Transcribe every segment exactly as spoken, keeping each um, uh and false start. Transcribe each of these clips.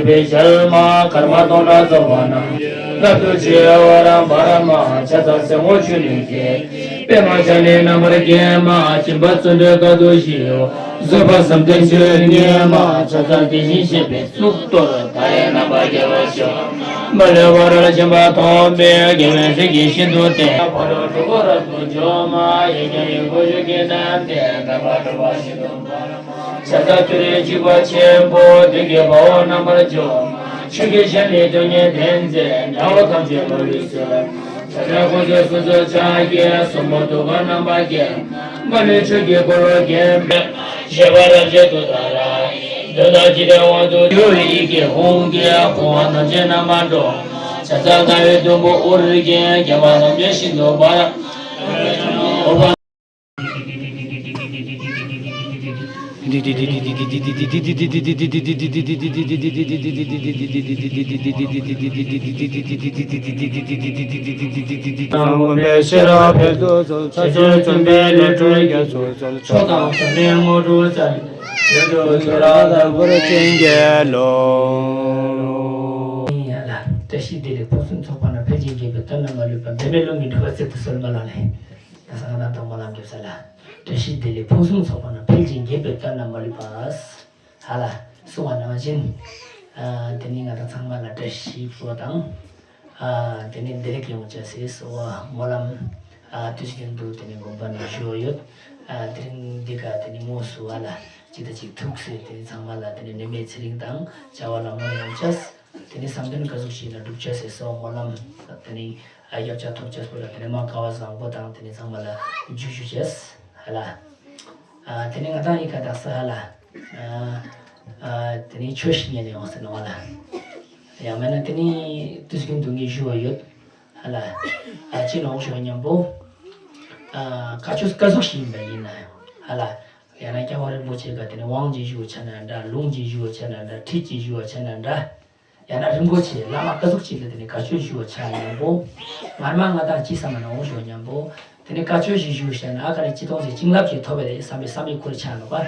པའི་ཞལ་མ་སྐར་མ་སྟོང་ཕྲག་རྫོགས་པ་རྣམས། རབ་ཏུ་ཕྱེ་བ་ར་འབར་མ་ཕྱག་འཚལ་སེར་སྔོ་ཆུ་ནས་སྐྱེས། པདྨ་ཞལ་ནི་རྣམ་པར་བརྒྱན་མ་སྦྱིན་པ་བརྩོན་འགྲུས་དཀའ་ཐུབ་ཞི་བ། བཟོད་པ་བསམ་གཏན་ཆོས་ཉིད་མ་ཕྱག་འཚལ་དེ་བཞིན་གཤེགས་པའི་གཙུག་ཏོར་མཐའ་ཡས་རྣམ་པར་རྒྱལ་བ་ཤོག་མ་ལུས་པར་མཁྱེན་པ་ཐོབ་པའི་དགེ་བའི་སྲས་ཀྱིས་ཤིན་ཏུ་བསྟེན། ཕ་རོལ་འཁྲུལ་འཁོར་རབ་ཏུ་འཇོམས་མ་ཡེ་གེ་ཡེ་འགོག་གཞུང་གི་རྣམ་ཐར་དམ་པ་སྒྲུབ་པ་ཤིན་ཏུ་འཕགས་ལམ། ཕྱག་འཚལ་ཏུ་རེ་འཇིགས་པ་ཆེན་པོ་བདུད་ཀྱི་དཔའ་བོ་རྣམ་པར་འཇོམས། ཆོས་ཀྱི་ཞལ་ནི་དོན་གཉིས་ལྡན་མཛད། དགྲ་བོ་ཐམས་ཅད་མ་ལུས་གསོད། ཕྱག་འཚལ་སྐུ་ཚེ་སྲིད་མཚོ་ཕྱག་རྒྱའི་གསུང་འབུམ་ཐུགས་ཀར་རྣམ་པར་བརྒྱན། མ་ལུས་ཆོས་ཀྱི་འཁོར་ལོས་བརྒྱན་པའི། བཞད་པ་རབ་བཞད་ཏུ་དར། གདོན་དང་འཇིགས་པའི་དབང་དུ་གྱུར། ཡི་གེ་ཧཱུྃ་གིས་ཕོ་བ་ཐམས་ཅད་རྣམ་པར་སྒྲོལ། ཕྱག་འཚལ་རྩ་བའི་དུམ་བུ་ཨོ་རྒྱན། བརྒྱན་པ་ཐམས་ཅད་ཤིན་ཏུ་འབར། འོད་དཔག་ཚངས་པའི་ཤེས་རབ་འཕེལ་དུ་གསོལ། ཕྱག་མཆོད་བརྩོན་པའི་ལས་སྒྲོལ་རྒྱ་མཚོར་གསོལ། མཆོག་དང་ཐུན་མོང་དངོས་གྲུབ་རྩ་བའི་རྒྱུ། ཁྱོད་རང་ལྟ་བུར་བྱིན་གྱིས་རློབས། བཀྲ་ཤིས་བདེ་ལེགས། ཕུན་སུམ་ཚོགས་པ་རྣམས་འཕེལ་ཞིང་རྒྱས་པའི་དོན་རྣམས་མ་ལུས་པ། འབད་མེད་རླུང་གིས་འགྲུབ་པར་ཚུལ་དུ་གསོལ། སྨོན་ལམ་ལས། ད་ས་ག་ན་དང་སྨོན་ལམ་རྒྱབ་ས་ལ། བཀྲ་ཤིས་བདེ་ལེགས། ཕུན་སུམ་ཚོགས་པ་རྣམས་འཕེལ་ཞིང་རྒྱས་པའི་དོན་རྣམས་མ་ལུས་པ། ཧ་ལ། གསུངས་པ་ནང་བཞིན། ཨ། དེ་ནི་ང་དང་ཚང་མ་ལ་བཀྲ་ཤིས་པོ་དང་། ཨ། དེ་ནི་བདེ་ལེགས་ཡོང་བྱ་སའི་གསོལ་བ་སྨོན་ལམ། ཨ། དུས་རྒྱུན་དུ་དེ་ནི་དགོན་པ་ནས་ཞུ་བ་ཡོད། ཨ། དེ་རིང་འདི་ག་དེ་ནི་དངོས་སུ་ཧ་ལ་གཅིག་དང་གཅིག་ཐུག་སའི་དེ་ནི་ཚང་མ་ལ་དེ་ནི་ནད་མེད་ཚེ་རིང་དང་བྱ་བ་ལམ་ལྷོང་ཡོང་བྱ། དེ་ནི་བསམ་དོན་ག་ཟུག་ཞིག་ན་འགྲུབ་བྱ་སའི་གསོལ་བ་སྨོན་ལམ། དེ་ནི་ཨ། རྒྱབ་ཆ་ཐོབ་བྱ་སོགས་ལ་དེ་ནི་མ་དགའ་བ་བཟང་པོ་དང་དེ་ནི་ཚང་མ་ལ་རྒྱུ་ཞུ་བྱ་ཧ་ལ། ཨ། དེ་ནི་ང་དང་ཡི་ག་དག་ས་ཧ་ལ། ཨ། ཨ། དེ་ནི་ཆོས་ཤིག་ཉན་ནས་ཡོང་ཟེར་ནོ་ཧ་ལ། ཡང་མིན་ན་དེ་ནི་དུས་རྒྱུན་དུ་ངས་ཞུ་བ་ཡོད། ཧ་ལ། ཨ། ཅི་ནོག་ཞུ་བ་མཉམ་པོ། ཨ། བཀའ་ཆོས་ག་ཟུག་ཞིག་ཡིན་པ་ཡིན་ན་ཡང་ཧ་ལ། ཡང་ན་སྐྱབས་མགོན་རིན་པོ་ཆེ་ག་དེ་ནི་དབང་གིས་ཞུ་བ་ཆ་ན་འདྲ། ལུང་གིས་ཞུ་བ་ཆ་ན་འདྲ། ཁྲིད་ཀྱིས་ཞུ་བ་ཆ་ན་འདྲ། ཡང་ན་རིན་པོ་ཆེ་བླ་མ་ག་ཟུག་ཅིག་ལ་དེ་ནི་བཀའ་ཆོས་ཞུ་བ་ཆ་མཉམ་པོ། ང་མ་ང་དང་ཅི་བསམ་ན་འོང་ཞུ་མཉམ་པོ། དེ་ནི་བཀའ་ཆོས་ཤིག་ཞུ་བྱས་ན་ཨ་ཁ་ནི་ཅི་གཏོང་ཞིག་བྱིན་རླབས་ཤིག་ཐོབ་པའི་བསམ་པའི་བསམ་པའི་ཁུར་ཆ་ནོག་པ།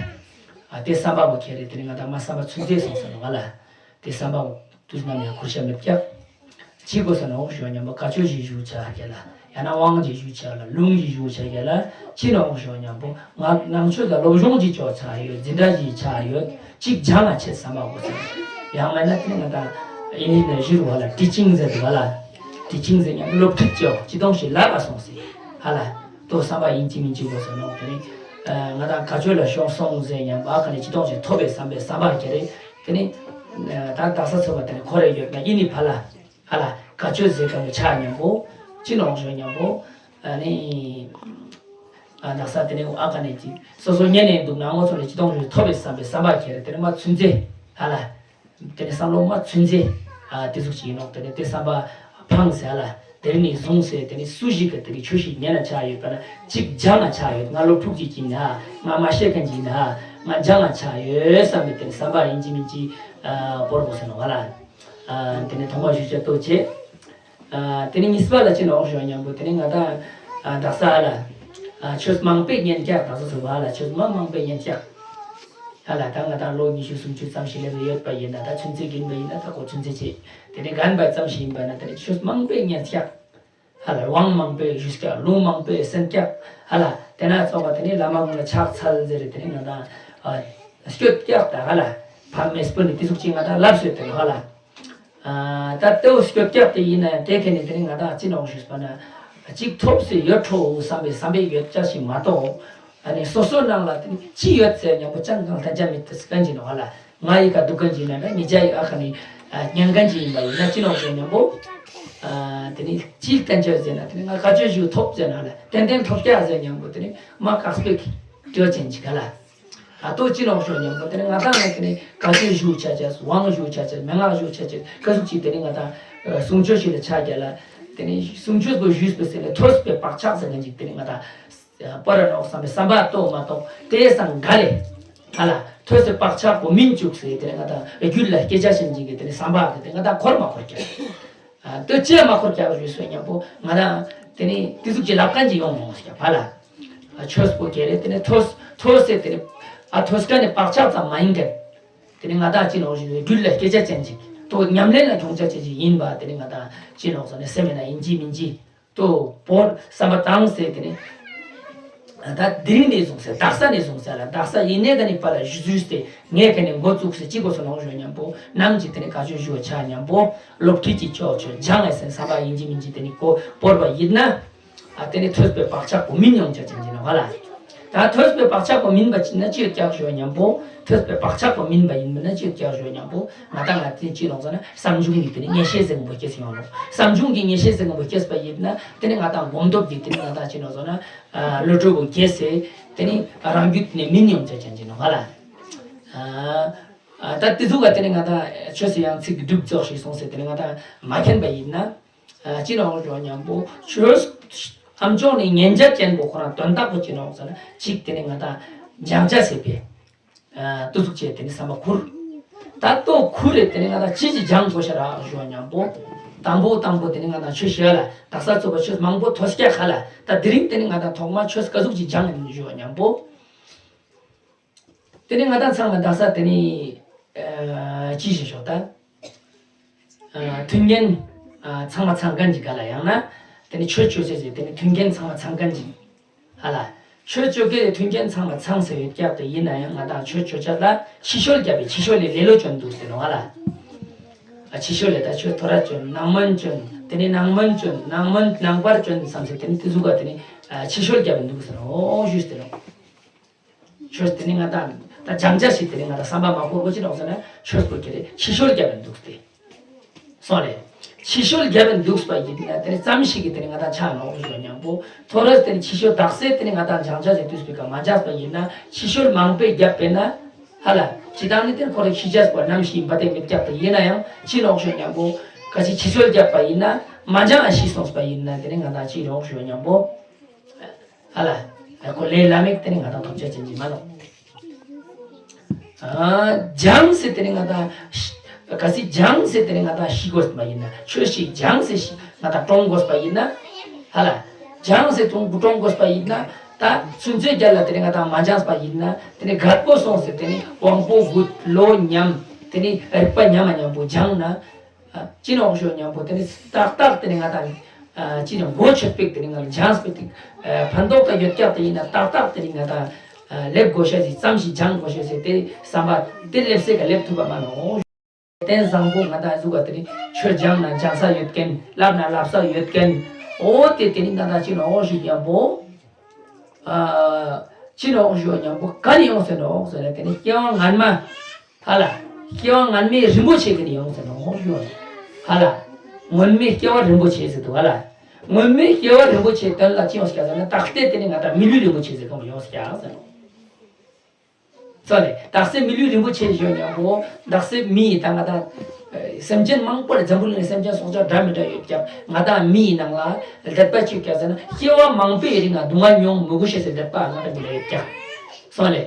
ཨ། དེ་བསམ་པ་བོ་ཁྱེར་རེ་དེ་ནི་ང་དང་མ་བསམ་པ་ཚུན་ཚོད་སོང་ཟེར་ནོག་ལ། དེ་བསམ་པ་བོ་དུས་ནམ་ཡང་ཁུར་ཆ་མེད་ཀྱག་ཅི་དགོས་ཟེར་ན་འོང་ཞུ་མཉམ་པོ་བཀའ་ཆོས་ཤིག་ཞུ་བྱ་ག་ལ། ཡང་ན་དབང་གིས་ཞུ་བྱ་ལ། ལུང་གིས་ཞུ་བྱ་ག་ལ། ཅི་ནོག་ཞུ་མཉམ་པོ་ང་ནང་ཆོས་དང་སློབ་སྦྱོང་ཅིག་ཆོག་ཆ་ཡོད། འཛིན་གྲྭ་ཞིག་ཆ་ཡོད། ཅིག་སྦྱང་ང་ཆེད་བསམ་པ་དགོས་ཟེར། ཡང་མིན་ན་དེ་ནི་ང་དང་ཨིན་ཇི་ནི་ཡར་ཞུ་བ་ལ་ཊི་ཅིང་ཟེར་དུས་བ་ལ། ཊི་ཅིང་ཟེར་མཉམ་སློབ་ཁྲིད་ཅོག་ཅི་གཏོང་ཞིག་ལབ་པ་སོང་ཟེར་ཧ་ལ། ཏོ་བསམ་པ་ཡིན་གཅིག་མིན་གཅིག་དགོས་ཟེར་ནོག་དེ་ནི་ང་དང་བཀའ་ཆོས་ལ་ཤོང་སོང་ཟེར་མཉམ་པ་ཨ་ཁ་ནི་ཅི་གཏོང་ཞིག་ཐོབ་པའི་བསམ་པའི་བསམ་པ་ཁྱེར་རེ། དེ་ནི་ད་དག་ས་ཚོ་བ་དེ་ནི་ཁོ་རེ་ཡོད་ན་ཨི་ནི་ཕ་ལ། ཧ་ལ། བཀའ་ཆོས་ཟེར་ག་མོ་ཆ་མཉམ་པོ། ཅི་ནོག་ཞུ་མཉམ་པོ། ཨ་ནི། ཨ། དག་ས་དེ་ནི་ཨ་ཁ་ནི་ཅི། སོ་སོ་ཉན་ནས་འདུག་ན་ངོ་ཚོ་ལ་ཅི་གཏོང་ཞིག་ཐོབ་པའི་བསམ་པའི་བསམ་པ་ཁྱེར་རེ་དེ་ནི་མ་ཚུན་ཚེ། ཧ་ལ། དེ་ནི་བསམ་བློ་མ་ཚུན་ཚེ། ཨ། དེ་ཟུག་ཅིག་ཡིན་ནོག་དེ་ནི་དེ་བསམ་པ་ཕངས་ཟེར་ཧ་ལ། དེ་རིང་ནས་བཟུང་སྟེ་དེ་ནི་སུ་ཞིག་གིས་དེ་ནི་ཆོས་ཤིག་ཉན་ན་ཆ་ཡོད་པ་ན་ཅིག་སྦྱང་ང་ཆ་ཡོད། ང་སློབ་ཕྲུག་ཅིག་ཡིན་ན། ང་མ་ཤེས་མཁན་ཅིག་ཡིན་ན། ང་སྦྱང་ང་ཆ་ཡོད་བསམ་པའི་དེ་ནི་བསམ་པ་ཡིན་གཅིག་མིན་གཅིག་ཨ། བོར་དགོས་ཟེར་ནོག་ཧ་ལ། ཨ། དེ་ནི་ཐོག་མ་ཞུ་བྱ་ལྟོས་བྱེད། ཨ། དེ་ནི་གཉིས་པ་ལ་ཅི་ནོག་ཞུ་མཉམ་པོ་དེ་ནི་ང་དང་། ཨ། དག་ས་ཧ་ལ། ཨ། ཆོས་མང་པོས་ཉན་ཀྱག་དག་ས་ཚོ་བ་ཧ་ལ། ཆོས་མང་མང་པོས་ཉན་ཀྱག་ཧ་ལ། ད་ང་དང་ལོ་ཉི་ཤུ་སུམ་ཅུ་ཙམ་ཞིག་སླེབས་ཡོད་པ་ཡིན་ན། ད་ཚུན་ཚོད་ཡིན་པ་ཡིན་ན་ད་ཁོ་ཚུན་ཚོད་ཆེ། དེ་ནི་རྒན་པ་ཙམ་ཞིག་ཡིན་པ་ན་དེ་ནི་ཆོས་མང་པོས་ཉན་ཀྱག་ཧ་ལ། དབང་མང་པོས་ཞུས་ཀྱག་ལུང་མང་པོས་གསན་ཀྱག་ཧ་ལ། དེ་ན་ཚོགས་པ་དེ་ནི་བླ་མ་ཀུན་ལ་ཕྱག་འཚལ་ཟེར་རེ་དེ་ནི་ང་དང་། ཨ། སྐྱོད་ཀྱག་ད་ཧ་ལ། ཕ་མེས་པོ་ནི་དེ་ཟུག་ཅིག་ང་དང་ལབ་སོད་དེ་ཧ་ལ། ཨ། ད་ལྟོས་སྐྱོད་ཀྱག་དེ་ཡིན་ན་ཡང་དེ་ཁེ་ནི་དེ་ནི་ང་དང་ཅི་ནོག་ཞུས་པ་ན། ཅིག་ཐོབ་སེ་ཡོད་འགྲོ་བསམ་པའི་བསམ་པའི་ཡོད་ཀྱག་ཞིག་མ་གཏོགས། ཨ་ནི་སོ་སོ་ནང་ལ་དེ་ནི་ཅི་ཡོད་ཟེར་མཉམ་པོ་ཅང་གང་ལྷན་ཅང་མེད་དེ་སི་ཀན་ཅིག་ནོག་ཧ་ལ། ང་ཡི་ག་འདུག་མཁན་ཅིག་ཡིན་ན་འདྲ། ངེད་ཅག་ཡི་ཨ་ཁ་ནི་ཉན་མཁན་ཅིག་ཡིན་པ་ཡིན་ན་ཅི་ནོག་ཞུ་མཉམ་པོ། ཨ། དེ་ནི་ཅིའི་བསྟན་བཅོས་ཟེར་ན་དེ་ནི་ང་བཀའ་ཆོས་ཞུ་ཐོབ་ཟེར་ན་ལ་ཏན་ཏན་ཐོབ་ཀྱག་ཟེར་མཉམ་པོ་དེ་ནི་མ་དཀགས་པའི་དྲི་བ་ཅན་ཅིག་ག་ལ། ད་ལྟོ་ཅི་ནོག་ཞུ་མཉམ་པོ་དེ་ནི་ང་དང་ནི་དེ་ནི་བཀའ་ཆོས་ཞུ་བྱ་བྱ། དབང་ཞུ་བྱ་བྱ། མན་ངག་ཞུ་བྱ་བྱ། ག་ཟུག་ཅིག་དེ་ནི་ང་དང་གསུང་ཆོས་ཤིག་ལ་ཆ་རྒྱ་ལ། དེ་ནི་གསུང་ཆོས་པོ་ཞུས་པ་ཟེར་ནས་ཐོས་པའི་བག་ཆགས་ཟེར་མཁན་ཅིག་དེ་ནི་ང་དང་། པར་ནོག་བསམ་པའི་བསམ་པ་གཏོང་མ་གཏོང་དེ་སང་ག་ལས། ཧ་ལ། ཐོས་སེ་བག་ཆགས་པོ་སྨིན་བཅུག་སེ་དེ་ནི་ང་དང་རྒྱུད་ལ་སྐྱེ་ཆ་ཞིག་ཅིག་གི་དེ་ནི་བསམ་པ་གི་དེ་ང་དང་འཁོར་མ་འཁོར་ཀྱག་ཨ། ལྟོས་ཅི་མ་འཁོར་ཀྱག་ཞུས་སོ་མཉམ་པོ་ང་དང་དེ་ནི་དེ་ཟུག་ཅིག་ལབ་མཁན་ཅིག་ཡོང་མ་ཀྱག་ཧ་ལ། ཨ། ཆོས་པོ་ཁེ་རེ་དེ་ནི་ཐོས་ཐོས་སེ་དེ་ནི་ཨ་ཐོས་མཁན་ནི་བག་ཆགས་ཙམ་མ་ཡིན་མཁན། དེ་ནི་ང་དང་ཅི་ནོག་ཞིག་སྦྲུལ་ལ་སྐད་ཆ་ཅན་ཅིག་ཏོ་ཉམས་ལེན་ལ་གྱོང་ཆ་ཅན་ཅིག་ཡིན་པ་དེ་ནི་ང་དང་ཅི་ནོག་ཟེར་ན་སེམས་ན་ཡིན་གཅིག་མིན་གཅིག་ཏོ་བོར་བསམ་པ་བཏང་ཟེར་དེ་ནི། ད་དེ་རིང་ནས་བཟུང་ཟེར་དག་ས་ནས་བཟུང་ཟེར་ལ་དག་ས་ཡིན་ནའི་ག་ནི་པ་ལ་གཞི་འཛུལ་སྟེ་ངས་ག་ནི་འགོ་བཙུགས་ཟེར་ཅི་གོ་སོ་ནོག་ཞུ་མཉམ་པོ་ནམ་ཅིག་དེ་ནི་ག་ཅོ་ཞུ་བ་ཆ་མཉམ་པོ་སློབ་ཁྲིད་ཀྱི་ཕྱོགས་ཆོས་སྦྱང་ངས་ཟེར་བསམ་པ་ཡིན་གཅིག་མིན་གཅིག་དེ་ནི་གོ་བོར་བ་ཡིན་ན། ཨ་དེ་ནི་ཐོས་པའི་བག་ཆགས་པོ་མིན་ཡོང་ཆ་ཅན་གྱི་ནོ་ཧ་ལ། ད་ཐོས་པའི་བག་ཆགས་པོ་མིན་པ་ཅི་ན་ཅི་ཡོད་ཀྱག་ཞུ་བ་མཉམ་པོ་ཐོས་པའི་བག་ཆགས་པོ་མིན་པ་ཡིན་པ་ན་ཅི་ཡོད་ཀྱག་ཞུ་བ་མཉམ་པོ་ང་དང་ང་དེ་ཅི་ནོག་ཟེར་ན་བསམ་བྱུང་གི་དེ་ནི་ངེས་ཤེས་ཟེར་མཁན་པོ་སྐྱེས་སུ་ཡོང་ནོ། བསམ་བྱུང་གི་ངེས་ཤེས་ཟེར་མཁན་པོ་སྐྱེས་པ་ཡིན་ན་དེ་ནི་ང་དང་སྒོམ་སྟོབས་ཀྱི་དེ་ནི་ང་དང་ཅི་ནོག་ཟེར་ན་བློ་གྲོས་པོ་རྒྱས་སེ་དེ་ནི་རང་རྒྱུད་དེ་ནི་མིན་ཡོང་ཆ་ཅན་གྱི་ནོ་ཧ་ལ། ད་དེ་ཟུག་ག་དེ་ནི་ང་དང་ཆོས་སུ་ཡང་ཚིག་སྒྲུབ་ཙོག་ཞིག་སོང་སེ་དེ་ནི་ང་དང་མ་མཁྱེན་པ་ཡིན་ན། ཨ་ཅི་ནོག་ཞུ་མཉམ་པོ་ཆོས་ཨམ་ཅོག་ནི་ཉན་རྒྱ་ཅན་པོ་ཁོ་རང་དོན་དག་པོ་ཅི་ནོག་ཟེར་ན་གཅིག་དེ་ནི་ང་དང་སྦྱང་བྱ་ཟེར་བས། ཨ་ཏུ་ཟུག་བྱས་དེ་ནི་བསམ་པ་ཁུར། ད་ལྟོ་ཁུར་རེ་དེ་ནི་ང་དང་ཅི་ཅི་སྦྱང་དགོས་ཤ་རག་ཞུ་མཉམ་པོ། དང་པོ་དང་པོ་དེ་ནི་ང་དང་ཆོས་ཤེས་ལ་དག་ས་ཚོ་པ་ཆོས་མང་པོ་ཐོས་སྐྱ་ཁ་ལ་ད་དེ་རིང་དེ་ནི་ང་དང་ཐོག་མ་ཆོས་ཀ་ཟུག་ཅི་སྦྱང་ཞུ་མཉམ་པོ། དེ་ནི་ང་དང་ཚང་མ་དག་ས་དེ་ནི་ཨ་ཅི་ཞིག་ཞོག་ད། ཨ་མཐུན་རྐྱེན་ཨ་ཚང་མ་ཚང་མཁན་ཅིག་ག་ལ་ཡང་ན་དེ་ནི་ཆོས་ཆོས་ཟེར་ཟེར་དེ་ནི་མཐུན་རྐྱེན་ཚང་མ་ཚང་མཁན་ཅིག་ཧ་ལ། ཆོས་ཆོས་ཀའི་མཐུན་རྐྱེན་ཚང་མ་ཚང་ཟེར་ཡོད་ཀྱག་དེ་ཡིན་ན་ཡང་ང་དང་ཆོས་ཆོས་ཆ་ལ་ཕྱི་བཤོལ་རྒྱབ་པའི་ཕྱི་བཤོལ་ལས་ལེ་ལོ་བྱོན་འདུག་ཟེར་ནོ་ཧ་ལ། ཨ་ཕྱི་བཤོལ་ལས་ད་ཆོས་ཐོ་ར་བྱོན་ནང་མོན་བྱོན་དེ་ནི་ནང་མོན་བྱོན་ནང་མོན་ནང་པར་བྱོན་བསམ་ཟེར་དེ་ནི་དེ་ཟུག་ག་དེ་ནི་ཨ་ཕྱི་བཤོལ་རྒྱབ་པའི་འདུག་ཟེར་ནོ་ཞུས་ཟེར་ནོ། ཆོས་དེ་ནི་ང་དང་ད་སྦྱང་བྱ་ཞིག་དེ་ནི་ང་དང་བསམ་པ་མ་འཁོར་གོ་ཅི་ནོག་ཟེར་ན་ཆོས་པོ་ཁྱེར་ཕྱི་བཤོལ་རྒྱབ་པའི་འདུག་སྟེ། སོང་ལེ། ཕྱི་བཤོལ་རྒྱབ་པའི་འདུག་པ་ཡིན་ན་དེ་ནི་ཙམ་ཞིག་གི་དེ་ནི་ང་དང་ཆ་ནོག་ཞུ་མཉམ་པོ་ཐོ་རེས་དེ་ནི་ཕྱི་བཤོལ་དག་སེ་དེ་ནི་ང་དང་སྦྱང་བྱ་ཟེར་དུས་སྤེ་ཀ་མ་སྦྱངས་པ་ཡིན་ན་ཕྱི་བཤོལ་མང་པོས་རྒྱབ་པས་ན་ཧ་ལ་ཅི་དང་ནི་དེ་ཁོ་རེ་ཤི་ཅས་པ་ནམ་ཤི་ཡིན་པ་དེ་མི་རྒྱབ་པ་ཡིན་ན་ཡང་ཅི་ནོག་ཞུ་མཉམ་པོ་ག་ཅི་ཕྱི་བཤོལ་རྒྱབ་པ་ཡིན་ན་མ་སྦྱང་ཨ་ཤི་སོང་པ་ཡིན་ན་དེ་ནི་ང་དང་ཅི་ནོག་ཞུ་མཉམ་པོ། ཧ་ལ། ཨ་ཁོ་ལས་བླ་མེད་དེ་ནི་ང་དང་ཐོབ་བྱ་ཅན་གྱི་མ་ནོག་ཨ་སྦྱང་ཟེར་དེ་ནི་ང་དང་ཤི་ག་སི་སྦྱང་ཟེར་དེ་ནི་ང་དང་ཤི་དགོས་པ་ཡིན་ན་ཆོས་ཤིག་སྦྱང་ཟེར་ཤིག་ང་དང་གཏོང་དགོས་པ་ཡིན་ན། ཧ་ལ། སྦྱང་ཟེར་གཏོང་གཏོང་དགོས་པ་ཡིན་ན་ད་ཚུན་ཚོད་རྒྱལ་ལ་དེ་ནི་ང་དང་མ་སྦྱངས་པ་ཡིན་ན་དེ་ནི་རྒད་པོ་སོང་ཟེར་དེ་ནི་དབང་པོ་རྒུད་ལོ་ཉམས་དེ་ནི་རིག་པ་ཉམས་མ་ཉམས་པོ་སྦྱངས་ན། ཨ་ཅི་ནོག་ཞུ་མཉམ་པོ་དེ་ནི་ཏག་ཏག་དེ་ནི་ང་དང་ཨ་ཅི་ནོག་མགོ་ཆོད་པིག་དེ་ནི་ང་ལ་སྦྱངས་པིག་དེ་ཨ་ཕན་ཐོགས་ད་ཡོད་ཀྱག་དེ་ཡིན་ན་ཏག་ཏག་དེ་ནི་ང་དང་ཨ་ལེབ་དགོས་ཤ་ཞིག་ཙམ་ཞིག་སྦྱང་དགོས་ཤ་ཞིག་དེ་བསམ་པ་དེ་ལེབ་སེ་ག་ལེབ་ཐུབ་པ་མ་ནོག་རྟེན་བཟང་པོ་ང་དང་གཟུགས་ཀ་དེ་ནི་ཆོས་སྦྱང་ན་སྦྱང་ས་ཡོད་མཁན་བསླབ་ན་བསླབ་ས་ཡོད་མཁན་འོ་དེ་དེ་ནི་ང་དང་ཅི་ནོག་ཞུ་མཉམ་པོ་ཨ་ཅི་ནོག་ཞུ་མཉམ་པོ་ག་ནི་ཡོང་ཟེར་ནོག་ཟེར་ན་དེ་ནི་སྐྱེ་བ་སྔན་མ། ཧ་ལ། སྐྱེ་བ་སྔན་མའི་རིན་པོ་ཆེ་གི་ནི་ཡོང་ཟེར་ནོ་ཧོ་ཞུ་བ། ཧ་ལ། སྔོན་མའི་སྐྱེ་བ་རིན་པོ་ཆེ་ཟེར་འདུག་ཧ་ལ། སྔོན་མའི་སྐྱེ་བ་རིན་པོ་ཆེ་དོན་ལ་ཅི་ཡོང་ཟེར་ན་ད་ལྟའི་དེ་ནི་ང་དང་མི་ལུས་རིན་པོ་ཆེ་ཟེར་གང་ཡོང་ཟེར་ཀྱང་ཟེར་ནོ། ཙོ་ལེ་ད་སེ་མི་ལུས་རིན་པོ་ཆེ་ཞུ་ཉམ་པོ་ད་སེ་མི་ཡི་ད་ང་དང་སེམས་ཅན་མང་པོ་ལ་འཛམ་བུ་གླིང་ལ་སེམས་ཅན་སྲོག་ཆགས་འདྲ་མི་འདྲ་ཡོད་ཀྱང་ང་དང་མི་ཡི་ནང་ལ་ལྡད་པ་ཅིག་ཀྱང་ཟེར་ན་སྐྱེ་བ་མང་པོའི་རིང་ང་སྡུག་བསྔལ་མྱོང་མི་དགོས་ཤེས་ཟེར་ལྡད་པ་ང་དང་མི་ལ་ཡོད་ཀྱང་ཙོ་ལེ།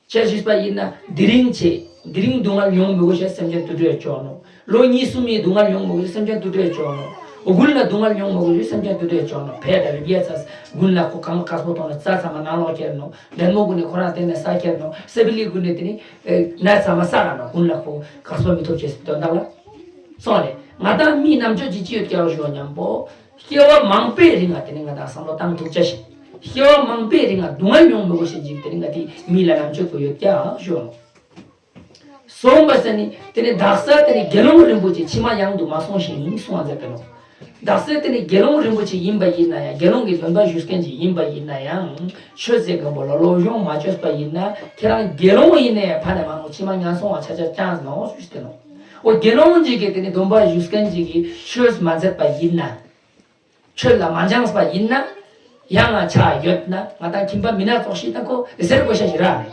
ཅེས་ཞུས་པ་ཡིན་ན་དེ་རིང་ཆེ། དེ་རིང་སྡུག་བསྔལ་མྱོང་མི་དགོས་ཤེས་སེམས་ཅན་དུད་འགྲོ་ཡོད་ཅོག་ནོ། ལོ་གཉིས་གསུམ་ཡི་སྡུག་བསྔལ་མྱོང་མི་དགོས་ཤེས་སེམས་ཅན་དུད་འགྲོ་ཡོད་ཅོག་ནོ། དགུན་ལ་སྡུག་བསྔལ་མྱོང་མི་དགོས་ཤེས་སེམས་ཅན་དུད་འགྲོ་ཡོད་ཅོག་ནོ། ཕེ་ད་རི་བྱས་ཚར། དགུན་ལ་ཁོ་གང་དཀར་པོ་གཏོང་ན་རྩྭ་ཚང་མ་ནང་ལོགས་ཁྱེར་ནོ། འབྲས་མོ་དགུན་ནས་ཁོ་རང་དེ་ནས་ས་ཁྱེར་ནོ། སེ་བི་ལི་དགུན་ནས་དེ་ནི་ནས་ཚང་མ་ས་ར་ནོ། དགུན་ལ་ཁོ་དཀར་པོ་མི་ཐོབ་ཅེས་དོན་དག་ལ། སོང་རེད། ང་དང་མིའི་རྣམ་དཔྱོད་ཀྱི་ཅི་ཡོད་ཀྱང་ཞུ་ཉམ་པོ། སྐྱེ་བ་མང་པོའི་རིང་ང་དེ་ནི་ང་དང་བསམ་བློ་བཏང་ཐུབ་ཅེས་ཤིག་སྐྱེ་བ་མང་པོའི་རིང་ང་སྡུག་བསྔལ་མྱོང་མི་དགོས་ཤེས་ཅིག་དེ་ནི་ང་དེ་མི་ལ་རྣམ་དཔྱོད་པོ་ཡོད་ཀྱང་ཞུ། སོང་པ་ཟེར་ནི་དེ་ནི་དག་ས་དེ་ནི་དགེ་སློང་རིན་པོ་ཆེ་ཕྱི་མ་ཡང་དུ་མ་སོང་ཞིང་གསུང་བ་མཛད་པས་ནོ། དག་ས་དེ་ནི་དགེ་སློང་རིན་པོ་ཆེ་ཡིན་པ་ཡིན་ན་ཡང་དགེ་སློང་གི་སྟོན་པ་བཞུགས་མཁན་ཅིག་ཡིན་པ་ཡིན་ན་ཡང་ཆོས་ཟེར་མཁན་པོ་ལ་སློབ་སྦྱོང་མ་བྱས་པ་ཡིན་ན་ཁྱེད་རང་དགེ་སློང་ཡིན་ནའི་ཕ་ནས་མ་ནོ་ཕྱི་མ་ཡང་སོང་བ་ཆ་ཆ་ཅང་ནོ་ཞུས་ཏེ་ནོ། འོ་དགེ་སློང་ཅིག་གིས་དེ་ནི་སྟོན་པ་བཞུགས་མཁན་ཅིག་གིས་ཆོས་མ་མཛད་པ་ཡིན་ན། ཆོས་ལ་མ་སྦྱངས་པ་ཡིན་ན། ཡང་ང་ཆ་ཡོད་ན་ང་དང་ཁྱིམ་པ་མི་ན་ཙོགས་ཤིག་དང་ཁོ་ཟེར་དགོས་ཤ་ཞིག་ར་མེད།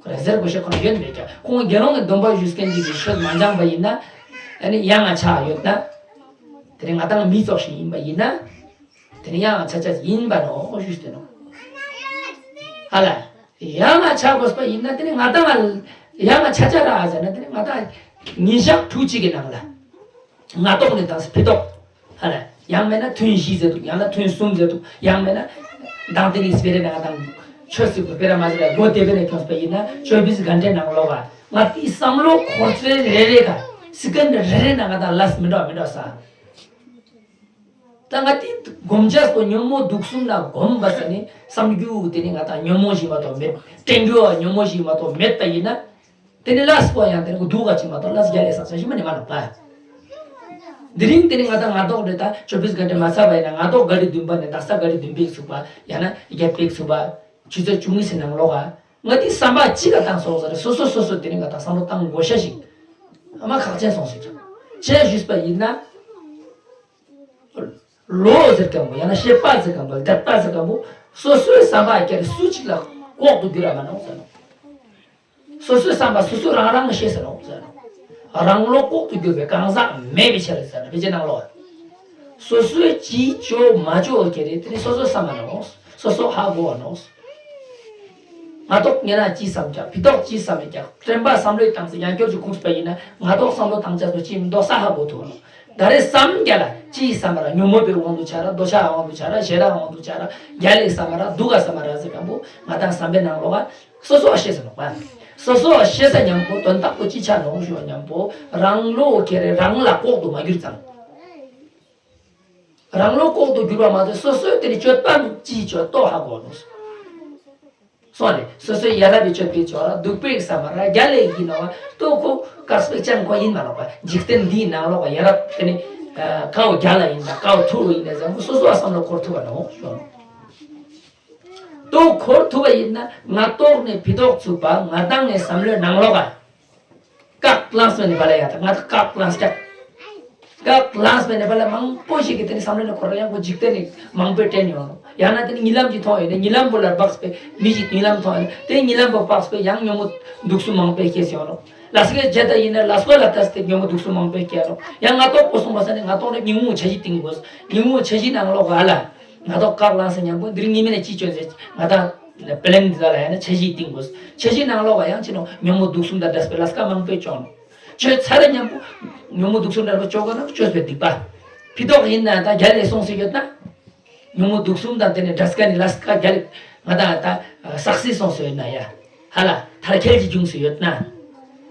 ཁོ་ར་ཟེར་དགོས་ཤ་ཁོ་ར་ཡོད་མེད་ཀྱང་ཁོང་དགེ་སློང་གི་སྟོན་པ་བཞུགས་མཁན་ཅིག་གིས་ཆོས་མ་སྦྱངས་པ་ཡིན་ན། ཨ་ནི་ཡང་ང་ཆ་ཡོད་ན། དེ་ནི་ང་དང་མི་ཙོགས་ཤིག་ཡིན་པ་ཡིན་ན། དེ་ནི་ཡང་ང་ཆ་ཆ་ཡིན་པ་ནོ་ཞུས་ཏེ་ནོ། ཧ་ལ། ཡང་ང་ཆ་དགོས་པ་ཡིན་ན་དེ་ནི་ང་དང་ཡང་ང་ཆ་ཆ་ར་ཟེར་ན་དེ་ནི་ང་དང་ཉིན་ཞག་དྲུག་ཅིག་གི་ནང་ལ། ང་ཏོག་ནི་དང་སི་ཕི་ཏོག་ཧ་ལ། ཡང་མེད་ན་ཐུན་བཞི་ཟེར་འདུག་ཡང་ན་ཐུན་གསུམ་ཟེར་འདུག་ཡང་མེད་ན། དང་དེ་ནི་སྤེ་ར་ནང་དང་། ཆོས་སྲིད་པ་སྤེ་ར་མ་ཟེར་ལ་སྒོ་དེ་བེ་ནས་ཁྱོངས་པ་ཡིན་ན་ཆོས་བིས་ག་འདྲེ་ནང་ལོག་ག་ང་དེའི་བསམ་བློ་འཁོར་ཚེ་རེ་རེ་ག་སི་ཀན་རེ་རེ་ན་ང་དང་ལས་མི་འདྲ་མི་འདྲ་ས། ད་ང་དེ་སྒོམ་བྱས་སོ་ཉོན་མོངས་དུག་གསུམ་ལ་སྒོམ་པ་ཟེར་ནི་བསམ་རྒྱུ་དེ་ནི་ང་དང་ཉོན་མོངས་ཞིག་མ་གཏོགས་མེད། དྲན་རྒྱུ་བ་ཉོན་མོངས་ཞིག་མ་གཏོགས་མེད་པ་ཡིན་ན། དེ་ནི་ལས་པོ་ཡང་དེ་ནི་སྡུག་ག་ཅིག་མ་གཏོགས་ལས་རྒྱ་ལས་བསགས་ས་ཞིག་མ་ནི་མ་ལོག་པ། དེ་རིང་དེ་ནི་ང་དང་ངག་ཐོག་རེ་ད་ཆོ་བིས་ག་འདྲེ་མ་ཚར་བ་ཡིན་ན་ངག་ཐོག་ག་རེ་བདུན་པ་ནས་ད་ས་ག་རེ་བདུན་པའི་ཚུགས་པ་ཡང་ན་བརྒྱད་པའི་ཚུགས་པ་ཆུ་ཚོད་བཅུ་གཉིས་སི་ནང་ལོག་ག་ང་དེ་བསམ་པ་གཅིག་ག་བཏང་སོང་ཟེར་སོ་སོ་སོ་སོ་དེ་ནི་ང་དང་བསམ་བློ་བཏང་དགོས་ཤ་ཞིག་ཨ་མ་ཁག་ཆེན་སོང་ཟེར་ཀྱང་ཆེན་ཞུས་པ་ཡིན་ན། བློ་ཟེར་མཁན་པོ་ཡང་ན་ཤེས་པ་ཟེར་མཁན་པོ་དད་པ་ཟེར་མཁན་པོ་སོ་སོའི་བསམ་པ་ཀྱེ་རེ་སུ་གཅིག་ལ་ལྐོག་ཏུ་གྱུར་ར་མ་ནོག་ཟེར་ནོ། སོ་སོའི་བསམ་པ་སོ་སོ་རང་རང་ཤེས་ཟེར་ནོ་ཟེར་ནོ། རང་བློ་ལྐོག་ཏུ་གྱུར་པའི་གང་ཟག་མེད་པའི་ཕྱིར་ཟེར་ནོ་ཕལ་ཆེར་ནང་ལོགས། སོ་སོའི་ཅིས་ཅོ་མ་ཅོ་ཀྱེ་རེ་དེ་ནི་སོ་སོའི་བསམ་པ་ནོག་སོ་སོ་ཧ་གོ་བ་ནོག་ངག་ཐོག་ཉན་ན་ཅི་བསམ་ཀྱང་ཕི་ཐོག་ཅི་བསམ་མེད་ཀྱང་དྲན་པ་བསམ་བློའི་སྟངས་སུ་ཡང་སྐྱོར་གྱི་ཁུངས་སུ་པ་ཡིན་ན་ངག་ཐོག་བསམ་བློ་བཏང་ཆ་སོ་ཅི་མི་འདོགས་ས་ཧ་གོ་ཐུབ་ནོ། ད་རེས་བསམ་རྒྱ་ལ་ཅི་བསམ་པ་ར་ཉོན་མོངས་པའི་དབང་དུ་ཆ་ར་འདོད་ཆགས་དབང་དུ་ཆ་ར་ཞེ་སྡང་དབང་དུ་ཆ་ར་རྒྱ་ལས་བསམ་པ་ར་སྡུག་ག་བསམ་པ་ར་ཟེར་མཁན་པོ་ང་དང་བསམ་པའི་ནང་ལོགས་ཀ་སོ་སོ་བ་ཤེས་ཟེར་ནོ་པ། སོ་སོ་བ་ཤེས་ས་མཉམ་པོ་དོན་དག་པོ་ཅི་ཆ་ནོ་ཞུ་བ་མཉམ་པོ་རང་བློ་ཁྱེར་རེ་རང་ལ་ལྐོག་ཏུ་མ་གྱུར་ཙང་། རང་བློ་ལྐོག་ཏུ་གྱུར་པ་མ་ཟད་སོ་སོའི་དེ་ནི་སྤྱོད་པ་ཅིའི་སྤྱོད་ལྟོ་ཧ་གོ་ནོ། སོང་རེད། སོ་སོའི་ཡ་རབས་པའི་སྤྱོད་པའི་ཆོག་ར་སྡུག་པའི་བསམ་པ་ར་རྒྱ་ལས་ཡིན་ནོ་བ་ལྟོ་ཁོ་དཀར་སྤེ་ཅང་ཁོ་ཡིན་མ་ལོག་པ་འཇིག་རྟེན་འདིའི་ནང་ལོག་པ་ཡ་རབས་དེ་ནི་ཀའོ་རྒྱ་ལ་ཡིན་ད་ཀའོ་ཐུར་ཡིན་ད་ཟེར་སོ་སོ་བ་བསམ་བློ་འཁོར་ཐུབ་པ་ནོ་ཞོ་ནོ། ལྟོ་འཁོར་ཐུབ་པ་ཡིན་ན་ང་ཏོག་ནས་ཕི་ཏོག་ཚུགས་པ་ང་དང་ངའི་བསམ་བློའི་ནང་ལོག་ག་བཀག་ལངས་མེད་ནས་བ་ལ་ཡ་ད་ང་ད་བཀག་ལངས་ཀྱག་བཀག་ལངས་མེད་ནས་བ་ལ་མང་པོ་ཞིག་གིས་དེ་ནི་བསམ་བློ་ནས་འཁོར་ཡང་ཁོ་འཇིག་རྟེན་ནི་མང་པོས་དྲན་ཡོང་ནོ། ཡང་ན་དེ་ནི་རྨི་ལམ་གྱི་མཐོང་ཡོད་ནས་རྨི་ལམ་པོ་ལ་དཔགས་པའི་མི་ཞིག་རྨི་ལམ་མཐོང་ཡོད་ནས་དེ་རྨི་ལམ་པོ་དཔགས་པའི་ཡང་ཉོན་མོངས་དུག་གསུམ་མང་པོས་སྐྱེས་ཡོང་ནོ། ལ་སི་ཀའི་རྒྱ་ད་ཡིན་ན་ལ་སི་ཀ་ལ་ལྟ་སྟེ་ཉོན་མོངས་དུག་གསུམ་མང་པོས་སྐྱེས་ནོ། ཡང་ང་ཏོག་པོ་སོང་བ་ས་ནས་ང་ཏོག་ནས་ཉོན་མོངས་འཆར་གཞི་བཏིང་དགོས། ཉོན་མོངས་འཆར་གཞི་ནང་ལོག་ག་ལ་ང་ཏོག་བཀག་ལངས་ས་མཉམ་པོ་འདིར་ཉི་མ་ནས་ཅི་བཅོས་ཟེར་ང་ད་པི་ལེན་འདི་ལ་ཡང་ན་འཆར་གཞི་བཏིང་དགོས། འཆར་གཞི་ནང་ལོག་ག་ཡང་ཅི་ནོ་ཉོན་མོངས་དུག་གསུམ་དང་འདྲ་བའི་ལ་སི་ཀ་མང་པོས་བཅོས་ནོ། བཅོས་ཚར་རེ་མཉམ་པོ་ཉོན་མོངས་དུག་གསུམ་འདྲ་བ་བཅོས་ག་ན་བཅོས་པའི་སྡིག་པ། ཕི་ཏོག་ཡིན་ན་ད་རྒྱ་ལས་སོང་སུ་ཡོད་ན། ཉོན་མོངས་དུག་གསུམ་དང་དེ་ནས་འདྲ་སྐད་ནི་ལ་སི་ཀ་རྒྱ་ལས་ང་ད་ད་བསགས་སྲིད་སོང་སུ་ཡོད་ན་ཡ། ཧ་ལ་མཐར་འཁྱོལ་གྱི་འབྱུང་སུ་ཡོད་ན།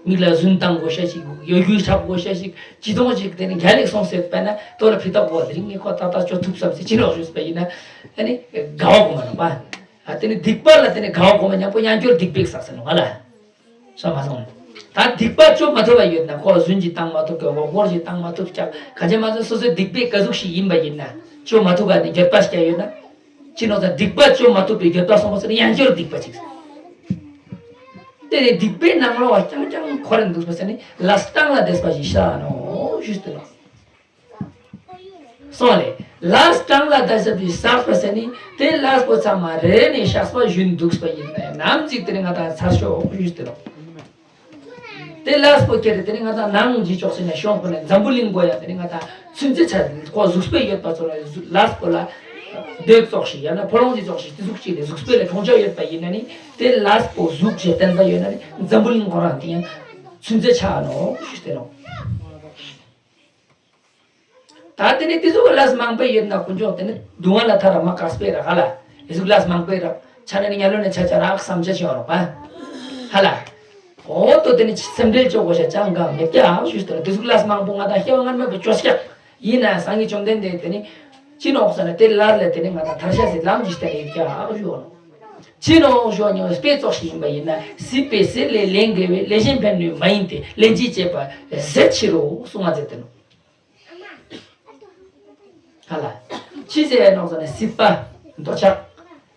མིག་ལ་རྫུན་བཏང་དགོས་ཤ་ཞིག་གཡོ་སྒྱུ་འཁྲབ་དགོས་ཤ་ཞིག་ཅི་གཏོང་ཞིག་དེ་ནི་རྒྱ་ལས་སོང་སུ་ཡོད་པ་ན་ལྟོ་ལ་ཕི་ཏོག་གོ་དེ་རིང་ངས་ཁོ་ཏག་ཏག་བཅོས་ཐུབ་བསམ་སི་ཅི་ནོ་ཞུས་པ་ཡིན་ན། ཨ་ནི་དགའ་བ་གོ་མ་ནོ་པ། ཨ་དེ་ནི་སྡིག་པ་ལ་དེ་ནི་དགའ་བ་གོ་མ་མཉམ་པོ་ཡང་སྐྱོར་སྡིག་པའི་བསགས་ས་ནོ་ཧ་ལ། སོང་མ་སོང་། ད་སྡིག་པ་བཅོ་མ་ཐུབ་པ་ཡོད་ན་ཁོ་རྫུན་གྱིས་བཏང་མ་ཐུབ་ཀྱི་འོག་སྐོར་གྱིས་བཏང་མ་ཐུབ་ཀྱང་ག་ཅི་མ་ཟད་སོ་སོའི་སྡིག་པའི་ཀ་ཟུག་ཞིག་ཡིན་པ་ཡིན་ན་བཅོ་མ་ཐུབ་པ་ནི་འགྱོད་པ་ཞིག་ཡོད་ན། ཅི་ནོ་ཟེར་སྡིག་པ་བཅོ་མ་ཐུབ་པའི་འགྱོད་པ་སོང་བ་ཟེར་ན་ཡང་སྐྱོར་སྡིག་པ་ཅིག་དེ་ནི་སྡིག་པའི་ནང་ལོགས་བ་རྐྱང་རྐྱང་འཁོར་རེ་འདུག་པ་ཟེར་ནི་ལ་སྟངས་ལ་བསྡད་པ་ཞིག་ཤ་ནོ་ཞུས་ཏེ་ལོ། སོང་ལེ། ལས་གྲངས་ལ་བརྡ་ཞབས་ཀྱིས་བསགས་པ་ཟེར་ནི་དེ་ལས་པོ་ཚང་མ་རེ་ནས་བཤགས་པ་ཞུས་འདུག་པ་ཡིན་ན་ནམ་ཅིག་དེ་ནི་ང་དང་ཚར་ཤོག་ཞུས་ཏེ་རོ། དེ་ལས་པོ་ཁྱེར་དེ་ནི་ང་དང་ནང་གི་ཕྱོགས་སུ་ནས་ཤོང་པ་ནས་འཛམ་བུ་གླིང་པོ་ཡང་དེ་ནི་ང་དང་ཚུན་ཚོད་ཆ་ཁོ་གཟུགས་པོ་ཡོད་པ་ཚོ་ལ་ལས་པོ་ལ་སྡོད་ཙོགས་ཤིག་ཡང་ན་ཕོ་ལོང་གི་ཙོགས་ཤིག་དེ་གཟུགས་ཅིག་ལས་གཟུགས་པོ་ལས་མཐོང་ཆ་ཡོད་པ་ཡིན་ན་ནི་དེ་ལས་པོ་གཟུགས་ཞེས་བསྟན་པ་ཡོད་ན་ནི་འཛམ་བུ་གླིང་ཁོ་རང་དེ་ཡང་ཚུན་ཚོད་ཆ་ནོ་ཞུས་ཏེ་རོ། ད་དེ་ནི་དེ་ཟུག་གི་ལས་མང་པོ་ཡོད་ན་དཀོན་མཆོག་དེ་ནི་སྡུག་བསྔལ་ལ་ཐར་ར་མ་དཀགས་པས་ར་ཧ་ལ། དེ་ཟུག་ལས་མང་པོ་ར་ཆ་ནས་ནི་ཉལ་ལོ་ནས་ཆ་ཆ་རག་བསམ་བྱ་ཞིག་ཡོང་རོགས་པ། ཧ་ལ། འོ་ཏོ་དེ་ནི་ཆི་སེམས་ཁྲལ་བཅོ་དགོས་ཤ་ཅང་གང་མེད་ཀྱག་ཞུས་ཏེ་དེ་ཟུག་ལས་མང་པོ་ང་དང་སྐྱེ་བ་སྔ་མའི་བུ་བཅོ་ཤ་ཡིན་ན་སངས་རྒྱས་བཅོམ་ལྡན་འདས་དེ་ནི་ཅི་ནོག་ཟེར་ན་དེ་ལས་ལས་དེ་ནི་ང་དང་ཐར་ཤ་ཟེར་ལམ་གྱི་སྟེང་ཡོད་ཀྱག་ཞུ་ནོ། ཅི་ནོག་ཞུ་ནི་དཔེ་ཙོགས་ཤིག་ཡིན་པ་ཡིན་ན་སྲིད་པའི་ཟས་ལས་ལེན་དགོས་པས་ལས་གཞན་ཕན་གནོད་མ་ཡིན་ཏེ་ལེན་ཅིང་སྤྱད་པ་ཟད་ཕྱིར་རོ་གསུང་བ་མཛད་དེ་ནོ། ཧ་ལ། ཅི་ཟེར་ནོག་ཟེར་ན་སྲིད་པ། འདོད་ཆགས།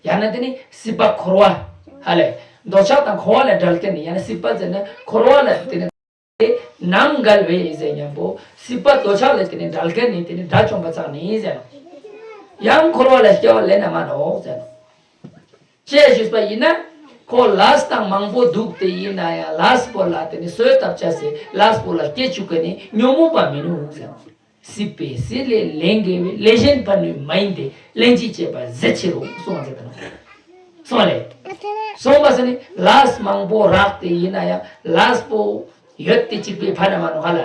ཡང་ན་དེ་ནི་སྲིད་པ་འཁོར་བ། ཧ་ལས། འདོད་ཆགས་དང་འཁོར་བ་ལས་བྲལ་མཁན་ནི་ཡང་ན་སྲིད་པ་ཟེར་ན་འཁོར་བ་ལས་དེ་ནི། ནམ་འགལ་བའི་ཟེར་མཉམ་པོ་སྲིད་པ་འདོད་ཆགས་ལས་དེ་ནི་བྲལ་མཁན་ནི་དེ་ནི་དགྲ་བཅོམ་པ་ཙམ་ནི་ཟེར་ནོ། ཡང་འཁོར་བ་ལས་སྐྱེ་བ་ལེན་ན་མ་ནོག་ཟེར་ནོ། ཅེས་ཞུས་པ་ཡིན་ན། ཁོ་ལས་དང་མང་པོ་འདུག་དེ་ཡིན་ན་ཡང་ལས་པོ་ལ་དེ་ནི་གསོས་བཏབ་བྱ་ཟེར་ལས་པོ་ལ་སྐྱེ་བཅུག་གི་ནི་ཉོན་མོངས་པ་མི་ནུས་ཟེར། སྲིད་པའི་ཟས་ལས་ལེན་དགོས་པས་ལས་གཞན་ཕན་གནོད་མ་ཡིན་ཏེ་ལེན་ཅིང་སྤྱད་པ་ཟད་ཕྱིར་རོ་གསུང་བ་མཛད་དེ་ནོ། སོང་ལེ། སོང་བ་ཟེར་ནི་ལས་མང་པོ་རག་དེ་ཡིན་ན་ཡང་ལས་པོ་ཡོད་དེ་གཅིག་པའི་ཕ་ན་མ་ནོ་ཧ་ལ།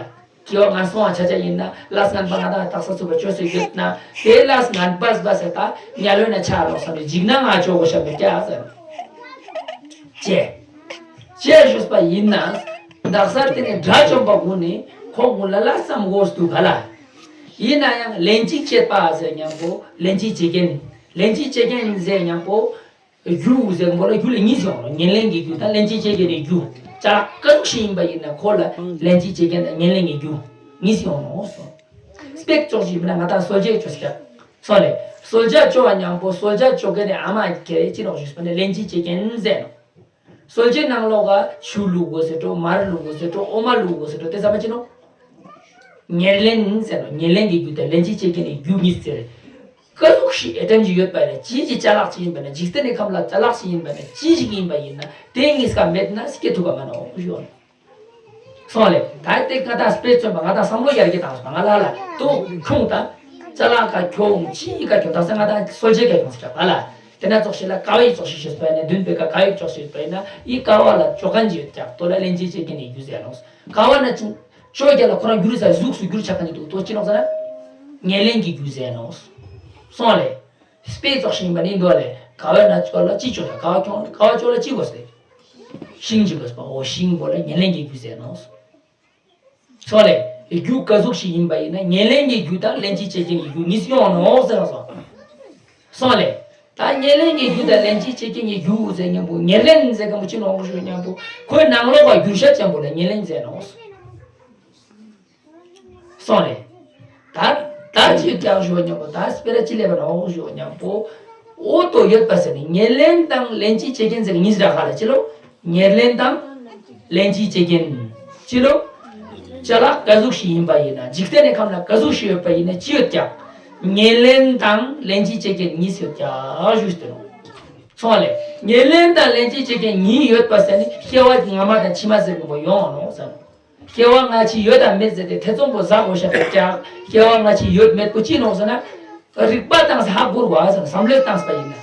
སྐྱེ་བ་ང་སོང་བ་ཆ་ཆ་ཡིན་ན་ལས་ངན་པ་ང་དང་དག་ས་ཚུགས་པ་བཅོས་སུ་ཡོད་ན་དེ་ལས་ངན་པ་སྦ་ཟེར་ད་ཉལ་ལོས་ན་ཆ་རོགས་སམ་རེ་འཇིགས་ན་ང་ཆོག་གོ་ཤ་མེད་ཀྱག་ཟེར། ཅེས། ཅེས་ཞུས་པ་ཡིན་ན། དག་ས་དེ་ནས་དགྲ་བཅོམ་པ་ཀུན་ནི་ཁོ་ཀུན་ལ་ལ་བསམ་དགོས་འདུག་ག་ལ། ཡིན་ན་ཡང་ལན་གཅིག་བྱེད་པ་ཟེར་མཉམ་པོ་ལན་གཅིག་བྱེད་མཁན། ལན་གཅིག་བྱེད་མཁན་ཟེར་མཉམ་པོ་རྒྱུ་ཟེར་མཁན་པོ་ལ་རྒྱུ་ལ་གཉིས་ཡོང་ལ། ཉེར་ལེན་གྱི་རྒྱུ་དང་ལན་གཅིག་བྱེད་མཁན་གྱི་རྒྱུ། ཅ་ལག་ག་ཟུག་ཞིག་ཡིན་པ་ཡིན་ན་ཁོ་ལ་ལན་གཅིག་བྱེད་མཁན་དང་ཉེར་ལེན་གྱི་རྒྱུ་གཉིས་ཡོང་ནོ་སོ། སྤེ་ཙོགས་ཞིག་མིན་ན་ང་དང་གསོལ་ཇ་བཅོ་ཤག་སོང་ལེ། གསོལ་ཇ་བཅོ་བ་མཉམ་པོ་གསོལ་ཇ་བཅོ་མཁན་ནི་ཨ་མ་ཁྱེད་ཅི་ནོག་ཞུས་པ་ནི་ལན་གཅིག་བྱེད་མཁན་ཟེར་ནོ། གསོལ་ཇའི་ནང་ལོགས་ཀ་ཆུ་བླུགས་དགོས་ཟེར་འགྲོ། མར་བླུགས་དགོས་ཟེར་འགྲོ། འོ་མ་བླུགས་དགོས་ཟེར་འགྲོ། དེ་ཚང་མ་ཅི་ནོག་ཉེར་ལེན་ཟེར་ནོ། ཉེར་ལེན་གྱི་རྒྱུ་དང་ལན་གཅིག་བྱེད་མཁན་ནི་རྒྱུ་གཉིས་ཟེར། ག་ཟུག་ཞིག་ཨེ་ཊམ་ཞིག་ཡོད་པ་ཡིན་ན། ཅི་ཞིག་ཅ་ལག་ཅིག་ཡིན་པ་ཡིན་ན། འཇིག་རྟེན་ནི་ཁམས་ལ་ཅ་ལག་ཅིག་ཡིན་པ་ཡིན་ན། ཅི་ཞིག་ཡིན་པ་ཡིན་ན་དེ་གཉིས་ཀ་མེད་ན་སྐྱེ་ཐུབ་པ་མ་ནོག་ཞུ། སོང་ལེ། ད་དེ་ང་དང་དཔེ་མཚོན་པ་ང་དང་བསམ་བློ་ཡར་རྒྱས་བཏང་སོང་། ང་ལ་ལ་དུ་ཁྱུང་དང་ཅ་ལག་ག་ཁྱོང་ཅི་ཡི་ག་ཁྱོང་དང་ས་ང་དང་གསོལ་ཇའི་ག་ཁྱོང་ཟེར་ཀྱག་ལ། དེ་ན་ཙོགས་ཤིག་ལ་ཀ་བའི་ཙོགས་ཤིག་ཞུས་པ་ཡིན་ན། མདུན་པའི་ཀ་ཀ་བའི་ཙོགས་ཤིག་ཞུས་པ་ཡིན་ན་ཡི་ཀ་བ་ལ་ཅོ་གན་ཅི་ཡོད་ཀྱག་དོ་ལ་ལན་གཅིག་བྱེད་མཁན་ནི་རྒྱུ་ཟེར་ནོ། ཀ་བ་ན་ཅི་ཅོ་རྒྱ་ལ་ཁོ་རང་རྒྱུ་རུ་ས་གཟུགས་སུ་འགྱུར་ཆགས་མཁན་ནི་འདུག་དོ་ཅི་ནོག་ཟེར་ན་ཉེར་ལེན་གྱི་རྒྱུ་ཟེར་ནོ། སོང་ལེ། སྤེ་ཙོགས་ཤིག་ཡིན་པ་ནི་འདུག་ལེ། ཀ་བ་ན་ཅོ་ལ་ཅི་ཅོ་ལ་ཀ་བ་ཁྱོང་ཀ་བ་ཅོ་ལ་ཅི་དགོས་ཟེར། ཤིང་ཅི་དགོས་པ། འོ་ཤིང་པོ་ལ་ཉེར་ལེན་གྱི་རྒྱུ་ཟེར་ནོ། སོང་ལེ། རྒྱུ་ག་ཟུག་ཞིག་ཡིན་པ་ཡིན་ན་ཉེར་ལེན་གྱི་རྒྱུ་དང་ལན་གཅིག་བྱེད་མཁན་གྱི་རྒྱུ་གཉིས་ཡོང་ནོ་ཟེར་བ་སོང་། སོང་ལེ། ད་ཉེར་ལེན་གྱི་རྒྱུ་དང་ལན་གཅིག་བྱེད་མཁན་གྱི་རྒྱུ་ཟེར་མཉམ་པོ་ཉེར་ལེན་ཟེར་མཁན་པོ་ཅི་ནོག་ཞུ་མཉམ་པོ་ཁོའི་ནང་ལོགས་ཀ་འགྱུར་ཤ་ཅན་པོ་ལ་ཉེར་ལེན་ཟེར་ནོ། སོང་རེད། ད་ད་ཅི་ཀྱང་ཞུ་མཉམ་པོ་ད་སྤེ་ར་ཅི་ལས་པ་ནོག་ཞུ་མཉམ་པོ། འོ་དོ་ཡོད་པ་ཟེར་ནི་ཉེར་ལེན་དང་ལན་གཅིག་བྱེད་མཁན་ཟེར་གཉིས་ར་ཧ་ལ་ཅི་ལོ། ཉེར་ལེན་དང་ལན་གཅིག་བྱེད་མཁན་ཅི་ལོ། ཅ་ལག་ག་ཟུག་ཞིག་ཡིན་པ་ཡིན་ན། འཇིག་རྟེན་ནི་ཁམས་ལ་ག་ཟུག་ཞིག་ཡོད་པ་ཡིན་ན་ཅི་ཡོད་ཀྱག་ཉེར་ལེན་དང་ལན་གཅིག་བྱེད་མཁན་གཉིས་ཡོད་ཀྱག་ཞུས་ཏེ་ནོ། སོང་ལེ། ཉེར་ལེན་དང་ལན་གཅིག་བྱེད་མཁན་གཉིས་ཡོད་པ་ཟེར་ནི་སྐྱེ་བ་སྔ་མ་དང་ཕྱི་མ་ཟེར་མཁན་པོ་ཡོང་ནོ་ཟེར་ནོ། སྐྱེ་བ་སྔ་ཕྱི་ཡོད་དང་མེད་ཟེར་ཏེ་ཐེ་ཚོམ་པོ་ཟ་དགོས་ཤ་ཀྱག་སྐྱེ་བ་སྔ་ཕྱི་ཡོད་མེད་པོ་ཅི་ནོག་ཟེར་ན། རིག་པ་བཏང་ས་ཧ་གོ་ར་བ་ཟེར་ན་བསམ་བློ་བཏང་ས་པ་ཡིན་ན།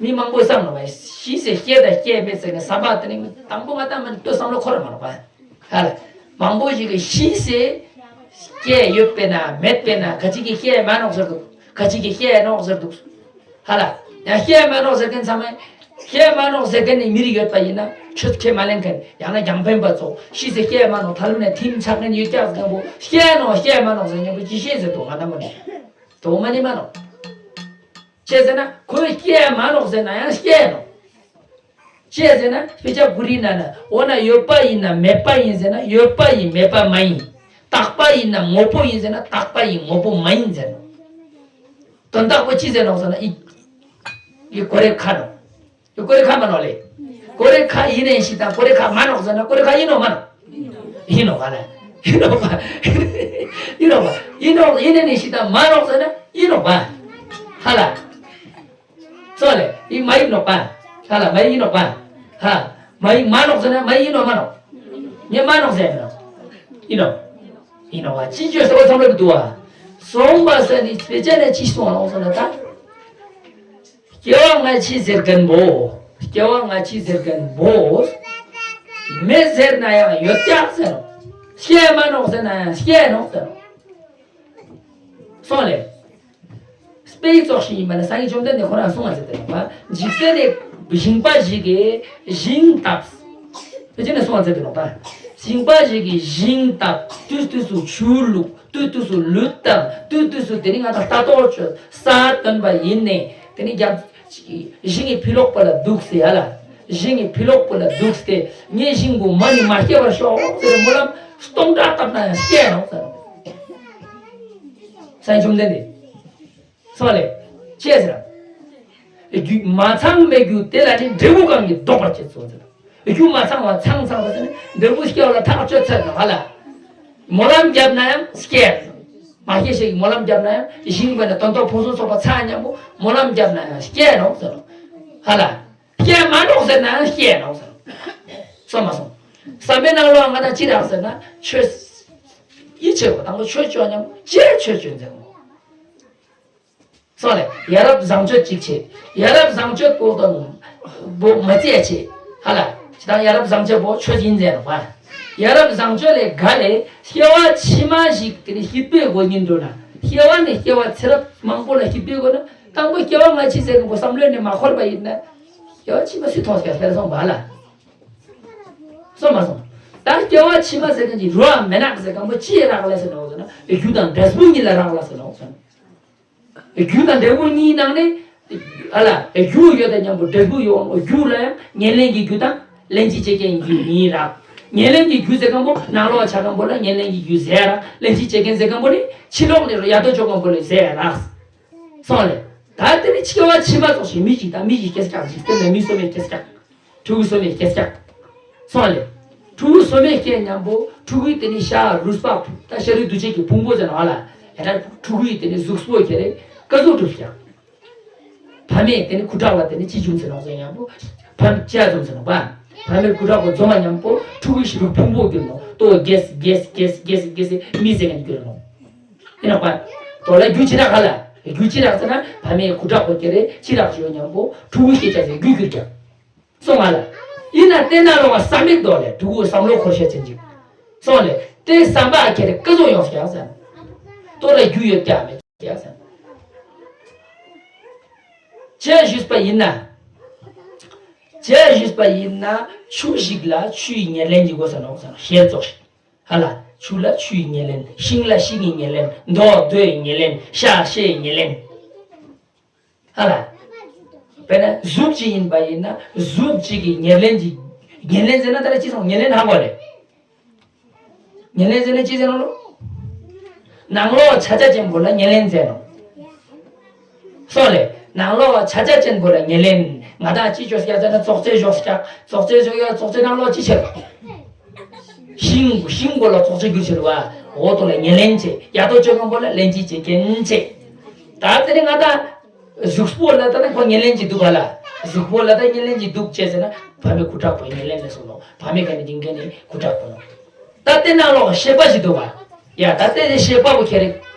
མི་མང་པོས་བསམ་ནོག་པ། ཤི་ཟེར་སྐྱེ་དང་སྐྱེ་མེད་ཟེར་ནས་བསམ་པ་དེ་ནི་དང་པོ་ང་ད་མ་ནི་ལྟོས་བསམ་བློ་འཁོར་མ་ནོག་པ། ཧ་ལ། མང་པོ་ཞིག་གིས་ཤི་ཟེར་སྐྱེ་ཡོད་པས་ན་མེད་པས་ན་ག་ཅིག་གིས་སྐྱེ་མ་ནོག་ཟེར་འདུག་ག་ཅིག་གིས་སྐྱེ་ནོག་ཟེར་འདུག་ཧ་ལ། ཡང་སྐྱེ་མ་ནོག་ཟེར་མཁན་ཚང་མས། སྐྱེ་མ་ནོག་ཟེར་མཁན་ནི་མི་རིགས་ཡོད་པ་ཡིན་ན་ཆོས་ཁས་མ་ལེན་མཁན། ཡང་ན་རྒྱང་འཕེན་པ་ཚོ་ཤི་ཟེར་སྐྱེ་མ་ནོག་ད་ལུ་ནས་ཐིམ་ཆགས་མཁན་ཡོད་ཀྱག་ཟེར་མཁན་པོ་སྐྱེ་ནོག་སྐྱེ་མ་ནོག་ཟེར་མཁན་པོ་ཅི་ཤེས་ཟེར་འདུག་ང་ད་མ་ནི། དོ་མ་ནི་མ་ནོག་ཅི་ཟེར་ན་ཁོས་སྐྱེ་མ་ནོག་ཟེར་ན་ཡང་སྐྱེ་ནོག་ཅི་ཟེར་ན་དཔེ་ཆ་གུ་རི་ན་ན་འོ་ན་ཡོད་པ་ཡིན་ན་མེད་པ་ཡིན་ཟེར་ན་ཡོད་པ་ཡིན་མེད་པ་མ་ཡིན། རྟག་པ་ཡིན་ན་དངོས་པོ་ཡིན་ཟེར་ན་རྟག་པ་ཡིན་དངོས་པོ་མ་ཡིན་ཟེར་ནོག་དོན་དག་པོ་ཅི་ཟེར་ནོག་ཟེར་ན་ཨི། ཨི་ཀོ་རེ་ཁ་ནོག་ཨི་ཀོ་རེ་ཁ་མ་ནོག་ལེ། ཀོ་རེ་ཁ་ཡིན་ནའི་ཤི་དང་ཀོ་རེ་ཁ་མ་ནོག་ཟེར་ན་ཀོ་རེ་ཁ་ཡིན་ནོག་མ་ནོག་ཡིན་ནོག་པ་ལ། ཡིན་ནོག་པ། ཡིན་ནོག་པ། ཡིན་ནོག་ཡིན་ནའི་ཤི་དང་མ་ནོག་ཟེར་ན་ཡིན་ནོག་པ། ཧ་ལ། སོང་ལེ། ཡིན་མ་ཡིན་ནོག་པ། ཧ་ལ་མ་ཡིན་ནོག་པ། ཧ། མ་ཡིན་མ་ནོག་ཟེར་ན་མ་ཡིན་ནོག་མ་ནོག་ངས་མ་ནོག་ཟེར་ནོག་ཡིན་ནོག་ཡིན་ནོག་པ། ཅི་བརྗོད་ཟེར་བ་ཚང་མ་འདུག་བ། སོང་པ་ཟེར་ནི་དཔེ་ཆ་ནས་ཅི་སོང་ནོག་ཟེར་ན་ད། སྐྱེ་བ་སྔ་ཕྱི་ཟེར་མཁན་པོ། སྐྱེ་བ་སྔ་ཕྱི་ཟེར་མཁན་པོ། མེད་ཟེར་ན་ཡང་ཡོད་ཀྱག་ཟེར་ནོག་སྐྱེ་མ་ནོག་ཟེར་ན་ཡང་སྐྱེ་ནོག་ཟེར་ནོག་སོང་ལེ། དཔེ་ཙོགས་ཤིག་ཡིན་པ་ན་སངས་རྒྱས་བཅོམ་ལྡན་འདས་ཁོ་རང་གསུངས་པ་ཟེར་ཏེ་ནོག་པ། འཇིག་རྟེན་ནི་ཞིང་པ་ཞིག་གིས་ཞིང་བཏབ། དཔེ་ཅན་ནས་གསུངས་པ་ཟེར་ཏེ་ནོག་པ། ཞིང་པ་ཞིག་གིས་ཞིང་བཏབ། དུས་དུས་སུ་ཆུ་བླུགས། དུས་དུས་སུ་ལུད་བཏབ། དུས་དུས་སུ་དེ་ནི་ང་དང་ལྟ་རྟོག་བྱས་ས་བཏོན་པ་ཡིན་ནའི་དེ་ནི་རྒྱབ། ཞིང་གི་ཕི་ལོགས་པ་ལ་འདུག་སྟེ་ཧ་ལ། ཞིང་གི་ཕི་ལོགས་པ་ལ་འདུག་སྟེ་ངས་ཞིང་གི་མ་ནི་མ་སྐྱེ་བར་ཤོག་ཟེར་སྨོན་ལམ་སྟོང་ཕྲག་བཏབ་ན་ཡང་སྐྱེ་ནོག་ཟེར། སངས་རྒྱས་བཅོམ་ལྡན་འདས། སོང་ལེ། ཅི་ཟེར། རྒྱུ་མ་ཚང་བའི་རྒྱུ་དེ་ལ་ནི་འབྲས་བུ་གང་གིས་བཟློག་པར་བྱེད་ཚུལ་ཟེར། རྒྱུ་མ་ཚང་བ་ཚང་ཚང་བ་ཟེར་ནི་འབྲས་བུ་སྐྱེ་བ་ལ་ཐག་གཅོད་ཚར་ནོག་ཧ་ལ། སྨོན་ལམ་བརྒྱབ་ན་ཡང་སྐྱེ། མ་སྐྱེ་ཞིག་སྨོན་ལམ་བརྒྱབ་ན་ཡང་ཞིང་པ་ནི་དོན་དུ་ཕུན་སུམ་ཚོགས་པ་ཚང་མཉམ་པོ་སྨོན་ལམ་བརྒྱབ་ན་ཡང་སྐྱེ་ནོག་ཟེར་ནོག་ཧ་ལ། སྐྱེ་མ་ནོག་ཟེར་ན་ཡང་སྐྱེ་ནོག་ཟེར་ནོག་སོང་མ་སོང་། བསམ་པའི་ནང་ལོགས་ང་དང་ཅི་རག་ཟེར་ན་ཆོས། ཡིད་ཆེས་པ་དང་པོ་ཆོས་ཅོ་མཉམ་པོ་ཅེས་ཆོས་ཅོ་ཟེར་ནོག་སོང་ལེ། ཡ་རབས་བཟང་སྤྱོད་ཅིག་བྱེད། ཡ་རབས་བཟང་སྤྱོད་པོ་དང་པོ་མ་བརྩི་ཡ་བྱེད། ཧ་ལ། ཅི་དང་ཡ་རབས་བཟང་སྤྱོད་པོ་ཆོས་ཡིན་ཟེར་ནོག་པ། ཡ་རབས་བཟང་སྤྱོད་ལས་ག་ལས་སྐྱེ་བ་ཕྱི་མ་ཞིག་དེ་ནི་སྐྱིད་པོའི་སྒོ་ཉིད་འགྲོ་ན། སྐྱེ་བ་ནས་སྐྱེ་བ་ཚེ་རབས་མང་པོ་ལ་སྐྱིད་པོའི་སྒོ་ན་དང་པོ་སྐྱེ་བ་སྔ་ཕྱི་ཟེར་གི་པོ་བསམ་བློ་ནས་མ་འཁོར་བ་ཡིན་ན། སྐྱེ་བ་ཕྱི་མ་སུས་མཐོང་སྐྱ་སྤེལ་སོང་བ་ལ། སོང་མ་སོང་ སྐྱེ་བ་ཕྱི་མ་ཟེར་མཁན་གྱི་རོ་མེ་ནག་ཟེར་མཁན་པོ་ཅི་ཡི་རག་ལས་ཟེར་ནོག་ཟེར་ན། རྒྱུ་དང་འབྲས་བུ་གཉིས་ལ་རག་ལས་ཟེར་ནོག་ཟེར་ན། རྒྱུ་དང་འབྲས་བུ་གཉིས་ནང་ནས། ཨ་ལ། རྒྱུ་ཡོད་དང་མཉམ་པོ་འབྲས་བུ་ཡོད། རྒྱུ་ལ་ཡང་ཉེར་ལེན་གྱི་རྒྱུ་དང་ལྷན་ཅིག་བྱེད་རྐྱེན་གྱི་རྒྱུ་གཉིས་རག། ཉེར་ལེན་གྱི་རྒྱུ་ཟེར་མཁན་པོ་ནང་ལོགས་ཆ་མཁན་པོ་ལ་ཉེར་ལེན་གྱི་རྒྱུ་ཟེར་རག། ལྷན་ཅིག་བྱེད་རྐྱེན་ཟེར་མཁན་པོ་ནི་ཕྱི་ལོགས་ནས་ཡར་ལྟོ་འཇོག་མཁན་པོ་ལ་ཟེར་རག། སོང་ལེ། ད་དེ་ནི་སྐྱེ་བ་ཕྱི་མ་ཙོགས་ཤིག་མི་ཞིག་དང་མི་ཞིག་སྐྱེས་ཀྱང་འཇིག་རྟེན་ནས་མི་སོ་མའི་སྐྱེས་ཀྱང་། ཕྲུ་གུ་སོ་མའི་སྐྱེས་ཀྱང་། སོང་ལེ། ཕྲུ་གུ་སོ་མའི་སྐྱེས་མཉམ་པོ་ཕྲུ་གུའི་དེ་ནི་ཤ་རུས་པ་ད་ཤ་རུས་འདུ་བྱེད་ཀྱི་ཕུང་པོ་ཟེར་ནོག་ཨ་ལ། ཡ་ད་ཕྲུ་གུའི་དེ་ནི་གཟུགས་པོ་ཁྱེར་རེ་ཀ་ཟུག་གྲུབ་ཀྱང་། ཕ་མས་དེ་ནི་ཁུ་ཁྲག་ལ་དེ་ནི་ཅི་བྱུང་ཟེར་ནོག་ཟེར་མཉམ་པོ། ཕ་མ་ཅི་ཡ་འཛོམས་ཟེར་ནོག་པ། ཕ་མའི་ཁུ་ཁྲག་པོ་འཛོམས་པ་མཉམ་པོ་ཕྲུ་གུའི་ཤ་རུས་ཕུང་པོ་གྱུར་ནོག། ལྟོ་གེས་གེས་གེས་གེས་གེས་མི་ཟེར་མཁན་གྱུར་ནོག། ཡིན་ནོག་པ། དོ་ལ་རྒྱུ་ཅི་རག་ཧ་ལ། རྒྱུ་ཅི་རག་ཟེར་ན་ཕ་མའི་ཁུ་ཁྲག་པོ་ཁྱེར་རེ་ཅི་རག་ཅི་ཡོད་མཉམ་པོ་ཕྲུ་གུ་སྐྱེ་ཅག་ཟེར་རྒྱུ་གྱུར་ཀྱང་། སོང་ང་ལ། ཡིན་ན་དེ་ནང་ལོགས་བསམ་མེད་དོ་ལེ། ཕྲུ་གུ་བསམ་བློ་འཁོར་ཤེས་ཅན་ཅིག། སོང་ལེ། དེ་བསམ་པ་ཁྱེར་རེ་ཀ་ཟུག་ཡོང་ཀྱང་ཟེར། དོ་ལ་རྒྱུ་ཡོད་ཀྱང་མེད་ཀྱང་ཟེར། ཅེས་ཞུས་པ་ཡིན་ན། ཅེས་ཞུས་པ་ཡིན་ན་ཆུ་ཞིག་ལ་ཆུའི་ཉེར་ལེན་གྱི་དགོས་ས་ནོག་ཟེར་ཤེས་ཙོགས་ཤིག། ཧ་ལ། ཆུ་ལ་ཆུའི་ཉེར་ལེན། ཤིང་ལ་ཤིང་གི་ཉེར་ལེན། མདོག་མདོག་ཉེར་ལེན། ཤ་ཤའི་ཉེར་ལེན། ཧ་ལ། དཔེར་ན་གཟུགས་ཅིག་ཡིན་པ་ཡིན་ན་གཟུགས་ཅིག་གི་ཉེར་ལེན་གྱི། ཉེར་ལེན་ཟེར་ན་ད་ལྟ་ཅི་སོང་ཉེར་ལེན་ཧ་གོ་རེད། ཉེར་ལེན་ཟེར་ན་ཅི་ཟེར་ནོག་ལོ། ནང་ལོགས་ཆ་ཆ་ཅན་པོ་ལ་ཉེར་ལེན་ཟེར་ནོག། སོང་ལེ། ནང་ལོགས་ཆ་ཆ་ཅན་པོ་ལ་ཉེར་ལེན། ང་དང་ཅི་ཅོ་སྐྱ་ཟེར་ན་ཙོག་ཙེ་ཞོག་སྐྱ། ཙོག་ཙེ་ཞོག་ཡ་ཙོག་ཙེ་ནང་ལོགས་ཅི་བྱེད། ཤིང་ཤིང་པོ་ལ་ཙོག་ཙེ་གྱུར་ཕྱིར་བ། འོ་དོ་ལ་ཉེར་ལེན་བྱེད། ཡ་དོ་ཅོ་མཁན་པོ་ལ་ལྷན་ཅིག་བྱེད་རྐྱེན་བྱེད། ད་དེ་ནི་ང་དང་གཟུགས་པོ་ལ་ད་ནི་ཁོ་ཉེར་ལེན་གྱི་འདུག་ག་ལ། གཟུགས་པོ་ལ་ད་ཉེར་ལེན་གྱི་འདུག་ཅེས་ཟེར་ན་ཕ་མའི་ཁུ་ཁྲག་པོའི་ཉེར་ལེན་ལས་སོང་ནོག། ཕ་མའི་ཁ་ནས་འདིང་མཁན་ནི་ཁུ་ཁྲག་པོ་ནོག། ད་དེ་ནང་ལོགས་ཤེས་པ་ཞིག་འདུག་བ། ཡ་ད་དེ་ནི་ཤེས་པ་པོ་ཁྱེར་རེ་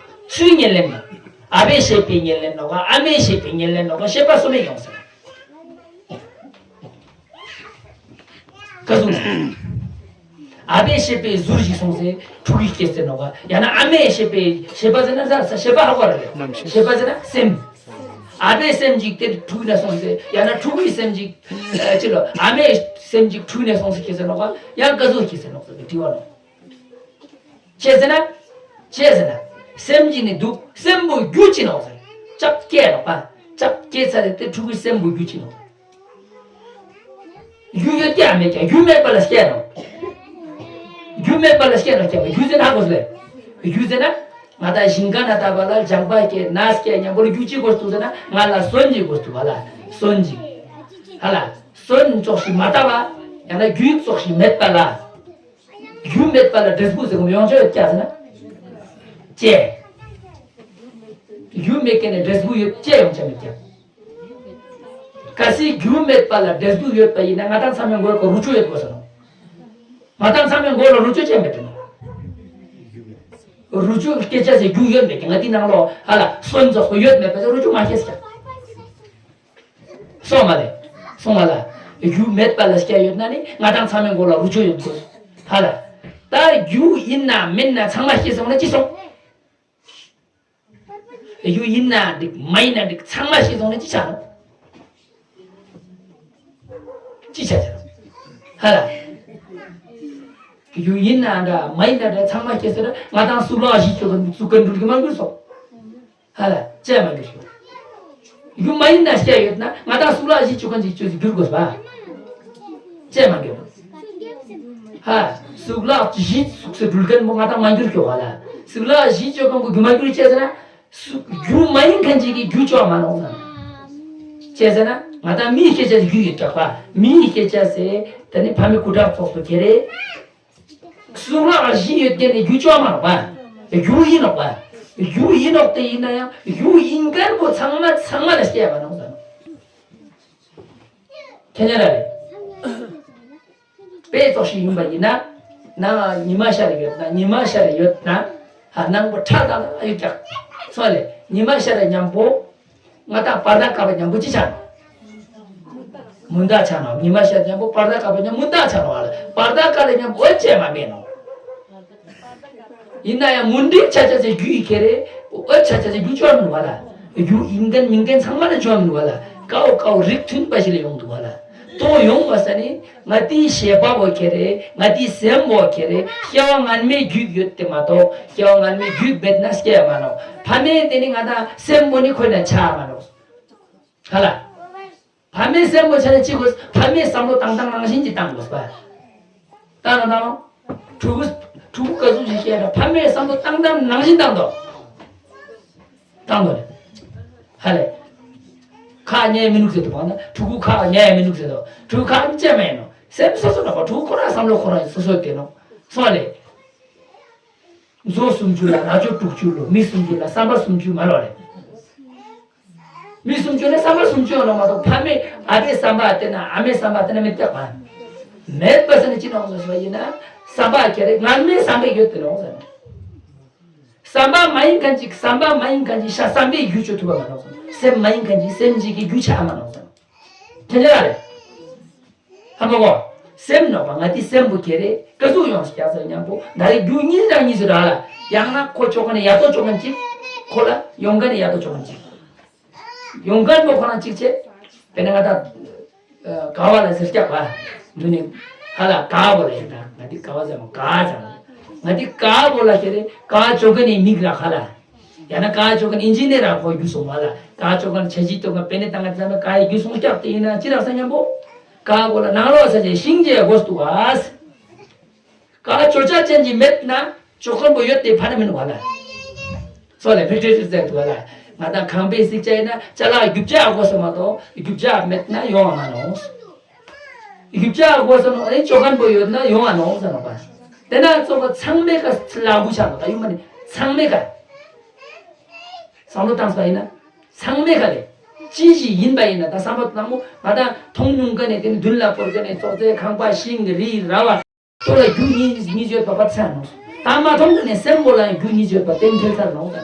སུའི་ཉེར་ལེན་ནོག། ཨ་ཕའི་ཤེས་པའི་ཉེར་ལེན་ནོག་ག། ཨ་མའི་ཤེས་པའི་ཉེར་ལེན་ནོག་ག། ཤེས་པ་སོ་མའི་ཡོང་ཟེར། ཀ་ཟུག་ནོག། ཨ་ཕའི་ཤེས་པའི་ཟུར་ཞིག་སོང་ཟེར་ཕྲུ་གུའི་སྐྱེས་ཟེར་ནོག་ག། ཡང་ན་ཨ་མའི་ཤེས་པའི་ཤེས་པ་ཟེར་ན་ས་ས་ཤེས་པ་ཧ་གོ་ར་རེད། རྣམ་ཤེས། ཤེས་པ་ཟེར་ན་སེམས། ཨ་ཕའི་སེམས་ཅིག་དེ་ཕྲུ་གུ་ན་སོང་ཟེར། ཡང་ན་ཕྲུ་གུའི་སེམས་ཅིག་ཨ་ཅི་ལོ་ཨ་མའི་སེམས་ཅིག་ཕྲུ་གུ་ན་སོང་ཟེར་སྐྱེས་ཟེར་ནོག་ག། ཡང་ཀ་ཟུག་སྐྱེས་ཟེར་ནོག་ཟེར་གི་དྲི་བ་ནོག། ཅི་ཟེར་ན། ཅི་ཟེར་ན། སེམས་ཀྱི་ནི་འདུག། སེམས་པོ་རྒྱུ་ཅི་ནོག་ཟེར། ལྕགས་སྐྱེས་ནོག་པ། ལྕགས་སྐྱེས་ཚར་རེ་དེ་ཕྲུ་གུའི་སེམས་པོ་རྒྱུ་ཅི་ནོག། རྒྱུ་ཡོད་ཀྱང་མེད་ཀྱང་རྒྱུ་མེད་པ་ལ་སྐྱེས་ནོག། རྒྱུ་མེད་པ་ལ་སྐྱེས་ནོག་ཀྱང་རྒྱུ་ཟེར་ན་ཧ་གོ་སོང་ལེ། རྒྱུ་ཟེར་ན། ང་དང་ཞིང་ཁ་ན་བཏབ་པ་ལ་ལྗང་པ་སྐྱེས་ནས་སྐྱེས་མཉམ་པོ་ལ་རྒྱུ་ཅི་དགོས་འདུག་ཟེར་ན་ང་ལ་སོན་ཅིག་དགོས་འདུག་བ་ལ་སོན་ཅིག། ཧ་ལ། སོན་ཙོགས་ཤིག་མ་བཏབ་པ། ཡང་ན་རྒྱུ་ཙོགས་ཤིག་མེད་པ་ལ། རྒྱུ་མེད་པ་ལ་འབྲས་བུ་ཟེར་གོ་ཡོང་ཆོག་ཡོད་ཀྱང་ཟེར་ན། ཅེས། རྒྱུ་མེད་མཁན་ནི་འབྲས་བུ་ཡོད་ཅེས་ཡོང་ཆ་མེད་ཀྱང་། གལ་སྲིད་རྒྱུ་མེད་པ་ལ་འབྲས་བུ་ཡོད་པ་ཡིན་ན་ང་དང་ཚང་མའི་མགོ་ལ་རུ་ཅོ་ཡོད་དགོས་ཟེར་ནོག། ང་དང་ཚང་མའི་མགོ་ལ་རུ་ཅོ་ཅེས་མེད་དེ་ནོག། རུ་ཅོ་སྐྱེ་ཅེས་སི་རྒྱུ་ཡོད་མེད་ཀྱང་ང་དེ་ནང་ལོགས་ཧ་ལ་སོན་ཙོགས་པོ་ཡོད་མེད་པ་ཚོ་རུ་ཅོ་མ་སྐྱེས་ཀྱང་། སོང་མ་ལེ། སོང་མ་ལ། རྒྱུ་མེད་པ་ལ་སྐྱེ་ཡོད་ན་ནི་ང་དང་ཚང་མའི་མགོ་ལ་རུ་ཅོ་ཡོད་དགོས། ཧ་ལ། ད་རྒྱུ་ཡིན་ན་མིན་ན་ཚང་མ་སྐྱེས་སོང་ན་ཅི་སོང་། རྒྱུ་ཡིན་ན་འགྲིག་མ་ཡིན་ན་འགྲིག་ཚང་མ་སྐྱེས་སོང་ན་ཅི་ཆགས་ནོག། ཅི་ཆགས་ཆགས་ནོག། ཧ་ལ། རྒྱུ་ཡིན་ན་འདྲ་མ་ཡིན་ན་འདྲ་ཚང་མ་སྐྱེས་སོང་ན་ང་དང་གཙུག་ལག་བཞི་བཅུ་གི་གཙུག་གི་འགྲུལ་གི་མ་འགྱུར་སོང་། ཧ་ལ་ཅེས་མ་འགྱུར་ཞིག། རྒྱུ་མ་ཡིན་ན་སྐྱེ་ཡོད་ན་ང་དང་གཙུག་ལག་བཞི་བཅུ་གང་ཅིག་བཅོས་སུ་འགྱུར་དགོས་པ། ཅེས་མ་འགྱུར། ཧ། གཙུག་ལག་བཞི་གཙུག་སུ་འགྲུལ་མཁན་པོ་ང་དང་མ་འགྱུར་ཞིག་ཧ་ལ། གཙུག་ལག་བཞི་བཅུ་གང་གི་རྒྱུ་མ་འགྱུར་ཅེས་ཟེར་ན། གཙུག་རྒྱུ་མ་ཡིན་མཁན་ཅིག་གི་རྒྱུ་བཅོས་མ་ནོག་ཟེར། ཅེས་ཟེར་ན་ང་དང་མིའི་སྐད་ཆ་ཟེར་རྒྱུ་ཡིན་དྲག་པ། མིའི་སྐད་ཆ་ཟེར་དེ་ནི་ཕ་མའི་སྐུ་དྲག་ཚོགས་སུ་ཁྱེར་རེ། གཙུག་ལག་བཞི་ཡོད་མཁན་ནི་རྒྱུ་བཅོས་མ་ནོག་པ། རྒྱུ་ཡིན་ནོག་པ། རྒྱུ་ཡིན་ནོག་དེ་ཡིན་ན་ཡང་རྒྱུ་ཡིན་མཁན་པོ་ཚང་མ་ཚང་མ་ལ་སྐྱེས་པ་ནོག་ཟེར། ཁྱེད་ཉན་ར་རེད། དཔེ་ཙོགས་ཤིག་ཡིན་པ་ཡིན་ན། ནང་ཉི་མ་ཤར་ཡོད་ན་ཉི་མ་ཤར་ཡོད་ན། ཧ་ནང་པོ་ཁྲ་དང་ཡོད་ཀྱང་། སོང་ལེ་ཉི་མ་ཤར་མཉམ་པོ། ང་དང་བར་ཐག་བཀག་པ་མཉམ་པོ་ཅི་ཆགས་ནོག། མུན་དག་ཆགས་ནོག། ཉི་མ་ཤར་མཉམ་པོ་བར་ཐག་བཀག་པ་མཉམ་མུན་དག་ཆགས་ནོག་ཨ་ལ། བར་ཐག་བཀག་ལ་མཉམ་པོ་འོད་ཅེས་མ་མེད་ནོག། ཡིན་ན་ཡང་མུན་འདི་ཆ་ཆ་ཟེར་རྒྱུ་ཡི་ཁེ་རེ། འོད་ཆ་ཆ་ཟེར་རྒྱུ་བཅོས་མི་འདུག་བ་ལ། རྒྱུ་ཡིན་མཁན་མིན་མཁན་ཚང་མ་ལ་བཅོས་མི་འདུག་བ་ལ། ཀའོ་ཀའོ་རིགས་མཐུན་པ་ཞིག་ལ་ཡོང་འདུག་བ་ལ། གཏོང་ཡོང་བ་ས་ནི་ང་དེའི་ཤེས་པ་བོ་ཁེ་རེད། ང་དེའི་སེམས་བོ་ཁེ་རེད། སྐྱེ་བ་སྔན་མའི་རྒྱུ་ཡོད་དེ་མ་གཏོགས་སྐྱེ་བ་སྔན་མའི་རྒྱུ་མེད་ན་སྐྱེ་ཡ་མ་ནོ། ཕ་མས་དེ་ནི་ང་དང་སེམས་བོ་ནི་ཁོ་ན་ཆ་མ་ནོ། ཧ་ལ། ཕ་མའི་སེམས་པོ་ཆ་ནས་ཅི་དགོས། ཕ་མའི་བསམ་བློ་བཏང་སྟངས་ནང་བཞིན་གྱི་བཏང་དགོས་པ། བཏང་རོགས་བཏང་རོགས། ཕྲུ་གུ་ཕྲུ་གུ་ག་ཟུག་ཞིག་བཤད་ན་ཕ་མའི་བསམ་བློ་བཏང་སྟངས་ནང་བཞིན་བཏང་དོ། བཏང་དོ་རེད། ཧ་ལས། ཁ་ཉན་མི་ནུག་ཟེར་དོ། བ་ན་ཕྲུ་གུ་ཁ་ཉན་མི་ནུག་ཟེར་དོ། ཕྲུ་གུ་ཁ་ཉན་མེད་ནོ། སེམས་སོ་སོ་ནོ། ཕྲུ་གུ་ཁོ་རང་བསམ་བློ་ཁོ་རང་སོ་སོ་དེ་ནོ། སོང་ལས། མཛོ་སུམ་ཅུ་ལ་རྭ་ཅོ་དྲུག་ཅུ་ལོ། མི་སུམ་ཅུ་ལ་བསམ་པ་སུམ་ཅུ་མ་ལོ་རེད། མི་སུམ་ཅུ་ལ་བསམ་པ་སུམ་ཅུ་ཡོད་ནོ་མ་གཏོགས་ཕ་མས་ཨ་ཕའི་བསམ་པ་བལྟས་ན་ཨ་མའི་བསམ་པ་བལྟས་ན་མི་སྐྱག་པ། མེད་པ་ཟེར་ན་ཅི་ནོག་ཟེར་བ་ཡིན་ན་བསམ་པ་ཁྱེར་རེ་སྔར་མའི་བསམ་པའི་ཡོད་དེ་ནོག་ཟེར། བསམ་པ་མ་ཡིན་མཁན་ཅིག་བསམ་པ་མ་ཡིན་མཁན་ཅིག་ཤ་བསམ་པའི་རྒྱུ་ཆོད་ཐུབ་པ་མ་ནོག་ཟེར། སེམས་མ་ཡིན་མཁན་ཅིག་སེམས་ཅིག་གི་རྒྱུ་ཆ་ཨ་མ་ནོག་ཟེར། དེ་འདྲ་རེད། ཧ་མ་གོ། སེམས་ནོ་བ་ང་དེ་སེམས་པོ་ཁྱེར་རེ་ཀ་ཟུག་ཡོང་ཞིག་ཡག་ཟེར་མཉམ་པོ་ད་རེ་རྒྱུ་གཉིས་དང་གཉིས་སུ་རག་ལ། ཡང་ན་ཁོ་ཆོ་ག་ནས་ཡག་ཏོ་ཆོ་ག་ཅིག་ཁོ་ལ་ཡོང་ག་ནས་ཡག་ཏོ་ཆོ་ག་ཅིག་ཡོང་ག་པོ་ཁོ་རང་ཅིག་བྱེད། དཔེར་ན་ང་ད་ག་བ་ལ་ཟེར་སྐྱག་པ་འདུག་ནས་ཧ་ལ་ག་བོ་ལ་ཡིན་ད་ང་དེ་ག་བ་ཟེར་མོ་ག་ཟེར་མོ། ང་དེ་ག་བོ་ལ་ཁྱེར་རེ་ག་ཆོ་ག་ནས་མིག་རག་ཧ་ལ། ཡང་ན་ཀ་ཅོ་ཀན་ཨིན་ཇི་ནི་ཡར་ཁོ་རྒྱུ་སོང་བ་ལ། ཀ་ཅོ་ཀན་ཆ་ཅི་ཏོ་ཀ་པེ་ནེ་ཏང་ཀ་ཙམ་པ་ཀ་ཡི་རྒྱུ་སོང་སྐྱག་དེ་ཡིན་ན་ཅི་རག་ས་མཉམ་པོ། ཀ་གོ་ལ་ནང་ལོགས་ས་ཆའི་ཤིང་རྗེས་དགོས་འདུག་བ། ཀ་ཅོ་ཅག་ཅན་གྱི་མེད་ན་ཅོ་ཀན་པོ་ཡོད་དེ་ཕ་ན་མིན་བ་ལ། སོ་ལེ་ཕི་ཏྲེ་ཏྲེ་ཟེར་འདུག་བ་ལ། ང་དང་ཁང་པའི་སིག་ཅ་ཡིན་ན་ཅ་ལག་རྒྱུ་ཅག་དགོས་ས་མ་གཏོགས་རྒྱུ་ཅག་མེད་ན་ཡོང་བ་མ་ནོ། ཡུག་ཅག་དགོས་ས་ནོ་ཨེ་ཅོ་ཁན་པོ་ཡོད་ན་ཡོང་ང་ནོ་ཟེར་ནོ་པ། དེ་ན་གཙོ་བོ་ཚང་མའི་ཀ་ལ་དགུ་ཆགས་ནོ་ད་ཡུག་མ་ནི་ཚང་མའི་ཀ། བསམ་བློ་བཏང་ས་ཡིན་ན་ཚང་མའི་ཀ་ལས་ཅི་ཞིག་ཡིན་པ་ཡིན་ན་ད་བསམ་བློ་བཏང་མོ་ང་ད་མཐོང་མྱོང་ཀ་ནས་དེ་མདུན་ལ་བོར་ཀ་ནས་ཙོག་ཙེ་ཁང་པ་ཤིང་རི་ར་བ་ཏོ་ལ་རྒྱུ་གཉིས་གཉིས་ཡོད་པ་པ་ཚང་ནོ། ད་མ་མཐོང་ཀ་ནས་སེམས་པོ་ལ་རྒྱུ་གཉིས་ཡོད་པ་གཏན་འཁེལ་ཚར་ནོ་ད།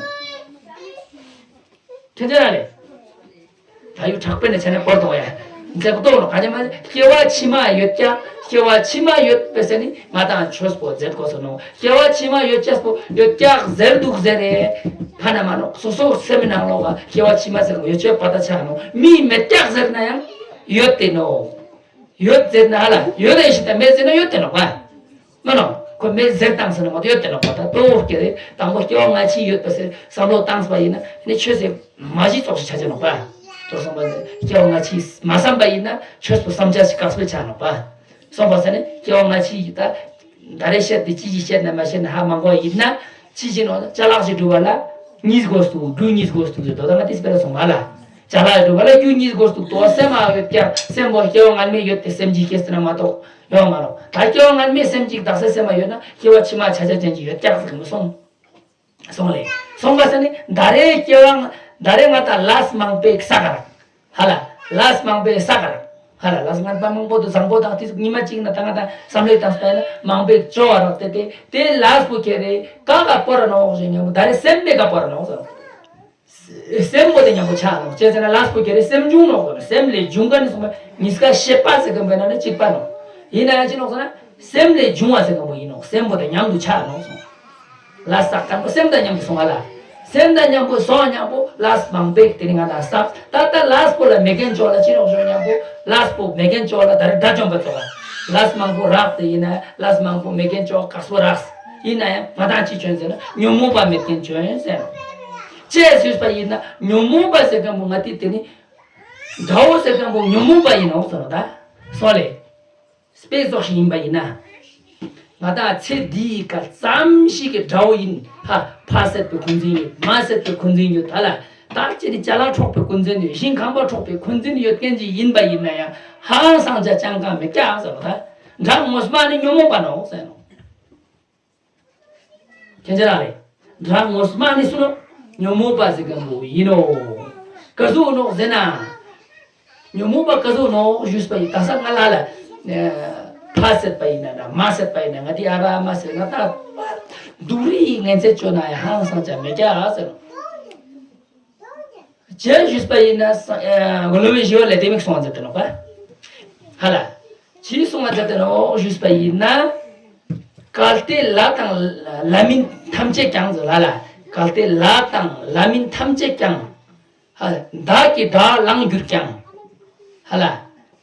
ཁྱེད་ཅག་རེད། ད་ཡུ་དྲག་པོ་ནས་བྱས་ན་བོར་དོ་ཡ། མཛད་པ་གཏོང་ནོ་ག་ཅི་མ་སྐྱེ་བ་ཕྱི་མ་ཡོད་ཀྱང་སྐྱེ་བ་ཕྱི་མ་ཡོད་པའི་ཟེར་ནི་ང་དང་ཆོས་པོ་མཛད་དགོས་སོ་ནོ། སྐྱེ་བ་ཕྱི་མ་ཡོད་ཀྱང་པོ་ཡོད་ཀྱང་ཟེར་འདུག་ཟེར་རེད། ཕ་ན་མ་ནོ་སོ་སོ་སེམས་ནང་ལོག་ག་སྐྱེ་བ་ཕྱི་མ་ཟེར་ཡོད་ཆོས་པ་ད་ཆ་ནོ་མི་མེད་ཀྱང་ཟེར་ན་ཡང་ཡོད་དེ་ནོ། ཡོད་ཟེར་ན་ཧ་ལ་ཡོད་རེད་ཞིག་ད་མེད་ཟེར་ན་ཡོད་དེ་ནོ་བ། མ་ནོ། ཁོ་མེད་ཟེར་བཏང་ཟེར་ན་མ་གཏོགས་ཡོད་དེ་ལ་གོ་ད་གཏོ་བོ་སྐྱེ་རེ་དང་པོ་སྐྱེ་བ་སྔ་ཕྱི་ཡོད་པ་ཟེར་བསམ་བློ་བཏང་ཟེར་བ་ཡིན་ན་ནི་ཆོས་ཟེར་མ་གཞི་ཙོགས་ཤིག་ཆ་ཆ་ནོ་པ། ཏོ་སོང་པ་ཟེར་སྐྱེ་བ་སྔ་ཕྱི་མ་བསམ་པ་ཡིན་ན་ཆོས་སུ་བསམ་བྱ་ཞིག་དཀག་སྤེལ་ཆ་ནོ་པ། སོང་པ་ཟེར་ནི་སྐྱེ་བ་སྔ་ཕྱི་ཡིན་ད་ད་རེ་བཤད་དེ་ཅི་ཞིག་བཤད་ན་མ་བཤད་ན་ཧ་མ་གོ་ཡིན་ན་ཅི་ཞིག་ནོ་ཅ་ལག་ཞིག་སྒྲུབ་པ་ལ་གཉིས་དགོས་སུ་རྒྱུ་གཉིས་དགོས་སུ་ཟེར་དོ་ད་ང་དེ་སྤེ་ར་སོང་བ་ལ། ཅ་ལག་སྒྲུབ་པ་ལ་རྒྱུ་གཉིས་དགོས་སུ་དོ་སེམས་མ་ཡོད་ཀྱང་སེམས་པོ་སྐྱེ་བ་སྔ་མའི་ཡོད་དེ་སེམས་ཀྱིས་སྐྱེས་ཟེར་ན་མ་གཏོགས། ཡོང་མ་རུང་། ད་སྐྱེ་བ་སྔ་མའི་སེམས་ཅིག་དག་ས་སེམས་མ་ཡོད་ན་སྐྱེ་བ་ཕྱི་མ་ཆ་ཆ་ཅན་ཅིག་ཡོད་ཀྱག་ཟེར་གི་མི་སོང་། སོང་ལེ། སོང་པ་ཟེར་ནི་ད་རེས་སྐྱེ་བ་ད་རེས་ང་ད་ལས་མང་པོའི་ས་ག་ར། ཧ་ལ། ལས་མང་པོའི་ས་ག་ར། ཧ་ལ་ལས་ང་ད་མང་པོ་དུ་བཟང་པོ་དང་དེ་ཉི་མ་གཅིག་ན་ད་ང་ད་བསམ་བློའི་དང་སྤེལ་ན་མང་པོའི་སྐྱོ་བ་རག་སྟེ་དེ་དེ་ལས་པོ་ཁྱེར་རེ་ཀ་ག་པོ་ར་ནོག་ཞེས་ཉམ་པོ་ད་རེས་སེམས་པའི་ག་པོ་ར་ནོག་ཟེར། སེམས་པོ་དེ་མཉམ་པོ་ཆགས་ནོག་ཅེས་ཟེར་ན་ལས་པོ་ཁྱེར་རེ་སེམས་བྱུང་ནོག་ཟེར་སེམས་ལས་བྱུང་ག་ནས་སོང་བ་ཉིས་ཀ་ཤེས་པ་ཟེར་གམ་པའི་ནང་ནས་གཅིག་པ་ནོག་ཡིན་ན་ཡང་ཅི་ནོག་ཟེར་ན་སེམས་ལས་བྱུང་བ་ཟེར་གམ་པོ་ཡིན་ནོག་སེམས་པོ་དེ་མཉམ་དུ་ཆགས་ནོག་སོང་། ལ་ས་དང་པོ་སེམས་དང་མཉམ་དུ་སོང་བ་ལ། སེམས་དང་མཉམ་པོ་སོང་མཉམ་པོ་ལས་མང་པོས་དེ་ནི་ང་དང་བསམ་ད་ལྟ་ལས་པོ་ལ་མེད་མཁན་ཅོག་ལ་ཅི་ནོག་ཞོག་མཉམ་པོ་ལས་པོ་མེད་མཁན་ཅོག་ལ་ད་རེ་དགྲ་བཅོམ་པ་ཙོག་ལ། ལས་མང་པོ་རག་དེ་ཡིན་ན་ལས་མང་པོ་མེད་མཁན་ཅོག་དཀག་སོ་རག་ཡིན་ན་ཡང་ང་དང་ཅི་བྱོན་ཟེར་ན་ཉོན་མོངས་པ་མེད་མཁན་བྱོན་ཟེར། ཅེས་ཞུས་པ་ཡིན་ན་ཉོན་མོངས་པ་ཟེར་མཁན་པོ་ང་དེ་དེ་ནི་དགྲ་བོ་ཟེར་མཁན་པོ་ཉོན་མོངས་པ་ཡིན་ནོག་ཟེར་ན་ད་སོང་ལེ། དཔེ་ཙོགས་ཤིག་ཡིན་པ་ཡིན་ན། ང་དང་ཚེ་འདིའི་སྐབས་ཙམ་ཞིག་གི་དགྲ་བོ་ཡིན་ཧ་ཕ་ཟེར་པའི་འཁོན་འཛིན་ཡོད་མ་ཟེར་པའི་འཁོན་འཛིན་ཡོད་ད་ལ་ད་ཅི་ནི་ཅ་ལག་འཕྲོག་པའི་འཁོན་འཛིན་ཡོད་ཞིང་ཁམས་པ་འཕྲོག་པའི་འཁོན་འཛིན་ཡོད་མཁན་ཅིག་ཡིན་པ་ཡིན་ན་ཡང་ཧང་སང་ཅ་ཅང་གང་མི་སྐྱག་ཟེར་བ་ད་དགྲ་ངོ་མ་ནི་ཉོན་མོངས་པ་ནོག་ཟེར་ནོ། ཁྱེད་ཅག་རང་རེད། དགྲ་ངོ་མ་ནི་སུ་ནོ། ཉོན་མོངས་པ་ཟེར་མཁན་པོ་ཡིན་ནོ། ག་ཟུག་ནོག་ཟེར་ན། ཉོན་མོངས་པ་ག་ཟུག་ནོག་ཞུས་པ་ཡིན་ད་ས་ང་ལ་ལ། ཕ་ཟེར་པ་ཡིན་ན་འདྲ་མ་ཟེར་པ་ཡིན་ན་ང་དེ་ཨ་བ་མ་ཟེར་ང་ད། སྡུག་རིགས་ངན་ཚད་བཅོ་ན་ཡང་ཧང་སང་ཅ་མེད་ཀྱག་ཟེར་ནོ། ཅེས་ཞུས་པ་ཡིན་ན་ས་ཨ་གོ་ལོ་བའི་ཞི་བ་ལས་དེ་མིག་སོང་བ་མཛད་དེ་ནོག་པ། ཧ་ལ། ཅི་སོང་བ་མཛད་དེ་ནོག་ཞུས་པ་ཡིན་ན། གལ་ཏེ་ལ་དང་ལ་མིན་ཐམས་ཅད་ཀྱང་ཟེར་ལ་ལ། གལ་ཏེ་ལ་དང་ལ་མིན་ཐམས་ཅད་ཀྱང་། ཧ་ལ། བདག་གི་དགྲ་ལངས་གྱུར་ཀྱང་། ཧ་ལ།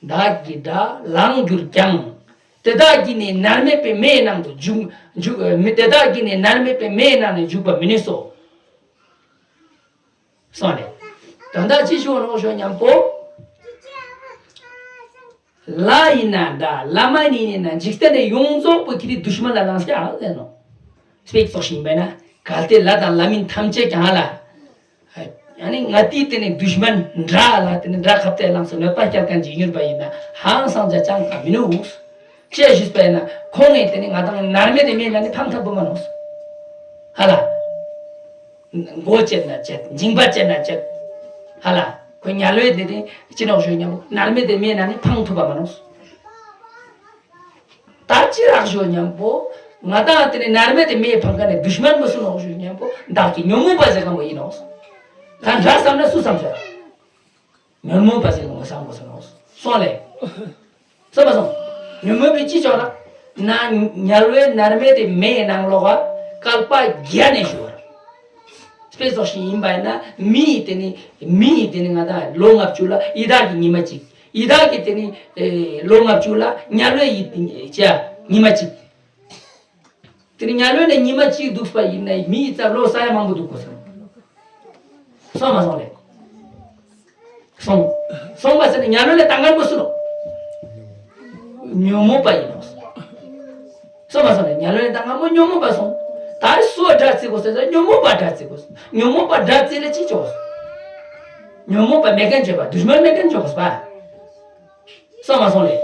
བདག་གི་དགྲ་ལངས་གྱུར་ཀྱང་། དེ་དག་གིས་ནི་མནར་མེད་པའི་མེའི་ནང་དུ་འཇུག་འཇུག་མི་དེ་དག་གིས་ནི་མནར་མེད་པའི་མེའི་ནང་ནས་འཇུག་པ་མི་ནུས་སོ། སོང་རེད། ད་ལྟ་ཅི་ཞུ་ནོག་ཞུ་སྙམ་པོ། ལྷ་ཡིན་ན་འདྲ་ལྷ་མ་ཡིན་ན་འཇིག་རྟེན་ནས་ཡོངས་རྫོགས་པོ་ཁྱེད་ཀྱི་དུཤ་མན་ལ་ལངས་ཀྱང་ལེན་ནོ། སྤེག་ཙོགས་ཤིག་ཡིན་པས་ན་གལ་ཏེ་ལྷ་དང་ལྷ་མིན་ཐམས་ཅད་ཀྱང་ལ། ཨ་ནི་ང་དེའི་དེ་ནས་དུཤ་མན་འདྲ་ལ་དེ་ནས་འདྲ་ཁ་གཏད་ལངས་སུ་གནོད་པ་སྐྱེལ་མཁན་ཅིག་ཡོད་པ་ཡིན་ན་ཧང་སང་ཅ་ཅང་གང་མི་ནུས། ཅེས་ཞུས་པས་ན་ཁོང་ངས་དེ་ནས་ང་དང་མནར་མེད་དེ་མེད་ན་ནི་ཕང་ཐབས་པོ་མ་ནོག་ཧ་ལ། མགོ་བཅད་ན་བཅད། མཇིང་པ་བཅད་ན་བཅད། ཧ་ལ། ཁོ་དམྱལ་བའི་དེ་དེ་ཅི་ནོག་ཞུ་སྙམ་པོ་མནར་མེད་དེ་མེད་ན་ནི་ཕང་ཐུབ་པ་མ་ནོག་ད་ཅི་རག་ཞུ་སྙམ་པོ། ང་དང་དེ་ནི་མནར་མེད་དེ་མེད་ཕང་ཀ་ནི་དུཤ་མན་པོ་སུ་ནོག་ཞུ་སྙམ་པོ་བདག་གི་ཉོན་མོངས་པ་ཟེར་གང་པོ་ཡིན་ནོག་ད་འདྲ་བསམ་ན་སུ་བསམ་ཟེར། ཉོན་མོངས་པ་ཟེར་གང་པོ་བསམ་དགོས་སོ་ནོག་སོང་ལེ། སོང་མ་སོང་། ཉོན་མོངས་པའི་ཅི་ཆོག་ལ། ན་དམྱལ་བའི་མནར་མེད་དེ་མེའི་ནང་ལོགས་ཀ་བསྐལ་པ་བརྒྱ་ནས་ཞུ་བར། དཔེ་ཙོགས་ཤིག་ཡིན་པ་ཡིན་ན་མི་ཡི་དེ་ནི་མི་ཡི་དེ་ནི་ང་དང་ལོ་ལྔ་བཅུ་ལ་ཡི་དྭགས་ཀྱི་ཉི་མ་གཅིག་ཡི་དྭགས་ཀྱི་དེ་ནི་ལོ་ལྔ་བཅུ་ལ་དམྱལ་བའི་ཡི་ཉི་མ་གཅིག་དེ་ནི་དམྱལ་བའི་ནང་ཉི་མ་གཅིག་འདུག་པ་ཡིན་ན་མི་ཡི་རྩ་ལོ་ས་ཡ་མང་པོ་འདུག་དགོས་སོ། སོང་མ་སོང་ལེ། སོང་། སོང་བ་ཟེར་ན་དམྱལ་བའི་ནང་བཏང་མཁན་པོ་སུ་ནོག་ཉོན་མོངས་པ་ཡིན་ནོག་སོང་མ་སོང་ལེ། དམྱལ་བའི་ནང་བཏང་མཁན་པོ་ཉོན་མོངས་པ་སོང་། ད་སུ་དགྲ་བརྩི་དགོས་ཟེར་ན་ཉོན་མོངས་པ་དགྲ་བརྩི་དགོས། ཉོན་མོངས་པ་དགྲ་བརྩི་ལེ་ཅི་ཆོག་ཉོན་མོངས་པ་མེད་མཁན་བྱེད་པ་དུཤ་མན་མེད་མཁན་ཆོག་པ། སོང་མ་སོང་ལེ།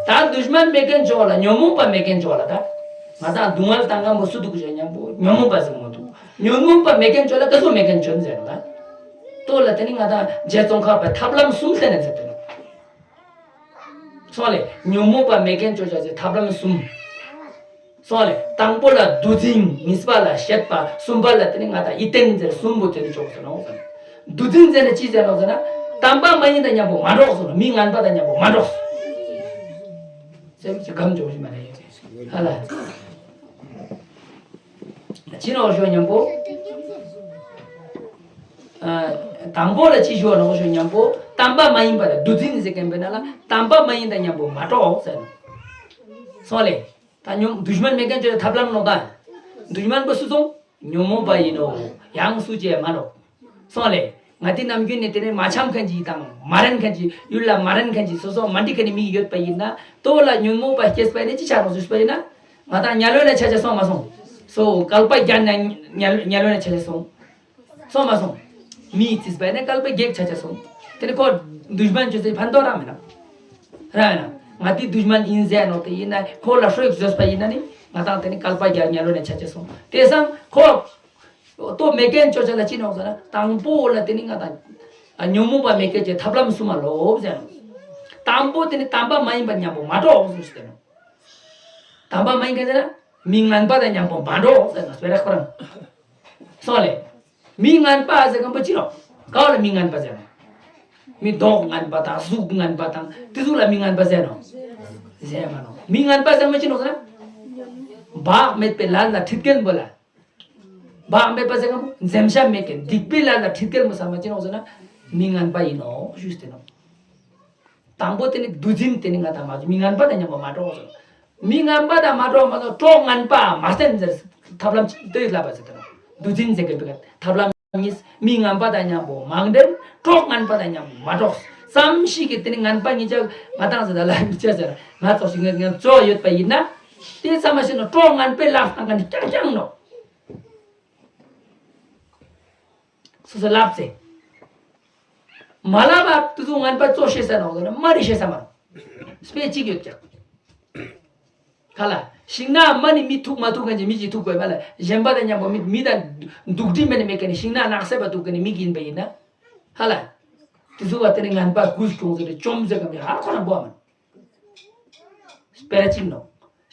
ད་དུཤ་མན་མེད་མཁན་ཆོག་ལ་ཉོན་མོངས་པ་མེད་མཁན་ཆོག་ལ་ད། ང་དང་སྡུག་བསྔལ་བཏང་མཁན་པོ་སུ་འདུག་ཞུ་སྙམ་པོ་ཉོན་མོངས་པ་ཟེར་མ་འདུག་ཉོན་མོངས་པ་མེད་མཁན་ཆོག་ལ་ཀ་ཟུག་མེད་མཁན་ཆོག་ཟེར་ན་ད། ལྟོས་ལ་དེ་ནི་ང་དང་རྗེ་ཙོང་ཁ་པའི་ཐབས་ལམ་གསུམ་ལྡན་ནས་ཟེར་ཏེ་ནོག་སོང་ལེ། ཉོན་མོངས་པ་མེད་མཁན་ཆོག་ཅག་ཟེར་ཐབས་ལམ་གསུམ། སོང་ལེ། དང་པོ་ལ་བདུད་འཛིན། གཉིས་པ་ལ་བཤད་པ། གསུམ་པ་ལ་དེ་ནི་ང་དང་ཡིད་བརྟན་ཟེར་གསུམ་པོ་དེ་ནི་ཆོག་ཟེར་ནོག་ཟེར་ན། བདུད་འཛིན་ཟེར་ན་ཅི་ཟེར་ནོག་ཟེར་ན། དམ་པ་མ་ཡིན་དང་མཉམ་པོ་མ་འགྲོགས་ཟེར་ནོག་མི་ངན་པ་དང་མཉམ་པོ་མ་འགྲོགས། སེམས་ཀྱི་གམ་འཇོག་བཞིན་མ་རེད། ཧ་ལ། ཅི་ནོག་ཞུ་སྙམ་པོ། ཨ། དང་པོ་ལ་ཅི་ཞུ་ནོག་ཞུ་སྙམ་པོ། དམ་པ་མ་ཡིན་པ་ལ་བདུད་འཛིན་ཟེར་མཁན་པའི་ནང་ལ་དམ་པ་མ་ཡིན་དང་མཉམ་པོ་མ་འགྲོགས་ཟེར་ནོག་སོང་ལེ། ད་ཉོན་དུཤ་མན་མེད་མཁན་ཆོག་ལ་ཐབས་ལམ་ནོག་ད། དུཤ་མན་པོ་སུ་སོང་། ཉོན་མོངས་པ་ཡིན་ནོ། ཡང་སུ་ཅི་ཡང་མ་ནོག་སོང་ལེ། ང་དེ་ནམ་རྒྱུན་ནས་དེ་ནས་མ་འཆམ་མཁན་ཅིག་དང་མ་རན་མཁན་ཅིག་ཡུལ་ལ་མ་རན་མཁན་ཅིག་སོ་སོ་མ་འགྲིག་མཁན་ནི་མི་ཡོད་པ་ཡིན་ན་ལྟོས་ལ་ཉོན་མོངས་པ་སྐྱེས་པ་ཡིན་ན་ཅི་ཆགས་ནོག་ཞུས་པ་ཡིན་ན། ང་དང་དམྱལ་བའི་ནང་ཆ་ཆ་སོང་མ་སོང་། སོ་བསྐལ་པ་བརྒྱ་ནས་དམྱལ་དམྱལ་བའི་ནང་ཆ་ཆ་སོང་། སོང་མ་སོང་། མི་ཡི་རྩིས་པ་ཡིན་ན་བསྐལ་པ་བརྒྱད་ཆ་ཆ་སོང་། དེ་ནི་ཁོ་དུཤ་མན་ཆོག་ཟེར་ཕན་ཐོགས་རང་མེད་ན། རང་ཡིན་ན། ང་དེ་དུཤ་མན་ཡིན་ཟེར་ནོག་དེ་ཡིན་ན་ཁོ་ལ་ཧྲོས་བཟོས་པ་ཡིན་ན་ནི་ང་དང་དེ་ནི་བསྐལ་པ་བརྒྱ་དམྱལ་བའི་ནང་ཆ་ཆ་སོང་། དེ་སང་ཁོ། ལྟོས་མེད་མཁན་ཆོག་ཅག་ལ་ཅི་ནོག་ཟེར་ན་དང་པོ་ལ་དེ་ནི་ང་དང་། ཉོན་མོངས་པ་མེད་མཁན་གྱི་ཐབས་ལམ་གསུམ་མ་ལོབས་ཟེར་ནོག་དང་པོ་དེ་ནི་དམ་པ་མ་ཡིན་པ་མཉམ་པོ་མ་འགྲོགས་ཟེར་ནོག་དམ་པ་མ་ཡིན་མཁན་ཟེར་ན་མི་ངན་པ་དང་མཉམ་པོ་མ་འགྲོགས་ཟེར་ནོག་སྤེ་ར་ཁོ་རང་། སོང་ལེ། མི་ངན་པ་ཟེར་མཁན་པོ་ཅི་ནོག་གང་ལ་མི་ངན་པ་ཟེར་ནོག་མི་མདོག་ངན་པ་དང་གཟུགས་ངན་པ་དང་དེ་ཚོ་ལ་མི་ངན་པ་ཟེར་ནོག་ཟེར་མ་ནོག་མི་ངན་པ་ཟེར་མཁན་ཅི་ནོག་ཟེར་ན། བག་མེད་པའི་ལས་ལ་ཁྲིད་མཁན་པོ་ལ། བག་མེད་པ་ཟེར་མཁན་པོ་འཛེམ་བྱ་མེད་མཁན་སྡིག་པའི་ལས་ལ་ཁྲིད་མཁན་པོ་ཚང་མ་ཅི་ནོག་ཟེར་ན། མི་ངན་པ་ཡིན་ནོག་ཞུས་ཏེ་ནོག་དང་པོ་དེ་ནི་བདུད་འཛིན་དེ་ནི་ང་དང་མ་མི་ངན་པ་དང་མཉམ་པོ་མ་འགྲོགས་ཟེར། མི་ངན་པ་དང་མ་འགྲོགས་མ་གཏོགས་གྲོགས་ངན་པ་མ་བསྟེན་ཟེར། ཐབས་ལམ་ཅི་ལྟོས་ལབ་པ་ཟེར་ཏེ་ནོག་བདུད་འཛིན་ཟེར་མཁན་པོའི་ཐབས་ལམ་གཉིས་མི་ངན་པ་དང་མཉམ་པོ་མ་འདྲེན། གྲོགས་ངན་པ་དང་མཉམ་པོ་མ་འགྲོགས། ཙམ་ཞིག་གིས་དེ་ནི་ངན་པ་ཉིད་ཅག་ང་དང་ཟེར་ད་ལ་ཉིད་ཅག་ཟེར་ང་ཙོགས་ཤིག་ངན་ངན་གཙོ་ཡོད་པ་ཡིན་ན། དེ་ཙམ་མ་ཤེས་ནོག་གྲོགས་ངན་པའི་ལག་སྟངས་ཀ་ནི་རྐྱང་རྐྱང་ནོག་སོ་སོ་ལབ་ཚེ། མ་ལབ་པ་དེ་ཚོ་ངན་པ་གཙོ་ཤེས་ས་ནོག་ཟེར་ན་མ་རེད་ཤེས་ས་མ་རེད། དཔེ་གཅིག་ཡོད་ཀྱང་། ག་ལ། ཤིང་ནགས་མ་ནི་མི་ཐུག་མ་ཐུག་མཁན་གྱི་མི་གཅིག་ཐུག་དགོས་པ་ལ་གཞན་པ་དང་མཉམ་པོ་མི་མི་དང་འདུག་འདྲིས་མེད་ནི་མེད་མཁན་ནི་ཤིང་ནགས་ནགས་གསེབ་པ་འདུག་མཁན་ནི་མི་ཡིན་པ་ཡིན་ན། ཧ་ལ། དེ་ཚོ་བ་དེ་ནི་ངན་པ་དགུ་སྐྱོང་ཟེར་ཏེ་བཅོམ་ཟེར་གམ་ཧ་ཁོ་ན་འབོ་མ། སྤེ་ར་གཅིག་ནོག་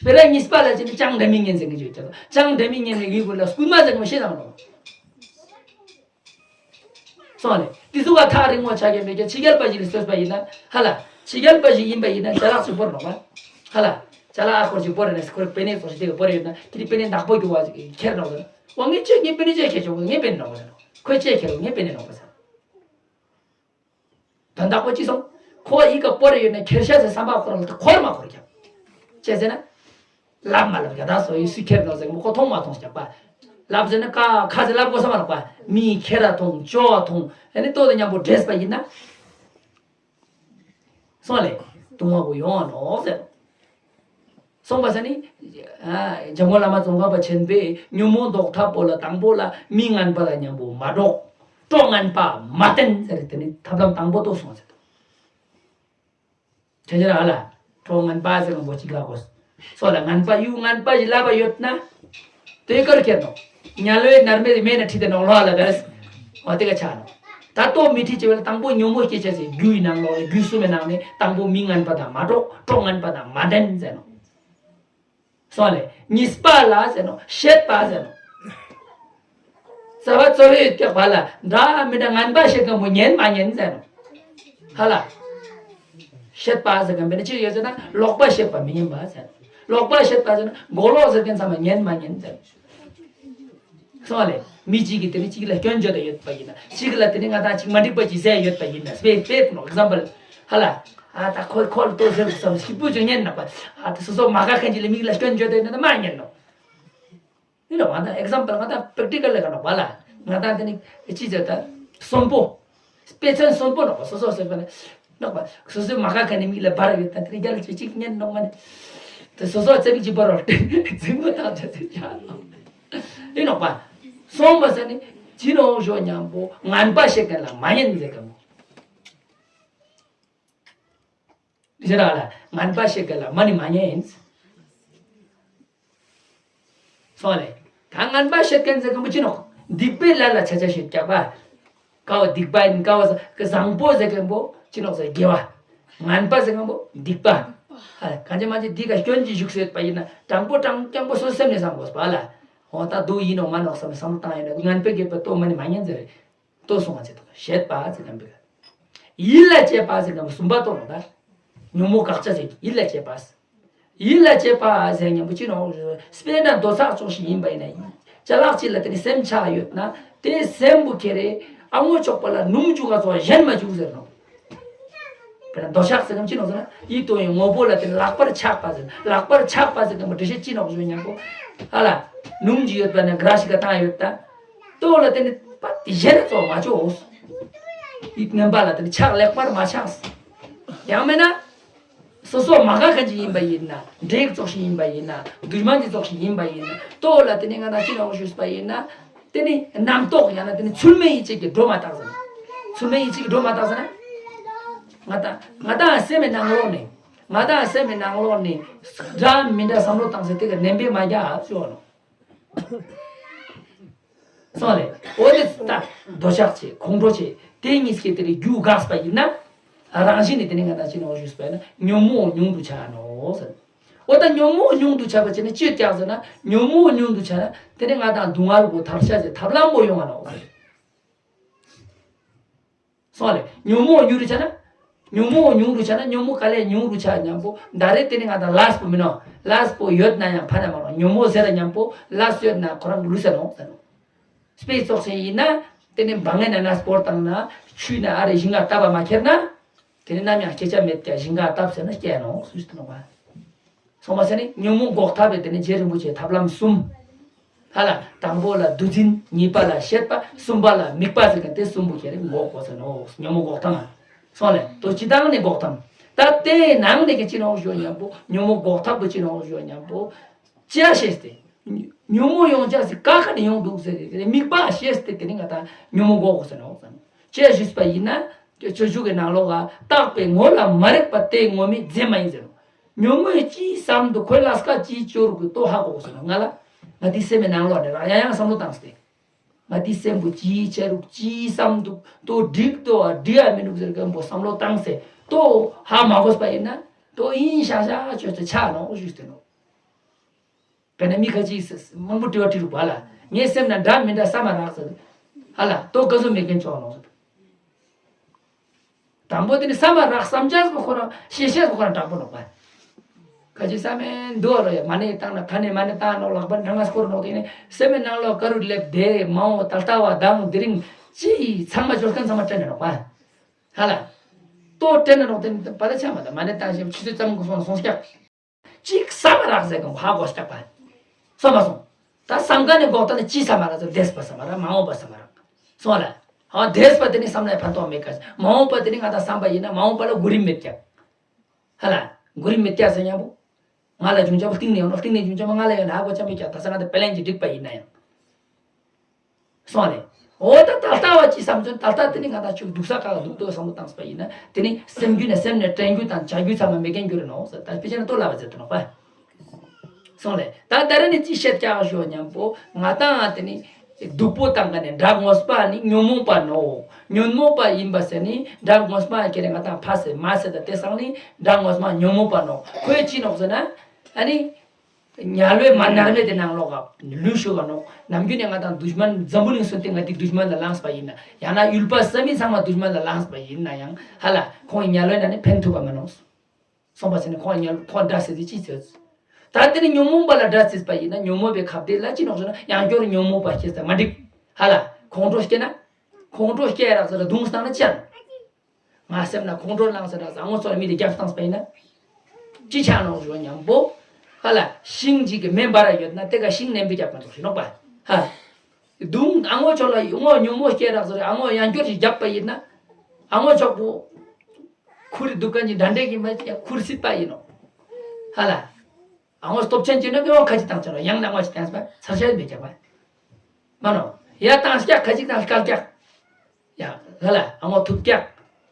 སྤེ་ར་གཉིས་པ་ལ་ཅི་ནི་ཅང་འདྲ་མི་ངན་ཟེར་གི་བརྗོད་ཀྱང་ཅང་འདྲ་མི་ངན་ནི་གི་གུ་ལ་སྐུལ་མ་ཟེར་གམ་ཤེས་དང་ནོག་སོང་ལེ། དེ་ཚོ་བ་ཐག་རིང་མོ་ཆགས་ཀྱི་མེད་ཀྱང་ཕྱི་རྒྱལ་པ་ཞིག་ལ་ལྟོས་པ་ཡིན་ན་ཧ་ལ། ཕྱི་རྒྱལ་པ་ཞིག་ཡིན་པ་ཡིན་ན་ཅ་ལག་ཅིག་བོར་ནོག་པ། ཧ་ལ། ཅ་ལག་ཨ་སྐོར་ཅིག་བོར་ནས་ཁོར་པེ་ནེ་ཚོ་ཞིག་དེ་ག་བོར་ཡོད་ན་ཁྱེད་པེ་ནེ་བདག་པོ་རྒྱུ་བ་ཁྱེར་ནོག་པ། ཨོ་ངས་ཅི་ངས་པེ་ནེ་ཅི་ཁྱེར་ཆོག་ངས་པེ་ནེ་ནོག་པ་ཟེར་ནོག་ཁོས་ཅི་ཁྱེར་ངས་པེ་ནེ་ནོག་པ་ཟེར། དོན་དག་པོ་ཅི་སོང་། ཁོ་ཡི་གེ་སྤོ་རེ་ཡོད་ན་ཁྱེར་ཤ་ཟེར་བསམ་པ་ཁོ་རང་ལ་འཁོར་མ་འཁོར་ཀྱང་། ཅེས་ཟེར་ན། ལབ་མ་ལབ་ཀྱང་ད་སོ་ཡི་སུས་ཁྱེར་ནོ་ཟེར་མོ་ཁོ་མཐོང་མ་མཐོང་ཀྱང་པ། ལབ་ཟེར་ན་ཀ་ཁ་ཟེར་ལབ་དགོས་ས་མ་རག་པ། མིས་ཁྱེར་ར་མཐོང་ཅོ་བ་མཐོང་ཨ་ནི་ལྟོ་དང་མཉམ་པོ་འདྲེས་པ་ཡིན་ན། སོང་ལེ། ལྟུང་བ་པོ་ཡོང་བ་ནོ་ཟེར། སོང་པ་ས་ནི། འཇམ་མགོན་བླ་མ་ཙོང་ཁ་པ་ཆེན་པོས་ཉོན་མོངས་ཟློག་ཐབས་པོ་ལ་དང་པོ་ལ་མི་ངན་པ་ལ་མཉམ་པོ་མ་འགྲོགས། གྲོགས་ངན་པ་མ་བསྟེན་ཟེར་དེ་ནི་ཐབས་ལམ་དང་པོ་ཏོ་སོང་ཟེར། ཁྱེད་ཅག་ཨ་ལ། གྲོགས་ངན་པ་ཟེར་གང་པོ་གཅིག་ལ་གོ། སོ་ལ་ངན་པ་ཡུལ་ངན་པ་ཞིག་ལབ་པ་ཡོད་ན། དེ་ཀར་ཁྱེར་ནོ། ཉལ་བའི་ནར་མའི་མེ་ན་ཁྲིད་དེ་ནོ་ལོ་ཨ་ལ་བས། འོ་དེ་ག་ཆ་ནོ། ད་ལྟོ་མི་ཁྲིད་ཅེས་པ་ལ་དང་པོ་ཉོན་མོངས་སྐྱེ་ཆ་ཟེར་རྒྱུ་ཡི་ནང་ལོགས་ལ་རྒྱུ་གསུམ་མའི་ནང་ནས་དང་པོ་མི་ངན་པ་དང་མ་འགྲོགས་གྲོགས་ངན་པ་དང་མ་འགྲན་ཟེར་ནོ། སོང་ལེ། གཉིས་པ་ལ་ཟེར་ནོ། བཤད་པ་ཟེར་ནོ། རྩ་བ་གཙོ་བོའི་སྐྱོག་པ་ལ་འདྲ་མི་འདྲ་ངན་པ་བཤད་མཁན་པོ་ཉན་མ་ཉན་ཟེར་ནོ། ཧ་ལ། བཤད་པ་ཟེར་མཁན་པོ་ནི་ཅི་ཡོད་ཟེར་ན་ལོག་པ་བཤད་པ་མི་ཉན་པ་ཟེར་ནོ། ལོག་པ་བཤད་པ་ཟེར་ན་མགོ་ལོག་ཟེར་མཁན་ཚང་མ་ཉན་མ་ཉན་ཟེར་ནོ། སོང་ལེ། མི་གཅིག་གིས་དེ་ནི་གཅིག་ལ་སྐྱོན་བརྗོད་དེ་ཡོད་པ་ཡིན་ན། གཅིག་ལ་དེ་ནི་ང་དང་གཅིག་མ་འགྲིག་པ་ཅིག་ཟེར་ཡོད་པ་ཡིན་ན། དཔེ་དཔེ་ནོ། ཨེག་ཛམ་པལ། ཧ་ལ། ཨ་ད་ཁོ་ཁོ་ལ་ལྟོས་ཟེར་དགོས་བསམ་ཞིབ་པོ་ཅིག་ཉན་ནག་པ། ཨ་ད་སོ་སོ་མ་དགའ་མཁན་གཅིག་ལ་མིག་ལ་སྐྱོན་བརྗོད་དེ་ཡོད་ན་མ་ཉན་ནོ། ཡིན་ནོ། ང་དང་ཨེག་ཛམ་པལ་ང་དང་པེག་ཊི་ཀལ་ལ་ག་ནོ་བ་ལ། ང་དང་དེ་ནི་ཅི་ཟེར་ད། གསོན་པོ། དཔེ་མཚོན་གསོན་པོ་ནོ་བ། སོ་སོ་ཟེར་བ་ལ། ནག་པ། སོ་སོའི་མ་དགའ་མཁན་ནི་མིག་ལ་འབར་ཡོད་ད་དེ་ནི་རྒྱལ་ལ་ཅི་གཅིག་ཉན་ནོ་མ་ནི། དེ་སོ་སོ་རྩེ་མིག་ཅིག་འབར་རོ། རྫིང་མ་དང་ཆ་ཚིག་ཡ་ནོ། ཡིན་ནོ་བ། སོང་བ་ཟེར་ནི། ཅི་ནོ་ཞོ་མཉམ་པོ་ངན་པ་བཤད་མཁན་ལ་མ་ཉན་ཟེར་ག་མོ། དེ་ལ་ངན་པ་བཤད་མཁན་ལ་མ་ནི་མ་ཉན་ཡིན། སོང་ལེ། ད་ངན་པ་བཤད་མཁན་ཟེར་མཁན་པོ་ཅི་ནོ། སྡིག་པའི་ལས་ལ་ཆ་ཆ་བཤད་རྒྱག་པ། ཀ་བ་སྡིག་པ་ཡིན་ཀ་བ་ཟ་ཀ་བཟང་པོ་ཟེར་མཁན་པོ་ཅི་ནོ་ཟེར་དགེ་བ། ངན་པ་ཟེར་མཁན་པོ་སྡིག་པ། ཨ་གང་ཅི་མ་ཅི་སྡིག་ག་སྐྱོན་གྱི་བཞུགས་སུ་ཡོད་པ་ཡིན་ན་དྲང་པོ་དྲང་རྐྱང་པོ་སོ་སེམས་ནས་བསམ་དགོས་པ་ལ། འོ་ད་སྡུག་ཡིན་ནོ་མ་ནོ་བསམ་བསམ་བློ་བཏང་ཡོད་ན་ངན་པའི་དགེ་བ་ལྟོ་མ་ནི་མ་ཉན་ཟེར། ལྟོས་སོང་བ་ཟེར་དང་བཤད་པ་ཟེར་གམ་པའི་ཡིད་ལ་བྱེད་པ་ཟེར་གམ་གསུམ་པ་ལྟོས་ལ་ད། ཉོན་མོངས་དགག་བྱ་ཟེར་ཡིད་ལ་བྱེད་པ། ཡིད་ལ་བྱེད་པ་ཟེར་མཉམ་པོ་ཅི་ནོ། དཔེར་ན་རྡོ་ཚགས་ཅོག་ཞིག་ཡིན་པ་ཡིན་ན་ཡིན། ཅ་ལག་ཅིག་ལ་དེ་ནི་སེམས་ཆགས་ཡོད་ན་དེ་སེམས་པོ་ཁྱེར་རེ་ཨ་ངོ་ཅོག་པ་ལ་ནུམ་འཇུག་ག་ཚོ་གཞན་མ་འཇུག་ཟེར་ནོ། དཔེར་ན་འདོད་ཆགས་ཟེར་གམ་ཅི་ནོ་ཟེར་ན་ཡིད་དོ་ཡི་དངོས་པོ་ལ་དེ་ལག་པར་ཆགས་པ་ཟེར་ལག་པར་ཆགས་པ་ཟེར་གམ་འདྲི་བཤད་ཅི་ནོ་ཞུ་མཉམ་པོ། ཧ་ལ། ནུམ་གྱི་ཡོད་པ་ན་གྲ་ཞིག་ག་བཏང་ཡོད་ད། ལྟོས་ལ་དེ་ནི་པ་དེ་གཞན་ལ་ཚོགས་མ་ཆོག་ཡིད་ངན་པ་ལ་དེ་ནི་ཆགས་ལེགས་པར་མ་ཆགས། ཡང་མིན་ན། སོ་སོ་མ་དགའ་མཁན་ཅིག་ཡིན་པ་ཡིན་ན་འདྲེ་ཙོགས་ཤིག་ཡིན་པ་ཡིན་ན་སྡུག་མ་ཅིག་ཙོགས་ཤིག་ཡིན་པ་ཡིན་ན་ལྟོས་ལ་དེ་ནི་ང་ན་ཅི་ནོ་ཞུས་པ་ཡིན་ན། དེ་ནི་རྣམ་རྟོག་ཡང་ན་དེ་ནི་ཚུལ་མིན་ཡིད་བྱེད་ཀྱི་སྒྲོ་མ་བཏགས་ཟེར་ན། ཚུལ་མིན་ཡིད་བྱེད་ཀྱི་སྒྲོ་མ་བཏགས་ཟེར་ན། ང་དང་ང་དང་སེམས་མི་ནང་ལོགས་ནས་ང་དང་སེམས་མི་ནང་ལོགས་ནས་འདྲ་མི་འདྲ་བསམ་བློ་བཏང་ཟེར་དེ་ག་ནན་པས་མ་རྒྱག་ཞུ་བ་ནོ། སོང་ལེ། འོ་དེ་ལྟ། འདོད་ཆགས་ཆེ་ཁོང་ཁྲོ་ཆེ་དེ་གཉིས་ཀྱི་དེ་ནི་རྒྱུ་འགགས་པ་ཡིན་ན། རང་བཞིན་ནི་དེ་ནི་ང་དང་ཅི་ནོ་ཞུས་པ་ཡིན་ན་ཉོན་མོངས་ཉུང་དུ་ཆ་ནོ་ཟེར། འོ་ད་ཉོན་མོངས་ཉུང་དུ་ཆ་བ་ཅི་ནི་ཅི་རྒྱག་ཟེར་ན་ཉོན་མོངས་ཉུང་དུ་ཆ་ན་དེ་ནི་ང་དང་སྡུག་བསྔལ་པོ་ཐར་ཆ་ཟེར་ཐབས་ལམ་པོ་ཡོང་བ་ནོ་ཟེར། སོང་ལེ། ཉོན་མོངས་ཉུང་རུ་ཆ་ན། ཉོན་མོངས་ཉུང་རུ་ཆ་ན་ཉོན་མོངས་ག་ལས་ཉུང་རུ་ཆ་མཉམ་པོ་ད་རེས་དེ་ནི་ང་དང་ལས་པོ་མིན་ནོ། ལས་པོ་ཡོད་ན་ཡང་ཕན་ན་མ་རུང་ཉོན་མོངས་ཟེར་མཉམ་པོ་ལས་ཡོད་ན་ཁོ་རང་ལུས་ཟེར་ནོ་ཟེར་ནོ། དཔེ་ཙོགས་ཤིག་ཡིན་ན་དེ་ནི་འབའ་ངན་ན་ན་སྤོར་བཏང་ན་ཆུ་ན་ཨ་རེ་ཞིང་ཁ་བཏབ་པ་མ་ཁྱེར་ན། དེ་ནི་ནམ་ཡང་སྐྱེ་ཆ་མེད་ཀྱང་ཞིང་ཁ་བཏབ་ཟེར་ན་སྐྱེ་ནོ་སུས་ཏེ་ནོ་བ། སོང་བ་ཟེར་ནི་ཉོན་མོངས་འགོག་ཐབས་པའི་དེ་ནི་རྗེ་རིན་པོ་ཆེའི་ཐབས་ལམ་གསུམ། ཧ་ལ་དང་པོ་ལ་བདུད་འཛིན་གཉིས་པ་ལ་བཤད་པ་གསུམ་པ་ལ་དམིགས་པ་ཟེར་མཁན་དེ་གསུམ་པོ་ཁྱེར་འགོག་དགོས་ཟེར་ནོ་ཉོན་མོངས་འགོག་ཐབས་མ། སོང་ལེ་དོ་སྤྱི་བཏང་ནས་འགོག་ཐབས། ད་དེའི་ནང་ནས་ཀྱི་ཅི་ནོ་ཞོ་མཉམ་པོ་ཉོན་མོངས་འགོག་ཐབས་པོ་ཅི་ནོ་ཞོ་མཉམ་པོ། ཅི་ཡ་ཤེས་ཏེ། ཉོན་མོངས་ཡོང་ཅག་ཟེར་ཀ་ཁ་ནས་ཡོང་འདུག་ཟེར་ཏེ་དམིགས་པ་ཤེས་ཏེ་དེ་ནི་ང་ད་ཉོན་མོངས་འགོག་དགོས་ཟེར་ནོ་ཟེར་ནོ། ཅི་ཡ་ཞུས་པ་ཡིན་ན། སྤྱོད་འཇུག་གི་ནང་ལོགས་ལ་བརྟགས་པའི་ངོ་ལ་མ་རིག་པ་དེ་ངོ་མས་རྫས་མ་ཡིན་ཟེར་ནོ། ཉོན་མོངས་ཅི་བསམ་དུ་ཁོའི་ལ་སྐ་ཅི་སྐྱོ་རུ་གི་ལྟོ་ཧ་གོ་གོ་ཟེར་ན་ང་ལ། ང་དེའི་སེམས་མའི་ནང་ལོགས་ནས་རང་ཡང་ཡང་བསམ་བློ་བཏང་སྟེ། ང་དེའི་སེམས་པོ་ཅི་བྱ་རུག་ཅི་བསམ་འདུག་ལྟོ་འགྲིག་ལྟོ་བ་འགྲིག་ཡ་མི་འདུག་ཟེར་མཁན་པོ་བསམ་བློ་བཏང་སྟེ་ལྟོ་ཧ་མ་གོ་པ་ཡིན་ན་ལྟོ་ཡིན་ཤ་ཤ་ཆོས་ཚོ་ཆགས་ནོ་ཞུས་ཏེ་ནོ། དཔེར་ན་མི་ཁ་ཅིག་མང་པོ་དྲི་བ་དྲི་རུག་པ་ལ་ངའི་སེམས་ན་འདྲ་མི་འདྲ་བསམ་མ་རག་ཟེར། ཧ་ལ་ལྟོ་ག་ཟུག་མེད་མཁན་ཆོག་ནོ་ཟེར། དང་པོ་དེ་ནི་བསམ་པ་རག་བསམ་བྱས་པ་ཁོ་རང་ཤེས་ཤེས་པ་ཁོ་རང་དྲག་པོ་ནོག་པ། ཁ་ཅིག་བསམ་མེད་འདུག་རོ་ཡ་མ་ཎི་བཏང་ན་ཁ་ནས་མ་ཎི་བཏང་ནོག་ལག་པ་འདྲ་ང་སྐོར་ནོག་དེ་ནི་སེམས་མའི་ནང་ལོགས་ཀ་རུ་སླེབས་དེ་མ་འོ་ད་ལྟ་བ་དང་དེ་རིང་ཅི་ཚང་མ་འབྱོར་མཁན་ཚང་མ་དྲན་ནས་ནོག་པ། ཧ་ལ། ལྟོ་སྤྲད་ན་རོགས་དེ་པ་ད་ཆ་མ་ད་མ་ཎི་བཏང་ཞིང་ཆུ་ཚོད་ཙམ་གི་སོང་ན་སོང་སྐྱག་གཅིག་ས་མ་རག་ཟེར་གི་ཧ་གོ་སྐྱག་པ། སོང་མ་སོང་། ད་བསམ་ག་ནས་འགོག་ད་ནི་ཅི་ས་མ་རག་ཟེར་འདས་པ་ས་མ་རག་མ་འོངས་པ་ས་མ་རག་སོང་ལ། ཨ་འདས་པ་དེ་ནི་བསམ་ན་ཕན་ཐོགས་མེད་ག་མ་འོངས་པ་དེ་ནི་ང་ད་བསམ་པ་ཡིན་ན་མ་འོངས་པ་ལ་གོ་རིམ་མེད་ཀྱག་ཧ་ལ། གོ་རིམ་མེད་ཀྱག་ཟེར་མཉམ་པོ། ང་ལ་བྱུང་ཆ་པོ་གཏིང་ནས་ཡོང་ནོ་གཏིང་ནས་བྱུང་ཆ་པོ་ང་ལ་ཡོད་ན་ཧ་གོ་ཆ་མེད་ཀྱག་ད་ས་ང་ད་པེ་ལན་གྱི་འགྲིག་པ་ཡིན་ན་ཡང་། སོང་ལེ། འོ་ད་ད་ལྟ་བ་ཅི་བསམ་ཚུལ་ད་ལྟ་དེ་ནི་ང་ད་ཆུ་སྡུག་ས་ག་ལ་སྡུག་ཏོ་བསམ་བློ་བཏང་སྤ་ཡིན་ན་དེ་ནི་སེམས་རྒྱུད་ནས་སེམས་ནས་དྲན་རྒྱུ་དང་བྱ་རྒྱུ་ཚང་མ་མེད་མཁན་རྒྱུ་རེད་ནོ་ཟེར་ད་དཔེ་ཆ་ནས་ལྟོ་ལབ་པ་ཟེར་དུ་ནོ་པ། སོང་ལེ། ད་ད་རེ་ནི་ཅི་བཤད་ཀྱག་ཞོ་མཉམ་པོ་ང་ད་ང་དེ་ནི་སྡུག་པོ་བཏང་ག་ནས་དགྲ་ངོས་པ་ནི་ཉོན་མོངས་པ་ནོ། ཉོན་མོངས་པ་ཡིན་པ་ཟེར་ནི་དགྲ་ངོས་མ་ཁྱེར་ང་ད་ཕ་ཟེར་མ་ཟེར་ད་དེ་སང་ནི་དགྲ་ངོས་མ་ཉོན་མོངས་པ་ནོ་ཁོས་ཅི་ནོག་ཟེར་ན་ཨ་ནི། དམྱལ་བའི་མ་དམྱལ་བའི་དེ་ནང་ལོག་ག་ལུས་ཤོར་བ་ནོ། ནམ་རྒྱུན་ནས་ང་དང་དུཤ་མན་འཛམ་བུ་གླིང་སུན་ཏེ་ང་དེ་དུཤ་མན་ལ་ལངས་པ་ཡིན་ན་ཡང་ན་ཡུལ་པ་བསམ་མི་ཚང་མ་དུཤ་མན་ལ་ལངས་པ་ཡིན་ན་ཡང་ཧ་ལ་ཁོང་དམྱལ་བའི་ནང་ནས་ཕན་ཐུབ་པ་མ་ནོ། སོང་པ་ཟེར་ནས་ཁོང་དམྱལ་ཁོང་དགྲ་ཟེར་ཏེ་ཅི་ཟེར། ད་དེ་ནི་ཉོན་མོངས་པ་ལ་དགྲ་ཟེར་པ་ཡིན་ན་ཉོན་མོངས་པའི་ཁ་བདེ་ལ་ཅི་ནོག་ཟེར་ན་ཡང་སྐྱོར་ཉོན་མོངས་པ་ཤེས་ཟེར་མ་འགྲིག་ཧ་ལ་ཁོང་ཁྲོ་སྐྱེ་ན། ཁོང་ཁྲོ་སྐྱེ་རག་ཟེར་རྡུང་བཏང་ན་ཅི་ཡང་། ང་སེམས་ན་ཁོང་ཁྲོ་ལངས་ཟེར་ར་བཟང་ངོ་ཚོར་མི་དེ་རྒྱབ་བཏང་སྤ་ཡིན་ན། ཅི་ཆགས་ནོ་ཞོ་མཉམ་པོ། ཧ་ལ་ཤིང་གཅིག་གི་མེ་འབར་ར་ཡོད་ན་དེ་ག་ཤིང་ནན་པོ་རྒྱབ་པ་ཚོགས་ཤིག་ནོག་པ། ཧ། དུང་ཨ་ངོ་ཆོག་ལ་ངོ་ཉོན་མོངས་སྐྱེ་རག་ཟེར་ཨ་ངོ་ཡང་སྐྱོར་ཞིག་རྒྱབ་པ་ཡིན་ན། ཨ་ངོ་ཆོག་པོ། ཁུར་འདུག་ག་ཅིག་འདྲ་འདྲ་གི་མ་ཅིག་ཁུར་སྲིད་པ་ཡིན་ནོ། ཧ་ལ། ཨ་ངོ་སྟོབས་ཆེན་གྱི་ནོ་གི་ཨོ་ཁ་ཅིག་བཏང་ཆ་ནོ་ཡང་ན་ཨ་ངོ་ཅིག་བཏང་སྤ་ཚར་ཤ་མེད་རྒྱབ་པ། མ་ནོ། ཡ་བཏང་སྐྱག་ཁ་ཅིག་བཏང་སྐལ་སྐྱག་ཡ། ཧ་ལ་ཨ་ངོ་ཐུབ་སྐྱག་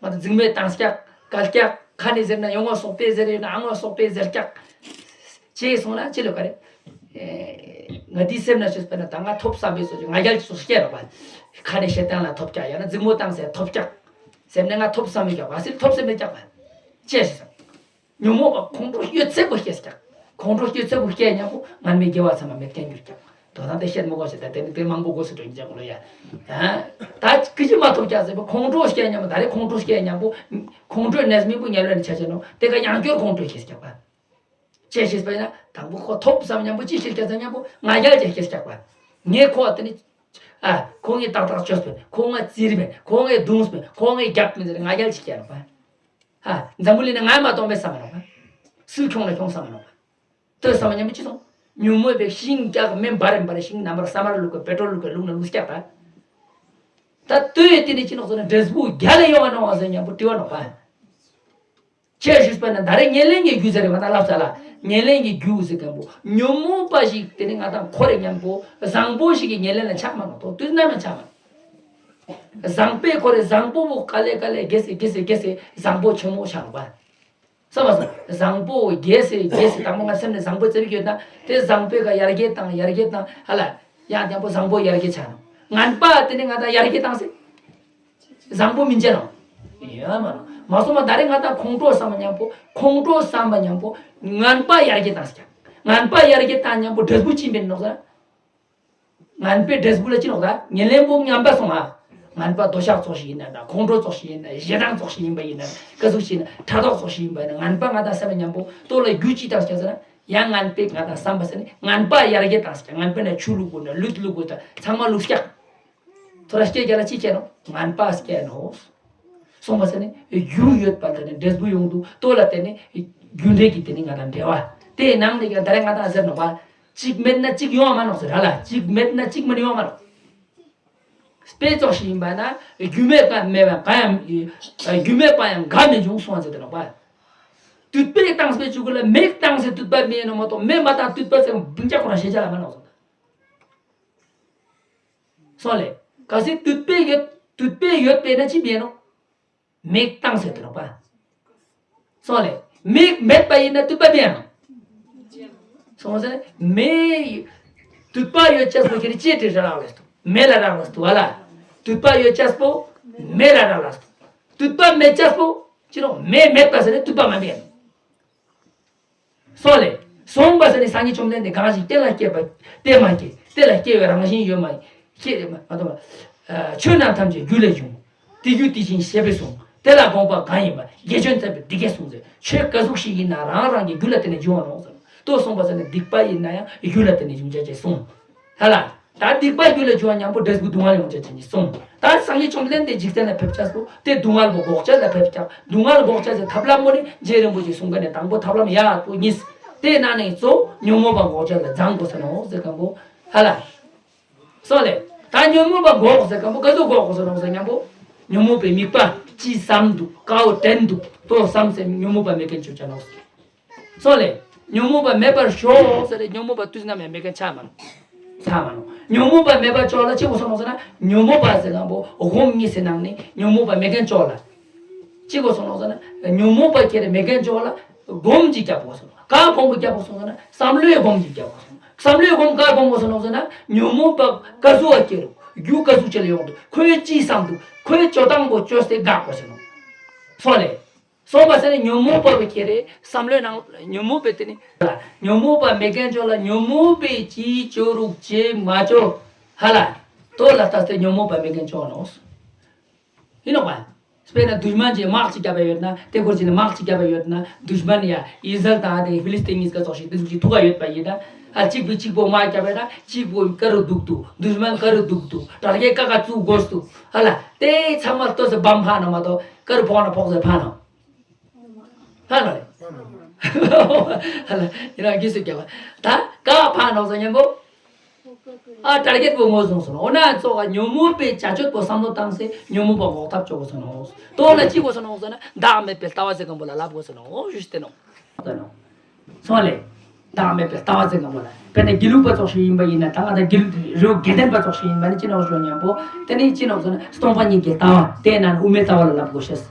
ང་ད་འཛིང་མེད་བཏང་སྐྱག་སྐལ་སྐྱག་ཁ་ནས་ཟེར་ན་ཡོང་ངོ་སོག་པོས་ཟེར་ཡོད་ན་ཨ་ངོ་སོག་པོས་ཟེར་སྐྱག་ཅེས་སོང་ན་ཅི་ལོ་ག་རེ། ང་དེའི་སེམས་ན་ཆུ་སྤེལ་ན་ད་ང་ཐོབ་བསམ་པའི་སོ་ཅིག་ང་རྒྱལ་གྱི་སོ་སྐྱེ་རོགས་པ། ཁ་ནས་ཤེས་སྟངས་ལ་ཐོབ་སྐྱག་ཡང་ན་འཛིང་མོ་བཏང་ཟེར་ཐོབ་སྐྱག་སེམས་ནས་ང་ཐོབ་བསམ་མི་སྐྱག་བ་སིལ་ཐོབ་སེམས་མི་སྐྱག་པ། ཅེས་ཟེར། ཉོན་མོངས་པ་ཁོང་ཁྲོ་ཡོད་ཚད་པོ་སྐྱེས་ཀྱང་། ཁོང་ཁྲོ་ཡོད་ཚད་པོ་སྐྱེས་ཉམ་པོ་ངན་མེད་དགེ་བ་ཚང་མ་མེད་མཁན་གྱུར་ཀྱང་། དོ་སྣང་དེ་བཤད་མི་དགོས་ཟེར་ད་དེ་ནི་དེ་མང་པོ་དགོས་སུ་འགྲོ་ཡིན་ཀྱང་ལོ་ཡ། ད་ཀི་ཅི་མ་ཐོབ་ཀྱང་ཟེར་པོ་ཁོང་ཁྲོ་སྐྱེས་ཉམ་པོ་ད་རེ་ཁོང་ཁྲོ་སྐྱེས་ཉམ་པོ། ཁོང་ཁྲོའི་གནས་མི་པོ་ཉལ་བའི་ཆ་ཆེ་ནོ་དེ་ག་ཡང་སྐྱོར་ཁོང་ཁྲོ་སྐྱེས་ཀྱང་པ། ཅེས་ཤེས་པ་ཡིན་ན་དང་པོ་ཁོ་ཐོབ་བསམ་ཉམ་པོ་ཅི་སྐྱེས་ཀྱང་ཟེར་ཉམ་པོ་ང་རྒྱལ་ཅན་སྐྱེས་ཀྱང་པ། ངས་ཁོ་དེ་ནི། ཨ། ཁོ་ངས་ཏག་ཏག་བཅོས་པས་ཁོ་ང་བཙིར་པས་ཁོ་ངས་རྡུངས་པས་ཁོ་ངས་རྒྱབ་མི་ཟེར་ང་རྒྱལ་ཅིག་སྐྱེས་རོགས་པ། ཧ། འཛམ་བུ་གླིང་ནས་ང་མ་གཏོང་བས་བསམ་མ་རོགས་པ། སུས་ཁྱོང་ལ་ཁྱོང་བསམ་མ་རོགས་པ། ལྟོས་བསམ་མ་ཉམས་མི་ཅི་སོང་། ཉོན་མོངས་པའི་ཤིང་སྐྱག་མེ་འབར་རིམ་པར་ཤིང་ནམ་བར་ས་མར་བླུགས་པའི་པེ་ཏྲོལ་བླུགས་པའི་བླུགས་ན་བླུགས་སྐྱག་པ། ད་ལྟོས་དེ་ནི་ཅི་ནོག་ཟེར་ན་འབྲས་བུ་རྒྱ་ལས་ཡོང་བ་ནོག་ཟེར་ཉམ་པོ་དྲི་བ་ནོག་པ། ཅེས་ཞུས་པ་ན་ད་རེས་ཉེར་ལེན་གྱི་རྒྱུ་ཟེར་བ་ན་ལབ་ས་ལ་ཉེར་ལེན་གྱི་རྒྱུ་ཟེར་མཁན་པོ་ཉོན་མོངས་པ་ཞིག་དེ་ནི་ང་དང་ཁོ་རེ་ཉམ་པོ་བཟང་པོ་ཞིག་གི་ཉེར་ལེན་ལ་ཆགས་མ་ནོག་ཏོ་དུས་ནམ་ཡང་ཆགས་མ་ནོག་བཟང་པོས་ཁོ་རེ་བཟང་པོ་བོ་ག་ལེ་ག་ལེ་རྒྱས་སེ་རྒྱས་སེ་རྒྱས་སེ་བཟང་པོ་ཆེན་མོ་ཆགས་ནོག་པ། བསམ་པ་སོང་། བཟང་པོ་རྒྱས་སེ་རྒྱས་སེ་དང་པོ་ང་སེམས་ནས་བཟང་པོ་བརྩེ་བའི་ཡོད་ན་དེ་བཟང་པོའི་ཀ་ཡར་རྒྱས་དང་ཡར་རྒྱས་དང་ཧ་ལ་ཡང་དང་པོ་བཟང་པོ་ཡར་རྒྱས་ཆགས་ནོག་ངན་པ་དེ་ནི་ང་དང་ཡར་རྒྱས་བཏང་སེ། བཟང་པོ་མི་འཇལ་ནོག་ཡོད་མ་རུང་། མ་སོང་བ་ད་རེས་ང་དང་ཁོང་ཁྲོ་བསམ་པ་མཉམ་པོ་ཁོང་ཁྲོ་བསམ་པ་མཉམ་པོ་ངན་པ་ཡར་རྒྱས་བཏང་སེ་ཀྱང་ངན་པ་ཡར་རྒྱས་བཏང་མཉམ་པོ་འབྲས་བུ་ཅི་འབྱུང་ནོག་ཟེར། ངན་པའི་འབྲས་བུ་ལ་ཅི་ནོག་ད་ཉེར་ལེན་པོ་ངན་པ་སོང་ཨ། ངན་པ་འདོད་ཆགས་ཙོགས་ཤིག་ཡིན་ན་ད་ཁོང་ཁྲོ་ཙོགས་ཤིག་ཡིན་ན་ཞེ་སྡང་ཙོགས་ཤིག་ཡིན་པ་ཡིན་ན་ཀ་ཟུག་ཤིག་ཡིན་ན་ཕྲག་དོག་ཙོགས་ཤིག་ཡིན་པ་ཡིན་ན་ངན་པ་ང་དང་བསམ་པ་མཉམ་པོ་ལྟོ་ལ་རྒྱུ་ཅི་བཏང་སྐྱག་ཟེར་ན་ཡང་ངན་པས་ང་དང་བསམ་པ་ཟེར་ནས་ངན་པ་ཡར་རྒྱས་བཏང་སྐྱག་ངན་པ་ན་ཆུ་བླུགས་དགོས་ན་ལུད་བླུགས་དགོས་ད་ཚང་མ་བླུགས་སྐྱག་ཐོ་ར་སྐྱེ་རྒྱ་ལ་ཅི་སྐྱེ་ནོ་ངན་པ་སྐྱེ་ནོ། སོང་བ་ཟེར་ནས་རྒྱུ་ཡོད་པ་དེ་ནི་འབྲས་བུ་ཡོང་དུ་ལྟོ་ལ་བརྟེན་ནས་རྒྱུ་འབྲས་ཀྱི་དེ་ནི་ང་དང་འབྲེལ་བ་དེའི་ནང་ནས་ཀྱང་ད་རེས་ང་དང་ཟེར་ནོག་པ། གཅིག་མེད་ན་གཅིག་ཡོང་བ་མ་ནོག་ཟེར་ར་ལ་གཅིག་མེད་ན་གཅིག་མིན་ཡོང་བ་མ་ནོག་དཔེ་ཙོགས་ཤིག་ཡིན་པ་ན་རྒྱུ་མེད་པ་མེད་པ་གང་ཡང་རྒྱུ་མེད་པ་ཡང་འགའ་མི་འབྱུང་སོང་ཟེར་ཏེ་ནོག་པ། དུད་པས་བཏང་སྤེ་བཅུག་གི་ལ་མེས་བཏང་སེ་དུད་པ་མེད་ནོ་མ་གཏོགས་མེས་མ་བཏང་དུད་པ་ཟེར་བུན་ཅག་ཁོ་རང་ཤེས་བྱ་ལ་མ་ནོག་ཟེར། སོང་ལེ། གལ་སྲིད་དུད་པས་ཡོད་དུད་པས་ཡོད་པས་ན་ཅི་མེད་ནོ། མེས་བཏང་ཟེར་ཏེ་ནོག་པ། སོང་ལེ། མེས་མེད་པ་ཡིན་ན་དུད་པ་མེད་ཡང་། སོང་ཟེར་མེ། དུད་པ་ཡོད་ཅེས་པོ་ཁྱེད་ནི་ཅི་དྲི་ར་རག་ལས་སྟོ། མེ་ལ་རག་ལས་སྟོ་བ་ལ། དུད་པ་ཡོད་ཅེས་པོ། མེ་ལ་རག་ལས་སྟོ། དུད་པ་མེད་ཅེས་པོ། ཅི་ནོ་མེ་མེད་པ་ཟེར་ནས་དུད་པ་མ་མེད། སོང་ལེ། སོང་བ་ཟེར་ནས་སངས་རྒྱས་བཅོམ་ལྡན་འདས་གང་ཞིག་གཏན་ལ་སྐྱེས་པ། གཏན་མ་སྐྱེས། གཏན་ལ་སྐྱེ་བའི་རང་བཞིན་ཡོད་མ་ཡིན། ཤེས་མ་གཏོགས། ཆོས་རྣམས་ཐམས་ཅད་རྒྱུ་ལས་བྱུང་། དེ་རྒྱུ་དེ་བཞིན་གཤེགས་པས་གསུངས། དེ་ལ་དགོངས་པ་གང་ཡིན་པ། དགེ་སྦྱོར་མཛད་པས་འདི་སྐད་གསུངས་ཟེར། ཆོས་ག་ཟུག་ཞིག་ཡིན་ན་རང་རང་གི་རྒྱུ་ལ་བརྟེན་ནས་འབྱུང་བ་ནོ་ཟེར། ལྟོས་སོང་བ་ཟེར་ནས་སྡིག་པ་ཡིན་ན་ཡང་རྒྱུ་ལ་བརྟེན་ནས་འབྱུང་བྱ་ཅེས་གསུངས། ཧ་ལ། ད་སྡིག་པ་རྒྱུད་ལ་བྱུང་བ་མཉམ་པོ་འབྲས་བུ་སྡུག་བསྔལ་ཡོང་བྱེད་ཅན་གྱི་གསུམ། ད་སངས་རྒྱས་བཅོམ་ལྡན་འདས་འཇིག་རྟེན་ལ་ཕེབས་ཆགས་སོ། དེ་སྡུག་བསྔལ་པོ་འགོག་བྱ་ལ་ཕེབས་ཆགས། སྡུག་བསྔལ་འགོག་བྱ་ཟེར་ཐབས་ལམ་པོ་ནི་རྗེ་རིན་པོ་ཆེ་གསུང་མཁན་ནི་དང་པོ་ཐབས་ལམ་ཡག་པོ་གཉིས། དེ་ན་ནི་གཙོ་ཉོན་མོངས་པ་འགོག་བྱ་ལ་སྦྱང་དགོས་ས་ནོ་ཟེར་མཁན་པོ་ཧ་ལ། སོང་ལེ། ད་ཉོན་མོངས་པ་འགོག་ཟེར་མཁན་པོ་ག་ཚོད་འགོག་དགོས་ས་ནོ་ཟེར་མཉམ་པོ། ཉོན་མོངས་པའི་དམིགས་པ་ཅི་བསམ་འདུག་ཀ་བོ་དྲན་འདུག་དོ་བསམ་ཟེར་ཉོན་མོངས་པ་མེད་མཁན་ཆོད་ཅན་ནོ། སོང་ལེ། ཉོན་མོངས་པ་མེད་པར་ཤོག་ཟེར་རེ་ཉོན་མོངས་པ་དུས་ནམ་ཡང་མེད་མཁན་ཆགས་མ་ནོ། ཆགས་མ་ནོ། ཉོན་མོངས་པ་མེད་པར་ཅོག་ལ་ཅི་གོ་སོང་ནོ་ཟེར་ན་ཉོན་མོངས་པ་ཟེར་མཁན་པོ་སྒོམ་གཉིས་སེ་ནང་ནས་ཉོན་མོངས་པ་མེད་མཁན་ཅོག་ལ། ཅི་གོ་སོང་ནོ་ཟེར་ན་ཉོན་མོངས་པ་ཁྱེར་རེ་མེད་མཁན་ཅོག་ལ་སྒོམ་ཅིག་རྒྱབ་གོ་སོང་ནོ། ག་སྒོམ་གོ་རྒྱབ་གོ་སོང་ཟེར་ན་བསམ་བློའི་སྒོམ་ཅིག་རྒྱབ་གོ་སོང་ནོ། བསམ་བློའི་སྒོམ་ག་སྒོམ་གོ་སོང་ནོ་ཟེར་ན་ཉོན་མོངས་པ་ག་ཟུག་བ་སྐྱེ་རུ་རྒྱུ་ག་ཟུག་ཅི་ལ་ཡོང་དུ་ཁོའི་ཅི་བསམ་དུ་ཁོའི་ཅོ་སྟངས་པོ་ཅོས་ཏེ་དགག་གོ་སོང་ནོ། སོང་ལེ། སོང་བ་ཟེར་ནས་ཉོན་མོངས་པ་བའི་ཁྱེར་རེ་བསམ་བློའི་ནང་ཉོན་མོངས་པའི་དེ་ནི། ཉོན་མོངས་པ་མེད་མཁན་ཅོག་ལ་ཉོན་མོངས་པའི་ཅི་ཅོ་རུག་ཅེ་མ་ཅོ། ཧ་ལ། དོ་ལ་ལྟ་སྟེ་ཉོན་མོངས་པ་མེད་མཁན་ཅོག་ནོ། ཡིན་ནོ་བ། དཔེར་ན་དུཤ་མན་གྱིས་དམག་ཅིག་བརྒྱབ་པ་ཡོད་ན་དེ་སྐོར་གྱི་ནི་དམག་ཅིག་བརྒྱབ་པ་ཡོད་ན་དུཤ་མན་ཡ་ཡི་སལ་དང་དེ་ཧྥི་ལི་སྟི་གཉིས་ཀ་ཙོགས་ཤིག་དེ་ཚོ་གི་ཐུག་ག་ཡོད་པ་ཡིན་ན་ཨ་གཅིག་པུས་གཅིག་པོ་དམག་བརྒྱབ་པ་ཡོད་ན་གཅིག་པོ་ཀ་རུ་འདུག་ཏུ་དུཤ་མན་ཀ་རུ་འདུག་ཏུ་དྲག་ཡས་ཀ་ཀ་བཙུགས་དགོས་སུ་ཧ་ལ་དེ་ཚང་མ་ལྟོས་སུ་བམ་ཕ་ན་མ་གཏོགས་ཀ་རུ་ཕོག་ན་ཕོག་ཟེར་ཕ་ན། ཕ་ན་རེད། ཧ་ལ་ཡིན་ན་རྒྱུས་སུ་རྒྱབ་པ་ད་ཀ་ཕ་ན་ཟེར་མཉམ་པོ། ཨ་དྲག་རྒྱལ་པོ་ངོ་བཟུང་སོང་ནོ། འོ་ན་ཙོག་ག་ཉོན་མོངས་པའི་བྱ་སྤྱོད་པོ་བསམ་བློ་བཏང་སེ་ཉོན་མོངས་པ་འགོག་ཐབས་བྱོ་དགོས་སོང་ནོ། དོ་ལ་ཅི་དགོས་སོང་ནོ་ཟེར་ན་བདག་མེད་པའི་ལྟ་བ་ཟེར་མཁན་པོ་ལ་ལབ་དགོས་སོང་ནོ་ཞུས་ཏེ་ནོ། སོང་ལེ། བདག་མེད་པའི་ལྟ་བ་ཟེར་མཁན་པོ་ལ་དཔེར་ན་དགེ་ལུགས་པ་ཙོགས་ཤིག་ཡིན་པ་ཡིན་ན་ད་ང་ད་དགེ་ལུགས་རི་བོ་དགེ་ལྡན་པ་ཙོགས་ཤིག་ཡིན་པ་ནི་ཅི་ནོ་ཞུ་མཉམ་པོ་དེ་ནི་ཅི་ནོ་ཟེར་ན་སྟོང་པ་ཉིད་ཀྱི་ལྟ་བ་དེ་ན་ནི་དབུ་མའི་ལྟ་བ་ལ་ལབ་དགོས་ཤེས།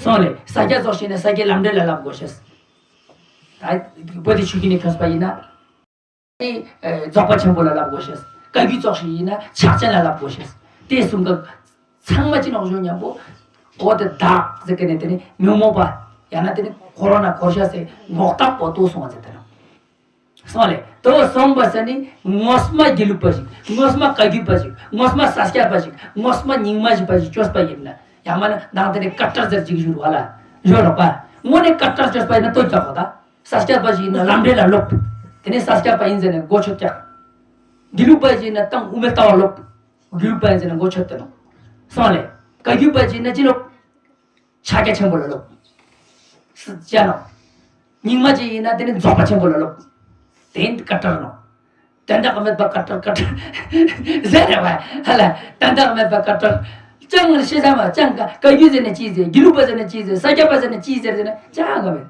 སོང་ལེ། ས་སྐྱ་ཙོགས་ཤིག་ནི་ས་སྐྱའི་ལམ་འབྲས་ལ་ལབ་དགོས་ཤེས། ད་བོད་དེ་ཆོས་བརྒྱུད་ནས་ཐོན་པ་ཡིན་ན། ནི་རྫོགས་པ་ཆེན་པོ་ལ་ལབ་དགོས་ཤེས། བཀའ་བརྒྱུད་ཙོགས་ཤིག་ཡིན་ན་ཕྱག་ཆེན་ལ་ལབ་དགོས་ཤེས། དེ་གསུམ་ཀ་ཚང་མ་ཅི་ནོག་ཞུ་མཉམ་པོ། འོ་དེ་བདག་ཟེར་གི་ནས་དེ་ནི་ཉོན་མོངས་པ། ཡང་ན་དེ་ནི་འཁོར་བ་ན་འཁོར་ཤ་ཟེར་འགོག་ཐབས་པོ་ཏོ་སོང་བ་ཟེར་དེ་ནོ། སོང་ལེ། ཏོ་སོང་བ་ཟེར་ནི་ངོ་མ་དགེ་ལུགས་པ་ཞིག་ངོ་མ་བཀའ་བརྒྱུད་པ་ཞིག་ངོ་མ་ས་སྐྱ་པ་ཞིག་ངོ་མ་རྙིང་མ་ཞིག་པ་ཞིག་བཅོས་པ་ཡིན་ན། ཡང་མ་ན་ནང་དེ་ནི་ཀ་ཏར་ཟེར་ཅིག་ཞུ་རུ་བ་ལ། ཡོད་རོགས་པ། དངོས་གནས་ཀ་ཏར་བཅོས་པ་ཡིན་ན་ཏོ་རྒྱག་གོ་ད། ས་སྐྱ་པ་ཞིག་ཡིན་ན་ལམ་འབྲས་ལ་སློབ། དེ་ནས་ས་སྐྱ་པ་ཡིན་ཟེར་ནས་མགོ་ཆོད་ཀྱང་། དགེ་ལུགས་པ་ཞིག་ཡིན་ན་ཏང་དབུ་མའི་ལྟ་བ་སློབ། དགེ་ལུགས་པ་ཡིན་ཟེར་ནས་མགོ་ཆོད་དེ་ནོ། སོང་ལེ། བཀའ་བརྒྱུད་པ་ཞིག་ཡིན་ན་ཅི་སློབ། ཕྱག་རྒྱ་ཆེན་པོ་ལ་སློབ། སི་ཅ་ནོ། རྙིང་མ་ཞིག་ཡིན་ན་དེ་ནི་རྫོགས་པ་ཆེན་པོ་ལ་སློབ། དེ་ནི་ཀ་ཏར་ནོ། དོན་དག་མེད་པ་ཀ་ཏར་ཀ་ཏར། ཟེར་རེ་བ། ཧ་ལ། དོན་དག་མེད་པ་ཀ་ཏར། ཅང་ཤེས་བྱ་མ་ཅང་ག་བཀའ་བརྒྱུད་ཟེར་ནས་ཅི་ཟེར་དགེ་ལུགས་པ་ཟེར་ནས་ཅི་ཟེར་ས་སྐྱ་པ་ཟེར་ནས་ཅི་ཟེར་ཟེར་ན་ཅང་ག་མེད།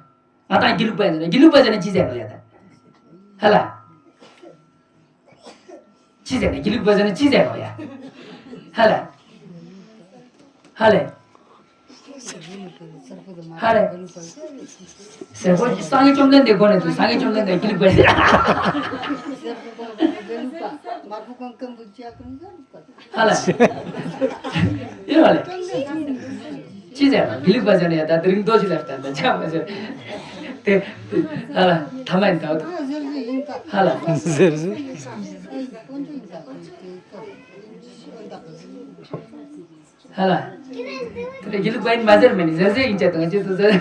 ང་དང་དགེ་ལུགས་པ་ཡིན་ཟེར་ན་དགེ་ལུགས་པ་ཟེར་ན་ཅི་ཟེར་ནོ་ཡ་ད། ཧ་ལ། ཅི་ཟེར་ནོ་དགེ་ལུགས་པ་ཟེར་ན་ཅི་ཟེར་ནོ་ཡ། ཧ་ལ། ཧ་ལ། ཧ་ལ། སེར་པོ་སངས་རྒྱས་བཅོམ་ལྡན་འདས་གོ་ནས་དུ་སངས་རྒྱས་བཅོམ་ལྡན་འདས་དགེ་ལུགས་པ་ཟེར། ཧ་ལ། ཡོད་པ་ལས། ཅི་ཟེར་ན་དགེ་ལུགས་པ་ཟེར་ན་ཡ་ད་དེ་རིང་རྡོ་ཞིག་ལ་ལྟ་ད་ཆགས་པ་ཟེར། དེ། ཧ་ལ་ཐ་མ་ཡིན་ད། ཧ་ལ། ཟེར་ཟེར། ཧ་ལ། དེ་དགེ་ལུགས་པ་ཡིན་མ་ཟེར་མེད་ནི་ཟེར་ཟེར་ཡིན་ཅེས་དང་ཅེས་དུ་ཟེར།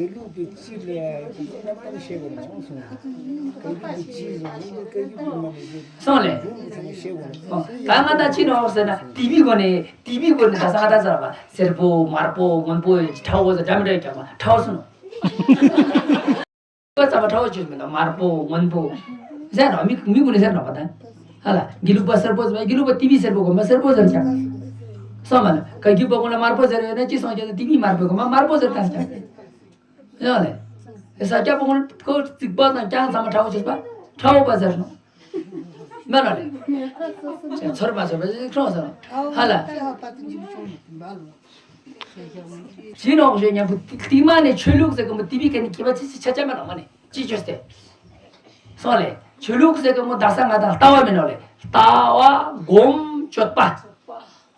དགེ་ལུགས་པའི་སྤྱི་ལ་ཡང་དེ་རྣམ་པར་ཤེས་པར་མ་སོང་། དགེ་ལུགས་པའི་སྤྱི་ཡིན་ནི་དགེ་ལུགས་པའི་མ་ནི་ཟེར། སོང་ལེ། ལུགས་ཀྱི་ཚང་ཤེས་པར་མ་སོང་། ད་ང་ད་ཅི་ནོག་ཟེར་ན་དེ་བི་གོ་ནས་དེ་བི་གོ་ནས་ད་ས་ང་ད་ཟེར་བ་སེར་པོ་དམར་པོ་སྔོན་པོ་ཁྲ་བོ་ཟེར་འདྲ་མི་འདྲ་ཀྱང་ཁྲ་བོ་སོང་ནོ། ཁོ་ཚང་མ་ཁྲ་བོ་ཅིག་མིན་ན་དམར་པོ་སྔོན་པོ། ཟེར་རོ་མི་མི་ཀུན་ནས་ཟེར་རོ་པ་དང་། ཧ་ལ་དགེ་ལུགས་པ་སེར་པོ་ཟེར་དགེ་ལུགས་པ་ཏི་བི་སེར་པོ་གོ་མ་སེར་པོ་ཟེར་ཀྱང་། སོང་མ་ལ་བཀའ་བརྒྱུད་པ་ཀུན་ལ་དམར་པོ་ཟེར་ཡོད་ན་ཅི་སོང་ཀྱང་ཏི་བི་དམར་པོ་གོ་མ་དམར་པོ་ཟེར་ཀྱང་ཀྱང་། ཡང་ལེ། ས་སྐྱ་པ་ཀུན་ཁོ་རྩིག་པ་དང་ཀྱང་ཚང་མ་ཁྲ་བོ་ཅིག་པ་ཁྲ་བོ་པ་ཟེར་ནོ། མ་ལ་ལེ། ཚོར་མ་ཚོར་པ་ཁྲ་བོ་ཟེར་ནོ། ཧ་ལ། ཅི་ནོག་ཞེས་སྙམ་པོ་ཏི་མ་ནས་ཆོས་ལུགས་ཟེར་གི་མོ་ཏི་བི་ཁ་ནས་ཁྱེད་པ་ཅི་ཅི་ཆ་ཆ་མ་ནོག་མ་ནས་ཅི་བཅོས་ཏེ། སོང་ལེ། ཆོས་ལུགས་ཟེར་གི་མོ་ད་ས་ང་དང་ལྟ་བ་མིན་ནོག་ལེ། ལྟ་བ་སྒོམ་སྤྱོད་པ།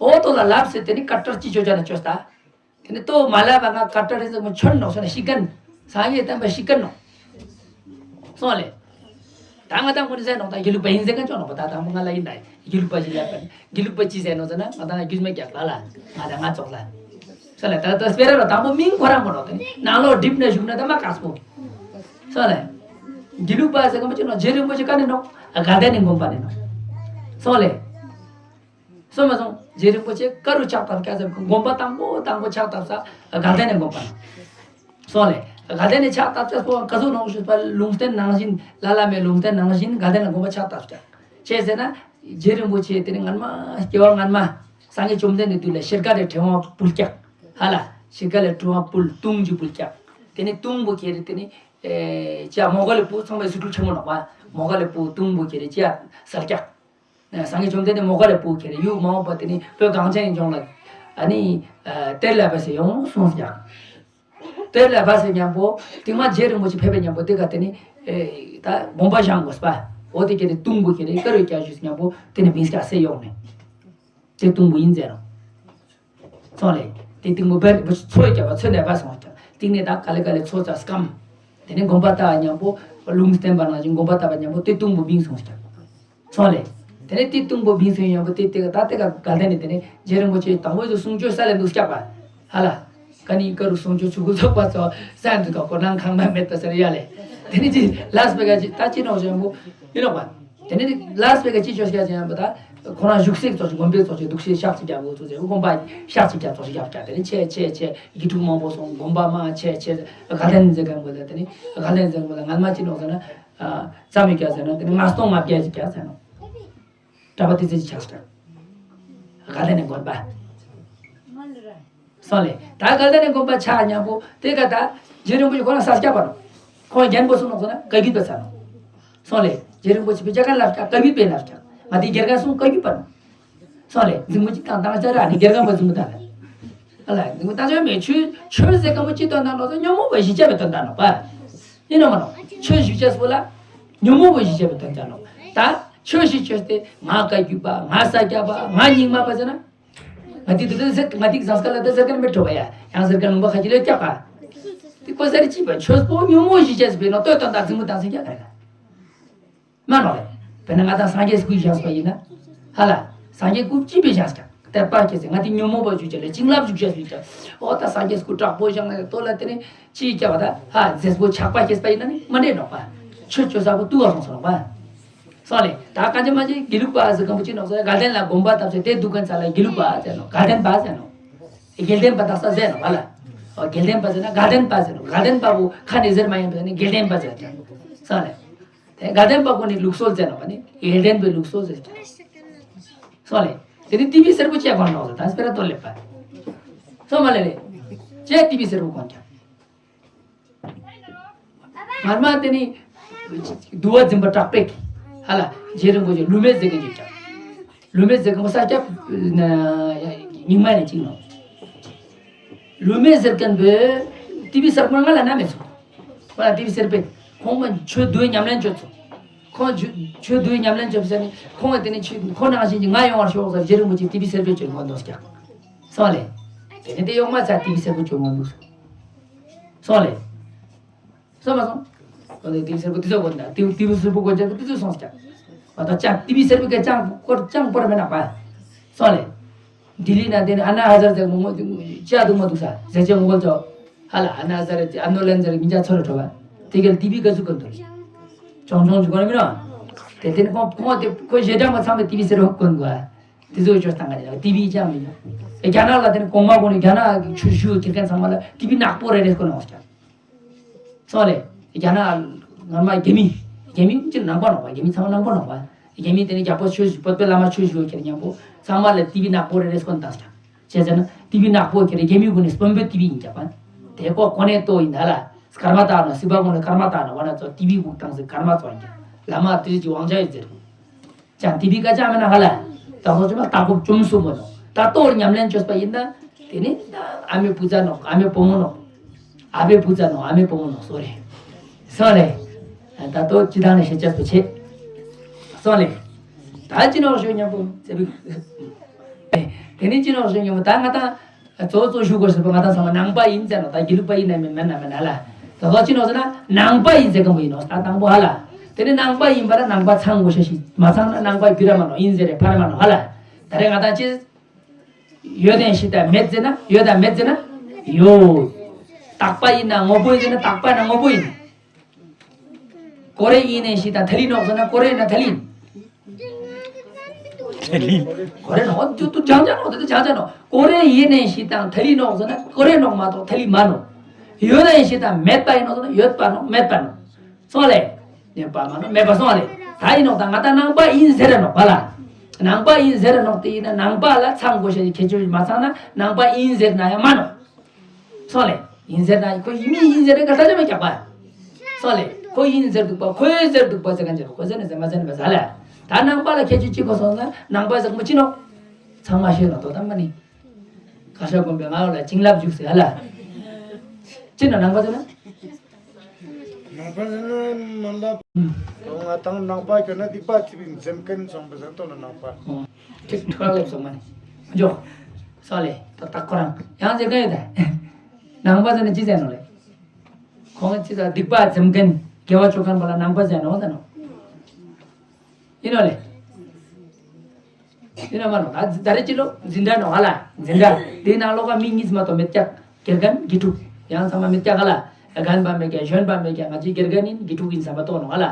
འོ་དོ་ལ་ལབ་ཟེར་དེ་ནི་ཀ་ཏར་ཅི་བཅོས་ཅ་ན་བཅོས་ད། དེ་ནི་ལྟོ་མ་ལབ་པ་ང་ཀ་ཏར་རེ་ཟེར་གི་མོ་ཆོན་ནོག་སོང་ན་ཤི་གན། སངས་རྒྱས་བསྟན་པ་ཤི་གན་ནོག་སོང་ལེ། ད་ང་དང་ཁོ་ནི་ཟེར་ནོག་ད་དགེ་ལུགས་པ་ཡིན་ཟེར་ག་ཅོག་ནོག་པ་ད་དང་པོ་ང་ལ་ཡིན་ད་དགེ་ལུགས་པ་ཞིག་ལབ་པ་དགེ་ལུགས་པ་ཅི་ཟེར་ནོག་ཟེར་ན་ང་དང་རྒྱུས་མེད་རྒྱག་ལ་ལ་ང་དང་ང་ཙོག་ལ། སོང་ལེ་ད་ད་སྤེ་ར་ལ་དང་པོ་མིང་ཁོ་རང་མོ་ནོག་དེ་ནང་ལོག་སྒྲིབ་ན་བཞུགས་ན་ད་མ་དཀར་པོ། སོང་ལེ། དགེ་ལུགས་པ་ཟེར་གི་མ་ཅི་ནོ། རྗེ་རིན་པོ་ཆེ་ག་ནས་ནོ། དགའ་ལྡན་ནས་དགོངས་པ་ནས་ནོ། སོང་ལེ། སོང་མ་སོང་། རྗེ་རིན་པོ་ཆེ་ག་རུ་ཕྱག་བཏབ་སྐྱ་ཟེར་དགོངས་པ་དང་པོ་དང་པོ་ཕྱག་བཏབ་ས་དགའ་ལྡན་ནས་དགོངས་པ་ནོ། སོང་ལེ། དགའ་ལྡན་ནས་ཕྱག་བཏབ་ས་སོང་ག་ཚོད་ནོ་ཞུས་པ་ལུང་བསྟན་ནང་བཞིན་ལ་ལ་མའི་ལུང་བསྟན་ནང་བཞིན་དགའ་ལྡན་ལ་དགོངས་པ་ཕྱག་བཏབ་སྐྱ། ཅེས་ཟེར་ན། རྗེ་རིན་པོ་ཆེ་དེ་ནི་སྔན་མ་སྐྱེ་བ་སྔན་མ། སངས་རྒྱས་བཅོམ་ལྡན་འདས་དུས་ལ་ཤེལ་དཀར་རི་ཕྲེང་བ་ཕུལ་སྐྱ། ཧ་ལ། ཤེལ་དཀར་རི་ཕྲེང་བ་ཕུལ་དུང་ཅིག་ཕུལ་སྐྱ། དེ་ནི་དུང་བུ་ཁྱེར་དེ་ནི། ཨེ། ཅ་མོ་ག་ལེ་བུ་ཚང་མའི་སུ་ཁྲུ་ཆེན་མོ་ནོག་པ། མོ་ག་ལེ་བུ་དུང་བུ་ཁྱེར་ཅ་སལ་སྐྱ། སངས་རྒྱས་བཅོམ་ལྡན་འདས་མོ་ག་ལེ་བུ་ཁྱེར་ཡུག་མ་འོངས་པ་དེ་ནི་བོད་གངས་ཅན་ལྗོངས་ལ། ཨ་ནི། ཨ། གཏེར་ལས་པ་ཟེར་ཡོང་སོང་སྐྱ། གཏེར་ལས་པ་ཟེར་མཉམ་པོ་དེ་མ་རྗེ་རིན་པོ་ཆེ་ཕེབས་པའི་མཉམ་པོ་དེ་ག་དེ་ནི། ཨེ། ད་དགོངས་པ་བཞེངས་དགོས་པ། འོ་དེ་ཁྱེར་དུང་བུ་ཁྱེར་དཀར་རུ་སྐྱ་ཞུས་མཉམ་པོ་དེ་ནི་མིང་སྐྱ་སེ་ཡོང་ནས། དེ་དུང་བུ་ཡིན་ཟེར་རོ། སོང་ལེ། དེ་དུང་བུ་བེར་བུ་ཚོ་སྐྱ་བ་ཚོ་ནས་པ་སོང་སྐྱ། དེ་ནས་ད་ག་ལེ་ག་ལེ་ཚོ་ཙ་སྐམ། དེ་ནས་དགོངས་པ་བཏབ་མཉམ་པོ་ལུང་བསྟན་པ་ནང་བཞིན་དགོངས་པ་བཏབ་པ་མཉམ་པོ་དེ་དུང་བུ་བིང་སོང་སྐྱ། སོང་ལེ། དེ་ནས་དེ་དུང་བུ་བིང་སོང་མཉམ་པོ་དེ་དེ་ག་ད་དེ་ག་ག་དེ་ནས་དེ་ནས་རྗེ་རིན་པོ་ཆེ་དང་པོ་ཚོ་གསུང་ཆོས་ས་ལེ་འདུག་སྐྱ་པ། ཧ་ལ། ག་ནི་ཀ་རུ་སོང་ཆོས་ཆུ་གུ་ཚོགས་པ་ཚོ་ས་འདུག་ག་གོ་ནང་ཁང་མ་མེད་པ་ཟེར་ཡ་ལེ། དེ་ནས་ཅི་ལས་པེ་ག་ཅི་ད་ཅི་ནོག་ཞེན་པོ་ཡིན་ནོག་པ། དེ་ནས་ལས་པེ་ག་ཅི་ཆོས་སྐྱ་ཅི་ཡང་པ་ད་ཁོ་རང་བཞུགས་སྲེག་ཚོགས་ཀྱི་དགོན་པའི་ཚོགས་ཀྱི་འདུག་ཤེས་ཤག་ཅིག་རྒྱབ་དགོས་ཚོགས་ཀྱི་དགོན་པ་ཤག་ཅིག་རྒྱབ་ཚོགས་ཀྱི་རྒྱབ་རྒྱབ་དེ་ནས་ཆེ་ཆེ་ཆེ་དགེ་ཕྲུག་མང་པོ་སོང་དགོན་པ་མ་ཆེ་ཆེ་དགའ་ལྡན་མཛད་མཁན་པོ་ལ་དེ་ནས་དགའ་ལྡན་མཛད་མཁན་པོ་ལ་ངན་མ་ཅི་ནོག་ཟེར་ན། ཙམ་ཡོད་ཀྱང་ཟེར་ན་དེ་ནས་ལྔ་སྟོང་ལྔ་བརྒྱ་ཅིག་ཀྱང་ཟེར་ནོག་གྲྭ་པ་དེ་ཚོ་ཅིག་ཆགས་སོང་། དགའ་ལྡན་ནས་དགོན་པ། སོང་ལེ། ད་དགའ་ལྡན་ནས་དགོན་པ་ཆགས་མཉམ་པོ་དེ་ག་ད་རྗེ་རིན་པོ་ཆེ་ཁོ་རང་ས་སྐྱ་པ་ནོ། ཁོང་རྒྱན་པོ་སོང་ནོག་ཟེར་ན་བཀའ་བརྒྱུད་པ་ཚར་ནོ། སོང་ལེ། རྗེ་རིན་པོ་ཆེ་བོད་རྒྱ་གར་ལ་སྐྱ་བཀའ་བརྒྱུད་པའི་ལ་སྐྱ། ང་དེ་རྒྱལ་ཁ་སོང་བཀའ་བརྒྱུད་པ་ནོ། སོང་ལེ། འཛིང་མོ་ཅིག་བཏང་བཏང་ཆ་ར་ནི་རྒྱལ་ཁ་པ་འཛིང་མོ་བཏང་ལེ། ཨ་ལ་འཛིང་མོ་བཏང་ཆ་མེད་ཆོས་ཆོས་ཟེར་ག་མོ་ཅི་དོན་དག་ནོ་ཟེར་ཉོན་མོངས་པ་ཞི་བྱ་བའི་དོན་དག་ནོ་པ། ཡིན་ནོ་མ་ནོ། ཆོས་ཞུ་བྱ་སོ་ལ། ཉོན་མོངས་པ་ཞི་བྱ་བའི་དོན་དག་ནོ། ད་ཆོས་ཞིག་ཆོས་ཏེ་ང་བཀའ་བརྒྱུད་པ་ང་ས་སྐྱ་པ་ང་རྙིང་མ་པ་ཟེར་ན། ང་དེ་དུ་ཟེར་ང་དེ་ཟངས་དཀར་ལ་ད་ཟེར་མཁན་མི་འགྲོ་བ་ཡ། ཡང་ཟེར་མཁན་ལུང་པ་ཁ་ཅིག་ལ་སྐྱག་པ། དེ་ཀོ་ཟེར་ཅི་པ་ཆོས་པོ་ཉོན་མོངས་ཞི་བྱ་ཟེར་བའི་ནོ་ལྟོས་དོན་དག་འཛིང་མོ་བཏང་ཟེར་སྐྱག་ག་རེ་ག་མ་ནོ་རེད། དཔེར་ན་ང་དང་སངས་རྒྱས་སྐུ་བཞེངས་པ་ཡིན་ན། ཧ་ལ། སངས་རྒྱས་སྐུ་ཅི་པའི་བཞེངས་ཀྱང་དད་པ་སྐྱེས་ཚེ་ང་དེ་ཉོན་མོངས་པ་བཞུགས་ཀྱང་ལས་བྱིན་རླབས་བཞུགས་ཀྱང་བཞུགས་ཀྱང་། ཨོ་ད་སངས་རྒྱས་སྐུ་དྲག་པོ་བཞེངས་ནས་ལྟོ་ལ་དེ་ནས་ཅིའི་སྐྱག་པ་ད་ཧ་མཛེས་པོ་ཆགས་པ་སྐྱེས་པ་ཡིན་ན་ནི་མ་འདྲེས་ནོག་པ། ཆོས་ཆོས་ས་པོ་ཏུ་བ་སོང་སོང་ནོག་པ། སོང་ལེ། ད་གང་ཅི་མ་ཅི་དགེ་ལུགས་པ་ཟེར་གང་པོ་ཅི་ནོག་ཟེར་དགའ་ལྡན་ལ་དགོན་པ་བཏབ་ཚེ་དེ་འདུག་མཁན་ཚ་ལ་དགེ་ལུགས་པ་ཟེར་ནོག་དགའ་ལྡན་པ་ཟེར་ནོག་དགེ་ལྡན་པ་དག་ས་ཟེར་ནོག་པ་ལ། ཨོ་དགེ་ལྡན་པ་ཟེར་ན་དགའ་ལྡན་པ་ཟེར་ནོག་དགའ་ལྡན་པ་བོ་ཁ་ནས་ཟེར་མ་ཡིན་པས་ནི་དགེ་ལྡན་པ་ཟེར་ཀྱང་། སོང་ལེ། དེ་དགའ་ལྡན་པ་ཁོ་ནི་ལུགས་སྲོལ་ཟེར་ནོག་པ་ནི་ཡེ་ལྡན་པའི་ལུགས་སྲོལ་ཟེར་ཀྱང་། སོང་ལེ། དེ་ནི་ཏི་བི་སེར་པོ་བཅད་གོ་ནོག་ཟེར་ད་སྤེ་ར་ཏོ་ལེ་པ། སོང་མ་ལེ་ལེ། བཅད་ཏི་བི་སེར་པོ་གོན་ཀྱང་། ངར་མ་དེ་ནི། དུ་བ་འཛིན་པ་དྲག་པས། ཧ་ལ་རྗེ་རིན་པོ་ཆེ་ལུ་མེ་ཟེར་གི་འཇུག་ཀྱང་། ལུ་མེ་ཟེར་གི་མོ་ས་སྐྱ། རྙིང་མ་ནས་ཅིག་ནོག་ལུ་མེ་ཟེར་མཁན་པོས་ཏི་བི་སེར་པོ་ང་ལ་ན་མེད་སོང་། ཁོ་ལ་ཏི་བི་སེར་པོས་ཁོང་མ་ཆོས་བསྡུ་བའི་ཉམས་ལེན་བྱོས་སོང་། ཁོང་ཆོས་ཆོས་བསྡུ་བའི་ཉམས་ལེན་བྱོས་ཟེར་ནས་ཁོང་གིས་དེ་ནས་ཆོས་ཁོ་ནང་བཞིན་གྱི་ང་ཡོང་བར་ཤོག་ཟེར་རྗེ་རིན་པོ་ཆེ་ཏི་བི་སེར་པོས་བྱོས་ངོ་འདོགས་ཀྱང་། སོང་ལེ། དེ་ནས་དེ་ཡོང་མ་ཚར་ཏི་བི་སེར་པོ་བྱོས་ངོ་འདུག་སོང་། སོང་ལེ། སོང་མ་སོང་། ཁོ་ནས་ཏི་བི་སེར་པོ་དེ་ཚོ་གོན་ད་ཏི་ཏི་བི་སེར་པོ་གོན་ཅག་དེ་ཚོ་སོང་ཀྱང་། ང་ད་ཅང་ཏི་བི་སེར་པོ་ག་ཅང་སྐོར་ཅང་སྐོར་མེད་ནག་པ། སོང་ལེ། ལྡི་ལི་ན་དེ་ནས་ཨ་ན་ཧ་ཛར་ཟེར་མོ་ཅག་འདུག་ས་ཟེར་ཅེ་མོ་གོ་ཅོ། ཧ་ལ་ཨ་ན་ཧ་ཛར་ཨ་ནོ་ལན་ཟེར་མི་ཅག་ཚོ་རེ་ཁྲོ་བ། དེ་གལ་ཏི་བི་ག་ཚོད་གོན་འདུག་ཆུང་ཆུང་ཅིག་གོན་མི་རོ། དེ་དེ་ནས་ཁོང་ཁོང་དེ་ཁོ་ཞེ་དྲག་མ་ཚང་མས་ཏི་བི་སེར་པོ་གོན་དགོས། དེ་ཚོ་ཅོ་སྟངས་ག་རེ་ཏི་བི་ཅང་མི་འདུག་རྒྱ་ནག་ལ་དེ་ནས་གོང་མ་གོ་ནས་རྒྱ་ནག་གི་ཆུ་ཤུ་ཁྱེར་མཁན་ཚང་མ་ལ་ཏི་བི་ནག་པོ་རེ་རེ་གོན་འོང་ཀྱང་། སོང་ལེ། རྒྱ་ནག་ངར་མ་རྒྱ་མི། རྒྱ་མི་ཅི་ནང་པ་ནང་པ་རྒྱ་མི་ཚང་མ་ནང་པ་ནང་པ། རྒྱ་མི་དེ་ནས་རྒྱ་པོ་ཆོས་བོད་པའི་བླ་མ་ཆོས་ཞུ་ཁྱེར་མཉམ་པོ་ཚང་མ་ལ་ཏི་བི་ནག་པོ་རེ་རེ་སྐོན་བཏང་ཀྱང་། བྱས་ཙང་ན་ཏི་བི་ནག་པོ་ཁྱེར་རྒྱ་མི་ཀུན་ནས་དཔོན་པོའི་ཏི་བི་ཡིན་ཀྱང་། དེ་ཀོ་ཀོ་ནས་ཏོ་ཡིན་ད་ལ། སྐར་མ་བཏགས་ན་སྲིད་པ་ཀུན་ལ་སྐར་མ་བཏགས་ན་བ་ན་ཚོ་ཏི་བི་གུག་བཏང་ཟེར་སྐར་མ་ཚོ་ཡིན་ཀྱང་། བླ་མ་དེ་ཅི་དབང་ཆ་ཡོད་ཟེར། ཅང་ཏི་བི་ཀ་ཅང་མེད་ན་ཧ་ལ། ད་ཁོ་ཅི་མ་ལྟ་སྐོར་བཅོམ་སུ་མོ་ནོ། ད་ལྟོར་ཉམས་ལེན་བཅོས་པ་ཡིན་ན། དེ་ནི་ད་ཨ་མའི་བུ་ཚ་ནོ་ཨ་མའི་བུ་མོ་ནོ། ཨ་ཕའི་བུ་ཚ་ནོ་ཨ་མའི་བུ་མོ་ནོ་སོ་རེ། སོ་རེ། ད་ལྟོ་ཅི་དང་ནས་ཤེས་ཅེས་པོ་ཆེ། སོ་ལེ། ད་ཅི་ནོ་ཤོད་མཉམ་པོ་ཚེ་བི། དེ་ནི་ཅི་ནོ་ཤོད་མཉམ་པོ་ད་ང་དང་། གཙོ་བོ་གཙོ་ཞུ་དགོས་ཟེར་བ་ང་དང་ཚང་མ་ནང་པ་ཡིན་ཟེར་ནོ། ད་དགེ་ལུགས་པ་ཡིན་ན་མིན་མིན་ན་མིན་ན་ལ། ད་གཙོ་ཅི་ནོ་ཟེར་ན་ནང་པ་ཡིན་ཟེར་གང་པོ་ཡིན་ནོ། ད་དང་པོ་ཧ་ལ། དེ་ནི་ནང་པ་ཡིན་པ་ལ་ནང་པ་ཚང་དགོས་ཤེས་ཤིག་མ་ཚང་ན་ནང་པ་རྒྱུད་ར་མ་ནོ་ཡིན་ཟེར་རེ་ཕ་ར་མ་ནོ་ཧ་ལ། ད་རེ་ང་དང་ཅི། ཡོད་དང་ཤི་དང་མེད་ཟེར་ན་ཡོད་དང་མེད་ཟེར་ན་ཡོད། རྟག་པ་ཡིན་ན་དངོས་པོ་ཡིན་ཟེར་ན་རྟག་པ་ཡིན་ན་དངོས་པོ་ཡིན། ཀོ་རེ་ཡིན་ནའི་ཤི་དང་ཐ་ལི་ནོག་ཟེར་ན་ཀོ་རེ་ན་ཐ་ལི། ཐ་ལི། ཀོ་རེ་ནོག་ཏུ་ཏུ་ཅང་ཅང་ནོག་ཏུ་ཏུ་ཅང་ཅང་ནོག་ཀོ་རེ་ཡིན་ནའི་ཤི་དང་ཐ་ལི་ནོག་ཟེར་ན་ཀོ་རེ་ནོག་མ་གཏོགས་ཐ་ལི་མ་ནོག་ཡོད་ནའི་ཤི་དང་མེད་པ་ཡིན་ནོག་ཟེར་ན་ཡོད་པ་ནོག་མེད་པ་ནོག་སོང་ལེ། ཡོད་པ་མ་ནོག་མེད་པ་སོང་ལེ། ད་ཡིན་ནོག་ད་ང་ད་ནང་པ་ཡིན་ཟེར་ར་ནོག་པ་ལ། ནང་པ་ཡིན་ཟེར་ར་ནོག་དེ་ཡིན་ན་ནང་པ་ལ་ཚང་དགོས་ཤེས་ཀྱི་ཁྱད་ཆོས་མ་ཚང་ན་ནང་པ་ཡིན་ཟེར་ན་ཡང་མ་ནོག་སོང་ལེ། ཡིན་ཟེར་ན་ཁོ་ཡིན་མིན་ཡིན་ཟེར་ན་ག་ས་ཆ་མེད་ཀྱག་པ། སོང་ལེ། ཁོ་ཡིན་ཟེར་འདུག་པ་ཁོས་ཟེར་འདུག་པ་ཟེར་ག་འཇལ་ཁོ་ཟེར་ནས་ཟེར་མ་ཟེར་ནས་མ་ཟ་ལེ། ད་ནང་པ་ལ་ཁྱད་ཆོས་གཅིག་གོ་སོང་ན་ནང་པ་ཟེར་མོ་ཅི་ནོག་ཚང་མ་ཤེས་ནོག་དོ་དམ་མ་ནི། ཁ་ཤ་དགོན་པའི་ང་ལ་བྱིན་རླབས་འཇུག་ཟེར་ཧ་ལ། ཅི་ནོག་ནང་པ་ཟེར་ན། ནང་པ་ཟེར་ན་མ་ལབ། ང་དང་ནང་པ་གྱུར་ན་སྡིག་པ་ཐེབས་པའི་འཛེམ་མཁན་སོང་པ་ཟེར་དོ་ལ་ནང་པ། ཅིག་ཐུགས་ལ་སླེབས་སོང་མ་ནི། འཇོག་སོང་ལེ། ད་ད་ཁོ་རང་ཡང་ཟེར་ག་ཡོད་ད། ནང་པ་ཟེར་ན་ཅི་ཟེར་ནོག་ལེ། ཁོང་ཅི་ཟེར་སྡིག་པ་འཛེམ་མཁན་དགེ་བ་ཅོ་མཁན་པ་ལ་ནང་པ་ཟེར་ནོག་ཟེར་ནོག་ཡིན་ནོག་ལེ། ཡིན་ན་མ་ནོག་ད་ད་རེ་ཅི་ལོ་འཛིན་གྲྭ་ནོག་ཧ་ལ་འཛིན་གྲྭ་དེའི་ནང་ལོགས་ཀ་མི་གཉིས་མ་གཏོགས་མེད་ཀྱག་དགེ་རྒན་དགེ་ཕྲུག་ཡང་ཚང་མ་མེད་ཀྱག་ཧ་ལ། རྒན་པ་མེད་ཀྱག་གཞོན་པ་མེད་ཀྱག་ང་ཚོའི་དགེ་རྒན་ཡིན་དགེ་ཕྲུག་ཡིན་བསམ་པ་གཏོགས་ནོག་ཧ་ལ།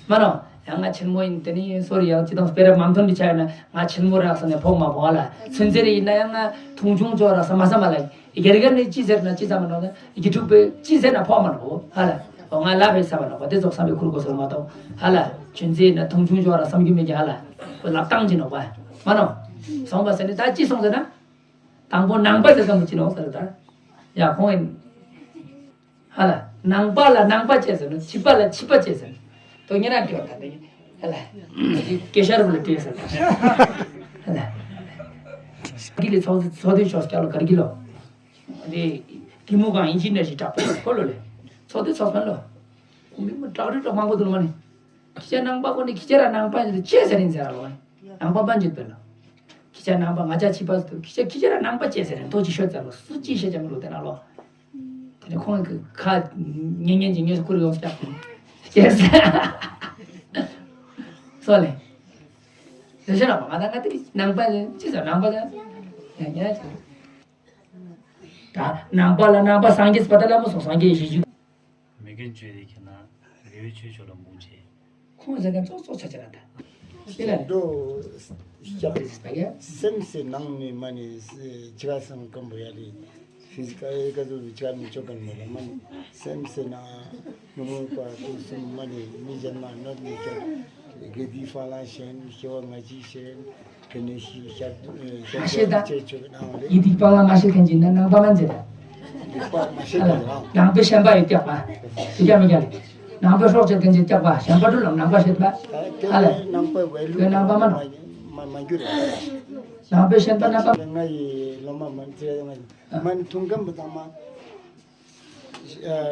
མ་ནོག་ཡང་ང་ཆེན་མོ་ཡིན་དེ་ནི་སོ་རི་ཡང་ཅི་དང་སྤེ་ར་མང་ཐོན་པའི་ཆ་ཡོད་ན་ང་ཆེན་མོ་རག་ས་ནས་ཕོག་མ་ཕོག་ཧ་ལ། ཚུན་ཚེ་རེ་ཡིན་ན་ཡང་ང་མཐོང་ཆུང་ཅོག་རག་ས་མ་ས་མ་ལ། དགེ་རྒན་ནི་ཅི་ཟེར་ན་ཅི་ཙམ་མ་ནོག་ན་དགེ་ཕྲུག་པས་ཅི་ཟེར་ན་ཕོག་མ་ནོག་གོ་ཧ་ལ། འོ་ང་ལབ་པའི་ས་བ་ནོག་གོ་དེ་ཚོ་བསམ་པའི་ཁུར་དགོས་སོ་མ་གཏོགས་ཧ་ལ། ཆུན་ཚེ་ན་མཐོང་ཆུང་ཅོག་ར་བསམ་རྒྱུ་མེད་ཀྱི་ཧ་ལ། འོ་ལབ་སྟངས་ཅི་ནོག་པ་མ་ནོག་སོང་པ་ཟེར་ནི་ད་ཅི་སོང་ཟེར་ན། དང་པོ་ནང་པ་ཟེར་ཙམ་པོ་ཅི་ནོག་ཟེར་ད། ཡ་ཁོང་ཡིན། ཧ་ལ། ནང་པ་ལ་ནང་པ་བྱས་ཟེར་ནོག་ཕྱི་པ་ལ་ཕྱི་པ་བྱས་ཟེར་ནོག་དོ་ཉེ་རང་གི་བ་ད་དེ་ཧ་ལ། སྐད་ཤར་བུ་ལ་བྲིས་ཟེར་ནོག་ཧ་ལ། གི་ལི་ཚོགས་ཚོགས་དུས་ཆོག་སྐྱ་ལོ་གར་གི་ལོ། དེ་གི་མུ་གང་ཡིན་གྱི་ནས་ཞིག་གྲགས་པ་ཁོ་ལོ་ལེ། ཚོགས་དུས་ཚོགས་སོན་ལོ། ཁོ་མི་མ་གྲགས་རིགས་གྲགས་མང་པོ་འདུག་ལོ་མ་ནི། ཁྱི་ཆ་ནང་པ་ཁོ་ནི་ཁྱི་ཆ་ར་ནང་པ་ཡིན་ཏེ་ཅེ་ཟེར་ཡིན་ཟེར་ར་ལོ། ནང་པ་པན་ཅིག་པེ་ལོ། ཁྱི་ཆ་ནང་པ་ང་ཅག་ཕྱི་པ་ཟེར་དུས་ཁྱི་ཆ་ཁྱི་ཆ་ར་ནང་པ་ཅེ་ཟེར་རེད་མཐོ་ཅིག་ཤོད་ཙམ་ལོ་སུ་ཅིག་ཤེས་ཀྱང་མི་འདུག་དེ་ན་ལོ། དེ་ནས་ཁོང་གི་ཁ་ཉན་ཉན་གྱི་ངེས་སུ་ཁུར་ཡོང་སྐྱག་ཁུར་སྐྱེས་སོ་ལེ། དེ་ཤེས་ན་ང་ད་ང་དེ་ནང་པ་ཅི་ཟེར་ནང་པ་ཟེར་ཡ་ཉན་ཅི་ད་ནང་པ་ལ་ནང་པ་སངས་རྒྱས་པ་ད་ལ་མོ་སོང་སངས་རྒྱས་ཞེས་ཞུ། མི་རྒན་བཅོས་ཏེ་ཁྱེད་ན་རི་བོའི་ཆོས་ཕྱོགས་ལ་མུ་ཆེ། ཁོང་ཟེར་མཁན་ཙོག་ཙོག་ཆ་ཆ་ར་ད། དེ་ལ་འགྲོ། ཞབས་རིས་པ་ཡ། སེམས་སེ་ནང་ནས་མ་ནས་ཅི་ག་སང་སྐམ་པོ་ཡ་རེད། ཕི་ཟི་ཀ་ཨེ་ཀ་ཟུ་ཅི་ག་མི་ཆོག་ག་མེད་ལ་མ་ནས་སེམས་སེ་ན་ནུ་མོ་པ་དུ་སུམ་མ་ནས་མི་གཞན་མ་ནོར་ནས་ཀྱང་དགེ་སྡིག་ཧྥ་ལང་ཞེན་ཤེ་བ་ང་ཅི་ཞེན་དེ་ནས་ཤི་ཤ་ཤ་ཤེས་ད། ཅེ་ཆོག་གི་ནང་ལས། ཡི་དིག་པ་ལ་མ་ཤེས་མཁན་གྱི་ན་ནང་པ་མ་མཛད། སྡིག་པ་མ་ཤེས་ཀྱི་ནང་། ནང་པའི་ཤན་པ་ཡོད་ཀྱག་པ། དེ་ཀྱང་མི་ཀྱག་ལེ། ནང་པའི་སྲོག་གཅོད་མཁན་གྱི་ཀྱག་པ་ཤན་པ་དྲུག་ལ་ནང་པ་ཤེས་པ། ཧ་ལ། ནང་པའི་བའི་ལུགས་དེ་ནང་པ་མ་ནོ། མ་མ་འགྱུར། ནང་པའི་ཤན་པ་ནང་པ། ང་ཡི་ལོ་མ་མ་ཚེ་ང་ཡི་མ་ནི་ཐུང་སྐམ་པོ་ཚང་མ།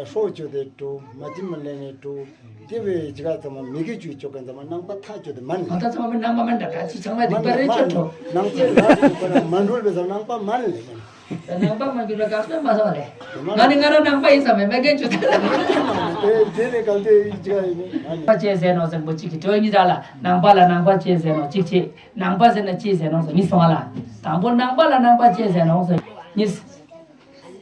སྲོག་གཅོད་དེ་འགྲོ་མ་དེ་མ་ལེན་ནས་འགྲོ། དེ་བས་ཅི་ག་ཚང་མ་མི་དགེ་བཅུ་ཅོ་མཁན་ཚང་མ་ནང་པ་ཐག་ཆོད་དེ་མ་ནི། ང་ད་ཚང་མ་ནང་པ་མ་འདྲ་ག་ཅི་ཚང་མ་སྡིག་པ་རེ་ཆོད་འགྲོ། ནང་པའི་ལ་སོགས་པ་ལ་མ་འགྲོ་བའི་ཚང་ནང་པ་མ་ནི་ལས་མ་ནི། ནང་པ་མ་གྱུར་ལ་དགག་པ་མ་བཟང་རེད། ང་ནི་ང་རང་ནང་པ་ཡིན་བསམ་པའི་མེད་མཁན་ཆུ་ཚད་ལ། དེ་དེ་ནས་གལ་ཏེ་ཅི་ག་ཡིན་ནང་པ་ཅེས་ཟེར་ནོ་ཟེར་པོ་གཅིག་གི་དོན་གཉིས་ར་ལ་ནང་པ་ལ་ནང་པ་ཅེས་ཟེར་ནོ་གཅིག་བྱས། ནང་པ་ཟེར་ན་ཅེས་ཟེར་ནོ་ཟེར་གཉིས་སོང་བ་ལ། དང་པོ་ནང་པ་ལ་ནང་པ་ཅེས་ཟེར་ནོ་ཟེར་གཉིས།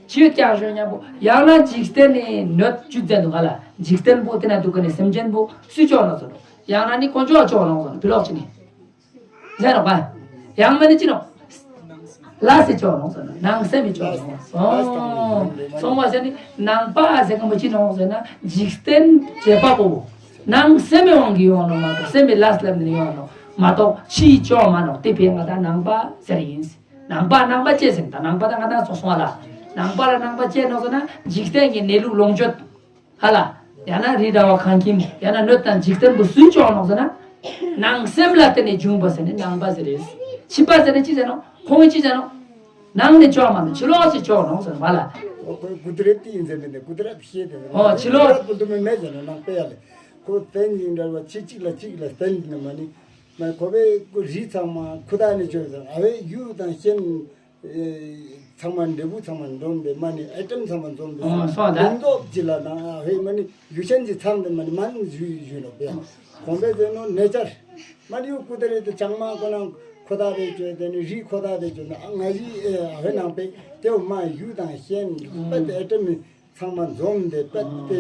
ཆོས་ཀྱང་ཞོན་སྙམ་པོ་ཡང་ན་འཇིག་རྟེན་ནི་གནོད་བཅུད་མཛད་འདུག་ག་ལ། འཇིག་རྟེན་པོ་དེ་ན་འདུག་ག་ནི་སེམས་ཅན་པོ་སུས་ལྕོགས་ནོ་ཟེར་ནོ། ཡང་ན་ནི་དཀོན་མཆོག་ལ་ལྕོགས་ནོ་ཟེར་ནོ་བི་ལོག་ཅི་ནི། ཟེར་རོགས་པ། ཡང་མ་ནི་ཅི་ནོ། ལ་སེ་ལྕོགས་ནོ་ཟེར་ན་ནང་སེམས་མི་ལྕོགས་ནོ། ཨོ། སོང་བ་ཟེར་ནི་ནང་པ་ཟེར་གམ་པོ་ཅི་ནོ་ཟེར་ན་འཇིག་རྟེན་བྱེད་པ་པོ། ནང་སེམས་མི་དབང་གི་ཡོང་ནོ་མ་གཏོགས་སེམས་མི་ལ་སེ་ལབ་ནི་ཡོང་ནོ་མ་གཏོགས་ཕྱི་ལྕོགས་མ་ནོ་དེ་བས་ང་ད་ནང་པ་ཟེར་ཡིན། ནང་པ་ནང་པ་ཅེས་ཟེར་ད་ནང་པ་ད་ང་ད་སོ་སོང་བ་ལ། ནང་པ་ལ་ནང་པ་ཅེས་ནོ་ཟེར་ན་འཇིག་རྟེན་གྱི་གནས་ལུགས་ལོངས་སྤྱོད། ཧ་ལ། ཡང་ན་རི་ར་བ་ཁང་ཁྱིམ་ཡང་ན་སྣོད་དང་འཇིག་རྟེན་པོ་སུས་ལྕོགས་ནོག་ཟེར་ན། ནང་སེམས་ལ་བརྟེན་ནས་བྱུང་བ་ཟེར་ནས་ནང་པ་ཟེར་རེད། ཕྱི་པ་ཟེར་ནས་ཅི་ཟེར་ནོག་ཁོང་གིས་ཅི་ཟེར་ནོག་ནང་ནས་ལྕོགས་མ་ནོག་ཕྱི་ལོགས་སུ་ལྕོགས་ནོག་ཟེར་བ་ལ། ཨོ་ཁོས་གུ་ཏི་རེ་ཏི་ཡིན་ཟེར་ནས་གུ་ཏི་ར་བཤད་དེ་ཟེར། ཨོ་ཕྱི་ལོགས། གུ་ཏི་ར་པོ་དུ་མི་མེད་ཟེར་ནས་ནང་པ་ཡ་ལེ། ཁོ་བརྟེན་ཡིན་འདྲ་བ་ཕྱི་གཅིག་ལ་གཅིག་ལ་བརྟེན་ནས་མ་ནི། མ་ཁོ་པའི་ཁོ་རི་ཚང་མ་ཁུ་ཐག་ནས་ཆོད་ཟེར་ཨ་བའི་ཡུལ་དང་ཤན། ཚང་མ་འབྲས་བུ་ཚང་མ་འཛོམས་ཏེ་མ་ནི་ཨེ་ཊམ་ཚང་མ་འཛོམས་ཏེ་ཨོ་སོང་ད། ལུང་རྟོགས་ཀྱི་ལ་ན་ཧེ་མ་ནི་ཡུལ་ཅན་གྱི་མཚམས་དེ་མ་ནི་མ་ནི་ཞུ་ཞུ་ནོ་པས། གོང་པའི་ཟེར་ནོ་ནེ་ཅར་མ་ནི་ཡུ་ཀུ་ཏ་རེ་དེ་ཅང་མ་ཁོ་ན་ཁོ་ཐག་རེ་བཅོས་དེ་ནི་རི་ཁོ་ཐག་རེ་བཅོས་ན་ཨ་ང་ཞི་ཨེ་ཧེ་ནང་པས་དེའུ་མ་ཡུལ་དང་ཤན་པ་དེ་ཨེ་ཊམ་ཚང་མ་འཛོམས་ཏེ་པ་དེ་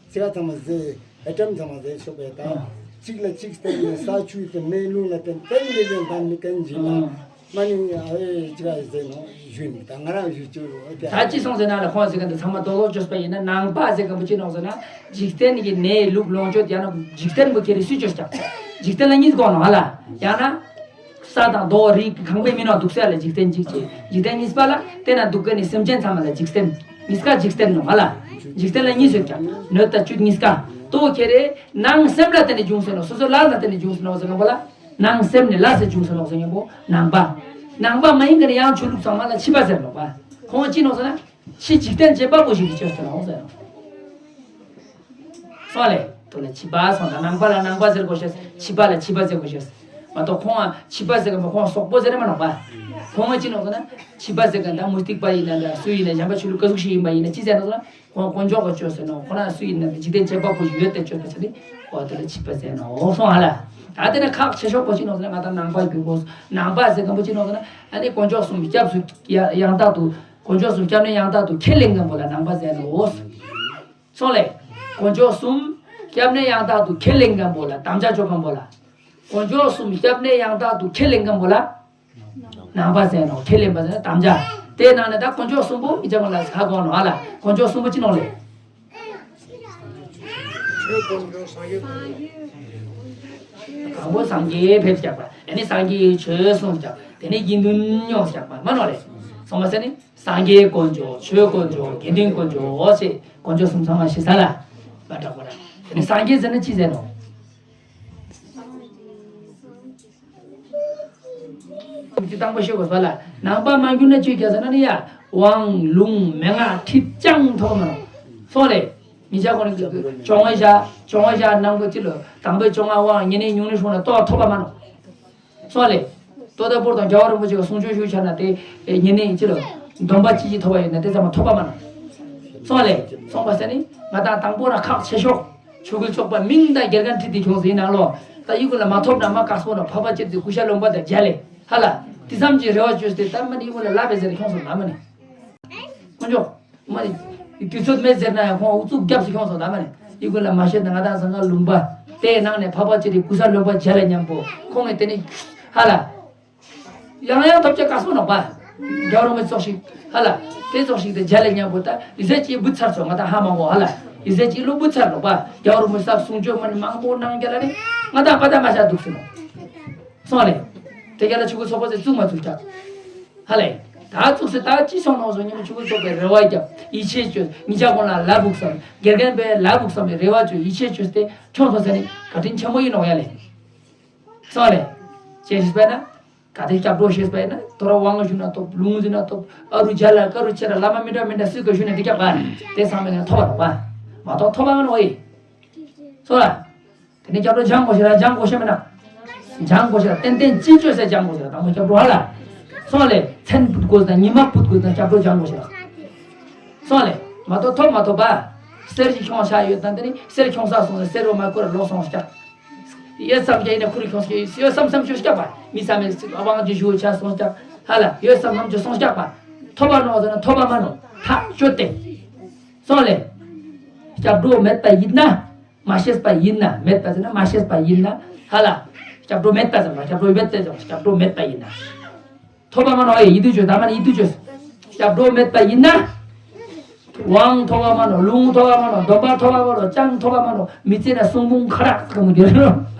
ཚིག་ཚང་མ་ཟེ་ ཨེ་ཊམ་ཚང་མ་ཟེར་ཆོག་པས་ད། ཨ། གཅིག་ལ་གཅིག་བརྟེན་ནས་ས་ཆུ་དང་མེ་རླུང་ལ་བརྟེན་བརྟེན་ལས་ལས་བཏང་ནི་ཀན་ཇི་ལ། ཨ། མ་ནི་ཨ་ཨེ་ཅི་ག་ཟེར་ནོ་ཞུན་ད་ང་རང་ཞུ་ཅུ་རོ་ཨེ་ད། ད་ཅི་སོང་ཟེར་ན་ལ་ཁོང་ཟེར་ག་འདི་ཚང་མ་རྡོག་རྡོག་བཅོས་པ་ཡིན་ན་ནང་པ་ཟེར་ག་བུ་ཅི་ནོག་ཟེར་ན། འཇིག་རྟེན་གྱི་གནས་ལུགས་ལོངས་སྤྱོད་ཡང་ན་འཇིག་རྟེན་བུ་ཁྱེར་སུས་བཅོས་ཀྱང་། འཇིག་རྟེན་ལ་གཉིས་དགོངས་ནོ་ཧ་ལ། ཡང་ན། ས་དང་རྡོ་རིགས་གང་པའི་མི་ནང་འདུག་ས་ལ་འཇིག་རྟེན་གཅིག་བྱས། འཇིག་རྟེན་གཉིས་པ་ལ་དེ་ན་འདུག་ག་ནི་སེམས་ཅན་ཚང་མ་ལ་འཇིག་རྟེན། གཉིས་ཀ་འཇིག་རྟེན་ནོ་ཧ་ལ། འཇིག་རྟེན་ལ་གཉིས་ཟེར་ཀྱང་སྣོད་དང་བཅུད་གཉིས་ཀ། ལྟོ་ཁྱེར་རེ་ནང་སེམས་ལ་བརྟེན་ནས་བྱུང་ཟེར་ནོ། སོ་སོ་ལ་ལ་བརྟེན་ནས་བྱུང་ཟེར་ནོ་ཟེར་ན་པོ་ལ། ནང་སེམས་ནི་ལ་ཟེར་བྱུང་ཟེར་ནོ་ཟེར་ན་པོ་ནང་པ། ནང་པ་མ་ཡིན་ག་ནི་ཡང་ཆོས་ལུགས་ཚང་མ་ལ་ཕྱི་པ་ཟེར་ནོ་པ། ཁོང་ཅི་ནོ་ཟེར་ན། ཕྱི་འཇིག་རྟེན་བྱེད་པ་པོ་ཞིག་གིས་བཅོས་ཟེར་ནོ་ཟེར་ནོ། སོང་ལེ། དོ་ལ་ཕྱི་པ་སོང་ད་ནང་པ་ལ་ནང་པ་ཟེར་དགོས་ཤེས། ཕྱི་པ་ལ་ཕྱི་པ་ཟེར་དགོས་ཤེས། མ་གཏོགས་ཁོང་ཨ་ཕྱི་པ་ཟེར་ག་མ་ཁོང་སོག་པོ་ཟེར་མ་ནོག་པ། ཁོང་ཨ་ཅི་ནོག་ཟེར་ན། ཕྱི་པ་ཟེར་ག་ད་མུ་སྟེགས་པ་ཡིན་ན་ད་སུ་ཡིན་ན་གཞན་པ་ཆོས་ལུགས་ག་ཟུག་ཞིག་ཡིན་པ་ཡིན་ན་ཅི་ཟེར་ནོག་ཟེར་ན། ཁོང་དཀོན་མཆོག་གིས་བཅོས་ཟེར་ནོ། ཁོ་ན་སུ་ཡིན་ན་འཇིག་རྟེན་བྱེད་པ་པོ་ཞིག་ཡོད་དེ་བཅོས་པ་ཆ་ནི་ཁོ་དེ་ལ་ཕྱི་པ་ཟེར་ནོ་སོང་ཧ་ལ། ད་དེ་ན་ཁག་ཆེ་ཤོས་པོ་ཅི་ནོག་ཟེར་ན་ང་ད་ནང་པ་རྒྱུད་པོ་ནང་པ་ཟེར་ག་པོ་ཅི་ནོག་ཟེར་ན། ཨ་ནི་དཀོན་མཆོག་གསུམ་སྐྱབས་སུ་ཡང་དག་ཏུ་དཀོན་མཆོག་གསུམ་སྐྱབས་གནས་ཡང་དག་ཏུ་ཁས་ལེན་མཁན་པོ་ལ་ནང་པ་ཟེར་ནོ། སོང་ལེ། དཀོན་མཆོག་གསུམ་སྐྱབས་གནས་ཡང་དག་ཏུ་ཁས་ལེན་མཁན་པོ་ལ་དམ་བཅའ་བཅོ་མཁན་པོ་ལ། དཀོན་མཆོག་གསུམ་སྐྱབས་གནས་ཡང་དག་ཏུ་ཁས་ལེན་མཁན་པོ་ལ། ནང་པ་ཟེར་ནོ། ཁས་ལེན་པ་ཟེར་ན་དམ་བཅའ། དེའི་ནང་ནས་ད་དཀོན་མཆོག་གསུམ་པོ་མི་ཅག་ལ་ཧ་གོ་ནོ་ཧ་ལ། དཀོན་མཆོག་གསུམ་པོ་ཅི་ནོག་ལེ། དང་པོ་སངས་རྒྱས་ཕེབས་རྒྱག་པ། དེ་ནས་སངས་རྒྱས་ཆོས་གསུངས་རྒྱག་དེ་ནས་དགེ་འདུན་སྐྱོང་རྒྱག་པ་མ་ནོག་ལེ། སོང་བ་ཟེར་ནི། སངས་རྒྱས་དཀོན་མཆོག་ཆོས་དཀོན་མཆོག་དགེ་འདུན་དཀོན་མཆོག་ཟེར་དཀོན་མཆོག་གསུམ་ཚང་མ་ཤེས་ས་ལ། མ་དྲག་པ་ར། དེ་ནས་སངས་རྒྱས་ཟེར་ན་ཅི་ཟེར་ནོ། དེ་དང་པོ་ཤེས་དགོས་པ་ལ་ནང་པ་མ་གྱུར་ན་ཅི་རྒྱ་ཟེར་ན་ནི་ཡ། དབང་ལུང་མན་ངག་ཁྲིད་ཅང་ཐོབ་མ་ནོག་སོང་ལེ། ཉིན་ཞག་གོ་ནི་གྱོང་བ་བཞག་གྱོང་བ་བཞག་ནང་པོ་ཅི་ལོ། དང་པོའི་གྱོང་བ་དབང་ཉེ་གནས་ཉུང་གནས་སྲུང་ན་ཏོག་ཐོབ་པ་མ་ནོག་སོང་ལེ། ཏོ་ད་པོར་དང་རྒྱལ་བ་རིན་པོ་ཆེ་གི་གསུང་ཆོས་ཞུ་ཆ་ན་དེ་ཉེ་གནས་ཅི་ལོ། སྡོམ་པ་ཅི་ཅི་ཐོབ་པ་ཡོད་ན་དེ་ཚང་མ་ཐོབ་པ་མ་ནོག་སོང་ལེ། སོང་བ་ཟེར་ནི་ང་དང་དང་པོ་ར་ཁག་ཆེ་ཤོས། ཆོས་སྐུལ་ཚོགས་པ་མིང་དང་དགེ་རྒན་ཁྲིད་དེ་ཁྱོངས་ཟིན་ནང་ལོ། ད་ཡི་གུ་ལ་མ་ཐོབ་ན་མ་དཀར་སོང་ན་འཕགས་པ་སྤྱིར་དུ་སྐུ་ཤ་རློན་པ་དང་རྒྱ་ལས་ཧ་ལ། དེ་ཙམ་གྱི་རེ་བ་བཅོས་ཏེ་ད་མ་ནི་ཡི་གུ་ལ་ལབ་པའི་ཟེར་ཁྱོངས་སོང་ན་མ་ནི། དཀོན་མཆོག་མ་ནི། དུས་ཚོད་མེད་ཟེར་ན་ཡང་ཁོང་ཨུ་ཚུགས་རྒྱབ་སུ་ཁྱོངས་སོང་ད་མ་ནི། ཡི་གུ་ལ་མ་ཤེས་ན་ང་དང་སང་ག་ལུང་པ། དེའི་ནང་ནས་འཕགས་པ་སྤྱིར་དུ་སྐུ་ཤ་རློན་པ་རྒྱ་ལས་མཉམ་པོ་ཁོང་གིས་དེ་ནི། ཧ་ལ། ཡང་ཡང་ཐོབ་ཆ་དཀའ་སོ་ནོག་པ། རྒྱལ་བ་རིན་པོ་ཆེ་ཙོགས་ཤིག་ཧ་ལ། དེ་ཙོགས་ཤིག་དེ་རྒྱ་ལས་མཉམ་པོ་ད་ཡི་ཟེ་ཅིག་བུད་ཚར་སོང་ང་དང་ཧ་མ་གོ་ཧ་ལ། ཡི་ཟེ་ཅིག་ལོ་བུད་ཚར་ནོག་པ། རྒྱལ་བ་རིན་པོ་ཆེ་གསུང་ཆོས་མ་ནི་མང་པོ་གནང་རྒྱ་ལ་ནི་ང་དང་པ་ད་མ་ཤ་འདུག་སོང་། སོང་ལེ། དེ་རྒྱ་ལ་ཆུ་བོ་ཚོགས་པ་ཟེར་བཙུགས་མ་བཙུགས་ཀྱང་། ཧ་ལེ། ད་བཙུགས་སེ་ད་ཅི་སོང་ནོག་སོང་ཉི་མ་ཆུ་བོ་ཚོགས་པའི་རེ་བ་རྒྱབ་ཡིད་ཆེས་བཅོས་ཉིན་ཞག་གོང་ལ་ལ་བུག་བསམ་དགེ་རྒན་པའི་ལ་བུག་བསམ་པའི་རེ་བ་བཅོས་ཡིད་ཆེས་བཅོས་ཏེ་ཁྱོངས་སོང་ཟེར་ནི་བཀའ་དྲིན་ཆེན་མོ་ཡིན་ནོག་ཡ་ལེ། སོང་ལེ། ཅེས་ཤེས་པས་ན། ག་དེ་སྐྱབས་འགྲོ་ཤེས་པས་ན་དོ་ར་དབང་ཞུ་ན་ཐོབ་ལུང་ཟིན་ན་ཐོབ་ཨ་རུ་རྒྱ་ལ་ཀ་རུ་ཆེ་ར་བླ་མ་མི་འདྲ་མི་འདྲ་སུས་ཀ་ཞུ་ན་འདི་སྐྱབས་པ་དེ་ཚང་མས་ཐོབ་པ་རོགས་པ་མ་གཏོགས་ཐོབ་པ་ང་ནོ་ཨེ། སོ་ར། དེ་ནས་སྐྱབས་འགྲོ་སྦྱང་དགོས་ཤེས་ར་སྦྱང་དགོས་ཤེས་མེད་ན། སྦྱང་དགོས་ཤེས་ར་ཏན་ཏན་ཅི་བཅོས་སེ་སྦྱང་དགོས་ཤེས་ར་དང་པོ་སྐྱབས་འགྲོ་ཧ་ལ། སོང་ལེ་མཚན་ཕུད་དགོས་དང་ཉི་མ་ཕུད་དགོས་དང་སྐྱབས་འགྲོ་སྦྱང་དགོས་ཤེས་ར། སོང་ལེ་མ་གཏོགས་ཐོབ་མ་ཐོབ་པ། གསེར་ཞིག་ཁྱོངས་ཤ་ཡོད་དང་དེ་ནི་གསེར་ཁྱོངས་ས་སོང་ཟེར་གསེར་བ་མ་ཁུར་ལོག་སོང་སྐྱག་ཡོད་བསམ་ཀྱང་ཡིན་ན་ཁུར་ཁྱོངས་སྐྱག་ཡོད་བསམ་བསམ་ཞུ་སྐྱག་པ་མི་བསམ་མེད་སྲིད་ཨ་ཝང་ཅི་ཞུ་ཆ་སོང་སྐྱག་ཧ་ལ་ཡོད་བསམ་བསམ་ཅི་སོང་སྐྱག་པ་ཐོབ་པ་ནོ་ཟེར་ན་ཐོབ་པ་མ་ནོ་ཐག་ཆོད་དེ། སོང་ལེ། སྐྱབས་འགྲོ་མེད་པ་ཡིན་ན། མ་ཤེས་པ་ཡིན་ན་མེད་པ་ཟེར་ན་མ་ཤེས་པ་ཡིན་ན་ཧ་ལ། སྐྱབས་འགྲོ་མེད་པ་ཟེར་ན་སྐྱབས་འགྲོ་ཡོད་དེ་ཟེར་ན་སྐྱབས་འགྲོ་མེད་པ་ཡིན་ན། ཐོབ་པ་མ་ནོ་ཨེ་ཡིད་དུ་བཅོས་ད་མ་ནི་ཡིད་དུ་བཅོས། སྐྱབས་འགྲོ་མེད་པ་ཡིན་ན། དབང་ཐོབ་པ་མ་ནོ་ལུང་ཐོབ་པ་མ་ནོ་སྡོམ་པ་ཐོབ་པ་མ་ནོ་ཅང་ཐོབ་པ་མ་ནོ་མི་ཚེ་ན་གསུང་འབུམ་ཁ་རག་ཙམ་གྱུར་རོ།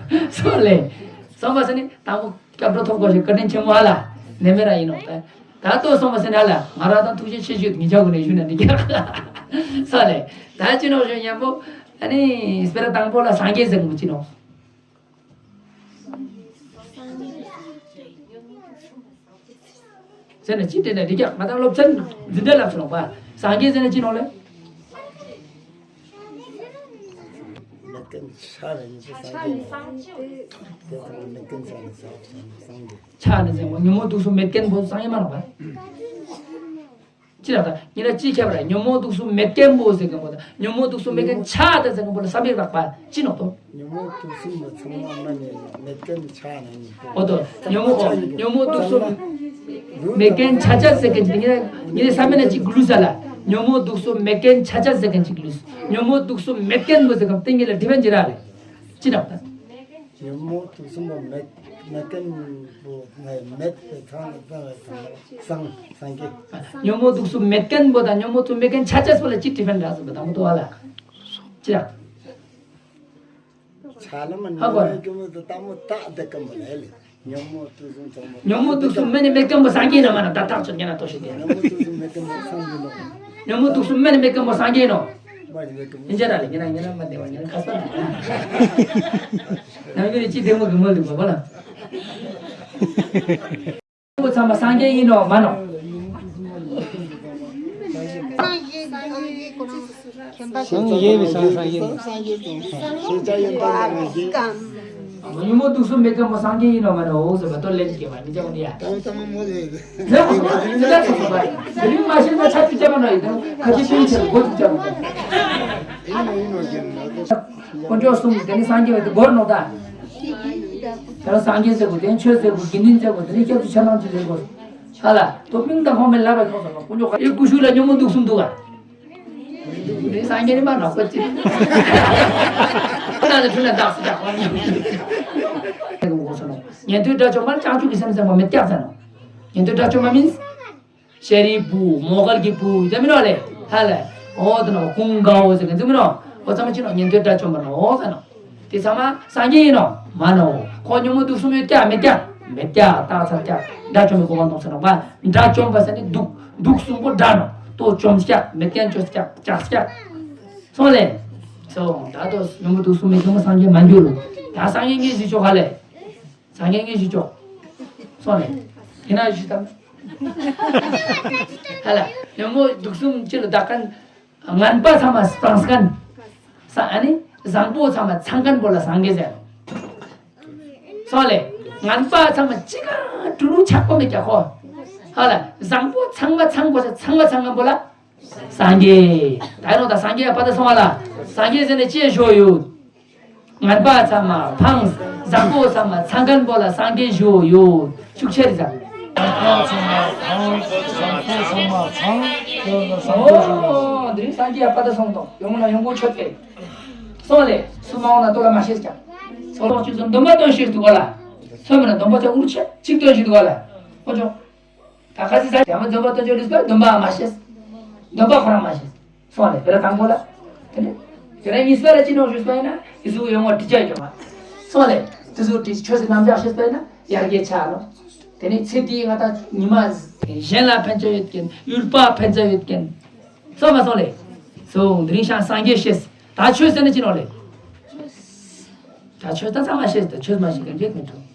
སོང་ལེ། སོང་བ་ཟེར་ནི་དང་པོ་སྐྱབས་འགྲོ་ཐོབ་དགོས་ཤེས་བཀའ་དྲིན་ཆེན་མོ་ཧ་ལ། ནེ་མེ་ར་ཡིན་ནོ་ད། ད་ལྟོ་སོང་བ་ཟེར་ནི་ཧ་ལ་ང་རང་དང་ཐུགས་རྗེ་ཆེ་ཞུ་ངེད་ཅག་གུ་ནས་ཞུ་ན་འདི་རྒྱག་སོང་ལེ། ད་ཅི་ནོ་ཞུ་མཉམ་པོ། ཨ་ནི་སྤེ་ར་དང་པོ་ལ་སངས་རྒྱས་ཟེར་གི་ཅི་ནོ། ཟེར་ན་ཅི་དྲན་ན་འགྲིག་ཀྱང་ང་དང་སློབ་ཚན་འཛིན་གྲྭ་ལ་ཚུར་ལོག་པ། སངས་རྒྱས་ཟེར་ན་ཅི་ནོ་ལེ། མེད་མཁན་ཆ་ལ་ཡིན་ཚེ་སངས་རྒྱས་ནོ། དེ་ཚང་མ་མེད་མཁན་ཆ་ལ་སངས་རྒྱས། ཆ་ནི་ཟེར་མོ་ཉོན་མོངས་དུག་གསུམ་མེད་མཁན་པོ་སངས་རྒྱས་མ་ནོ་པ། ཅི་ལ་ད་ཉི་ལ་ཅི་ཁྱབ་ར་ཉོན་མོངས་དུག་གསུམ་མེད་མཁན་པོ་ཟེར་མཁན་པོ་དང་ཉོན་མོངས་དུག་གསུམ་མེད་མཁན་ཆ་ད་ཟེར་མཁན་པོ་ལ་བསམ་པས་བཏགས་པ་ཅི་ནོ་ཏོ། ཉོན་མོངས་དུག་གསུམ་མ་ཚང་མ་མ་ནས་མེད་མཁན་ཆ་ནས་ཡིན་ཏོ། འོ་ཏོ། ཉོན་མོངས་འོ་ཉོན་མོངས་དུག་གསུམ་མེད་མཁན་ཆ་ཆ་ཟེར་མཁན་ཅི་ཉི་ལ་ཉི་ལ་བསམ་པས་ན་ཅི་གུ་ལུ་ས་ལ། ཉོན་མོངས་དུག་གསུམ་མེད་མཁན་ཆ་ཆ་ཟེར་མཁན་ཅིག་ལུས། ཉོན་མོངས་དུག་གསུམ་མེད་མཁན་པོ་ཟེར་མཁན་ཏིང་ངེ་ལ་དྲི་བན་ཇི་ར་རེད། ཅི་འདྲ་ད། ཉོན་མོངས་དུག་གསུམ་པོ་མེད་མེད་མཁན་པོ་ངས་མེད་པའི་ཚང་ལ་ཚང་ལ་ཚང་ལ་སངས་སངས་རྒྱས། ཉོན་མོངས་དུག་གསུམ་མེད་མཁན་པོ་དང་ཉོན་མོངས་དུག་མེད་མཁན་ཆ་ཆ་སོགས་ལ་ཅི་དྲི་བན་ར་ཟེར་བ་དང་པོ་དུ་བ་ལ། ཅི་ར། ཆ་ལ་མ་ཧ་གོ་ཉོན་མོངས་དུག་གསུམ་དུ་ལྟ་མོ་བཏགས་དེ་ཀ་མོ་ལས་ལས། ཉོན་མོངས་དུག་གསུམ་ཚང་མ། ཉོན་མོངས་དུག་གསུམ་མེད་ནི་མེད་མཁན་པོ་སངས་རྒྱས་ན་མ་ན་ད་ཐག་ཆོད་ཉན་ན་ལྟོས་ཤིག་དེ། ཉོན་མོངས་དུག་གསུམ་མེད་མཁན་པོ་སངས་རྒྱས་ནོ། ཉོན་མོངས་དུག་གསུམ་མེད་ནི་མེད་མཁན་པོ་སངས་རྒྱས་ནོ། མ་ནི་མེད་མཁན་པོ། ཡིན་ཅེ་ན་ལེ་ཉན་ན་ཉན་ན་མ་བདེ་བ་ཉན་ན་ཁ་སང་། ནམ་རྒྱུན་ནི་ཅི་བདེ་མོ་གི་མོ་ལུག་པ་པོ་ལ། པོ་ཚང་མ་སངས་རྒྱས་ཡིན་ནོ་མ་ནོ། སངས་རྒྱས་པའི་སངས་སངས་རྒྱས་ནི། ཉོན་མོངས་དུག་གསུམ་མེད་མཁན་པོ་སངས་རྒྱས་ཡིན་ནོ་མ་ནོ་འོ་ཟེར་བ་ཏོ་ལེན་གྱི་མ་མི་ཅག་ནི་ཡ། ད་ད་མ་མོ་ལེ། ཟེར་བ་ཟེར་བ་ཟེར་བ་ཟེར་བ་ཟེར་བ་མ་ཤེས་ན་ཆ་ཅི་བྱ་མ་ནོ་ཡི་ད་ཁ་ཅི་ཤེས་ཆེ་གོ་ཅི་བྱ་མ་ནོ། ཡིན་ནོ་ཡིན་ནོ་ཡིན་ནོ། དཀོན་མཆོག་གསུམ་དེ་ནི་སངས་རྒྱས་པའི་དེ་སྒོར་ནོ་ད། དེ་ལ་སངས་རྒྱས་ཟེར་དགོས་དེ་ཆོས་ཟེར་དགོས་དགེ་འདུན་ཟེར་དགོས་དེ་ནི་སྐྱབས་སུ་ཆ་ལང་ཅི་ཟེར་དགོས། ཧ་ལ་དོ་མིང་དང་ཁོང་མེད་ལབ་པའི་ཁོང་ཟེར་ནོ་དཀོན་མཆོག་ཨེ་ཀུ་ཤུ་ལ་ཉོན་མོངས་དུག་གསུམ་འདུག་ག། མི་འདུག་ནི་སངས་རྒྱས་ནི་མ་ནོ་ཁོ་ཅི། ཁོ་ན་ལ་ཐུན་ལ་བདག་སུ་བདག་ཁོ་ན། ཉན་ཐོས་དགྲ་བཅོམ་པར་བྱང་ཆུབ་ཀྱི་སེམས་ཟེར་བ་མེད་ཀྱག་ཟེར་ནོ། ཉན་ཐོས་དགྲ་བཅོམ་པ་མིན། ཤཱ་རིའི་བུ་མོའུ་འགལ་གྱི་བུ་དེ་མིན་ནོ་ལེ། ཧ་ལེ། འོ་དེ་ནོ་ཀུན་དགའ་བོ་ཟེར་མཁན་ཚོ་མིན་ནོ། འོ་ཚང་མ་ཅི་ནོ་ཉན་ཐོས་དགྲ་བཅོམ་པ་ནོ་ཟེར་ནོ། དེ་ཚང་མ་སངས་རྒྱས་ཡིན་ནོ་མ་ནོ། ཁོ་ཉོན་མོངས་དུག་གསུམ་ཡོད་ཀྱག་མེད་ཀྱག་མེད་ཀྱག་ད་ཚར་ཀྱག་དགྲ་བཅོམ་པའི་གོ་འཕང་ཐོབ་ཟེར་ནོ་པ། དགྲ་བཅོམ་པ་ཟེར་ནི་དུག་དུག་གསུམ་པོ་དགྲ་ནོ། དོ་བཅོམ་ཀྱག་མེད་ཀྱག་བཅོས་ཀྱག་བཅག་ཀྱག་སོང་ལེ། སོང་ད་དོ་ཉོན་མོངས་དུག་གསུམ་མེད་ཀྱག་མོ་སངས་རྒྱས་མ་འགྱུར། ད་སངས་རྒྱས་ངས་ཟིག་ཆོག་ག་ལེ། སངས་རྒྱས་ངས་ཞུ་ཆོག་སོང་ནས། དེ་ན་ཞུ་དང་། ཧ་ལ། ཉོན་མོངས་དུག་གསུམ་སྤྱི་ལ་དག་མཁན། ངན་པ་ཚང་མ་སྤངས་མཁན། ས་ཨ་ནི། བཟང་པོ་ཚང་མ་ཚང་མཁན་པོ་ལ་སངས་རྒྱས་ཟེར། སོང་ལེ། ངན་པ་ཚང་མ་ཅི་ག་དྲུ་ལུ་ཆག་པོ་མེད་ཀྱག་ཁོ། ཧ་ལ། བཟང་པོ་ཚང་མ་ཚང་པོ་ཚང་མ་ཚང་མཁན་པོ་ལ། སངས་རྒྱས། ད་ཡིན་ནོ་ད་སངས་རྒྱས་པ་ད་སོང་བ་ལ། སངས་རྒྱས་ཟེར་ནས་ཅི་ཞོ་ཡོད། ངན་པ་ཚང་མ་ཕངས། བཟང་པོ་ཚང་མ་ཚང་མཁན་པོ་ལ་སངས་རྒྱས་ཞུ་ཡོད། ཤུགས་ཆེ་རེད་ཟེར། ངན་པ་ཚང་མ་ཕངས། བཟང་པོ་ཚང་མ་ཚང་། དེ་ལ་སངས་རྒྱས་ཞུ་ཡོད། འོ། འདི་རིང་སངས་རྒྱས་པ་ད་སོང་དང་ཡོང་ན་ཡོང་སྒོ་ཆོད་དེ། སོང་ལེ། སུ་མ་འོང་ན་ལྟོ་ལ་མ་ཤེས་ཀྱང་། སོང་ལོག་ཅིག་སུ་འདོན་པ་སྟོན་ཤེས་འདུག་ག་ལ། སོང་མིན་ན་འདོན་པ་ཅག་འུར་ཆེ་ཅིག་སྟོན་ཤེས་འདུག་ག་ལ། ཨོ་ཅོ། ད་ཁ་སི་ས་རྒྱ་མ་འཛོམས་པ་སྟོན་ཆོག་ལུས་པ་འདོན་པ་མ་ཤེས། འདོན་པ་ཁོ་རང་མ་ཤེས། སོང་ལེ་དེ་ལ་དང་པོ་ལ། དེ་ནས་དེ་ལ་གཉིས་པ་ལ་ཅི་ནོ་ཞུས་པ་ཡིན་ན་ཡི་སུ་ཡོང་བ་དྲི་བྱ་ཡོང་བ། སོང་ལེ་དེ་ཚོ་དྲི་ཆོས་སུ་རྣམ་གཞག་ཤེས་པ་ཡིན་ན་ཡར་རྒྱས་ཆགས་ནོ། དེ་ནས་ཚེ་འདིའི་ང་དང་ཉི་མ་གཞན་ལ་ཕན་ཆ་ཡོད་མཁན་ཡུལ་པ་ཕན་ཆ་ཡོད་མཁན། སོང་མ་སོང་ལེ། སོང་དེ་རིང་ཤང་སངས་རྒྱས་ཤེས། ད་ཆོས་ཟེར་ན་ཅི་ནོ་ལེ། ད་ཆོས་ད་ཚང་མ་ཤེས་ད་ཆོས་མ་ཤེས་མཁན་རྒྱས་མི་འགྲོ།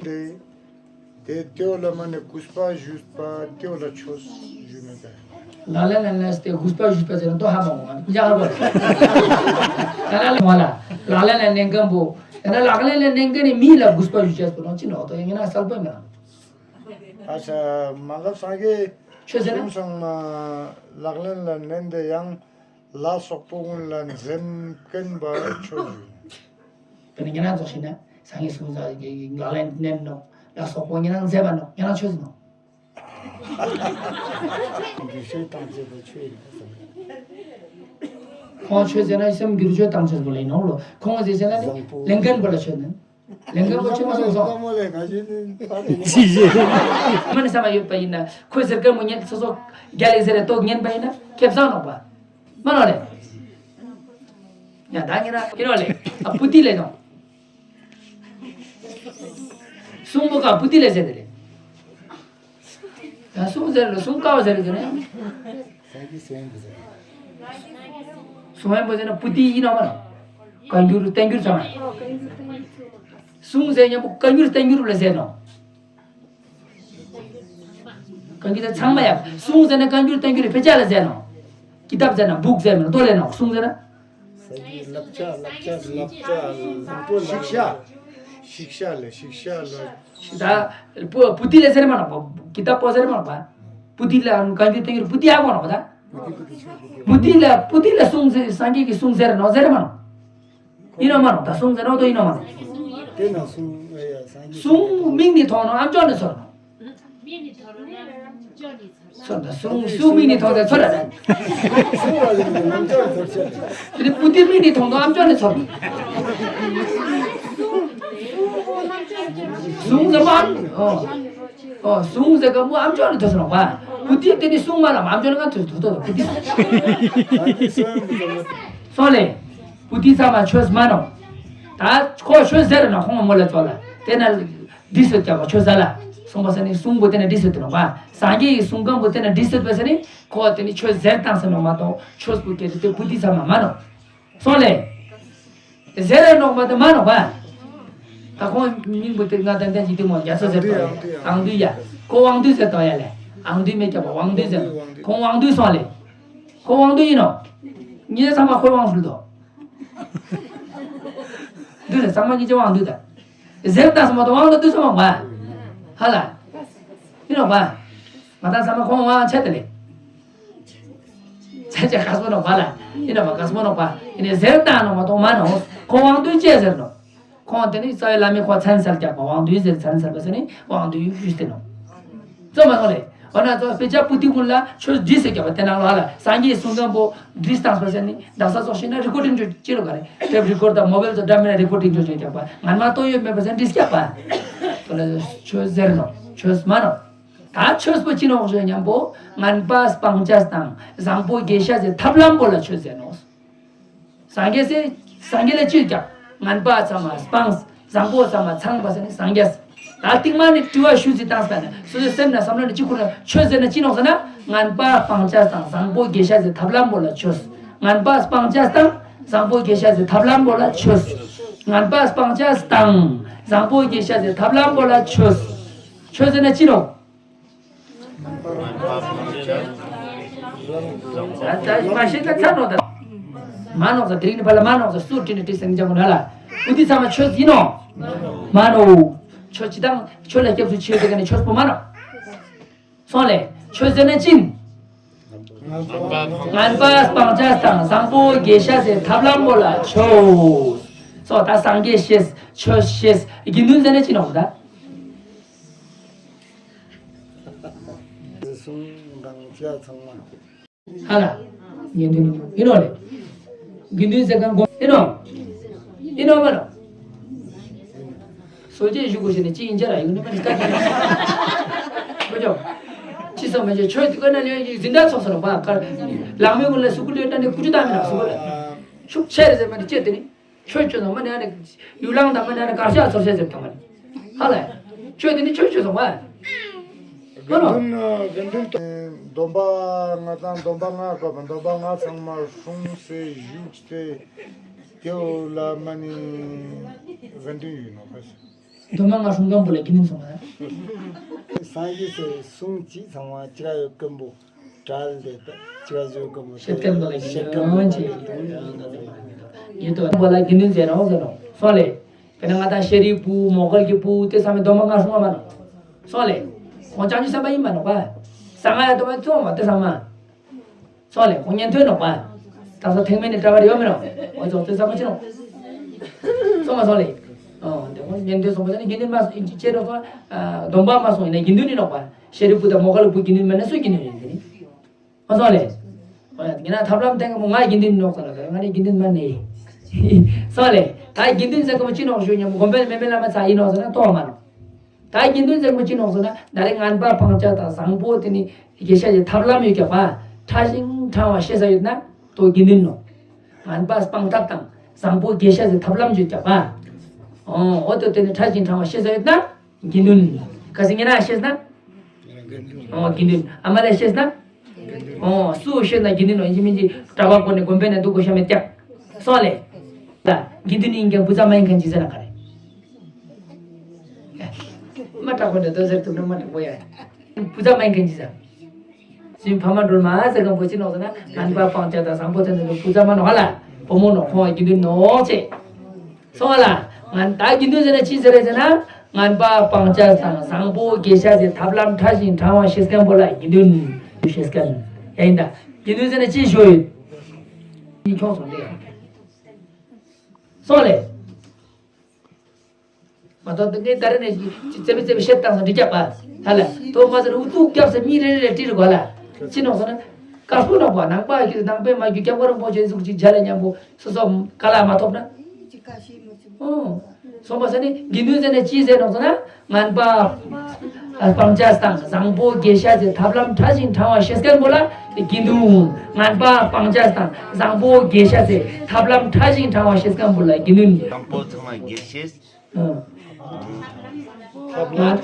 དེ། དེ་ལྟེའུ་ལ་མ་ནས་གུས་པ་ཞུས་པ་ལྟེའུ་ལ་ཆོས་ཞུས་མེད་པས། ལག་ལེན་ལ་ལེན་སྟེ་གུས་པ་ཞུས་པ་ཟེར་ན་ཏོ་ཧ་མ་གོ་ང་ཡག་པ་རེད། ད་ལ་ལ་མ་ལ་ལག་ལེན་ལ་ལེན་མཁན་པོ་ཡང་ན་ལག་ལེན་ལ་ལེན་མཁན་ནི་མི་ལ་གུས་པ་ཞུ་བྱས་པོ་ནང་ཅི་ནོ་ཏོ་ཡང་ན་གསལ་པོ་མེད། ཨ་ཤ་མ་ག་སངས་རྒྱས་ཆོས་ཟེར་ན་གསུང་ཚང་མ་ལག་ལེན་ལ་ལེན་ཏེ་ཡང་ལ་སོག་པོ་ཀུན་ལ་འཛེམ་མཁན་པ་ཆོས་ཞུ། དེ་ནི་ཉེ་རང་ཚོགས་ཤིག་ན་སངས་རྒྱས་གསུང་ས་ཀྱི་ལག་ལེན་གནས་ནོ། ལ་སོག་པོ་ཉེ་རང་མཛད་པ་ནོ། ཉེ་རང་ཆོས་ཟེར་ནོ། འགྱུར་བཅོས་བཏང་བྱེད་པ་ཆོས་ཡིན་པ་བསམ། ཁོང་ཆོས་ཟེར་ན་སེམས་འགྱུར་བཅོས་བཏང་ཆོས་པོ་ལེན་ནོ་ལོ། ཁོང་ཟེར་ཟེར་ན་ལེན་མཁན་པོ་ལ་ཆོས་ནི། ལེན་མཁན་པོ་ཆོས་མ་སོང་སོང་། ཅི་ཞེས། མ་ནི་བསམ་པ་ཡོད་པ་ཡིན་ན་ཁོས་ཟེར་མཁན་མོ་ཉན་སོ་སོ་རྒྱ་ལས་ཟེར་རེ་ཏོག་ཉན་པ་ཡིན་ན་ཁེབས་སང་ནོག་པ། མ་ནོ་ལེ། ཡ་ད་ཉེ་ར་ཁྱེད་རོ་ལེ། ཨ་པུ་ཏི་ལེ་ནོ། གསུང་པོ་ཀ་པུ་ཏི་ལེ་ཟེར་ཏེ་ལེ། ཡ་གསུང་ཟེར་ལེ་གསུང་ཀ་བ་ཟེར་ལེ་ཟེར་ནས། གསུང་ཡན་པོ་ཟེར་ན་པུ་ཏི་ཡིན་ནོ་མ་ནོ། བཀའ་འགྱུར་བསྟན་འགྱུར་ཚང་མ། གསུང་ཟེར་མཉམ་པོ་བཀའ་འགྱུར་བསྟན་འགྱུར་ལ་ཟེར་ནོ། བཀའ་འགྱུར་ཚང་མ་ཡ། གསུང་ཟེར་ན་བཀའ་འགྱུར་བསྟན་འགྱུར་ཕལ་ཆེར་ལ་ཟེར་ནོ། ཀི་ཏབ་ཟེར་ན་བུག་ཟེར་མིན་ཏོ་ལེ་ནོ་གསུང་ཟེར་ན། བསླབ་བྱ་བསླབ་བྱ་བསླབ་བྱ་བཟང་པོ་ལ། ཤིག་ཤ། ཤིག་ཤ་ལ་ཤིག་ཤ་ལ། ད་པུ་པུ་ཏི་ལ་ཟེར་མ་ནོ་པ། ཀི་ཏབ་པོ་ཟེར་མ་ནོ་པ། པུ་ཏི་ལ་བཀའ་འགྱུར་བསྟན་འགྱུར་པུ་ཏི་ཨ་གོ་ནོ་པ་ད། པུ་ཏི་ལ་པུ་ཏི་ལ་གསུང་ཟེར་སངས་རྒྱས་ཀྱི་གསུང་ཟེར་ནོ་ཟེར་མ་ནོ། ཡིན་ནོ་མ་ནོ་ད་གསུང་ཟེར་ནོ་ཏོ་ཡིན་ནོ་མ་ནོ། དེ་ན་གསུང་ཨེ་ཡ་སངས་རྒྱས་གསུང་མིང་ནི་ཐོག་ནོ་ཨམ་ཅོག་ནི་ཚོར་ནོ། མིག་ནི་ཐོ་རོ་ན་ཅོ་ནི་ཚོར། ཚོར་ད་སུང་སུང་མིག་ནི་ཐོང་ད་ཚོར་ར། སུང་བ་ཡིན་གྱི་ནམ་ཅོ་ནི་ཚོར་ཤེས། དེ་ནི་པུ་ཏི་མིག་ནི་ཐོང་ད་ཨམ་ཅོ་ནི་ཚོར། སུང་ཟེར་མ། ཨོ། ཨོ་སུང་ཟེར་ག་མོ་ཨམ་ཅོ་ནི་ཐོ་སོང་བ། པུ་ཏི་དེ་ནི་སུང་མ་ལ་མ་ཨམ་ཅོ་ནི་ག་ཐོ་ཐོ་ཐོ་པུ་ཏི། སོང་ལེ། པུ་ཏི་ཚང་མ་ཆོས་མ་ནོ། ད་ཁོ་ཆོས་ཟེར་ན་ཁོང་མོ་ལ་ཚོ་ལ། དེ་ན། འདི་སུ་རྒྱབ་པ་ཆོས་ཟ་ལ། སོང་པ་ས་ནི་གསུང་པོ་དེ་ན་འདི་སུ་དེ་ནོག་པ། སངས་རྒྱས་ཀྱི་གསུང་རྐང་པོ་དེ་ན་འདི་སུ་པ་ས་ནི་ཁོ་དེ་ནི་ཆོས་ཟེར་བཏང་ས་ནོག་མ་གཏོགས་ཆོས་པོ་སྐད་དེ་པུ་ཏི་ཚང་མ་མ་ནོག་སོང་ལེ། ཟེར་ར་ནོག་མ་དེ་མ་ནོག་པ། ད་ཁོང་མིང་པོ་དེ་ང་ཏན་ཏན་གྱི་དེ་མོ་རྒྱ་ཚོ་ཟེར་དོ་ཡ། ཨང་དུ་ཡ། ཁོ་དབང་འདུས་ཟེར་དོ་ཡ་ལེ། ཨང་དུས་མེད་རྒྱབ་པ་དབང་འདུས་ཟེར། ཁོང་དབང་འདུས་སོང་ལེ། ཁོ་དབང་འདུས་ཡིན་ནོ། ངེད་ཚང་མ་ཁོའི་དབང་ཟུར་དོ། འདུས་ཟེར་ཚང་མ་ངེད་ཀྱི་དབང་འདུས་ད། ཟེར་བཏང་སོང་མ་གཏོགས་དབང་དུ་བསྡུས་སོང་མ་གོ། ཧ་ལ། ཡིན་ནོ་གོ། ང་དང་ཚང་མ་ཁོང་དབང་ཆད་དེ་ལེ། ཆད་ཆད་ག་སོ་ནོ་གོ་ལ། ཡིན་ནོ་ག་སོ་ནོ་གོ། ཡིན་ནས་ཟེར་བཏང་ནོ་མ་གཏོགས་མ་ནོ། ཁོང་དབང་དུ་ཅེས་ཟེར་ནོ། ཁོང་དེ་ནི་རྩ་བའི་བླ་མས་ཁོ་མཚན་གསལ་རྒྱག་པ་དབང་དུ་ཟེར་མཚན་གསལ་པ་ཟེར་ནི་དབང་དུ་ཞུས་ཏེ་ནོ། ཙོ་མ་ནོ་ལེ། འོ་ན་ཙོ་དཔེ་ཆ་པུ་ཏི་ཀུན་ལ་ཆོས་འདི་ཟེར་རྒྱབ་པ་དེ་ནང་ལོགས་ལ་སངས་རྒྱས་གསུང་མཁན་པོ་འདི་བཏང་སོ་ཟེར་ནི་དག་ས་སོགས་ཤིག་ན་རི་ཀོར་ཌིང་ཅོ་ཅི་ལོ་ག་རེ་ཊེབ་རི་ཀོར་དང་མོ་བེལ་ཙོ་འདྲ་མིན་ན་རི་ཀོར་ཌིང་ཅོ་ཅོ་རྒྱག་པ་ངན་མ་ཏོ་ཡོད་མེད་པ་ཟེར་འདི་སྐྱབས་པ། དོ་ལ་ཆོས་ཟེར་ནོ་ཆོས་མ་ནོ། ད་ཆོས་པོ་ཅི་ནོ་ཞོ་མཉམ་པོ་ངན་པ་སྤང་བྱ་དང་བཟང་པོ་དགེ་བཤགས་ཟེར་ཐབས་ལམ་པོ་ལ་ཆོས་ཟེར་ནོ། སངས་རྒྱས་སེ། སངས་རྒྱས་ལ་ཅིར་ཀྱང་ངན་པ་ཚང་མ་སྤངས། བཟང་པོ་ཚང་མ་ཚང་བ་ཟེར་ནི་སངས་རྒྱས། ད་རྟིང་མ་ནི་དྲི་བ་ཞུ་ཚིག་བཏང་ཟེར་ན་སོ་སོའི་སེམས་ན་བསམ་བློ་ནི་ཅི་ཁུར་ན་ཆོས་ཟེར་ན་ཅི་ནོག་ཟེར་ན་ངན་པ་སྤང་བྱ་དང་བཟང་པོ་དགེ་བཤགས་ཟེར་ཐབས་ལམ་པོ་ལ་ཆོས། ངན་པ་སྤང་བྱ་དང་བཟང་པོ་དགེ་བཤགས་ཟེར་ཐབས་ལམ་པོ་ལ་ཆོས། ངན་པ་སྤང་བྱ་དང་བཟང་པོ་དགེ་བཤགས་ཟེར་ཐབས་ལམ་པོ་ལ་ཆོས། ཆོས་ཟེར་ན་ཅི་ནོག་ད་ད་མ་ཤེས་ན་ཚར་ནོག་ད། མ་ནོག་ས་དེ་རིང་ནི་ཕ་ལ་མ་ནོག་ས་སུ་དྲི་ནི་དྲི་སེང་ཅང་གོ་ན་ལ། ཨུ་དི་ཚང་མ་ཆོས་ཡིན་ནོ། མ་ནོ། ཆོས་ཅི་དང་ཆོས་ལ་སྐྱབས་སུ་མཆིའོ་དེ་ག་ནི་ཆོས་པོ་མ་ནོ། སོང་ལེ། ཆོས་ཟེར་ན་ཅི་ཡིན། ངན་པ་སྤང་བྱ་དང་བཟང་པོ་དགེ་བཤགས་ཟེར་ཐབས་ལམ་པོ་ལ་ཆོས། སོ་ད་སངས་རྒྱས་ཤེས་ཆོས་ཤེས་དགེ་འདུན་ཟེར་ན་ཅི་ནོག་ད། གསུང་དང་བཅས་ཚང་མ། ཧ་ལ། དགེ་འདུན་ཡིན་ནོ་ལེ། དགེ་འདུན་ཟེར་གང་གོ་ཡིན་ནོ། ཡིན་ནོ་མ་ནོ། སོ་སྐྱེ་བཞུགས་དགོས་ཞེས་ནས་ཅི་ཡིན་ཅི་ར་ཡོད་ནི་མ་ནི་ཀ་ཀ་ཀ། ཁོ་ཅོ། ཅི་སོ་མ་ཅོ་ཆོས་དེ་ཀ་ན་ལེ་ཡི་འཛིན་གྲྭ་ཚོགས་སོ་ནོ་པ་ཀ། ལག་མེད་ཀུན་ལ་སུ་ཀུ་ལེ་ཏ་ནི་ཀུ་ཅུ་ཏ་མི་ན་སུ་ཀུ་ལ། ཤུགས་ཆེ་རེ་ཟེར་མ་ནི་ཅེ་དེ་ནི། ཆོས་ཆོས་སོང་མ་ནི་ཨ་ནི་ཡུལ་ལང་དང་མ་ནི་ཨ་ནི་གར་ཤག་ཚོར་ཤེས་ཟེར་དང་མ་ནི། ཧ་ལས། ཆོས་དེ་ནི་ཆོས་ཆོས་སོང་བ། དགེ་འདུན་དགེ་འདུན་སྡོམ་པ་ལྔ་དང་སྡོམ་པ་ལྔ་བཀོད་པ་སྡོམ་པ་ལྔ་ཚང་མ་སྲུང་སེ་བཞུགས་ཏེ་དེའུ་ལ་མ་ནི་དགེ་འདུན་ཡོད་ནོ་ཧ་ཤ། སྡོམ་པ་ལྔ་སྲུང་སྐམ་པོ་ལ་དགེ་འདུན་སོང་བ། སངས་རྒྱས་སེ་གསུང་ཅི་ཚང་བ་ཅི་ར་ཡོད་སྐམ་པོ། གྲལ་དེ་ཅི་བ་བཟོས་གོ་མོ་ཤེས་ལྟན་པ་ལ་ཤེས་ལྟན་པ་ལ་དགེ་འདུན་ཟེར་རོ་ཟེར་རོ་སོང་ལེ། དཔེར་ན་ང་དང་ཤེས་རིག་པུ་མོ་གལ་གྱི་པུ་དེ་ཚང་མའི་སྡོམ་པ་ལྔ་སྲུང་བ་མ་ནོ། སོང་ལེ། ཁོང་བྱང་ཆུབ་སེམས་དཔའ་ཡིན་མ་ནོ་པ། གསང་སྔགས་ཡ་སྡོམ་པ་བཙོང་བ་དེ་ཚང་མ། སོང་ལེ་ཁོང་ཉན་ཐོས་ནོ་པ། ད་སོ་ཐེག་དམན་ནི་གྲྭ་བར་ཡོད་མི་ནོ། འོ་ཙོག་ཙེ་ཚང་མ་ཅི་ནོ། སོང་མ་སོང་ལེ། ཨོ་དེ་ཁོང་ཉན་ཐོས་སོང་པ་ཟེར་ནི་དགེ་འདུན་མ་སོང་ཅེས་རོ་སོང་། སྡོམ་པ་མ་སོང་ཡིན་ན་དགེ་འདུན་ནི་ནོ་པ། ཤེས་རིག་པུ་དང་མོ་གལ་གྱི་པུ་དགེ་འདུན་མ་ནི་སུ་དགེ་འདུན་ཡིན་དེ་ནི། ཨ་སོང་ལེ། ཨོ་ཡ་དེ་ན་ཐབས་ལམ་བསྟན་གི་མོ་ང་དགེ་འདུན་ནོག་ཟེར་ན་ང་ནི་དགེ་འདུན་མ་ནི། སོང་ལེ། ད་དགེ་འདུན་ཟེར་གི་མོ་ཅི་ནོག་ཞུ་ཉམ་དགོན་པའི་མེ་མེ་བླ་མ་ཚ་ཡིན་ནོག་ཟེར་ན་ཏོ་མ་ནོ། ད་དགེ་འདུན་ཟེར་གི་མོ་ཅི་ནོག་ཟེར་ན་ད་རེས་ངན་པ་སྤང་བྱ་དང་བཟང་པོ་དེ་ནི་དགེ་བཤགས་ཀྱི་ཐབས་ལམ་ཡོད་ཀྱག་པ། ཕྲ་ཞིང་ཕྲ་བ་ཤེས་ས་ཡོད་ན་ཏོ་དགེ་འདུན་ནོ། ངན་པ་སྤང་ཐབས་དང་བཟང་པོ་དགེ་བཤགས་ཀྱི་ཐབས་ལམ་ཡོད་ཀྱག་པ། ཨོ་ཨོ་ཏོ་དེ་ནི་ཕྲ་ཞིང་ཕྲ་བ་ཤེས་ས་ཡོད་ན། དགེ་འདུན། ག་ཟེར་ངེ་ན་ཤེས་ན། ཨོ་དགེ་འདུན། ཨ་མ་ལ་ཤེས་ན། ཨོ་སུ་ཤེས་ན་དགེ་འདུན་ནོ་ཡིན་གྱི་མིན་གྱི་གྲྭ་པ་ཀུན་ནི་དགོན་པའི་ནང་འདུག་དགོས་ཤ་མེད་ཀྱག་སོང་ལེ། ད་དགེ་འདུན་ཡིན་ཀྱང་བུ་ཚ་མ་ཡིན་མཁན་ཅི་ཟེར་ན་ག་རེ། མ་དྲག་པོ་འདྲ་དོ་ཟེར་ཐུབ་ན་མ་དྲག་པོ་ཡ། བུ་ཚ་མ་ཡིན་མཁན་ཅི་ཟེར། སུའི་ཕ་མ་སྒྲོལ་མ་ཟེར་མཁན་པོ་ཅི་ནོག་ཟེར་ན་ངན་པ་སྤང་བྱ་དང་བཟང་པོ་དེ་ཚོ་བུ་ཚ་མ་ནོག་ཧ་ལ། བུ་མོ་ནོག་ཁོང་བ་དགེ་འདུན་ནོག་ཅེས། སོང་བ་ལ། ང་ད་དགེ་འདུན་ཟེར་ན་ཅི་ཟེར་རེད་ཟེར་ན། ངན་པ་སྤང་བྱ་དང་བཟང་པོ་དགེ་བཤགས་ཟེར་ཐབས་ལམ་ཕྲ་ཞིང་ཕྲ་བ་ཤེས་མཁན་པོ་ལ་དགེ་འདུན་ཞུ་ཤེས་མཁན། ཡ་ཡིན་ད། དགེ་འདུན་ཟེར་ན་ཅི་ཞུ་ཡོད། ཡིན་ཁྱོང་སོང་ལེ། སོང་ལེ། མ་གཏོགས་འདི་ངས་ད་རེ་ནས་ཅི་རྩེ་བའི་རྩེ་བའི་བཤད་བཏང་སོང་འགྲིག་ཀྱག་པ། ཧ་ལ། དོ་མ་ཟེར་འུ་ཐུག་སྐྱབས་སེ་མི་རེ་རེ་ལ་དྲིས་རེ་གོ་ལ། ཅི་ནོག་ཟེར་ན། དཀར་པོ་ནོག་པ་ནང་པ་ཡོད་ནང་པའི་མ་རྒྱུད་སྐྱབས་མགོན་རིན་པོ་ཆེ་གཟུགས་ཅིག་མཇལ་ལ་མཉམ་པོ་སོ་སོ་ག་ལ་མ་ཐོབ་ན། ཨོ། སོང་པ་ཟེར་ནི་དགེ་འདུན་ཟེར་ནི་ཅི་ཟེར་ནོག་ཟེར་ན། ངན་པ་སྤང་བྱ་དང་བཟང་པོ་དགེ་བཤགས་ཟེར་ཐབས་ལམ་ཕྲ་ཞིང་ཕྲ་བ་ཤེས་མཁན་པོ་ལ་དགེ་འདུན། ངན་པ་སྤང་བྱ་དང་བཟང་པོ་དགེ་བཤགས་ཟེར་ཐབས་ལམ་ཕྲ་ཞིང་ཕྲ་བ་ཤེས་མཁན་པོ་ལ་དགེ་འདུན། དང་པོ་ཚང་མ་དགེ་བཤེས། ཨ། ང་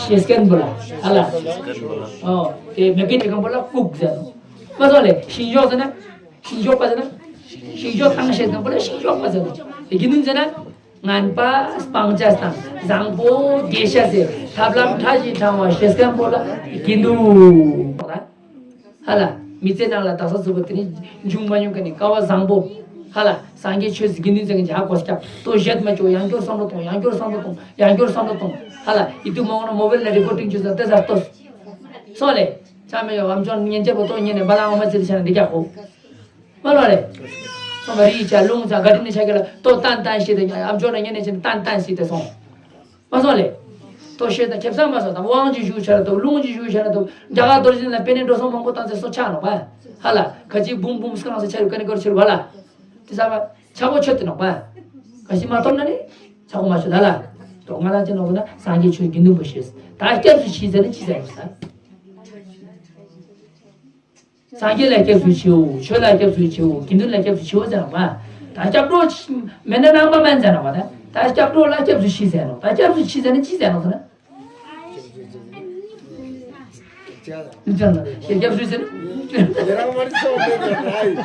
ཤེས་མཁན་པོ་ལ་ཧ་ལ། ཤེས་མཁན་པོ་ལ། ཨོ། དེ་མེ་ཀི་ཅི་གང་པོ་ལ་ལྐུགས་ཟེར་ནོག་མ་སོང་ལེ། ཤིང་གཞོགས་ཟེར་ན། ཤིང་གཞོགས་པ་ཟེར་ན། ཤིང་གཞོགས་བཏང་ཤེས་མཁན་པོ་ལ་ཤིང་གཞོགས་པ་ཟེར་ནོག་དགེ་འདུན་ཟེར་ན། ངན་པ་སྤང་བྱ་དང་བཟང་པོ་དགེ་བཤགས་ཟེར་ཐབས་ལམ་ཕྲ་ཞིང་ཕྲ་བ་ཤེས་མཁན་པོ་ལ་དགེ་འདུན། ཧ་ལ། མི་ཚེ་ནང་ལ་དག་ས་ཚུགས་པ་དེ་ནི་འབྱུང་མ་མྱོང་མཁན་ནི་སྐལ་བ་བཟང་པོ། ཧ་ལ། སངས་རྒྱས་ཆོས་དགེ་འདུན་ཚང་གི་ཇག་གོ་སྐྱབས་ཏོ་བཞེད་མ་ཅོ་ཡང་སྐྱོར་བསམ་བློ་གཏོང་ཡང་སྐྱོར་བསམ་བློ་གཏོང་ཡང་སྐྱོར་བསམ་བློ་གཏོང་། ཧ་ལ། ཡིད་དུ་མ་འོང་ན་མོ་བེལ་ལ་རི་ཀོར་ཌིང་བྱོས་ཙང་ཏེ་ཟ་ལྟོས། སོང་ལེ། ཆ་མེད་ཡོ་ཨམ་ཅོག་ཉན་ཅེ་པོ་ཏོ་ཉན་ནས་བ་ལང་འོ་མ་ཙི་ཏི་ཆ་ན་འདི་རྒྱག་གོ་མ་ལོ་རེ། སོང་བ་རི་ཡི་ཆ་ལུང་ཆ་ག་དྲི་ནི་ཆ་གེ་ལ་ཏོ་ཏན་ཏན་ཤེས་ཏེ་ཨམ་ཅོག་ན་ཉན་ནས་ཆེ་ཏན་ཏན་ཤེས་ཏེ་སོང་། མ་སོང་ལེ། ཏོ་ཤེས་ཏེ་ཁེབས་ས་མ་སོང་དང་དབང་གི་ཞུ་ཆ་ལ་ཏོ་ལུང་གི་ཞུ་ཆ་ལ་ཏོ་རྒྱ་གར་རྡོ་རྗེ་ལ་པེ་ནེ་འགྲོ་སོང་མང་པོ་བཏང་ཚེ་སོ་ཆ་ནོག་པ། ཧ་ལ་ཁ་ཅིག་བུམ་བུམ་སྐང་སེ་ཆ་ཡོད་ཀ་ནི་གོར་ཆེར་བ་ལ། དེ་ས་བ་ཆ་གོ་ཆོད་དེ་ནོག་པ། ག་ཤི་མ་ཐོབ་ན་ནི་ཆ་གོ་མ་ཆོད་ད་ལ། ཏོ་ང་ལ་ཅི་ནོག་ན་སངས་རྒྱས་ཆོས་དགེ་འདུན་པོ་ཤེས། ད་སྐྱབས་སུ་མཆི་ཟེར་ནི་ཅི་ཟེར་ནོག་ས། སངས་རྒྱས་ལ་སྐྱབས་སུ་མཆིའོ། ཆོས་ལ་སྐྱབས་སུ་མཆིའོ། དགེ་འདུན་ལ་སྐྱབས་སུ་མཆིའོ་ཟེར་ནོག་པ། ད་སྐྱབས་འགྲོ་མེད་ན་ནང་པ་མེན་ཟེར་ནོག་པ། ད་ད་སྐྱབས་འགྲོ་ལ་སྐྱབས་སུ་མཆི་ཟེར་ནོག་ད་སྐྱབས་སུ་མཆི་ཟེར་ནི་ཅི་ཟེར་ནོག་ཟེར་ན། སྐྱབས་སུ་མཆི་ཟེར་ནི། ཉེ་རང་མ་རེད་སོང་མེད་པའི་ལ་ཡིན།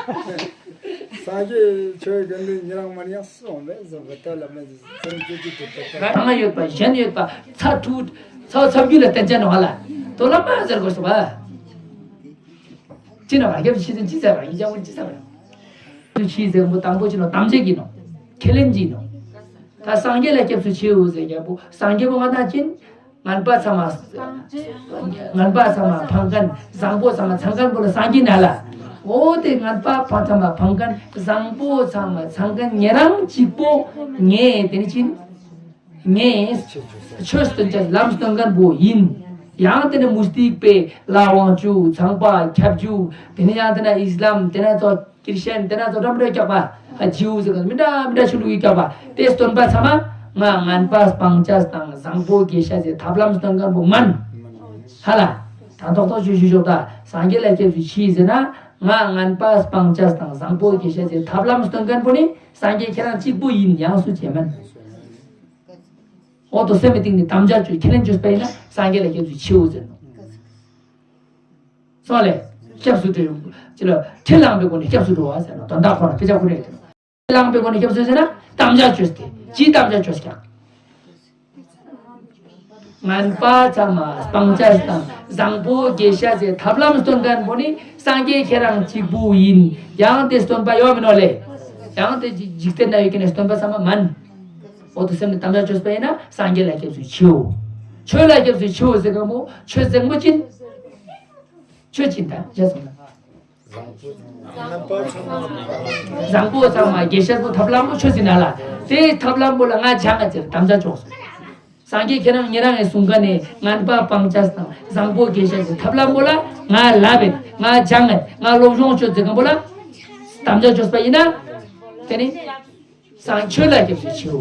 སངས་རྒྱས་ཆོས་དགེ་འདུན་ཉེ་རང་མ་རེད་ཡང་སོང་མེད་ཟེར་བ་ད་ལ་མེད་ཟེར་ཚུལ་གྱི་དེ་ད་གང་ཡོད་པ་གཞན་ཡོད་པ་ཚ་ཐུག་ཚ་ཚ་རྒྱུད་ལ་བསྟན་ཅན་ནོག་ཧ་ལ། དོ་ལ་མ་ཟེར་དགོས་སོ་བ། ཅི་ན་བ་སྐྱབས་སུ་མཆི་ཟེར་ཅི་ཟེར་བ་ཡིན་ཀྱང་ཅི་ཟེར་བ་ཡང་། སུ་མཆི་ཟེར་མོ་དང་པོ་ཅི་ནོ་དམ་བཅའ་གི་ནོ། ཁས་ལེན་གྱི་ནོ། ད་སངས་རྒྱས་ལ་སྐྱབས་སུ་མཆིའོ་ཟེར་རྒྱལ་པོ་སངས་རྒྱས་པོ་ང་དང་ཅི་ན། ངན་པ་ཚང་མ། ངན་པ་ཚང་མ་ཕང་མཁན་བཟང་པོ་ཚང་མ་ཚང་མཁན་པོ་ལ་སངས་རྒྱས་ན་ལ། འོ་དེ་ངན་པ་ཕང་ཚང་མ་ཕང་མཁན་བཟང་པོ་ཚང་མ་ཚང་མཁན་ཉེ་རང་གཅིག་པོ་ངས་དེ་ནི་ཅི་ན། ངས་ཆོས་སྟོན་ཅེས་ལམ་སྟོན་མཁན་པོ་ཡིན། ཡང་དེ་ནས་མུ་སྟེགས་པའི་ལྷ་དབང་ཕྱུག་ཚངས་པ་ཁྱབ་འཇུག་དེ་ནས་ཡང་དེ་ན་ཨི་སི་ལམ་དེ་ན་ཚོ་ཀིར་ཤན་དེ་ན་ཚོ་འདྲ་མི་འདྲ་སྐྱག་པ་ཧ་ཇིའུ་ཟེར་ག་མི་འདྲ་མི་འདྲ་ཆོས་ལུགས་ཀྱི་སྐྱག་པ་དེ་སྟོན་པ་ཚང་མ་ང་ངན་པ་སྤང་བྱ་དང་བཟང་པོ་དགེ་བཤགས་ཟེར་ཐབས་ལམ་སྟོན་མཁན་པོ་མན། ཧ་ལ། དང་ཐོག་ཐོག་ཆོས་ཞུ་ཞོག་ད་སངས་རྒྱས་ལ་སྐྱབས་སུ་མཆི་ཟེར་ན་ང་ངན་པ་སྤང་བྱ་དང་བཟང་པོ་དགེ་བཤགས་ཟེར་ཐབས་ལམ་སྟོན་མཁན་པོ་ནི་སངས་རྒྱས་ཁྱེད་རང་གཅིག་པུ་ཡིན་ཡང་སུ་བྱེད་མན། འོ་དོ་སེམས་ཀྱི་གཏིང་ནས་དམ་བཅའ་བཅོས་ཁས་ལེན་བཅོས་པ་ཡིན་ན་སངས་རྒྱས་ལ་སྐྱབས་སུ་མཆིའོ་ཟེར་ནོ། སོང་ལེ། སྐྱབས་སུ་འགྲོ་ཡོང་། ཅི་ལ་ཁྲིད་བླངས་པའི་སྒོ་ནས་སྐྱབས་སུ་འགྲོ་བ་ཟེར་ནོ་དོན་དག་ཁོ་ན་དཔེ་ཆ་ཁོ་རེད་དེ། ཁྲིད་བླངས་པའི་སྒོ་ནས་སྐྱབས་སུ་ཟེར་ན་དམ་བཅའ་བཅོས་ཏེ་ཅིའི་དམ་བཅའ་བཅོས་ཀྱང་། ངན་པ་ཚང་མ་སྤང་བྱ་དང་བཟང་པོ་དགེ་བཤགས་ཟེར་ཐབས་ལམ་སྟོན་མཁན་པོ་ནི་སངས་རྒྱས་ཁྱེད་རང་གཅིག་པུ་ཡིན། ཡང་དེ་སྟོན་པ་ཡོད་མིན་ནོ་ལེ། ཡང་དེ་འཇིག་རྟེན་ན་ཡོད་ཀྱི་ནི་སྟོན་པ་ཚང་མ་མན། འོ་དོ་སེམས་ནི་དམ་བཅའ་བཅོས་པ་ཡིན་ན་སངས་རྒྱས་ལ་སྐྱབས་སུ་མཆིའོ། ཆོས་ལ་སྐྱབས་སུ་མཆིའོ་ཟེར་ག་མོ་ཆོས་ཟེར་མོ་ཅི་ན། ཆོས་ཅི་ན་ད་བྱས་སོང་ན། བཟང་པོ་ཚང་མ་དགེ་བཤགས་པོ་ཐབས་ལམ་པོ་ཆོས་ཟེར་ན་ལ། དེའི་ཐབས་ལམ་པོ་ལ་ང་སྦྱང་ང་ཟེར་དམ་བཅའ་བཅོས་སོང་། སངས་རྒྱས་ཁྱེད་རང་ཉེ་རང་ངས་གསུང་མཁན་ནི་ངན་པ་སྤང་བྱ་དང་བཟང་པོ་དགེ་བཤགས་ཟེར་ཐབས་ལམ་པོ་ལ་ང་ལབ་པས་ང་སྦྱང་ངས་ང་སློབ་སྦྱོང་བཅོས་ཟེར་མཁན་པོ་ལ་དམ་བཅའ་བཅོས་པ་ཡིན་ན། དེ་ནི། སངས་ཆོས་ལ་སྐྱབས་སུ་མཆིའོ།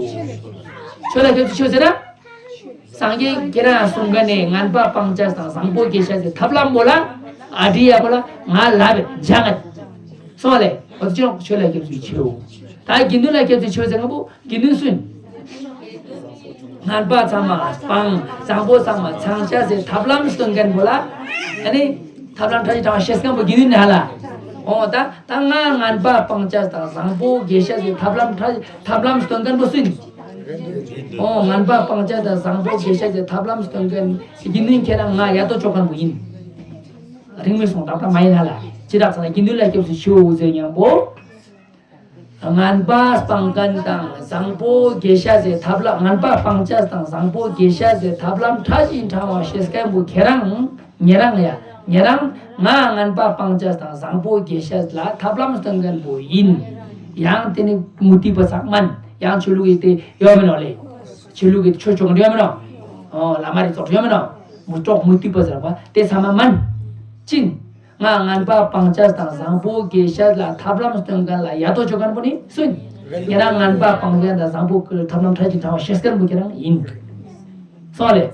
ཆོས་ལ་སྐྱབས་སུ་མཆིའོ་ཟེར་ན། སངས་རྒྱས་ཁྱེད་རང་གསུང་མཁན་ནི་ངན་པ་སྤང་བྱ་དང་བཟང་པོ་དགེ་བཤགས་ཟེར་ཐབས་ལམ་པོ་ལ་ཨ་འདྲི་ཡ་པོ་ལ་ང་ལབ་པས་སྦྱང་ངས། སོང་ལེ། འོ་ཅོ་ཆོས་ལ་སྐྱབས་སུ་མཆིའོ། ད་དགེ་འདུན་ལ་སྐྱབས་སུ་མཆིའོ་ཟེར་མཁན་པོ་དགེ་འདུན་སུ་ཡིན། ངན་པ་ཚང་མ་སྤང་བཟང་པོ་ཚང་མ་ཚང་བྱ་ཟེར་ཐབས་ལམ་སྟོན་མཁན་པོ་ལ། ཨ་ནི། ཐབས་ལམ་ཕྲ་ཞིང་ཕྲ་བ་ཤེས་མཁན་པོ་དགེ་འདུན་ནི་ཧ་ལ། འོ་ད་ད་ང་ངན་པ་སྤང་བྱ་དང་བཟང་པོ་དགེ་བཤགས་ཟེར་ཐབས་ལམ་ཕྲ་ཐབས་ལམ་སྟོན་མཁན་པོ་སུ་ཡིན། འོ་ངན་པ་སྤང་བྱ་དང་བཟང་པོ་དགེ་བཤགས་ཟེར་ཐབས་ལམ་སྟོན་མཁན་དགེ་འདུན་ཁྱེད་རང་ང་ཡ་ཏོ་ཅོ་མཁན་པོ་ཡིན། རིང་མི་སོང་ད་ད་མ་ཡིན་ཧ་ལ། ཅི་རག་ཚ་ན་དགེ་འདུན་ལ་སྐྱབས་སུ་མཆིའོ་ཟེར་མཁན་པོ། ངན་པ་སྤང་མཁན་དང་བཟང་པོ་དགེ་བཤགས་ཟེར་ཐབས་ལམ་ངན་པ་སྤང་བྱ་དང་བཟང་པོ་དགེ་བཤགས་ཟེར་ཐབས་ལམ་ཕྲ་ཞིང་ཕྲ་བ་ཤེས་མཁན་པོ་ཁྱེད་རང་ཉེ་རང་ཡ་ཉེ་རང་ང་ངན་པ་སྤང་བྱ་དང་བཟང་པོ་དགེ་བཤགས་ལ་ཐབས་ལམ་སྟོན་མཁན་པོ་ཡིན། ཡང་དེ་ནི་མུ་སྟེགས་པ་ཚང་མན། ཡང་ཆོས་ལུགས་ཡི་དེ་ཡོད་མིན་ནོ་ལེ། ཆོས་ལུགས་ཡི་ཆོས་ཆོས་ཡོད་མིན་ནོ། ཨོ་བླ་མ་རེ་ཚོགས་ཡོད་མིན་ནོ། མུ་ཏོག་མུ་ཏིག་པ་ཟེར་བ་དེ་ཚང་མ་མིན། ཅི་ཡིན། ང་ངན་པ་སྤང་བྱ་དང་བཟང་པོ་རྒྱས་བྱ་ལ་ཐབས་ལམ་སྟོན་མཁན་ལ་ཡ་ཏོ་ཅོ་མཁན་པོ་ནི་སུ་ཡིན། ཉེ་རང་ངན་པ་སྤང་མཁན་དང་བཟང་པོ་ཀྱི་ཐབས་ལམ་ཕྲ་ཞིང་ཕྲ་བ་ཤེས་མཁན་པོ་ཁྱེད་རང་ཡིན། སོང་ལེ།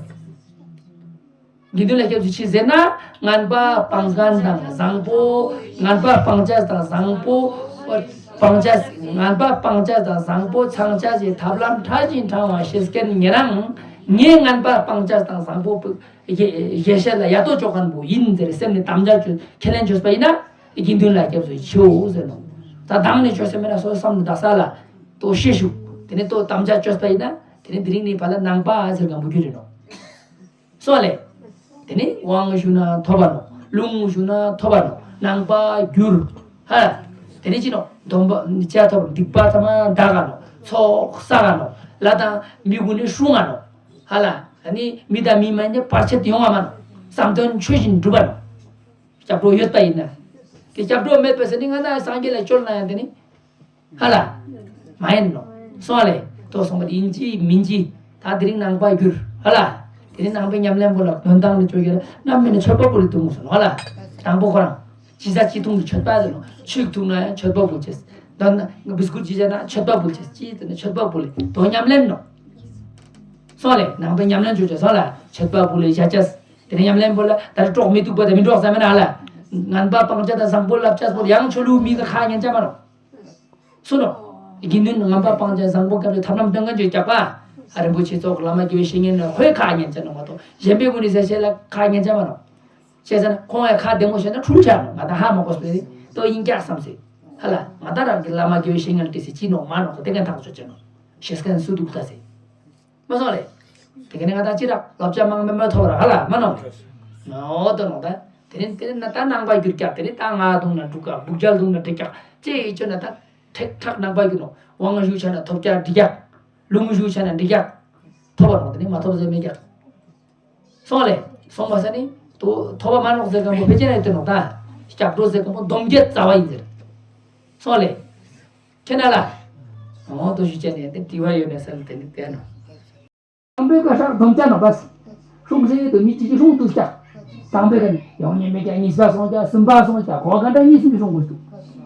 དགེ་འདུན་ལ་སྐྱབས་སུ་མཆི་ཟེར་ན། ངན་པ་སྤང་མཁན་དང་བཟང་པོ། ངན་པ་སྤང་བྱ་དང་བཟང་པོ། སྤང་བྱ། ངན་པ་སྤང་བྱ་དང་བཟང་པོ་ཚང་བྱ་ཞེས་ཐབས་ལམ་ཕྲ་ཞིང་ཕྲ་བ་ཤེས་མཁན་ཉེ་རང་། ངས་ངན་པ་སྤང་བྱ་དང་བཟང་པོ། ཞེས་བཤད་ལ་ཡ་ཏོ་ཅོ་མཁན་པོ་ཡིན་ཟེར་སེམས་ནས་དམ་བཅའ་བཅོས་ཁས་ལེན་བཅོས་པ་ཡིན་ན། དགེ་འདུན་ལ་སྐྱབས་སུ་མཆིའོ་ཟེར་ནོ། ད་དང་ནས་བཅོས་སེམས་མེད་ན་སོ་སོ་བསམ་ནས་བདག་ས་ལ་ཏོ་ཤེས་ཞུ། དེ་ནས་ཏོ་དམ་བཅའ་བཅོས་པ་ཡིན་ན། དེ་ནས་དེ་རིང་ནས་ཕར་ལ་ནང་པ་ཟེར་མཁན་པོ་རྒྱུ་རེད་ནོ། སོང་ལེ། དེ་ནས་དབང་ཞུ་ན་ཐོབ་པ་ནོ། ལུང་ཞུ་ན་ཐོབ་པ་ནོ། ནང་པ་འགྱུར། ཧ། དེ་ནས་ཅི་ནོ། སྡོམ་པ་ཅ་ཐོབ་སྡིག་པ་ཐ་མ་འདག་ག་ནོ། ཚོགས་བསགས་ག་ནོ། ལ་དང་མི་དགུ་ནི་སྲུང་ང་ནོ། ཧ་ལ། ཨ་ནི་མི་དང་མི་མ་ཡིན་པར་ཆད་ཡོང་བ་མ་ནོ། བསམ་དོན་ཆོས་བཞིན་འགྲུབ་པ་ནོ། སྐྱབས་འགྲོ་ཡོད་པ་ཡིན་ན། དེ་སྐྱབས་འགྲོ་མེད་པ་ཟེར་ནི་ང་ན་སངས་རྒྱས་ལ་བཅོལ་ན་ཡང་དེ་ནི། ཧ་ལ། མ་ཡིན་ནོ། སོང་ལེ། ཏོ་སོང་བ་ཡིན་གཅིག་མིན་གཅིག་ད་དེ་རིང་ནང་པ་གྱུར། ཧ་ལ། དེ་རིང་ནང་པའི་ཉམས་ལེན་པོ་ལ་དོན་དང་ནི་བཅོ་རྒྱལ་རྣམ་སྨིན་ནི་མཆོད་པ་པོ་ལ་གཏོང་སོང་། ཧ་ལ། དང་པོ་ཁོ་རང་། ཇི་ཟ་ཅི་ཐུང་གི་མཆོད་པ་ཟེར་ནོ། ཆུ་ཐུང་ན་ཡང་མཆོད་པ་པོ་བྱེད། ད་ན་བིས་ཀུར་ཅི་བྱས་ན་མཆོད་པ་པོ་བྱེད། ཅི་ཟེར་ན་མཆོད་པ་པོ་ལ་དོ་ཉམས་ལེན་ནོ། སོང་ལེ། ནང་པའི་ཉམས་ལེན་བཅོ་རྒྱལ་སོང་ལ་མཆོད་པ་པོ་ལ་བཞག་ཅས། དེ་ནས་ཉམས་ལེན་པོ་ལ་ད་རེ་གྲོགས་མི་ཐུག་པ་དེ་མི་གྲོགས་ཟ་མེད་ན་ཧ་ལ། ངན་པ་སྤང་བྱ་དང་བཟང་པོ་བསླབ་བྱ་སོགས་ཡང་ཆོས་ལུགས་མི་གི་ཁ་ཉན་ཅ་མ་རོ། སུ་ནོ། དགེ་འདུན་ངན་པ་སྤང་བྱ་བཟང་པོ་སྐབས་ལ་ཐབས་ལམ་སྟོན་མཁན་ཅིག་རྒྱག་པ། ཨ་རིན་པོ་ཆེ་ཚོགས་བླ་མ་དགེ་བའི་བཤེས་གཉེན་ལ་ཁོའི་ཁ་ཉན་ཅ་ནོ་མ་གཏོགས་གཞན་པའི་མུ་ནི་ཟེར་བཤད་ལ་ཁ་ཉན་ཅ་མ་ནོ། བཤད་ཟ་ན་ཁོང་ཡ་ཁ་བདེ་མོ་བཤད་ན་འཁྲུལ་ཆ་ནོ། ང་ད་ཧ་མ་གོ་སྤེ་རེ་ཏོ་ཡིན་ཀྱག་བསམ་སེ། ཧ་ལ་ང་ད་རང་གི་བླ་མ་དགེ་བའི་བཤེས་གཉེན་ལ་བལྟས་སེ་ཅི་ནོ་མ་ནོ་དེ་གན་ཐག་ཆོད་ཅ་ནོ། ཤེས་མཁན་སུ་འདུག་ད་སེ། མ་སོང་ལེ། དེ་ག་ནས་ང་ད་ཅི་རག་བསླབ་བྱ་མང་མེ་མ་ཐོབ་ར་ཧ་ལ་མ་ནོ། ཨོ་ཏོ་ནོ་ད། དེ་ནས་དེ་ནས་ན་ད་ནང་པ་གྱུར་ཀྱག་དེ་ནས་ད་ང་དུང་ན་འགྲུག་ཀྱག་སྦུག་རྒྱལ་དུང་ན་འགྲིག་ཀྱག་ཅེས་ཡི་ཆོ་ན་ད་ཁྲེག་ཁྲག་ནང་པ་གྱུར་ནོ། དབང་ཞུ་ཆ་ན་ཐོབ་ཀྱག་འགྲིག་ཀྱག་ལུང་ཞུ་ཆ་ན་འགྲིག་ཀྱག་ཐོབ་པ་ནོ་དེ་ནས་མ་ཐོབ་ཟེར་མེད་ཀྱག་སོང་ལེ། སོང་བ་ས་ནི་ཐོ་ཐོབ་པ་མ་ནོག་ཟེར་མཁན་པོ་ཕལ་ཆེར་ཡོད་དེ་ནོ་ད། སྐྱབས་འགྲོ་ཟེར་མཁན་པོ་སྡོམ་རྒྱལ་རྩ་བ་ཡིན་ཟེར། སོང་ལེ། ཁྱེད་ན་ལ། འོ་དོ་ཞུ་བྱས་ནས་དེ་དྲི་བ་ཡོད་ནས་ས་ལ་དེ་ནི་དེ་ནོ། དང་པོའི་བཀའ་ཤག་སྡོམ་བྱ་ནོ་པ། སྲུང་ཟེར་དུ་མི་གཅིག་གིས་སྲུང་ཐུབ་ཀྱག་དང་པོའི་ཀ་ནི་ཡོང་ཉེན་མེད་ཀྱག་གཉིས་པ་སོང་ཀྱག་གསུམ་པ་སོང་ཀྱག་གོ་ག་འདྲ་གཉིས་གསུམ་གྱིས་སྲུང་དགོས་འདུག་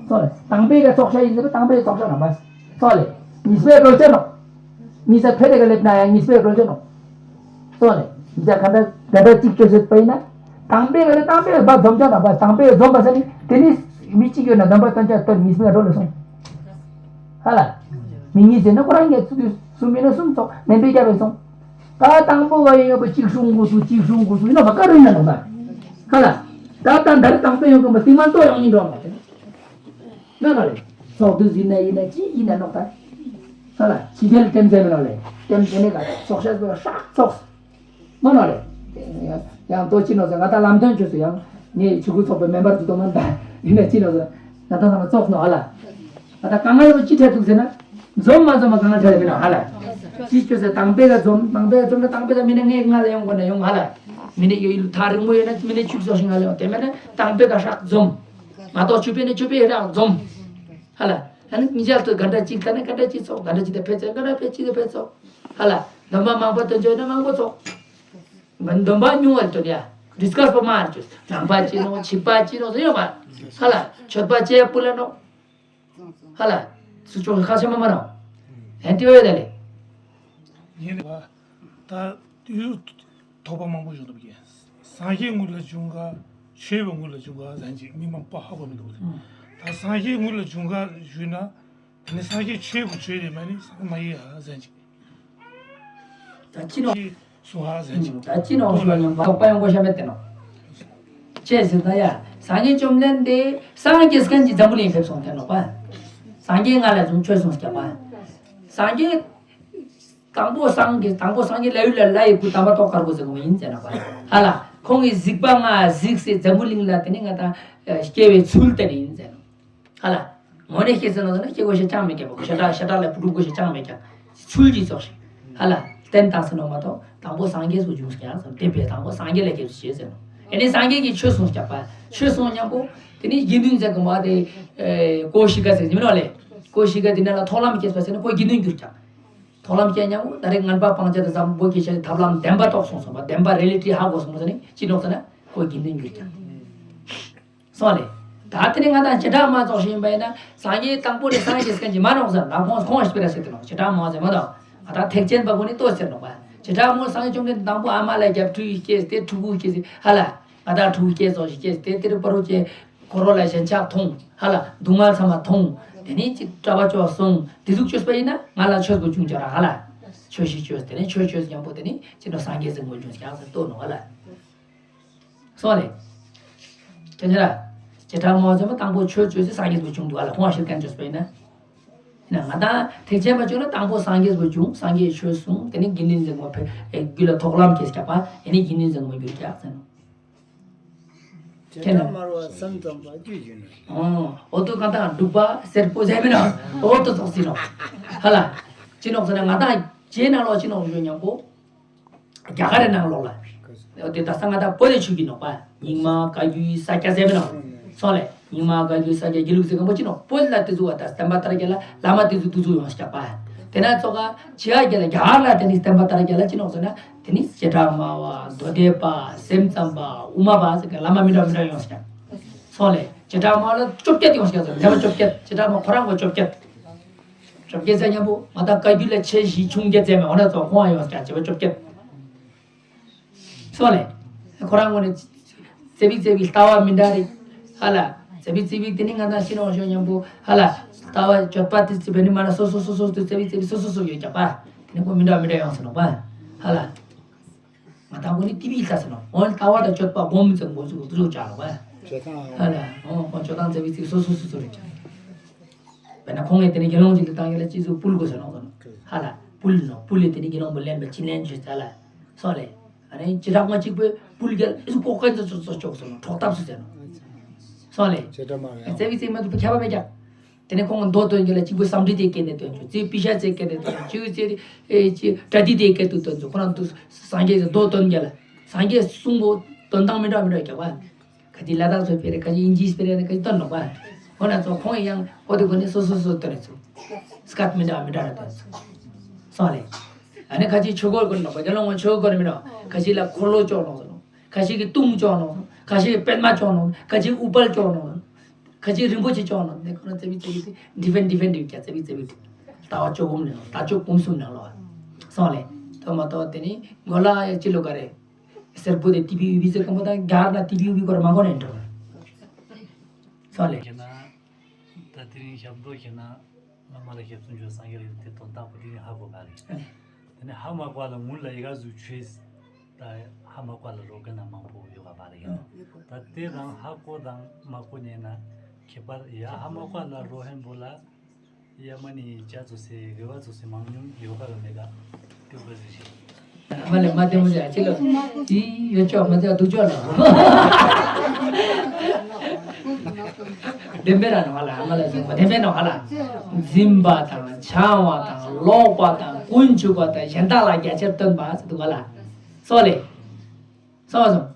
སོང་ལེ། དང་པོའི་ཀ་ཚོགས་ཤ་ཡིན་ཟེར་བ་དང་པོའི་ཚོགས་ཤ་ནོ་པ། སོང་ལེ། གཉིས་པའི་སྒྲོལ་ཆ་ནོ། གཉིས་ས་ཕེ་རེ་ག་སླེབས་ན་ཡང་གཉིས་པའི་སྒྲོལ་ཆ་ནོ། སོང་ལེ། གཉིས་ས་ག་འདྲ་ག་འདྲ་གཅིག་བཅོས་ཟེར་པ་ཡིན་ན། དང་པོའི་ཀ་ལ་དང་པོའི་བ་འཛོམས་ཆ་ནོ་པ་དང་པོའི་འཛོམས་པ་ས་ནི་དེ་ནི་མི་གཅིག་ཡོད་ན་སྡོམ་པ་སྟོན་ཆ་སྟོན་གཉིས་པའི་སྒྲོལ་ལ་སོང་། ཧ་ལ། མི་གཉིས་ཟེར་ན་ཁོ་རང་ངས་ཚུགས་དུས་གསུམ་མིན་ན་གསུམ་ཚོགས་མེན་པའི་རྒྱབ་པའི་སོང་། ད་དང་པོ་བ་ཡིན་ཡོད་པ་གཅིག་སྲུང་དགོས་སུ་གཅིག་སྲུང་དགོས་སུ་ཡིན་ན་བ་ཀ་རུ་ཡིན་ན་ནོ་ད། ཧ་ལ། ད་ད་འདར་དང་པོ་ཡོང་གི་མ་སྟིང་མ་ཏོ་ཡོང་ཡིན་འགྲོ་མ་དེ། ན་ན་རེ། ཚོགས་འདུ་ཟིན་ན་ཡིན་ན་ཅི་ཡིན་ན་ནོག་ད། ཧ་ལ། ཕྱི་རྒྱལ་ལ་ཏེམ་ཟེར་མི་ནོ་ལེ། ཏེམ་ཟེར་ནི་ག་ཚོགས་ཤ་ཚོགས་ཤག་ཚོགས། མ་ནོ་ལེ། ཡང་ཏོ་ཅི་ནོ་ཟེར་ང་ད་ལམ་སྟོན་བྱོས་སུ་ཡང་ངས་ཆུ་ཁུ་ཚོགས་པའི་མེམ་བར་གྱི་ཏོ་མ་ད་ཡིན་ན་ཅི་ནོ་ཟེར་ང་ད་ཚང་མ་ཚོགས་ནོ་ཧ་ལ། ང་ད་གང་ང་ལ་ཅི་ཐད་འདུག་ཟེར་ན། འཛོམས་མ་འཛོམས་མ་གང་ལ་ཐད་མི་ནོ་ཧ་ལ། ཅི་བྱོས་ཟེར་དང་པའི་ག་འཛོམས་དང་པའི་འཛོམས་ན་དང་པའི་ག་མི་ནི་ངའི་ང་ལ་ཡོང་དགོས་ན་ཡོང་ཧ་ལ། མི་ནི་ཡོད་ཡུལ་ཐག་རིང་མོ་ཡོད་ན་མི་ནི་ཆུ་ཚོགས་ཤིང་ང་ལ་ཡོང་དེ་མེད་ན་དང་པའི་ག་ཧྲག་འཛོམས། མ་གཏོགས་ཆུ་པའི་ནི་ཆུ་པའི་ཧྲག་འཛོམས། ཧ་ལ། ཨ་ནི་ཉིན་ཞག་ཏུ་ག་འདྲ་གཅིག་ད་ནི་ག་འདྲ་གཅིག་ཚོགས་ག་འདྲ་གཅིག་ད་ཕེབས་ཚོགས་ག་འདྲ་ཕེབས་གཅིག་ད་ཕེབས་ཚོགས། ཧ་ལ། འདོན་པ་མང་པོ་སྟོན་ཆོག་ན་མང་པོ་ཚོགས། མ་འདོན་པ་ཉུང་བར་སྟོན་ཡ། ཌིས་ཀ་སི་པོ་མ་ཨར་ཅོས་ནང་པ་ཅི་ནོ་ཆིག་པ་ཅི་ནོ་ཟེར་ཡོད་མ། ཧ་ལ། མཆོད་པ་ཅི་ཡ་པུ་ལ་ནོ། ཧ་ལ། སུ་ཆོག་ཁ་ཆེ་མ་མ་ནོ། ཧན་ཏི་བའི་ད་ལེ། ཡིན་ནི་བ། ད་དུས་ཐོག་པ་མང་པོ་བྱུང་འདུག་གི། སངས་རྒྱས་དངོས་ལ་བྱུང་ག་ཆོས་པའི་དངོས་ལ་བྱུང་ག་ཟེར་ཅིག་མི་མང་པོ་ཧ་གོ་མི་འདུག་གི། ད་སངས་རྒྱས་དངོས་ལ་བྱུང་ག་ཞུས་ན། དེ་ནི་སངས་རྒྱས་ཆོས་ཀྱི་ཆོས་རེད་མ་ནི་སངས་མ་ཡིན་ཡ་ཟེར་ཅིག་ད་ཅི་ནོ། ཅི་གསུང་ཧ་ཟེར་ཅིག་ད་ཅི་ནོ་ཞུ་བ་ཡང་མ་གཏོགས་པ་ཡང་གོ་ཤ་མེད་དེ་ནོ། ཅེས་ཟེར་ད་ཡ། སངས་རྒྱས་བཅོམ་ལྡན་འདས་སངས་རྒྱས་སྐད་ཀྱི་འཛམ་བུ་གླིང་ཕེབས་སོང་དེ་ནོ་པ། སངས་རྒྱས་ང་ལ་བཟུང་ཆོས་གསུངས་ཀྱང་པ། སངས་རྒྱས། དང་པོ་སངས་རྒྱས་དང་པོ་སངས་རྒྱས་ལ་ཡུལ་ལ་ལ་ཡི་བུ་དམ་པ་ཏོག་དཀར་པོ་ཟེར་གོ་མ་ཡིན་ཟེར་ན་པ། ཧ་ལ། ཁོང་གིས་གཟིགས་པ་ང་གཟིགས་སེ་འཛམ་བུ་གླིང་ལ་དེ་ནི་ང་དང་སྐྱེ་བའི་ཚུལ་དེ་ནི་ཡིན་ཟེར་ནོ། ཧ་ལ། ངོ་ནས་སྐྱེས་ཟེར་ན་ཟེར་ན་སྐྱེ་དགོས་ཤེས་ཅང་མེད་ཀྱང་བ་ཤ་ཁྲག་ཤ་ཁྲག་ལ་བུ་ཕྲུག་དགོས་ཤེས་ཅང་མེད་ཀྱང་ཚུལ་གྱིས་ཙོགས་ཤིག་ཧ་ལ། བསྟན་བཏང་ཟེར་ནོ་མ་གཏོགས་དང་པོ་སངས་རྒྱས་སུ་བྱུང་ཀྱང་ཟེར་དེ་བས་དང་པོ་སངས་རྒྱས་ལ་སྐྱེས་སུ་བྱེད་ཟེར་ནོ། ཨེ་ནི་སངས་རྒྱས་ཀྱིས་ཆོས་གསུངས་ཀྱང་པ་ཆོས་གསུངས་སྙམ་པོ་དེ་ནི་དགེ་འདུན་ཟེར་གི་མ་དེ་ཀོ་ཤི་ཀ་ཟེར་གྱི་མིན་ནོ་ལེ། ཀོ་ཤི་ཀ་དེ་ན་ལ་ཐོག་ལམ་སྐྱེས་པ་ཟེར་ན་ཁོ་དགེ་འདུན་གྱུར་ཀྱང་། མཐོང་ལམ་སྐྱེས་ཉམ་པོ་ད་རེས་ངན་པ་སྤང་བྱ་དང་བཟང་པོ་སྐྱེ་བྱ་ཐབས་ལམ་བདེན་པ་རྟོགས་སོང་སོང་བ། བདེན་པ་རི་ཡེ་ལི་ཊི་ཧ་གོ་སོང་ཟེར་ནས་ཅི་ནོག་ཟེར་ན་ཁོ་དགེ་འདུན་འགྱུར་ཀྱང་། སོང་ལེ། ད་དེ་ནས་ང་དང་བྱེ་བྲག་སྨྲ་ཚོགས་ཤིག་ཡིན་པ་ཡིན་ན་སངས་རྒྱས་དང་པོ་ནས་སངས་རྒྱས་སྐད་ཀྱི་མ་ནོག་ཟེར་ན་ཁོང་ཁོང་ཞིག་སྤེ་ར་ཟེར་ཏེ་ནོག། བྱེ་བྲག་སྨྲ་ཟེར་མ་དང་ང་དང་ཐེག་ཆེན་པ་ཁོ་ནི་ལྟོས་ཟེར་ནོག་པ། བྱེ་བྲག་སྨྲ་སངས་རྒྱས་བཅོམ་ལྡན་འདས་དང་པོ་ཨ་མ་ལ་རྒྱབ་ཕྲུ་གུ་སྐྱེས་ཏེ་ཕྲུ་གུ་སྐྱེས་ཏེ་ཧ་ལ། ང་དང་ཕྲུ་གུ་སྐྱེས་སོགས་ཤིག་སྐྱེས་ཏེ་དེར་པ་རོ་སྐྱེས། ཁོ་རོ་ལ་ཞེན་ཆགས་ཐོང་ཧ་ལ། སྡུག་བསྔལ་ཚང་མ་ཐོང་། དེ་ནས་ཅིག་གྲྭ་པ་ཅོག་སོང་དེ་ཟུག་ཅོས་པ་ཡིན་ན་ང་ལ་ཆོས་སྒོ་ཆུང་ཅོག་ར་ཧ་ལ། ཆོས་ཤིག་ཅོས་དེ་ནས་ཆོས་ཅོས་ཉམ་པོ་དེ་ནས་ཅི་ནོ་སངས་རྒྱས་སེ་མགོན་ཆུང་ཀྱང་ཟེར་ལྟོས་ནོ་ཧ་ལ། སོང་ལེ། ཁྱེད་ཅག་ར། བྱེ་བྲག་སྨྲ་བ་ཚོས་མ་དང་པོ་ཆོས་ཅོས་སེ་སངས་རྒྱས་སེ་མགོན་ཆུང་འདུག་ཧ་ལ། ཁོང་ཞིག་གན་ཅོས་པ་ཡིན་ན། ཡིན་ན་ང་དང་ཐེག་ཆེན་པ་ཅོས་ན་དང་པོ་སངས་རྒྱས་སེ་མགོན་ཆུང་སངས་རྒྱས་ཆོས་གསུངས་དེ་ནས་དགེ་འདུན་སེ་མགོན་ཕེ་རྒྱུད་ལ་ཐོག་ལམ་སྐྱེས་སྐྱབས་པ་ཡིན་ནས་དགེ་འདུན་སེ་མགོན་འགྱུར་ཀྱང་ཟེར་ནོ། བྱེ་བྲག་སྨྲ་བ་བསམ་ཙམ་པ་རྒྱུད་ཀྱི་ནི། ཨོ། འོ་དུ་གང་དང་འབྲུག་པ་སེར་པོ་ཟེར་མིན་ནོ། འོ་དུ་ཙོག་ཟིན་ནོ། ཧ་ལ། ཅི་ནོག་ཟེར་ན་ང་དང་རྗེས་ནང་ལོགས་ཅི་ནོག་ཞུ་ཉམ་པོ། རྒྱ་གར་རི་ནང་ལོགས་ལ། འོ་དེ་ད་ས་ང་དང་བོད་ལ་ཆུ་གི་ནོག་པ། རྙིང་མ་བཀའ་བརྒྱུད་ས་སྐྱ་ཟེར་མིན་ནོ། སོང་ལེ། རྙིང་མ་བཀའ་བརྒྱུད་ས་སྐྱ་དགེ་ལུགས་ཟེར་མཁན་པོ་ཅི་ནོག་བོད་ལ་དེ་ཚོ་བ་ད་བསྟན་པ་དར་རྒྱས་ལ་བླ་མ་དེ་ཚོ་དུ་ཚོ་ཡོང་སྐྱབས་པ། དེ་ན་ཙོག་ག་ཆི་ཡ་རྒྱ་ལ་རྒྱ་གར་ལ་དེ་ནི་བསྟན་པ་དར་རྒྱས་ལ་ཅི་ནོག་ཟེར་ན། དེ་ནི་བྱེ་བྲག་སྨྲ་བ་མདོ་སྡེ་པ་སེམས་ཙམ་པ་དབུ་མ་པ་ཟེར་གི་བླ་མ་མི་འདྲ་མི་འདྲ་ཡོང་ཟེར། སོང་ལེ། བྱེ་བྲག་སྨྲ་བ་ལ་བཅོ་བརྒྱད་ཡོང་ཟེར། བསྟན་པ་བཅོ་བརྒྱད། བྱེ་བྲག་སྨྲ་ཁོ་རང་གོ་བཅོ་བརྒྱད། བཅོ་བརྒྱད་ཟེར་མཉམ་པོ་ང་དང་བཀའ་བརྒྱུད་ལ་ཆེ་བཞི་ཆུང་བརྒྱད་ཟེར་མེད་འོ་ན་ཙོག་ཁོང་ཡོང་ཟེར་བྱེ་བ་བཅོ་བརྒྱད། སོང་ལེ། ཁོ་རང་ངོས་ནས་རྩེ་བིག་རྩེ་བིག་ལྟ་བ་མི་འདྲ་རེད། ཧ་ལ། རྩེ་བིག་རྩེ་བིག་དེ་ནི་ང་དང་ཤི་ནོག་ཞོ་མཉམ་པོ་ཧ་ལ། ལྟ་བ་སྤྱོད་པ་དེ་རྩེ་བེ་ནི་མ་ན་སོ་སོ་སོ་སོ་དུ་རྩེ་བིག་རྩེ་བིག་སོ་སོ་སོ་ཡོད་ཀྱག་པ། དེ་ནི་ཁོ་མི་འདྲ་མི་འདྲ་ཡོང་ཟེར་ནོག་པ། ཧ་ལ། ང་དང་ཁོ་ནི་ཏི་བི་ལྟ་ཟེར་ནོག་འོན་ལྟ་བ་དང་སྤྱོད་པ་སྒོམ་ཙམ་འགོ་ཚུགས་འགོ་ཚུགས་ཅག་ལོག་པ། ཧ་ལ། འོ་ཁོ་སྤྱོད་སྟངས་རྩེ་བིག་རྩེ་བིག་སོ་སོ་སོ་སོ་རེད་ཀྱག་དཔེར་ན་ཁོང་ངས་དེ་ནས་དགེ་སློང་ཅིག་ཏུ་བཏང་ཡོད་ལ་ཅི་ཟུག་ཕུལ་དགོས་ཟེར་ནོག་ཟེར་ནོག་ཧ་ལ། ཕུལ་ནོག་ཕུལ་ལས་དེ་ནས་དགེ་སློང་པོ་ལེན་པ་ཅི་ལེན་བྱོས་ཟེར་ལ། སོང་ལེ། ཨ་ནི་ཅི་རག་མ་གཅིག་པོས་ཕུལ་རྒྱལ་ཨི་ཟུག་ལྐོག་ཀན་ཙོ་ཙོ་ཙོ་ཅོག་ཟེར་ནོག་གྲོགས་ཐབས་སུ་ཟེར་ནོག་སོང་ལེ། བྱེ་བྲག་སྨྲ་བ་ཡང་། རྩེ་བིག་རྩེ་མ་ཐུབ་པ་ཁྱད་པར་མེད་ཀྱག་དེ་ནས་ཁོང་མདོ་སྟོན་རྒྱལ་ལ་གཅིག་པོས་སམ་བྲིས་དེ་སྐད་ནས་སྟོན་ཆོག་གཅིག་པོས་པི་ཤ་ཙེ་སྐད་ནས་སྟོན་ཆོག་གཅིག་པོས་ཙེ་ཨེ་ཅི་པྲ་ཏི་དེ་སྐད་དུ་སྟོན་ཆོག་ཁོ་རང་དུ་སངས་རྒྱས་ཀྱི་མདོ་སྟོན་རྒྱལ་ལ། སངས་རྒྱས་གསུང་པོ་དོན་དག་མི་འདྲ་མི་འདྲ་རྒྱག་པ། ག་ཅི་ལ་དྭགས་སུ་སྤེལ་རེད། ག་ཅི་ཨིན་ཇིས་སྤེལ་རེད། ག་ཅི་སྟོན་ནོག་པ། ཁོ་ན་ཚོ་ཁོང་ཡང་ཁོ་དེ་ཁོ་ནི་སོ་སོ་སོ་སྟོན་རེད་ཚུ། སྐད་མི་འདྲ་མི་འདྲ་རེད་སྟོན་ཚུ། སོང་ལེ། ཨ་ནི་ག་ཅི་ཆོས་སྐོར་དགོས་ནོག་པ། རྒྱ་ལོ་ངོ་ཆོས་སྐོར་མི་འདྲ། ག་ཅི་ལ་འཁོར་ལོ་ཅོག་ནོག་ཟེར་ནོག་ག་ཅི་གི་གཏུམ་ཅོག་ནོག་ག་ཅི་གི་པདྨ་ཅོག་ནོག་ག་ཅི་ཨུཏྤལ་ཅོག་ནོག་ག་ཅི་རིན་པོ་ཆེ་ཅོག་ནོག་དེ་ཁོ་ན་རྩེ་བིག་རྩེ་བིག་དེ་ཌི་ཕེན་ཌི་ཕེན་ཌི་ཀྱ་རྩེ་བིག་རྩེ་བིག་དེ། ལྟ་བ་བཅུ་གསུམ་ནང་ལོགས། ལྟ་བ་བཅུ་གསུམ་ནང་ལོགས། སོང་ལེ། དོ་མ་དོ་དེ་ནི་མགོ་ལ་ཡ་ཅི་ལོ་ག་རེ། སེར་པོ་དེ་ཏི་བི་ཡུ་བི་ཟེར་གམ་པོ་དང་རྒྱ་ནག་ཏི་བི་ཡུ་བི་སྐོར་མ་གོ་ནས་འགྲོ། སོང་ལེ། ཁྱེད་ན། ད་དེ་རིང་ཞབས་བྲོ་ཁྱེད་ན། བླ་མ་ལ་ཞབས་བྲོ་འཇོག་སངས་རྒྱས་ལ་དེ་དོན་དག་པོ་དེ་རིང་ཧ་གོ་བ་རེད། དེ་ནས་ཧ་མ་གོ་བ་ལ་ངུ་ལ་ཡི་ག་ཟུག་ཆོས། ད་ཧ་མ་གོ་བ་ལ་རོ་གན་ན་མང་པོ་ཡོད་པ་རེད། ད་དེ་རང་ཧ་གོ་དང་མ་གོ་ཉན་ན་ཁྱད་པར་ཡ་ཧ་མ་གོ་བ་ལ་རོ་ཧན་པོ་ལ། ཡ་མ་ནི་ཇ་ཚོ་སེ་རེ་བ་ཚོ་སེ་མང་ཉུང་ཡོ་ག་ག་མེ་ག་ཏུ་ག་ཟི་ཞི། ཨ་མ་ལེ་མ་དེ་མོ་ཟེར་ཅི་ལོ། དེ་ཡོད་ཅོག་མ་ཟེར་སྡུག་ཅོག་ལ། བདེན་པའི་ར་ནོ་ཧ་ལ་ཨ་མ་ལ་ཟེར་བ་བདེན་པའི་ནོ་ཧ་ལ། འཛིན་པ་དང་འཆང་བ་དང་ལོག་པ་དང་ཀུན་ཆུབ་པ་དང་གཞན་དག་ལ་རྒྱ་ཆེར་སྟོན་པ་ཟེར་འདུག་ག་ལ། སོ་ལེ། སོང་བ་སོང་།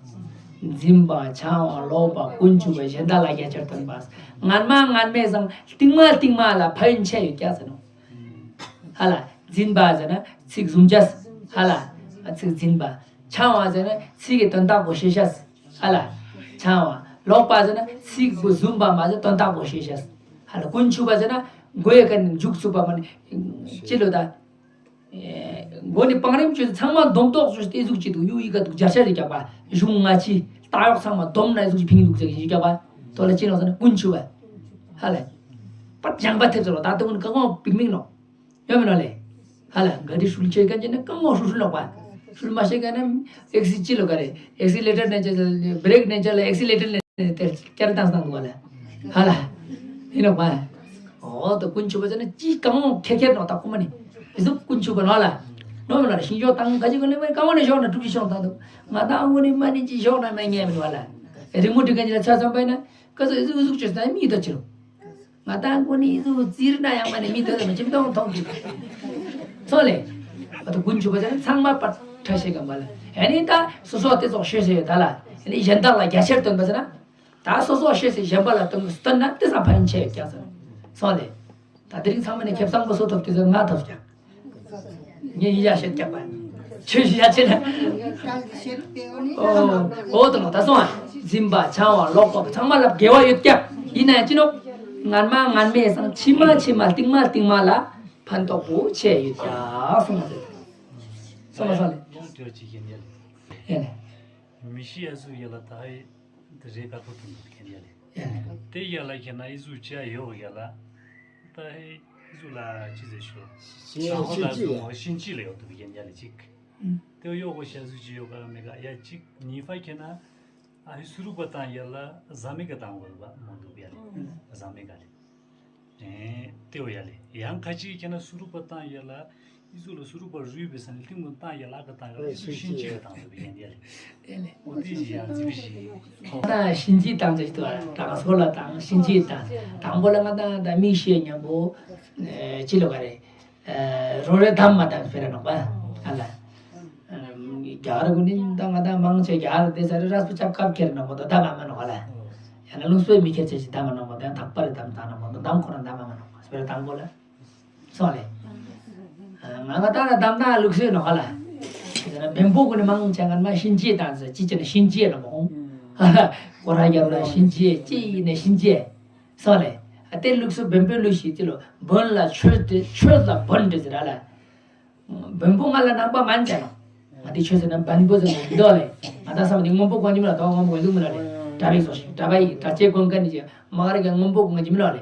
འཛིན་པ་འཆང་བ་ལོག་པ་ཀུན་ཆུབ་པ་གཞན་དག་ལ་རྒྱ་ཆེར་སྟོན་པ། སྔན་མ་སྔན་མའི་སང་རྟིང་མ་རྟིང་མ་ལ་ཕན་ཆེ་ཡོད་ཀྱག་ཟེར་ནོ། ཧ་ལ། འཛིན་པ་ཟེར་ན་ཚིག་བཟུང་བྱ། ཧ་ལ། ཚིག་འཛིན་པ། འཆང་བ་ཟེར་ན་ཚིག་གི་དོན་དག་པོ་ཤེས་བྱ། ཧ་ལ། འཆང་བ། ལོག་པ་ཟེར་ན་ཚིག་པོ་བཟུང་བ་མ་ཟད་དོན་དག་པོ་ཤེས་བྱ། ཧ་ལ། ཀུན་ཆུབ་པ་ཟེར་ན་མགོ་ཡི་ཀ་ནས་མཇུག་ཚུགས་པ་མ་ནི། ཅི་ལོ་ད། མགོ་ནས་བང་རིམ་བཅོས་ཚང་མ་འདོམས་ཏོག་བཅོས་ཏེ་གཟུགས་ཅིག་འདུག་ཡུ་ཡི་ག་འདུག་རྒྱ་ཆ་རེ་རྒྱག་པ། གཞུང་སྔ་ཕྱི་རྟགས་གཡོག་ཚང་མ་འདོམས་ན་གཟུགས་ཅིག་ཕིང་འདུག་ཟེར་གྱི་རྒྱག་པ། དོ་ལ་ཅི་ནོག་ཟེར་ན་ཀུན་ཆུབ་པ། ཧ་ལ། པ་སྦྱང་པ་ཐེབས་ཟེར་བ་ད་ལྟ་ཀུན་རྐང་ངོ་པིག་མིག་ནོག་ཡོད་མེད་ནོག་ལེ། ཧ་ལ་ག་དེ་ཧྲུལ་ཆེ་ག་ཅི་ན་རྐང་ངོ་ཧྲུལ་ཧྲུལ་ནོག་པ། ཧྲུལ་མ་ཤེས་ག་ན་ཨེག་སི་ཅི་ལོ་ག་རེ་ཨེག་སི་ལེ་ཊར་ནས་ཅི་ལ་བྷི་རེག་ནས་ཅི་ལ་ཨེག་སི་ལེ་ཊར་ནས། དེ་བསྐྱར་བཏང་སྟངས་འདུག་བ་ལ། ཧ་ལ། ཡིན་ནོ་བ། འོ་ད་ཀུན་ཆུབ་པ་ཟེར་ན་ཅི་གང་ཁེར་ཁེར་ནོ་ད་ཁོ་མ་ནི། ཨི་ཟུག་ཀུན་ཆུབ་པ་ནོ་ལ། ནོ་མ་ལ་ཤིང་ཞོག་དང་ག་ཅི་ག་ནི་མ་གང་བ་ནི་ཞོག་ན་གྲུབ་ཀྱི་ཞོག་དང་འདུག་ང་དང་ཨ་ངོ་ནི་མ་ནི་ཅི་ཞོག་ན་མ་ཉན་མི་འདུག་བ་ལ། རི་མོ་འབྲི་མཁན་ཅི་ལ་ཆ་ཚང་པ་ཡིན་ན། ག་ཚོད་ཨི་ཟུག་ཨི་ཟུག་བྱོས་ན་མི་ད་ཅི་རུ། ང་དང་ཁོ་ནི་ཨི་ཟུག་བཙིར་ན་ཡང་མ་ནི་མི་ད་ལ་མ་ཅིམ་ཏོང་ཐོང་གི། སོང་ལེ། ཨ་ད་ཀུན་ཆུབ་པ་ཟེར་ན་ཚང་མ་པ་ཁྲ་ཤེས་གམ་བ་ལ། ཨ་ནི་ད་སོ་སོ་དེ་ཚོགས་ཤེས་ཤེས་ད་ལ། ཨ་ནི་གཞན་དག་ལ་རྒྱ་ཆེར་སྟོན་པ་ཟེར་ན། ད་སོ་སོ་ཤེས་སེ་གཞན་པ་ལ་སྟོན་སྟོན་ན་དེ་ཙམ་ཕན་ཆེ་ཡོད་ཀྱང་ཟེར། སོང་ལེ། ད་དེ་རིང་ཚང་མ་ནས་ཁེ་བཟང་པོ་སོ་ཐོབ་ཀྱི་ཟེར་ང་ཐོབ་ཀྱང་། ངས་ཡི་ཡ་བཤད་རྒྱག་པ། ཆོས་ཤི་ཡ་ཆེ་ན། ཨོ་ཨོ་དང་ད་སོང་ཨ། འཛིན་པ་བྱང་བ་ལོག་པ་ཚང་མ་ལ་དགེ་བ་ཡོད་ཀྱང་ཡིན་ན་ཡང་ཅི་ནོ། ངན་མ་ངན་མའི་སང་ཕྱི་མ་ཕྱི་མ་རྟིང་མ་རྟིང་མ་ལ་ཕན་ཐོགས་པོ་ཆེ་ཡོད་ཀྱང་སོང་ཨ། སོང་ཨ་སོང་ཨ་ལེ། ཡང་ཡོད་ཅིག་ཡིན་ཡ་ལེ། ཡ་ལེ། མི་ཤི་ཡ་སུ་ཡ་ལ་ད་ཧེ་དེ་རེ་ཁ་ཐོ་ཐུང་དུ་ཁེན་ཡ་ལེ། ཡ་ལེ། དེ་ཡ་ལ་ཁེན་ན་ཨི་ཟུ་ཅི་ཡ་ཡོ་ཡ་ལ། ད་ཧེ་ཨི་ཟུ་ལ་ཅི་ཟེར་ཤོ། ཤིན་ཅི་ཡ་ལ་ཟུ་མོ་ཤིན་ཅི་ལ་ཡོ་དུ་ཁེན་ཡ་ལེ་ཅིག་དེ་ཡོ་གོ་ཤ་ཟུ་ཅི་ཡོ་ག་མེ་ག་ཡ་ཅིག་ཉི་ཧྥ་ཁེན་ན་ཨ་ཧི་སུ་རུ་པ་དང་ཡ་ལ་ཟ་མེ་ག་དང་གོ་བ་མོ་དུ་ཡ་ལེ། ཟ་མེ་ག་ལེ། ཨེ་ཏེའོ་ཡ་ལེ། ཡང་ཁ་ཅིག་ཁྱེད་ན་སུ་རུ་པ་བཏང་ཡ་ལ། ཨི་ཟུ་ལ་སུ་རུ་པ་རུས་པའི་ས་ནས་ལྷིང་ངུ་བཏང་ཡ་ལ་ཨ་ཁ་བཏང་ཡ་ལ་ཨི་ཟུ་ཤིན་ཅི་ལ་བཏང་ཟེར་བའི་ཡན་ཡ་ལེ། ཨོ་དེ་ཞིག་ཡང་རྩིས་པ་ཞིག་ད་ཤིན་ཅི་བཏང་ཟེར་དུ་བ་དང་སོ་ལ་དང་ཤིན་ཅི་བཏང་དང་པོ་ལ་ང་དང་ད་མིག་ཤེས་མཉམ་པོ་ཅི་ལོ་ག་རེ། རོ་རེ་དམ་མ་དམ་སྤེ་ར་ནོག་པ། ཨ་ལ། རྒྱ་གར་གུན་ནི་ད་ང་དང་མང་ཆེ་རྒྱ་གར་དེ་ས་རེ་རས་པོ་ཆབ་ཁབ་ཁྱེར་ནོག་པ་ད་དམ་མ་ནོག་ཨ་ལ། ཡང་ན་ལུང་སྤོས་མི་ཁྱེར་ཆེ་ཞིག་དམ་མ་ནོག་པ་དང་ཐག་པ་རེ་དམ་དང་ནོག་པ་ད་དམ་ཁོ་རང་དམ་མ་ནོག་པ་སྤེ་ར་དང་པོ་ལ། སོང་ལེ། ང་ང་ད་ལ་དམ་དང་ལུགས་སྲོལ་ནོག་ཨ་ལ། བེམ་པོ་གུན་ནི་མང་ཆེ་ང་མ་ཤིན་ཅི་དང་ཟེར་ཅི་ཅི་ན་ཤིན་ཅི་ལ་མ་ཧོང་། ཨ་ལ། ཁོ་རང་རྒྱབ་ལ་ཤིན་ཅི་ཅི་ཡིན་ནས་ཤིན་ཅི། སོང་ལེ། ཨ་དེ་ལུགས་སྲོལ་བེམ་པོའི་ལུགས་ཤིག་ཅི་ལོ་བོན་ལ་ཆོས་དེ་ཆོས་ལ་བོན་འདྲེ་ཟེར་ཨ་ལ། བོན་པོ་ང་ལ་ནང་པ་མན་ཅ་ནོ། ང་དེ་ཆོས་ཟེར་ན་བན་པོ་ཟེར་ནོ་འདོ་ལེ། ང་ད་བསམ་དེ་སྔོན་པོ་གོན་གྱི་མི་ལ་དོ་སྔོན་པོ་གོན་གྱི་མི་ལ་ལེ། གྲྭ་པའི་སོ་ཞིག་གྲྭ་པ་ཡི་གྲྭ་ཆས་གོན་མཁན་ནི་ཅི་མ་ག་རེ་ག་སྔོན་པོ་གོན་གྱི་མི་ལ་ལེ།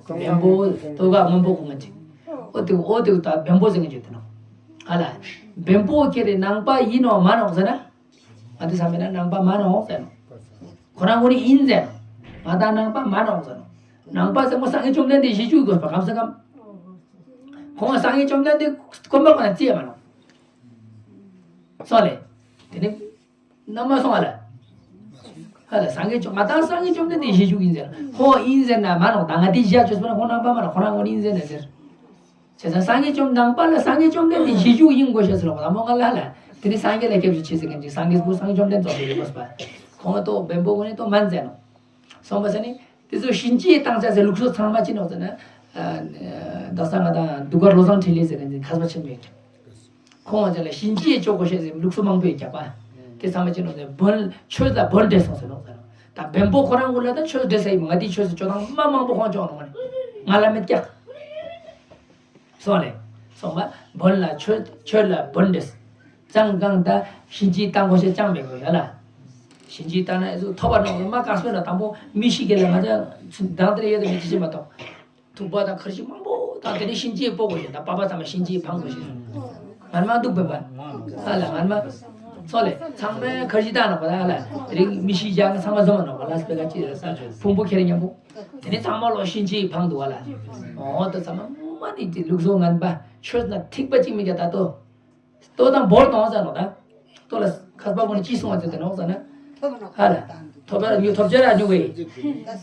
བན་པོ་དོ་ག་སྔོན་པོ་གོན་མཁན་ཅིག་ཨོ་དེ་ཨོ་དེ་ད་བན་པོ་ཟེར་མཁན་ཅིག་དེ་ནོ། ཨ་ལ། བན་པོ་ཁྱེད་རེ་ནང་པ་ཡིན་ནོ་མ་ནོ་ཟེར་ན། ང་དེ་བསམ་པས་ན་ནང་པ་མ་ནོག་ཟེར་ནོ། ཁོ་རང་ངོ་ནི་ཡིན་ཟེར་ནོ། ང་དང་ནང་པ་མ་ནོག་ཟེར་ནོ། ནང་པ་ཟེར་ངོ་སངས་རྒྱས་བཅོམ་ལྡན་འདས་ཞེས་བཅུག་དགོས་པ་གམ་ས་གམ། ཁོང་སངས་རྒྱས་བཅོམ་ལྡན་འདས་དཀོན་པ་ཁོ་ན་རྩིས་མ་ནོག་སོང་ལེ། དེ་ནི་ནམ་མ་སོང་བ་ལ། ཧ་ལ་སངས་རྒྱས་བཅོམ་ང་དང་སངས་རྒྱས་བཅོམ་ལྡན་འདས་ཞེས་བཅུག་ཡིན་ཟེར་ནོ། ཁོང་ཡིན་ཟེར་ན་མ་ནོག་ད་ང་དེ་བཞག་ཆོས་པ་ན་ཁོང་ནང་པ་མ་ནོག་ཁོ་རང་ངོ་ནི་ཡིན་ཟེར་ནས་ཟེར། བྱས་ཙང་སངས་རྒྱས་བཅོམ་ནང་པ་ལ་སངས་རྒྱས་བཅོམ་ལྡན་འདས་ཞེས་བཅུག་ཡིན་དགོས་ཤེས་སུ་ལོག་ལ་མོ་ང་ལ་ལ། དེ་ནི་སངས་རྒྱས་ལ་སྐྱབས་སུ་མཆི་ཟེར་མཁན་ཅིག་སངས་རྒྱས་པོ་སངས་རྒྱས་བཅོམ་ལྡན་རྫོགས་པའི་ལེགས་པ་ཁོང་ལ་ཏོ་བེམ་པོ་ངོ་ནས་ཏོ་མན་ཟེར་ནོ། སོང་པ་ཟེར་ནི་དེ་ཚོ་ཤིན་ཅི་བཏང་ཆ་ཟེར་ལུགས་སྲོལ་ཚང་མ་ཅི་ནོག་ཟེར་ན། ད་ས་ང་དང་འདུག་ག་བློ་བཟང་འཕྲིན་ལས་ཟེར་མཁན་ཅིག་མཁས་པ་ཆེན་པོ་ཡོད་ཀྱང་། ཁོང་ཚོ་ལ་ཤིན་ཅི་ཡེ་ཅོ་གོ་ཤེས་ཟེར་ལུགས་སྲོལ་མང་པོ་ཡོད་ཀྱག་པ། དེ་ཚང་མ་ཅི་ནོ་ཟེར་བོན་ཆོས་ལ་བོན་འདྲེས་སོང་ཟེར་ནོ་ཟེར། ད་བེམ་པོ་ཁོ་རང་ངོ་ལ་ད་ཆོས་འདྲེས་ས་ཡིན་མ་ང་དེའི་ཆོས་སུ་ཅོ་སྟངས་མ་མང་པོ་ཁོང་ཅོ་ནོ་མ་ནི་ང་ལ་མེད་ཀྱག་སོང་ལེ། སོང་བ་བོན་ལ་ཆོས་ཆོས་ལ་བོན་འདྲེས། ཙང་གང་ད་ཤིན་ཅི་བཏང་གོ་ཤེས་ཅང་མེད་གོ་ཡ་ལ། ཤིན་ཅི་བཏང་ན་ཨེ་ཟུ་ཐོབ་པ་ནོ་མ་ག་སོ་ན་དང་པོ་མི་ཤི་གེ་ལ་ང་ཅག་དང་དེ་ཡོད་དེ་མི་ཅི་ཅི་མ་གཏོགས། ཐུག་པ་དང་ཁར་ཤི་མང་པོ་དང་དེ་ནས་གཤིན་རྗེའི་སྤོ་དགོས་ཤིང་དང་པ་ཕ་ཚང་མ་གཤིན་རྗེའི་ཕང་དགོས་ཤིང་། ང་མ་འདུག་པས་པ། ཨ་ལ་ང་མ། ཚོ་ལེ་ཚང་མས་ཁར་ཤི་བཏང་ནོག་པ་ལ་ཨ་ལ་རིགས་མི་ཤི་ཡང་ཚང་མ་འཛོམས་ནོག་པ་ལ་སྤེ་ག་ཅི་རེད་ས་ཕུང་པོ་ཁྱེར་མཉམ་པོ། དེ་ནས་ཚང་མ་ལོ་གཤིན་རྗེའི་ཕང་འདུག་པ་ལ། འོ་ད་ཚང་མ་མ་ནི་དེ་ལུགས་སྲོལ་ངན་པ་ཆོས་ན་ཐིགས་པ་གཅིག་མི་རྒྱ་ད་ལྟོ། ལྟོ་དང་བོར་གཏོང་ཟེར་ནོ་ད། ལྟོ་ལ་མཁས་པ་ཀུན་ནས་ཅི་གསུང་བ་ཟེར་ཏེ་ནོ་ཟེར་ན། ཧ་ལ། ཐོབ་ཆ་ར་ཉུ་ཐོབ་ཆ་ར་ཉུ་གི།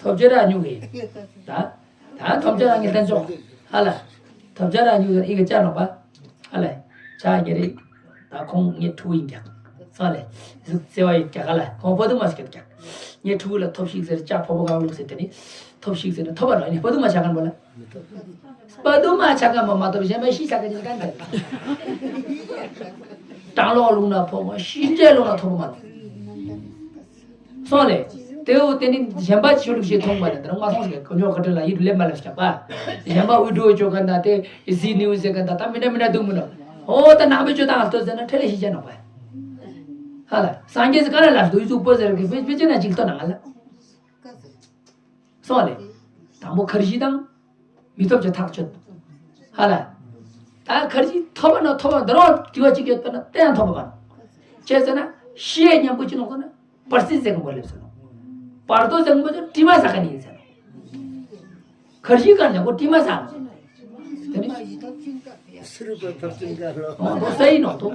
ཐོབ་ཆ་ར་ཉུ་གི། ད། ད་ཐོབ་ཆ་ར་ཉི་ལྟན་ཆོག་ཧ་ལ། ཐོབ་ཆ་ར་ཉུ་གི་ཨི་གི་ཅ་ནོ་པ། ཧ་ལ། ཆ་གི་རེད། ད་ཁོང་ངའི་ཕྲུ་གུ་ཡིན་ཀྱག་ཧ་ལ། གཟུགས་བརྩེ་བ་ཡོད་ཀྱག་ཧ་ལ། ཁོང་པོ་དུ་མ་ཞིག་ཀྱག་ངའི་ཕྲུ་གུ་ལ་ཐོབ་ཤིག་ཟེར་ཅ་ཕོ་བོ་གང་ལུགས་ཟེར་ཏེ་ནི། ཐོབ་ཤིག་ཟེར་ན་ཐོབ་པ་ནོ་ནི་པ་དུ་མ་ཆ་གན་པོ་ལ། པ་དུ་མ་ཆ་གན་པོ་མ་ཐོབ་གཞན་པ་ཤི་ཆ་གན་ཅིག་གན་དེ། གྲང་ལོག་ལུང་ན་ཕོ་མོ་ཤི་འདྲེ་ལུང་ན་ཐོབ་མ་ནོ། སོང་ལེ། དེའུ་དེ་ནི་གཞན་པ་ཆོས་ལུགས་ཤིག་མཐོང་པ་ལ་དེ་རང་མ་སོང་ཟེར་ཁོ་ཉོ་ཁ་བྲལ་ལ་ཡིད་ལེན་མ་ལ་ཞག་པ། གཞན་པ་འུད་འགྲོ་ཅོ་གན་ད་དེ་ཟི་ནིའུ་ཟེར་གན་ད་ད་མི་འདྲ་མི་འདྲ་འདུག་མི་ནོ། ཨོ་ད་ནང་པའི་ཆོས་དང་ལྟོས་ཟེར་ན་ཁྲེལ་ལེ་ཤི་ཅན་ནོ་པ། ཧ་ལ་སངས་རྒྱས་སི་ཀ་ལ་ལ་སྡུག་ཙུག་པོ་ཟེར་གི་པེ་པེ་ཅེ་ན་ཅིག་ལྟོ་ནང་ལ། སོང་ལེ། དང་པོ་ཁར་ཤི་དང་། མི་ཐོབ་ཅེས་ཐག་ཆོད། ཧ་ལ། ད་ཁར་ཤི་ཐོབ་པ་ན་ཐོབ་པ་འདི་རོ་དྲི་བ་གཅིག་ཡོད་པ་ན་དེ་ཡང་ཐོབ་པ་མ་ནོ། བྱས་ཟེར་ན་ཤི་ཡས་མཉམ་པོ་ཅི་ནོ་ཟེར་ན་བར་སྲིད་ཟེར་གི་མོ་ལེབ་ཟེར་ནོ། བར་དོ་ཟེར་གི་མོ་ཅི་དྲི་མ་ཟ་ག་ནི་ཡིན་ཟེར་ནོ། ཁར་ཤི་ག་ནི་གོ་དྲི་མ་ཟ་ནོ། དེ་ནི། སུ་རུ་པ་ཐོབ་ཅིང་ག་རོ། འོ་འདོ་ས་ཡིན་ནོ་དོ།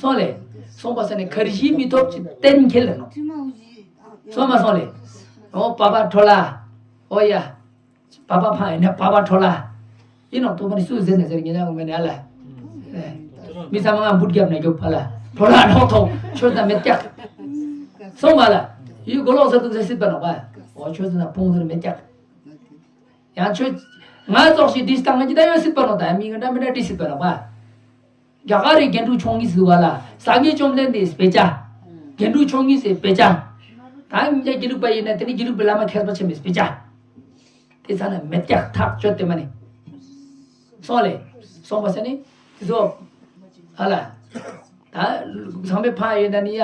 སོང་ལེ། སོང་པ་ས་ནི་ཁར་ཤི་མི་ཐོབ་ཅི་གཏན་འཁེལ་ལ་ནོ། སོང་མ་སོང་ལེ། ཨོ་པ་པ་ཁྲོ་ལ། ཨོ་ཡ། པ་པ་ཕ་ཡིན་ན་པ་པ་ཁྲོ་ལ། ཡིན་ནོ་ཏོ་མ་ནི་སུ་ཟེར་ནས་ཟེར་ཉེ་ཉག་མེད་ནས་ཨ་ལ། མི་ཚང་མ་ང་འབུད་རྒྱབ་ནས་རྒྱོབ་ཨ་ལ། ཁྲོ་ལ་ནོ་ཐོ་ཆོས་དང་མེད་ཀྱག་སོང་མ་ལ། ཡུལ་གོ་ལོག་ཟེར་དུ་ཟེར་སྲིད་པ་ནོ་པ། ཨོ་ཆོས་དང་ཕུང་ཟེར་མེད་ཀྱག་ཡང་ཆོས། ང་ཙོགས་ཤིག་འདི་ལྟ་ང་ཅི་ད་ཡོད་སྲིད་པ་ནོ། ད་མི་ག་འདྲ་མི་འདྲ་འདྲི་སྲིད་པ་ནོ་པ། རྒྱ་གར་རི་རྒྱན་དྲུག་མཆོག་གཉིས་སུ་བ་ལ་སངས་རྒྱས་བཅོམ་ལྡན་འདས་དཔེ་ཆ། རྒྱན་དྲུག་མཆོག་གཉིས་སུ་དཔེ་ཆ། ད་མི་རྒྱ་དགེ་ལུགས་པ་ཡིན་ན་དེ་ནི་དགེ་ལུགས་པའི་བླ་མ་མཁས་པ་ཆེན་པོའི་དཔེ་ཆ། དེ་ཚ་ན་མེད་ཀྱག་ཐག་ཆོད་དེ་མ་ནི། སོང་ལེ། སོང་བ་ས་ནི། དེ་ཚོ། ཧ་ལ། ད། ཚང་མས་ཕ་ཡོད་ན་ནི་ཡ།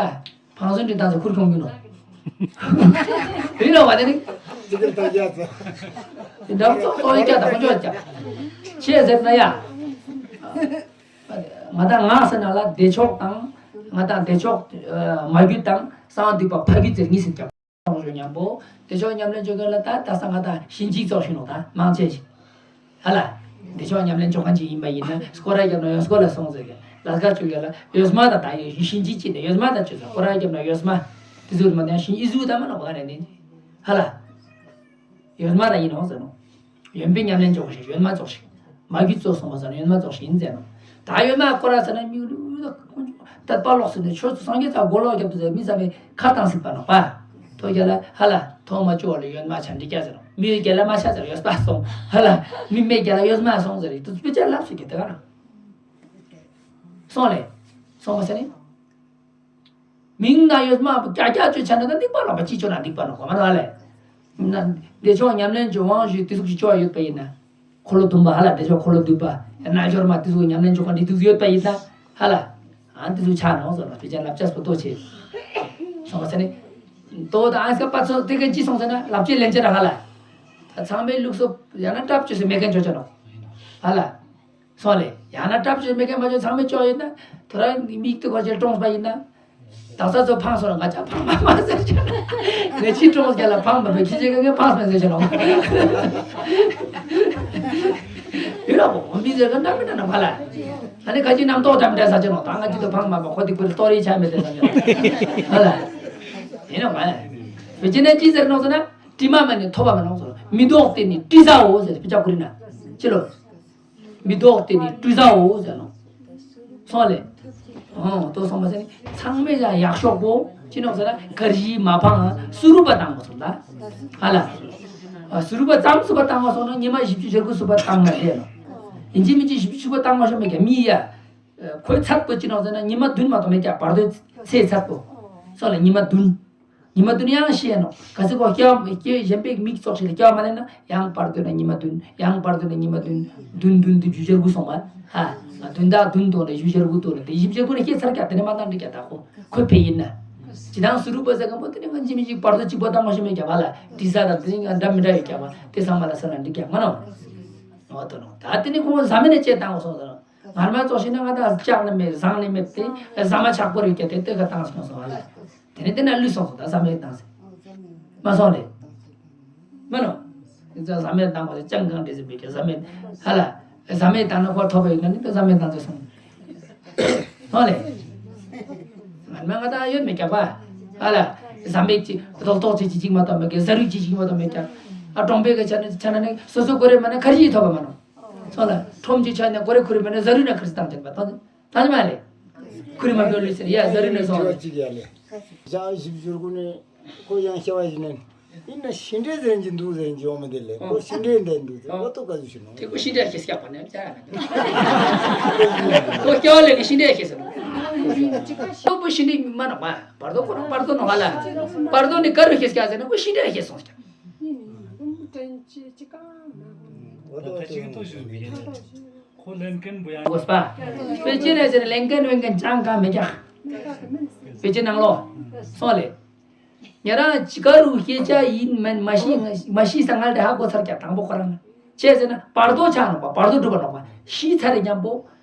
ཕང་སོན་འདྲི་དང་ཚོ་ཁུར་ཁྱོང་གི་ནོ། ཡིན་ནོ་བ་དེ་ནི། ཅི་ལྟར་ལྟ་རྒྱ་ཚ། འདྲ་ཚོ་ཏོ་ཡི་ཀྱ་དང་ཁོ་ཅོ་ཀྱ། ཆེ་ཟེར་ན་ཡ། ང་དང་ང་ཟེར་ན་ལ་བདེ་མཆོག་དང་། ང་དང་བདེ་མཆོག་མ་རྒྱུད་དང་གསང་བ་འདུས་པ་ཕ་རྒྱུད་ཟེར་གཉིས་ཟེར་ཀྱང་། སོང་ཞུ་མཉམ་པོ། བདེ་མཆོག་ཉམས་ལེན་བྱེད་མཁན་ལ་ད་ད་ས་ང་དང་ཤིན་ཅིག་ཙོགས་ཤིག་ནོ་ད་མང་ཆེ་ཞིག་ཧ་ལ། བདེ་མཆོག་ཉམས་ལེན་བྱེད་མཁན་ཅིག་ཡིན་པ་ཡིན་ན་སྐོར་ར་རྒྱབ་ན་ཡང་སྐོར་ལ་སོང་ཟེར་གི། ལ་སྐར་བཅུ་གི་ལ་ཡོད་མ་ད་ད་ཡོད་ཤིན་ཅིག་ཅིག་ནས་ཡོད་མ་ད་བཅུ་ཟེར་སྐོར་ར་རྒྱབ་ན་ཡོད་མ། དེ་ཚོ་མ་ད་ཤིན་ཨི་ཟུ་ད་མ་ནོ་ག་རེ་ནི། ཧ་ལ། ཡོད་མ་ད་ཡིན་ནོ་ཟེར་ནོ། ཡོན་པོའི་ཉམས་ལེན་ཅོག་ཞིག་ཡོན་མ་ཙོགས་ཤིག་མ་རྒྱུད་གཙོ་སོང་བ་ཟེར་ན་ཡོན་མ་ཙོགས་ཤིག་ཡིན་ཟེར་ནོ། ད་ཡོན་མ་ཁོ་ར་ཟེར་ན་མི་ལུས་ད་དཔའ་ལོག་ཟེར་ནས་ཆོས་ཚོ་སངས་རྒྱས་ཚ་མགོ་ལོག་རྒྱབ་ཏུ་ཟེར་མི་ཚ་བའི་ཁ་བཏང་སྲིད་པ་ནོ་པ། ཐོ་རྒྱ་ལ་ཧ་ལ་ཐོག་མ་ཅོག་ལ་ཡོན་མ་ཆ་འདི་རྒྱ་ཟེར་ནོ། མི་ཡོད་རྒྱ་ལ་མ་ཆ་ཟེར་ཡོད་པ་སོང་ཧ་ལ། མི་མེད་རྒྱ་ལ་ཡོད་མ་སོང་ཟེར་དུ་དཔེ་ཆ་ལབ་སུ་རྒྱ་དེ་ག་རང་སོང་ལེ། སོང་བ་ཟེར་ནི། མིང་ན་ཡོད་མ་བུ་ཀྱ་ཀྱ་ཅོ་ཆ་ན་ད་འདིག་པ་ལ་བ་ཅི་ཅོ་ན་འདིག་པ་ལ་གོ་མ་ར་ལེ། ན་བདེ་མཆོག་ཉམས་ལེན་ཅོ་དབང་ཞུས་དེ་ཟུག་ཅིག་ཅོ་ཡོད་པ་ཡིན་ན། འཁོར་ལོ་བདུན་པ་ཧ་ལ་བདེ་མཆོག་འཁོར་ལོ་བདུན་པ། རྣལ་འབྱོར་མ་དེ་ཟུག་ཉམས་ལེན་ཅོ་ག་འདི་ཟུག་ཡོད་པ་ཡིན་ན། ཧ་ལ། ཨ་དེ་ཟུག་ཆ་ནོ་ཟེར་ན་དཔེ་ཆ་ལབ་ཅས་པོ་ཏོ་ཆེ། སོང་བ་ཟེར་ནི། ཏོ་ད་ཨ་སྐ་པ་ཚོ་དེ་ག་ཅི་སོང་ཟེར་ན་ལབ་ཅེས་ལན་ཅེས་ར་ཧ་ལ། ད་ཚང་མའི་ལུགས་སོ་ཡང་ན་སྐྲབ་ཅོས་སེ་མེད་མཁན་ཅོ་ཅོ་ནོ། ཧ་ལ། སོང་ལེ། ཡང་ན་སྐྲབ་ཅོས་མེད་མཁན་མ་ཅོ་ཚང་མས་ཅོ་ཡིན་ན། ཐོ་ར་མིག་ཏུ་གོ་ཅེ་གྲོངས་པ་ཡིན་ན། ད་ས་ཚོ་ཕངས་སོང་ལ་ང་ཅག་ཕངས་མ་མ་ཟེར་ཅོ། ངས་ཅི་གྲོངས་རྒྱ་ལ་ཕངས་མ་བས་ཁྱི་ཅེ་ག་ངས་ཕངས་མེད་ཟེར་ཅོ་ལོ། ཡིན་ར་བོ་མི་ཟེར་ག་འདྲ་མི་འདྲ་ན་མ་ལ། ཨ་ནི་ཁ་ཅིག་རྣམ་རྟོག་འདྲ་མི་འདྲ་ཟ་ཅོ་ནོ། ད་ང་ཅི་ཏུ་ཕངས་མ་བ་ཁོ་དེ་ཁུར་སྟོ་རེ་ཆ་མེད་དེ་ཟ་ཅོ་ནོ། ཧ་ལ། ཡིན་ན་མ་ལ། བེ་ཅི་ནས་ཅི་ཟེར་ནོ་ཟེར་ན། དྲི་མ་མེད་ནི་ཐོབ་པ་མེད་ནོ་ཟེར། མི་ལྡོག་དེ་ནི་དྲི་ཟའོ་ཟེར་དཔེ་ཆ་ཁུར་ན། ཅི་ལོ། མི་ལྡོག་དེ་ནི་དྲི་ཟའོ་ཟེར་ནོ། སོང་ལེ། ཨོ་ཏོ་སོང་བ་ཟེར་ནི་ཚང་མས་ཡང་ཡག་ཤོག་པོ་ཅི་ནོ་ཟེར་ན་གར་ཞི་མ་ཕང་སུ་རུ་པ་བཏང་བ་སོང་ད། ཧ་ལ། ཨ་སུ་རུ་པ་ཙམ་སུ་པ་བཏང་བ་སོང་ན་ཉི་མ་བཞི་བཅུ་ཞེ་དགུ་སུ་པ་བཏང་ན་བསྡད་ནོ། ཡིན་གཅིག་མིན་གཅིག་བཞི་བཅུ་ཞེ་དགུ་བཏང་བ་ཤོ་མེད་ཀྱང་མི་ཡ། ཁོའི་ཚད་པོ་ཅི་ནོ་ཟེར་ན་ཉི་མ་བདུན་མ་གཏོགས་མེད་ཀྱང་བར་དོའི་ཚེ་ཚད་པོ། སོང་ལེ་ཉི་མ་བདུན། ཉི་མ་བདུན་ཡང་ཤེས་ནོ། ག་ཚོད་གོ་སྐྱེ་བ་སྐྱེ་གཞན་པའི་མིག་ཙོགས་ཤིག་ལ་སྐྱེ་བ་མ་ལེན་ན་ཡང་བར་དོ་ན་ཉི་མ་བདུན། ཡང་བར་དོ་ན་ཉི་མ་བདུན། བདུན་བདུན་བདུན་བཞི་བཅུ་ཞེ་དགུ་སོང་བ། ཧ། བདུན་དང་བདུན་དོ་ན་བཞི་བཅུ་ཞེ་དགུ་དོ་ན་དེ་བཞི་བཅུ་ཞེ་དགུ་ནས་ཤེས་ཚར་ཀྱང་དེ་ནས་མ་བཏང་འགྲིག་ཀྱང་ད་ཁོ་ཁོ་ཕེ་ཡིན་ན། ཇི་ལྟར་སུ་རུ་པ་ཟེར་ག་མོ་དེ་ནས་ང་ཇི་མི་ཇི་བར་དོ་གཅིག་པོ་བཏང་མ་ཤེས་མེད་ཀྱང་བ་ལ་དྲི་ཟ་དང་དེ་ནས་འདྲ་མི་འདྲ་ཡོད་ཀྱང་བ་དེ་ཚང་མ་ལ་ཟེར་ན་འགྲིག་ཀྱང་མ་ནོ། འོ་དོ་ནོ། ད་དེ་ནས་ཁོང་ཟ་མེད་ནས་ཅེས་བཏང་བ་སོང་ཟེར་ནོ། ངར་མ་ཙོགས་ཤིག་ན་ང་དང་ལྕགས་ནི་མེད་ཟངས་ནི་མེད་དེ་ཟ་མ་ཆག་པོ་རེད་ཀྱ་དེ་ལྟོས་ཁ་བཏང་སོང་སོང་བ་ལ། དེ་ནས་དེ་ན་ལུས་སོང་སོང་ད་ཟ་མའི་བཏང་ཟེར། མ་སོང་ལེ། མ་ནོ། ཟ་མའི་བཏང་བ་ལ་ཅང་གང་འདྲེ་ཟེར་མེད་ཀྱ་ཟ་མའི་ཧ་ལ། ཟ་མའི་བཏང་ན་ཁོ་ཐོབ་པ་ཡིན་ན་ནི་ད་ཟ་མའི་བཏང་ཟེར་སོང་། སོང་ལེ། ངར་མ་ང་དང་ཡོད་མེད་ཀྱ་པ། ཧ་ལ། ཟ་མའི་ཅི་རྡོག་རྡོག་ཅི་ཅི་ཅིག་མ་གཏོགས་མེད་ཀྱ་ཟ་རུ་ཅི་ཅིག་མ་གཏོགས་མེད་ཀྱ། ཨ་གྲོང་པའི་ག་ཆ་ནི་ཆ་ན་ནི་སོ་སོ་གོ་རེ་མ་ན་ཁ་རི་ཡི་ཐོབ་པ་མ་ནོ། སོང་ལ། ཁྲོམ་གྱི་ཆ་ནས་གོ་རེ་ཁུ་རེ་མེད་ན་ཟ་རུ་ན་ཁུ་རེ་བཏང་ཅན་པ་དང་། ད་ནི་མ་ལེ། ཁུ་རེ་མ་གོ་ལུས་ཟེར་ཡ་ཟ་རུ་ན་སོང་ལེ། ཅིག་ཡ་ལེ། ཞག་བཞི་བཅུ་དགུ་ནས་ཁོ་ཡང་ཤི་བ་ཡིན་ནས། ཡིན་ན་ཤི་འདྲེ་ཟེར་གྱི་འདུག་ཟེར་གྱི་འོ་མ་དེ་ལེ། ཁོ་ཤི་འདྲེ་འདྲ་འདུག་ཟེར་ཨོ་ཏོ་ག་ཟུ་ཤི་ནོ། དེ་ཁོ་ཤི་འདྲེ་ཁེ་སྐྱག་པ་ནས་ཅ་ཡ་ན། ཁོ་སྐྱ་བ་ལེ་གི་ཤི་འདྲེ་ཁེ་སོང་། ཁོ་བུ་ཤི་འདྲེ་མ་ནོ་མ། བར་དོ་ཁོ་རང་བར་དོ་ནོ་ཧ་ལ། བར་དོ་ནི་ག་རུ་ཁེ་སྐྱག་ཟེར་ན་ཁོ་ཤི་འདྲེ་ཁེ་སོང་སྐྱག་འོ་ཏོ་ཏོ་ཡིན་ཏོ་ཞུ་མི་ཡིན། ཁོ་ལེན་མཁན་བུ་ཡང་དགོས་པ། དཔེ་ཅི་ནས་ཟེར་ན་ལེན་མཁན་བེན་མཁན་ཅང་གང་མི་རྒྱག་དཔེ་ཅི་ནང་ལོ། སོང་ལེ། ཉེ་རང་ཅི་ག་རུ་སྐྱེ་ཆ་ཡིན་མིན་མ་ཤེས་མ་ཤེས་ས་ང་དེ་ཧ་གོ་ཚར་ཀྱང་དང་པོ་ཁོ་རང་ཅི་ཟེར་ན་བར་དོ་ཆགས་ནོག་པ། བར་དོ་སྒྲུབ་པ་ནོག་པ། ཤི་ཚར་རེ་མཉམ་པོ་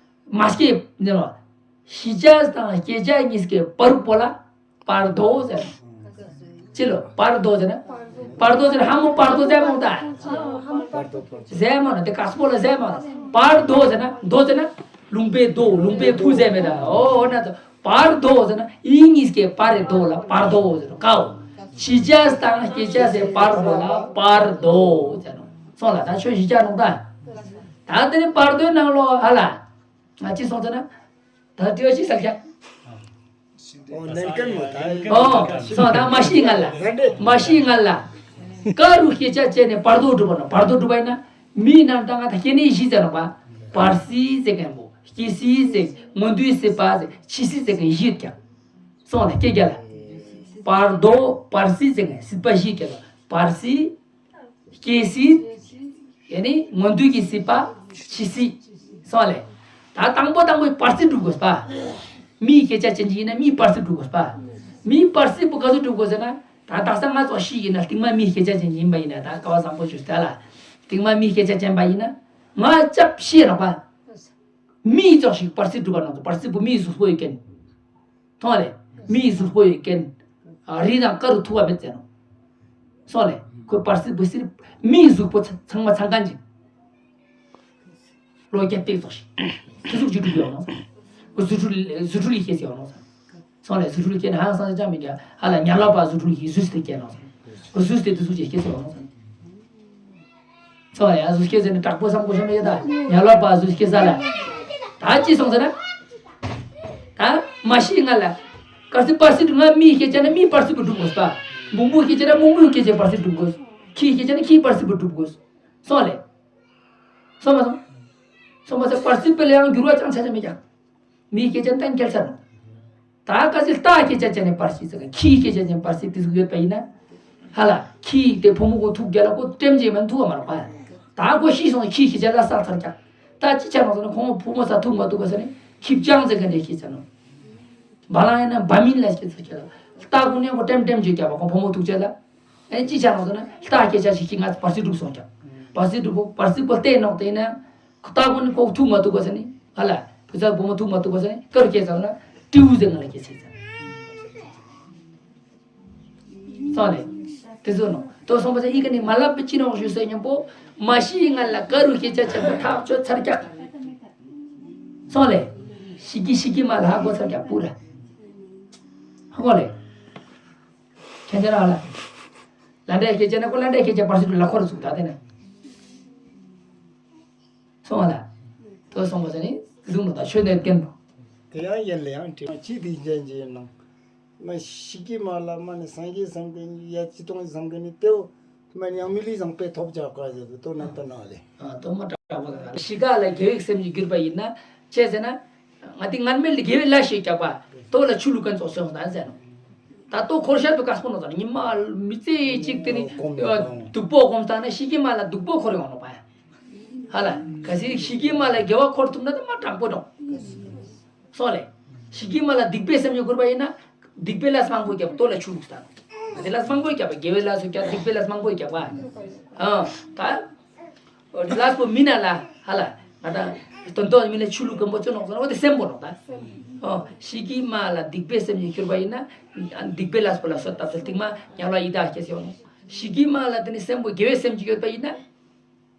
མ་སྐྱེས་ནས་ལོ། ཤི་ཆ་དང་སྐྱེ་ཆ་གཉིས་ཀའི་བར་པོ་ལ། བར་དོ་ཟེར། ཅི་ལོ་བར་དོ་ཟེར་ན། བར་དོ་ཟེར་ཧ་མོ་བར་དོ་ཟེར་མོ་ད། ཟེར་མོ་ན་དེ་ག་སྤོ་ལ་ཟེར་མོ་ན། བར་དོ་ཟེར་ན་དོ་ཟེར་ན། ལུང་པའི་དོ་ལུང་པའི་བུ་ཟེར་མེད་ད། ཨོ་ན་ཚོ་བར་དོ་ཟེར་ན་ཡིན་གཉིས་ཀའི་བར་རེ་དོ་ལ་བར་དོ་ཟེར་ཀའོ། ཤི་ཆ་དང་སྐྱེ་ཆ་ཟེར་བར་དོ་ལ་བར་དོ་ཟེར་ནོ། སོང་ལ་ད་ཆོས་ཤི་ཆ་ནོ་ད། ད་དེ་ནི་བར་དོའི་ནང་ལོ་ཧ་ལ། ང་ཅི་སོང་ཟེར་ན། ད་དེ་ཅི་ས་ཁྱ། ཨོ་ལེན་མཁན་མོ་ད། ཨོ་སོང་ད་མ་ཤི་ང་ལ། མ་ཤི་ང་ལ། ཀ་རུ་སྐྱེ་ཆ་བྱས་ནས་བར་དོ་སྒྲུབ་པ་ན་བར་དོ་སྒྲུབ་པ་ཡིན་ན། མིའི་ནང་ད་ང་ད་སྐྱེ་གནས་བཞི་ཟེར་རོགས་པ། བར་སྲིད་ཟེར་མཁན་པོ། སྐྱེ་སྲིད་ཟེར། མངོན་མཐོའི་སྲིད་པ་ཟེར། འཆི་སྲིད་ཟེར་མཁན་བཞི་ཡོད་ཀྱང་། སོང་ལ་སྐྱེ་རྒྱ་ལ། བར་དོ་བར་སྲིད་ཟེར་མཁན་སྲིད་པ་བཞི་ཡོད་ཀྱང་། བར་སྲིད། སྐྱེ་སྲིད། ཡ་ནི་མངོན་མཐོའི་གི་སྲིད་པ། འཆི་སྲིད། སོང་ལེ། ད་དང་པོ་དང་པོའི་བར་སྲིད་སྒྲུབ་དགོས་པ། མིའི་སྐད་ཆ་ཅན་ཅིག་ཡིན་ན་མིའི་བར་སྲིད་སྒྲུབ་དགོས་པ། མིའི་བར་སྲིད་པོ་ག་ཚོད་སྒྲུབ་དགོས་ཟེར་ན། ད་དག་ས་ང་ཚོ་ཤི་ཡིན་ན་རྟིང་མ་མིའི་སྐད་ཆ་ཅན་ཡིན་པ་ཡིན་ན། ད་སྐལ་བ་བཟང་པོ་ཞུ་ད་ལ། རྟིང་མ་མིའི་སྐད་ཆ་ཅན་པ་ཡིན་ན། ང་ཅབ་ཤེས་རོགས་པ། མིའི་ཙོག་ཞིག་བར་སྲིད་སྒྲུབ་པ་ནང་དུ་བར་སྲིད་པོ་མིའི་གཟུགས་པོ་ཡོད་མཁན། མཐོང་བ་ལས། མིའི་གཟུགས་པོ་ཡོད་མཁན། ཨ། རི་དང་དཀར་རུ་ཐུག་པ་མེད་ཟེར་ནོ། སོང་ལས། ཁོས་བར་སྲིད་བུ་སྲིད་མིའི་གཟུགས་པོ་ཚ་ཚང་མ་ཚང་མཁན་ཅིག་ལོ་བརྒྱ་སྟེགས་ཙོག་ཞིག་དེ་གཟུགས་ཅིག་སྒྲུབ་ཡོང་ནོ། ཁོ་རྫུ་འཕྲུལ་རྫུ་འཕྲུལ་ཡིས་སྐྱེས་ཡོང་ནོ། སོང་ལས་རྫུ་འཕྲུལ་སྐྱེས་ནས་ཧང་སང་ཅང་མི་རྒྱ་ཧ་ལ་ཉ་ལ་པ་རྫུ་འཕྲུལ་ཡིས་གཟུགས་དེ་སྐྱེས་ནོ། ཁོ་གཟུགས་དེ་དེ་གཟུགས་ཅིག་སྐྱེས་སོང་ནོ། སོང་ཡ་གཟུགས་སྐྱེ་ཟེར་ནས་དྲག་པོ་བསམ་དགོས་ཤ་མེད་ཡ་ད། ཉ་ལ་པ་གཟུགས་སྐྱེ་ས་ལ། ད་ཅི་སོང་ཟེར་ན། ད་མ་ཤི་ང་ལ། གར་སི་པར་སི་ང་མིའི་སྐད་ཆ་ན་མིའི་པར་སི་པོ་སྒྲུབ་དགོས་པ། མོང་མོའི་སྐད་ཆ་ན་མོང་མོའི་སྐད་ཆའི་པར་སི་སྒྲུབ་དགོས། ཁྱིའི་སྐད་ཆ་ན་ཁྱིའི་པར་སི་པོ་སྒྲུབ་དགོས། སོང་ལེ། སོང་མ་སོང་། སོང་མ་སོང་པར་སི་པོ་ལ་ཡང་འགྱུར་བ་ཅང་ཆ་ཆ་མེད་ཀྱང་། མིའི་སྐད་ཆ་ན་གཏན་འཁེལ་ཚར་ནོ། ད་ག་ཚོད་རྟ་སྐད་ཆ་ཅན་ནས་པར་སི་ཟེར་ག་ཁྱིའི་སྐད་ཆ་ཅན་པར་སི་དེ་ཟུག་ཡོད་པ་ཡིན་ན། ཧ་ལ་ཁྱིའི་དེ་བུ་མོ་གོ་ཐུག་རྒྱ་ལ་ཁོ་ཏྲེམ་ཅེ་མན་ཐུག་ག་མ་རོགས་པ། ད་ཁོ་ཤི་སོང་ཁྱིའི་སྐད་ཆ་ལ་ས་ཚར་ཀྱང་། ད་ཅི་ཆ་ནོ་ཟེར་ན་ཁོང་བུ་མོ་ས་ཐུག་མ་ཐུག་ག་ཟེར་ནས་ཁྱི་སྤྱང་ཟེར་ག་འདྲས་ཤི་ཚར་ནོ། བ་ལང་ཡིན་ན་བ་མིན་ལ་སྐད་ཚར་ཀྱང་། རྟ་ཀུན་ནས་ཁོ་ཏྲེམ་ཏྲེམ་བརྗོད་ཀྱང་བ་ཁོང་བུ་མོ་ཐུག་ཅེ་ལ། ཨེ་ཅི་ཆ་ནོ་ཟེར་ན་རྟ་སྐད་ཆ་ཞིག་ཁྱི་ང་པར་སི་སྒྲུབ་སོང་ཀྱང་། པར་སི་སྒྲུབ་པོ་པར་སི་པོ་བལྟས་ནོག་དེ་ཡིན་ན། ཁོ་ལྟ་བུ་ནི་ཁོ་ཐུག་མ་ཐུག་པ་ཟེར་ནི། ཧ་ལ། བུ་ཚ་བུ་མོ་ཐུག་མ་ཐུག་པ་ཟེར་ནི་ཀར་སྐྱེས་ཙང་ན་ཏིའུ་ཟེར་ང་ལ་སྐྱེས་ཚེ་ཙང་། སོང་ལེ། དེ་ཚོ་ནོ། དོ་སོང་པ་ཟེར་ཨི་ཀ་ནི་མ་ལབ་པའི་ཅི་ནོག་ཞུ་ཟེར་སྙམ་པོ། མ་ཤི་ང་ལ་ཀ་རུ་སྐྱེས་ཆ་ཆེན་པོ་ཐག་ཆོད་ཚར་ཀྱག་སོང་ལེ། ཤི་ཀི་ཤི་ཀི་མ་ལ་ཧ་གོ་ཚར་ཀྱག་པུ་ར། ཧ་གོ་ལེ། ཁྱེད་ཚོ་རང་ལ། ལ་འདྲ་སྐྱེས་ཆ་ན་ཁོ་ལ་འདྲ་སྐྱེས་ཆ་པར་སི་ལ་ཁོ་ར་ཚུགས་ད་དེ་ནས། སོང་བ་ལ། དོ་སོང་བ་ཟེར་ནི་དེ་ཟུག་ནོ་ད་ཆོས་ནས་སྐྱོན་པོ། དེ་ཡང་ཡིན་ལ་ཡང་དྲི་མ་ཅི་དེ་འཇན་གྱི་ནང་། མ་ཤི་ཀི་མ་ལ་མ་ནི་སངས་རྒྱས་སམ་གི་ནི་ཡ་ཅི་གཏོང་སམ་གི་ནི་དེའོ། མ་ནི་ཡང་མི་ལུས་བཟང་པོའི་ཐོབ་བྱ་དཀའ་ཟེར་དུ་དོ་ནན་དུ་ནང་ལེ། ཨ་དོ་མ་དྲག་པོ་ད་ཤི་ཀ་ལ་དགེ་བའི་སེམས་ཀྱི་གྱུར་པ་ཡིན་ན་ཅེས་ཟེར་ན། ང་དེ་ངན་མེད་ལ་དགེ་བའི་ལས་ཤིག་རྒྱག་པ་དོ་ལ་ཆུ་བླུག་མཁན་ཙོགས་སོང་ད་ཟེར་ནོ། ད་ལྟོ་འཁོར་ཤར་དུ་དཀར་པོ་ནོ་ད་ཉི་མ་མི་ཚེ་གཅིག་དེ་ནི་སྡུག་པོ་སྒོམ་ད་ན་ཤི་ཀི་མ་ལ་སྡུག་པོ་འཁོར་ཡོང་ནོ་པ། ཧ་ལ་ག་སི་ཤི་ཀི་མ་ལ་དགེ་བ་འཁོར་ཐུབ་ན་ད་མ་དྲང་པོ་འགྲོ། སོང་ལེ། ཤི་ཀི་མ་ལ་སྡིག་པའི་སེམས་ཉིད་སྐུར་པ་ཡིན་ན། སྡིག་པའི་ལས་མང་པོ་རྒྱབ་ལྟོ་ལ་ཆུ་བླུགས་ས། དེ་ལས་མང་པོ་རྒྱབ་དགེ་བའི་ལས་སུ་རྒྱབ་སྡིག་པའི་ལས་མང་པོ་རྒྱབ་པ། ཨ། ད། ལས་པོ་མི་ན་ལ་ཧ་ལ་ང་དང་དོན་དོ་མི་ལ་ཆུ་བླུགས་གམ་པོ་ཅོ་ནོག་ཟེར་ན་འོ་དེ་སེམས་པོ་ནོག་ད། ཨོ་ཤི་ཀི་མ་ལ་སྡིག་པའི་སེམས་ཉིད་སྐུར་པ་ཡིན་ན། སྡིག་པའི་ལས་པོ་ལ་སོ་བཏབ་ཟེར་སྟིང་མ་ཉམས་ལ་ཡི་དྭགས་སྐྱེས་ཡོང་ནོག་ཤི་ཀི་མ་ལ་དེ་ནི་སེམས་པོ་དགེ་བའི་སེམས་ཀྱི་ཡོད་པ་ཡིན་ན།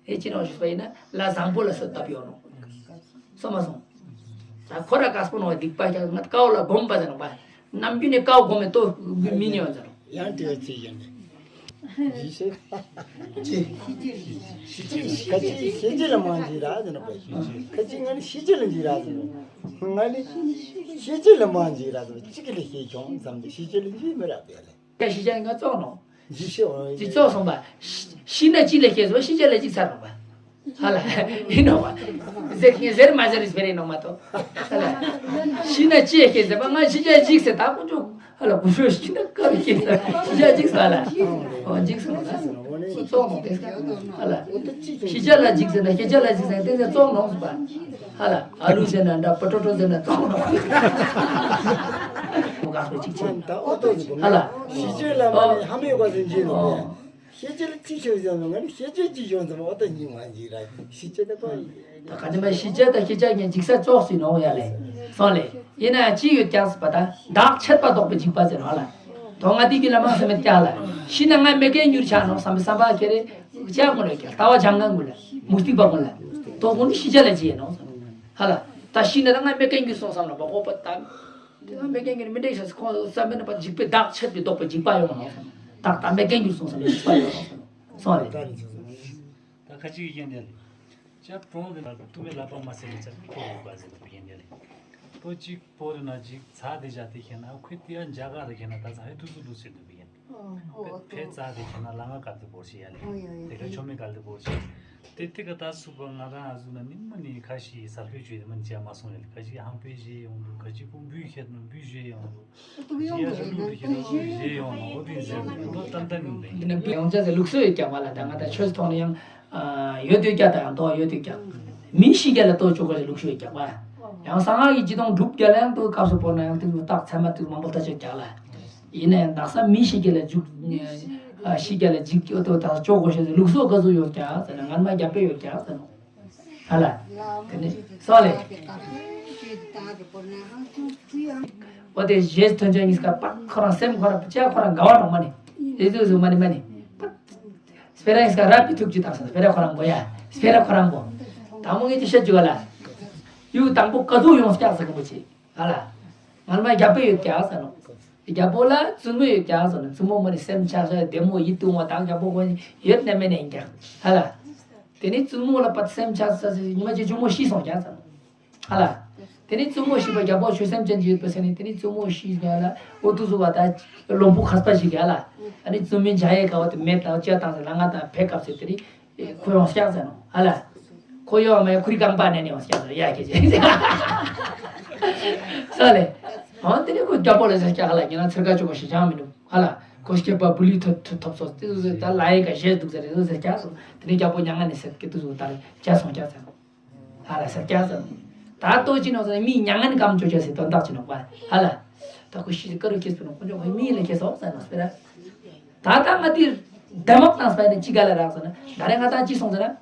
ཨེ་ཅི་ནོ་ཞུས་པ་ཡིན་ན་ལ་བཟང་པོ་ལ་སོ་བཏབ་ཡོང་ནོ། སོ་མ་སོང་། ད་ཁོ་ར་དཀར་པོ་ནོ་སྡིག་པ་ཀྱང་ང་ཀའོ་ལ་སྒོམ་པ་ཟེར་ནོ་པ། ནམ་རྒྱུན་ནས་ཀའོ་སྒོམ་མེ་ཏོ་མི་ཉོ་ཟེར་ནོ། ཡང་དེ་ཚིག་ཡིན་ནི། ཡིན་ཤེས། ཅི། ཤི་ཅི་ཤི་ཅི་ལ་མང་ཇི་ར་ཟེར་ནོ་པ། ཁ་ཅི་ང་ནི་ཤི་ཅི་ལ་ཇི་ར་ཟེར་ནོ། ང་ནི་ཤི་ཅི་ལ་མང་ཇི་ར་ཟེར་ནོ་ཅི་གི་ལ་ཤེས་ཆོང་ཙམ་དུ་ཤི་ཅི་ལ་ཇི་མི་ར་པས་ལེ། ཀ་ཤི་ཅི་ལ་ང་ཙོག་ནོ། ཇི་ཤི་འོ། ཅི་ཙོག་སོང་པ། ཤི་ཤི་ན་ཅི་ལ་ཤེས་སོ་ཤི་ཅི་ལ་ཅི་ཚར་ནོ་པ། ཧ་ལ། ཡིན་ནོ་བ། ཟེར་ངས་ཟེར་མ་ཟེར་རིས་བེ་རེ་ནོ་མ་ཏོ། ཧ་ལ། ཤི་ན་ཅི་ཡ་ཤེས་ཟེར་པ་ང་ཤི་ཅི་ཡ་ཅིག་ཟེར་ད་ཀུ་ཅོ། ཧ་ལ་ཀུ་ཤོ་ཤི་ན་ཀ་རུ་ཤེས་ཟེར། ཤི་ཅི་ཡ་ཅིག་ཟེར་ལ། ཨོ་ཅིག་ཟེར་ནོ་ད། ཀུ་ཙོག་མོ་དེ་ཧ་ལ། ཤི་ཅི་ལ་ཅིག་ཟེར་ན་ཤི་ཅི་ལ་ཅིག་ཟེར་ན་དེ་ཟེར་ཙོག་ནོ་ཟེར་པ། ཧ་ལ། ཨ་ལུ་ཟེར་ན་འདྲ་པོ་ཊེ་ཊོ་ཟེར་ན་ཙོག་ནོ། ཀུ་ག་སོ་ཅིག་ཅིག་ཧ་ལ། ཤི་ཅི་ལ་མ་ནི་ཧ་མེ་ཀ་ཟེར་ཅི་ནོ། ཤེས་བྱ་ལ་ཅི་ཤོད་ཀྱང་ང་ནི་ཤེས་བྱ་ཅི་ཤོད་ཙམ་འོ་ད་སྙིང་མ་འཇིག་ར་ཤེས་བྱ་ད་ཀོ། ད་ག་ནི་མ་ཤེས་བྱ་ད་ཤེས་བྱ་ངན་འཇིག་ས་ཙོགས་སུ་ནོ་ཡ་ལེ། སོང་ལེ། ཡིན་ན་ཡང་ཅི་ཡོད་ཀྱང་སྲིད་པ་ད་བདག་ཆད་པ་ལྡོག་པའི་འཇིགས་པ་ཟེར་བ་ལ། དོ་ང་དེ་གི་ལ་མང་སེམས་མེད་ཀྱང་ལ། ཤི་ན་ང་མེ་ཀན་འགྱུར་ཆ་ནོ་བསམ་པའི་བསམ་པ་ཁྱེ་རེ། ཅག་མོ་ལ་ཀྱང་ལྟ་བ་བྱང་ང་ངུ་ལ། མུ་སྟེགས་པ་ངུ་ལ། དོ་ངུ་ནི་ཤི་བྱ་ལ་ཅི་ཡིན་ནོ། ཧ་ལ། ད་ཤི་ན་ད་ང་མེ་ཀན་འགྱུར་སོང་བསམ་ལ་བ་ཧོ་པ་ད། དེ་ཡང་མེ་ཀན་གྱི་མི་འགྲིག་ཤག་ཁོང་བསམ་པའི་ནང་པ་འཇིགས་པའི་བདག་ཆད་པའི་ལྡོག་པའི་འཇིགས་པ་ཡོང་ནོ། བདག་དང་མེ་ཀན་གྱི་སོང་བསམ་པའི་འཇིགས་པ་ཡོང་ནོ། སོང་རེད། ད་ཁ་ཅིག་གི་རྐྱེན་དེ་ལས། ཅབ་གྲོང་དེ་ལ་ཏུ་མེ་ལ་པ་མ་སེ་ལེ་ཅབ་ཁོ་རུ་པ་ཟེར་དུ་རྐྱེན་དེ་ལས། ཏོ་གཅིག་པོ་རེ་ན་གཅིག་ཚ་དེ་བཞག་དེ་ཁྱེད་ན་ཁོས་དེ་ཡང་འཇའ་ག་རེ་ཁྱེད་ན་ད་ཚ་ཧེ་ཏུ་སུ་ལུ་ཟེར་དུ་བི་ཡན། ཕེ་ཕེ་ཚ་དེ་ཁྱེད་ན་ལ་ང་ག་དེ་བོར་ཤི་ཡ་ལེ། དེ་ག་ཆོ་མེ་ག་དེ་བོར་ཤི། དེ་དེ་ག་ད་སུ་པ་ང་རང་ཨ་ཟུ་ན་མི་མ་ནི་ཁ་ཤས་ས་ཁོས་བཅོས་མ་ནི་བྱས་མ་སོང་ཡ། ཁ་ཅིག་ཧང་པེ་བཞེས་ཡོང་འདུག་ཁ་ཅིག་ཀུང་བུས་ཁྱེར་ནོ་བུས་བཞེས་ཡོང་འདུག་ཁ་ཅིག་ཡ་ཞུ་ལུག་དུ་ཁྱེར་ནོ་བཞེས་ཡོང་ནོ་འོ་དེ་ཟེར་འདུག་ཏན་ཏན་མིན་པས། འདི་ནི་ཡོང་ཆ་ཟེར་ལུགས་སྲོལ་ཡོད་ཀྱང་བ་ལ། ད་ང་ད་ཆོས་ཐོག་ནས་ཡང་ཡོད་དུས་ཀྱང་ད་ཡང་ཏོག་ཡོད་དུས་ཀྱང་མི་ཤི་རྒྱ་ལ་ཏོག་བཅུག་ག་ལུགས་སྲོལ་ཡོད་ཀྱང་བ། ཡང་གསང་སྔགས་ཀྱི་སྤྱི་དོན་སྒྲུབ་རྒྱ་ལ་ཡང་ཏོག་སྐབས་སུ་བོར་ན་ཡང་ཏོག་རྟགས་ཚད་མ་ཏོག་མང་པོ་ལྟ་ཆོག་ཀྱང་ལ། ཡིན་ན་ཡང་དག་ས་མི་ཤི་རྒྱ་ལ་འཇུག་ཤི་རྒྱ་ལ་འཇིག་ཏོག་ད་བཅུག་གོ་ཤེས་ལུགས་སྲོལ་ག་ཚོད་ཡོད་ཀྱང་ཟེར་ན་ངར་མ་རྒྱབ་པེ་ཡོད་ཀྱང་ཟེར་ནོ། ཧ་ལ། དེ་ནི་སོགས་ལས། འོ་དེ་རྗེས་ཐོན་ཅན་གཉིས་ཀ་པ་ཁོ་རང་སེམས་ཁོ་རང་ཅག་ཁོ་རང་དགའ་བ་རང་མ་ནི། རེ་ཟུང་ཟུང་མ་ནི་མ་ནི། སྤེ་ར་ཡིས་ཀ་རབ་པའི་ཐུགས་ཀྱི་དང་ཟེར་སྤེ་ར་ཁོ་རང་གོ་ཡ། སྤེ་ར་ཁོ་རང་གོ། དང་པོ་ངས་ཅི་བཤད་རྒྱུ་བ་ལ། ཡུལ་དང་པོ་ག་ཚོད་ཡོང་སྐྱག་ཟེར་གི་མོ་ཆེ། ཧ་ལ། ངར་མ་རྒྱབ་པེ་ཡོད་ཀྱང་ཟེར་ནོ། རྒྱལ་པོ་ལ་བཙུན་མོ་ཡོད་ཀྱང་ཟེར་ནོ། བཙུན་མོ་མ་ནི་སེམས་ཆགས་ཤག་བདེ་མོ་ཡིད་དུ་འོང་བ་དང་རྒྱལ་པོ་གོ་ཡོད་ནི་མེད་ནི་ཡིན་ཀྱང་། ཧ་ལ། དེ་ནི་བཙུན་མོ་ལ་པད་སེམས་ཆགས་ས་ཉི་མ་གཅིག་གཅུང་མོ་ཤི་སོང་ཀྱང་ཟེར་ནོ། ཧ་ལ། དེ་ནི་བཙུན་མོ་ཤི་བ་རྒྱལ་པོ་ཆོས་སེམས་ཅན་གྱི་ཡོད་པ་ཟེར་ནི་དེ་ནི་བཙུན་མོ་ཤི་ཀྱང་ལ་འོ་དུ་བཟུ་བ་ད་ལོང་བུ་མཁས་པ་ཞིག་ཡ་ལ། ཨ་ནི་བཙུན་མོའི་འཇའ་ཡལ་ག་བ་དེ་མེད་དང་ལྕགས་དང་ཟེར་ལ་ང་དང་ཕེ་སྐབས་ཟེར་དེ་ནི། ཁོ་ཡོང་སྐྱག་ཟེར་ནོ། ཧ་ལ། ཁོ་ཡོང་མེད་ཁུ་རི་རྐང་པ་ནས་ནི་ཡོང་སྐྱག་ཟེར་ཡ་ཁྱེད་ཀྱིས། ས་ལེ། ཨང་དེ་ནི་ཁོ་རྒྱལ་པོ་ལ་ཟེར་སྐྱག་ཧ་ལ་ཉི་ན་ཚེར་ཀ་ཅོ་གོ་ཞི་ཅང་མི་འདུག་ཧ་ལ། ཁོ་སྐྱེས་པ་བུ་ལི་ཐོབ་ཐོབ་ཐོབ་སོ་དེ་ཚོ་ཟེར་ད་ལ་ཡི་ག་ཞེས་འདུག་ཟེར་རེ་ཟེར་སྐྱག་སོ་དེ་ནི་རྒྱལ་པོ་མྱ་ངན་ནི་ཟེར་སྐྱག་དུ་ཟོ་ད་རེ་སྐྱག་སོང་སྐྱག་ཟེར་ནོ། ཧ་ལ་ཟེར་སྐྱག་ཟེར་ནོ། ད་ལྟོ་ཅི་ནོ་ཟེར་ནི་མི་མྱ་ངན་གམ་ཅོ་ཅོ་ཟེར་དོན་དག་ཅི་ནོ་པ། ཧ་ལ། ད་ཁོ་ཤི་ཀ་རུ་སྐྱེས་པ་ནོ་ཁོ་ཅོ་ཁོ་མི་ལ་སྐྱེས་སོ་ཟེར་ནོ་སྤེ་ར། ད་ལྟ་ང་དེ་དེ་མོ་བཏང་སྤེ་ནི་ཅི་ག་ལ་རག་ཟེར་ན་ད་རེ་ང་ད་ཅི་སོང་ཟེར་ན།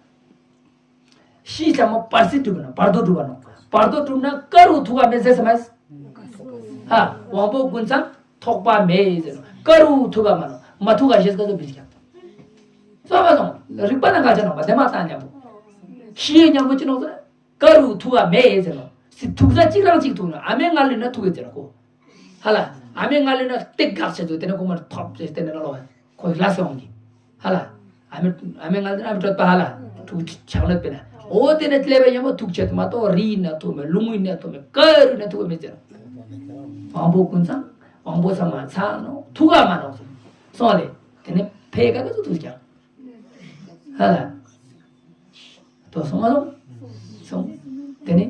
ཤི་ཆ་མོ་བར་སྲིད་གྲུབ་ན་བར་དོ་གྲུབ་པ་ནོ། བར་དོ་གྲུབ་ན་ཀ་རུ་ཐུག་ག་མེད་ཟེར་སྨ་ཧ། དབང་པོ་ཀུན་ཚང་ཐོགས་པ་མེད་ཟེར་ནོ། ཀ་རུ་ཐུག་ག་མ་ནོ་མ་ཐུག་ག་ཞེས་སྐད་ཆ་བུད་ཀྱང་། སོ་མ་སོང་རིག་པ་ན་ག་ཆ་ནོ་མ་དེ་མ་བཏང་མཉམ་པོ། ཤི་ཡེ་མཉམ་པོ་ཅི་ནོ་ཟེར། ཀ་རུ་ཐུག་ག་མེད་ཟེར་ནོ། སི་ཐུག་ས་གཅིག་རང་གཅིག་ཐུག་ནོ་ཨ་མའི་ང་ལུས་ན་ཐུག་གི་ཟེར་ནོ་ཁོ། ཧ་ལ། ཨ་མའི་ང་ལུས་ན་སྟེག་གག་ཆེ་ཚོ་དེ་ནས་ཁོ་མར་ཐོབ་ཟེར་དེ་ནས་ལོ་ལོ་བ། ཁོ་ལ་སེ་འོང་གི། ཧ་ལ། ཨ་མའི་ཨ་མའི་ང་ལུས་ན་ཨ་མའི་གྲོད་པ་ཧ་ལ། ཐུག་ཆག་ལོད་པེ་ན། འོ་དེ་ནས་ཀླད་པ་ཡན་པོ་ཐུག་ཆེ་མ་གཏོགས་རི་ཡིན་ན་ཐུག་མེད་ལུང་ཡིན་ན་ཐུག་མེད་ཀ་རུ་ན་ཐུག་མེད་ཟེར། དབང་པོ་ཀུན་ཚང་དབང་པོ་ཚང་མ་ཚང་ནོ་ཐུག་ག་མ་ནོ་ཟེར། སོང་ལེ། དེ་ནས་ཕེ་ཀ་ཀ་ཚོ་ཐུག་ཀྱང་། ཧ་ལ། དོ་སོང་མ་སོང་། སོང་། དེ་ནི།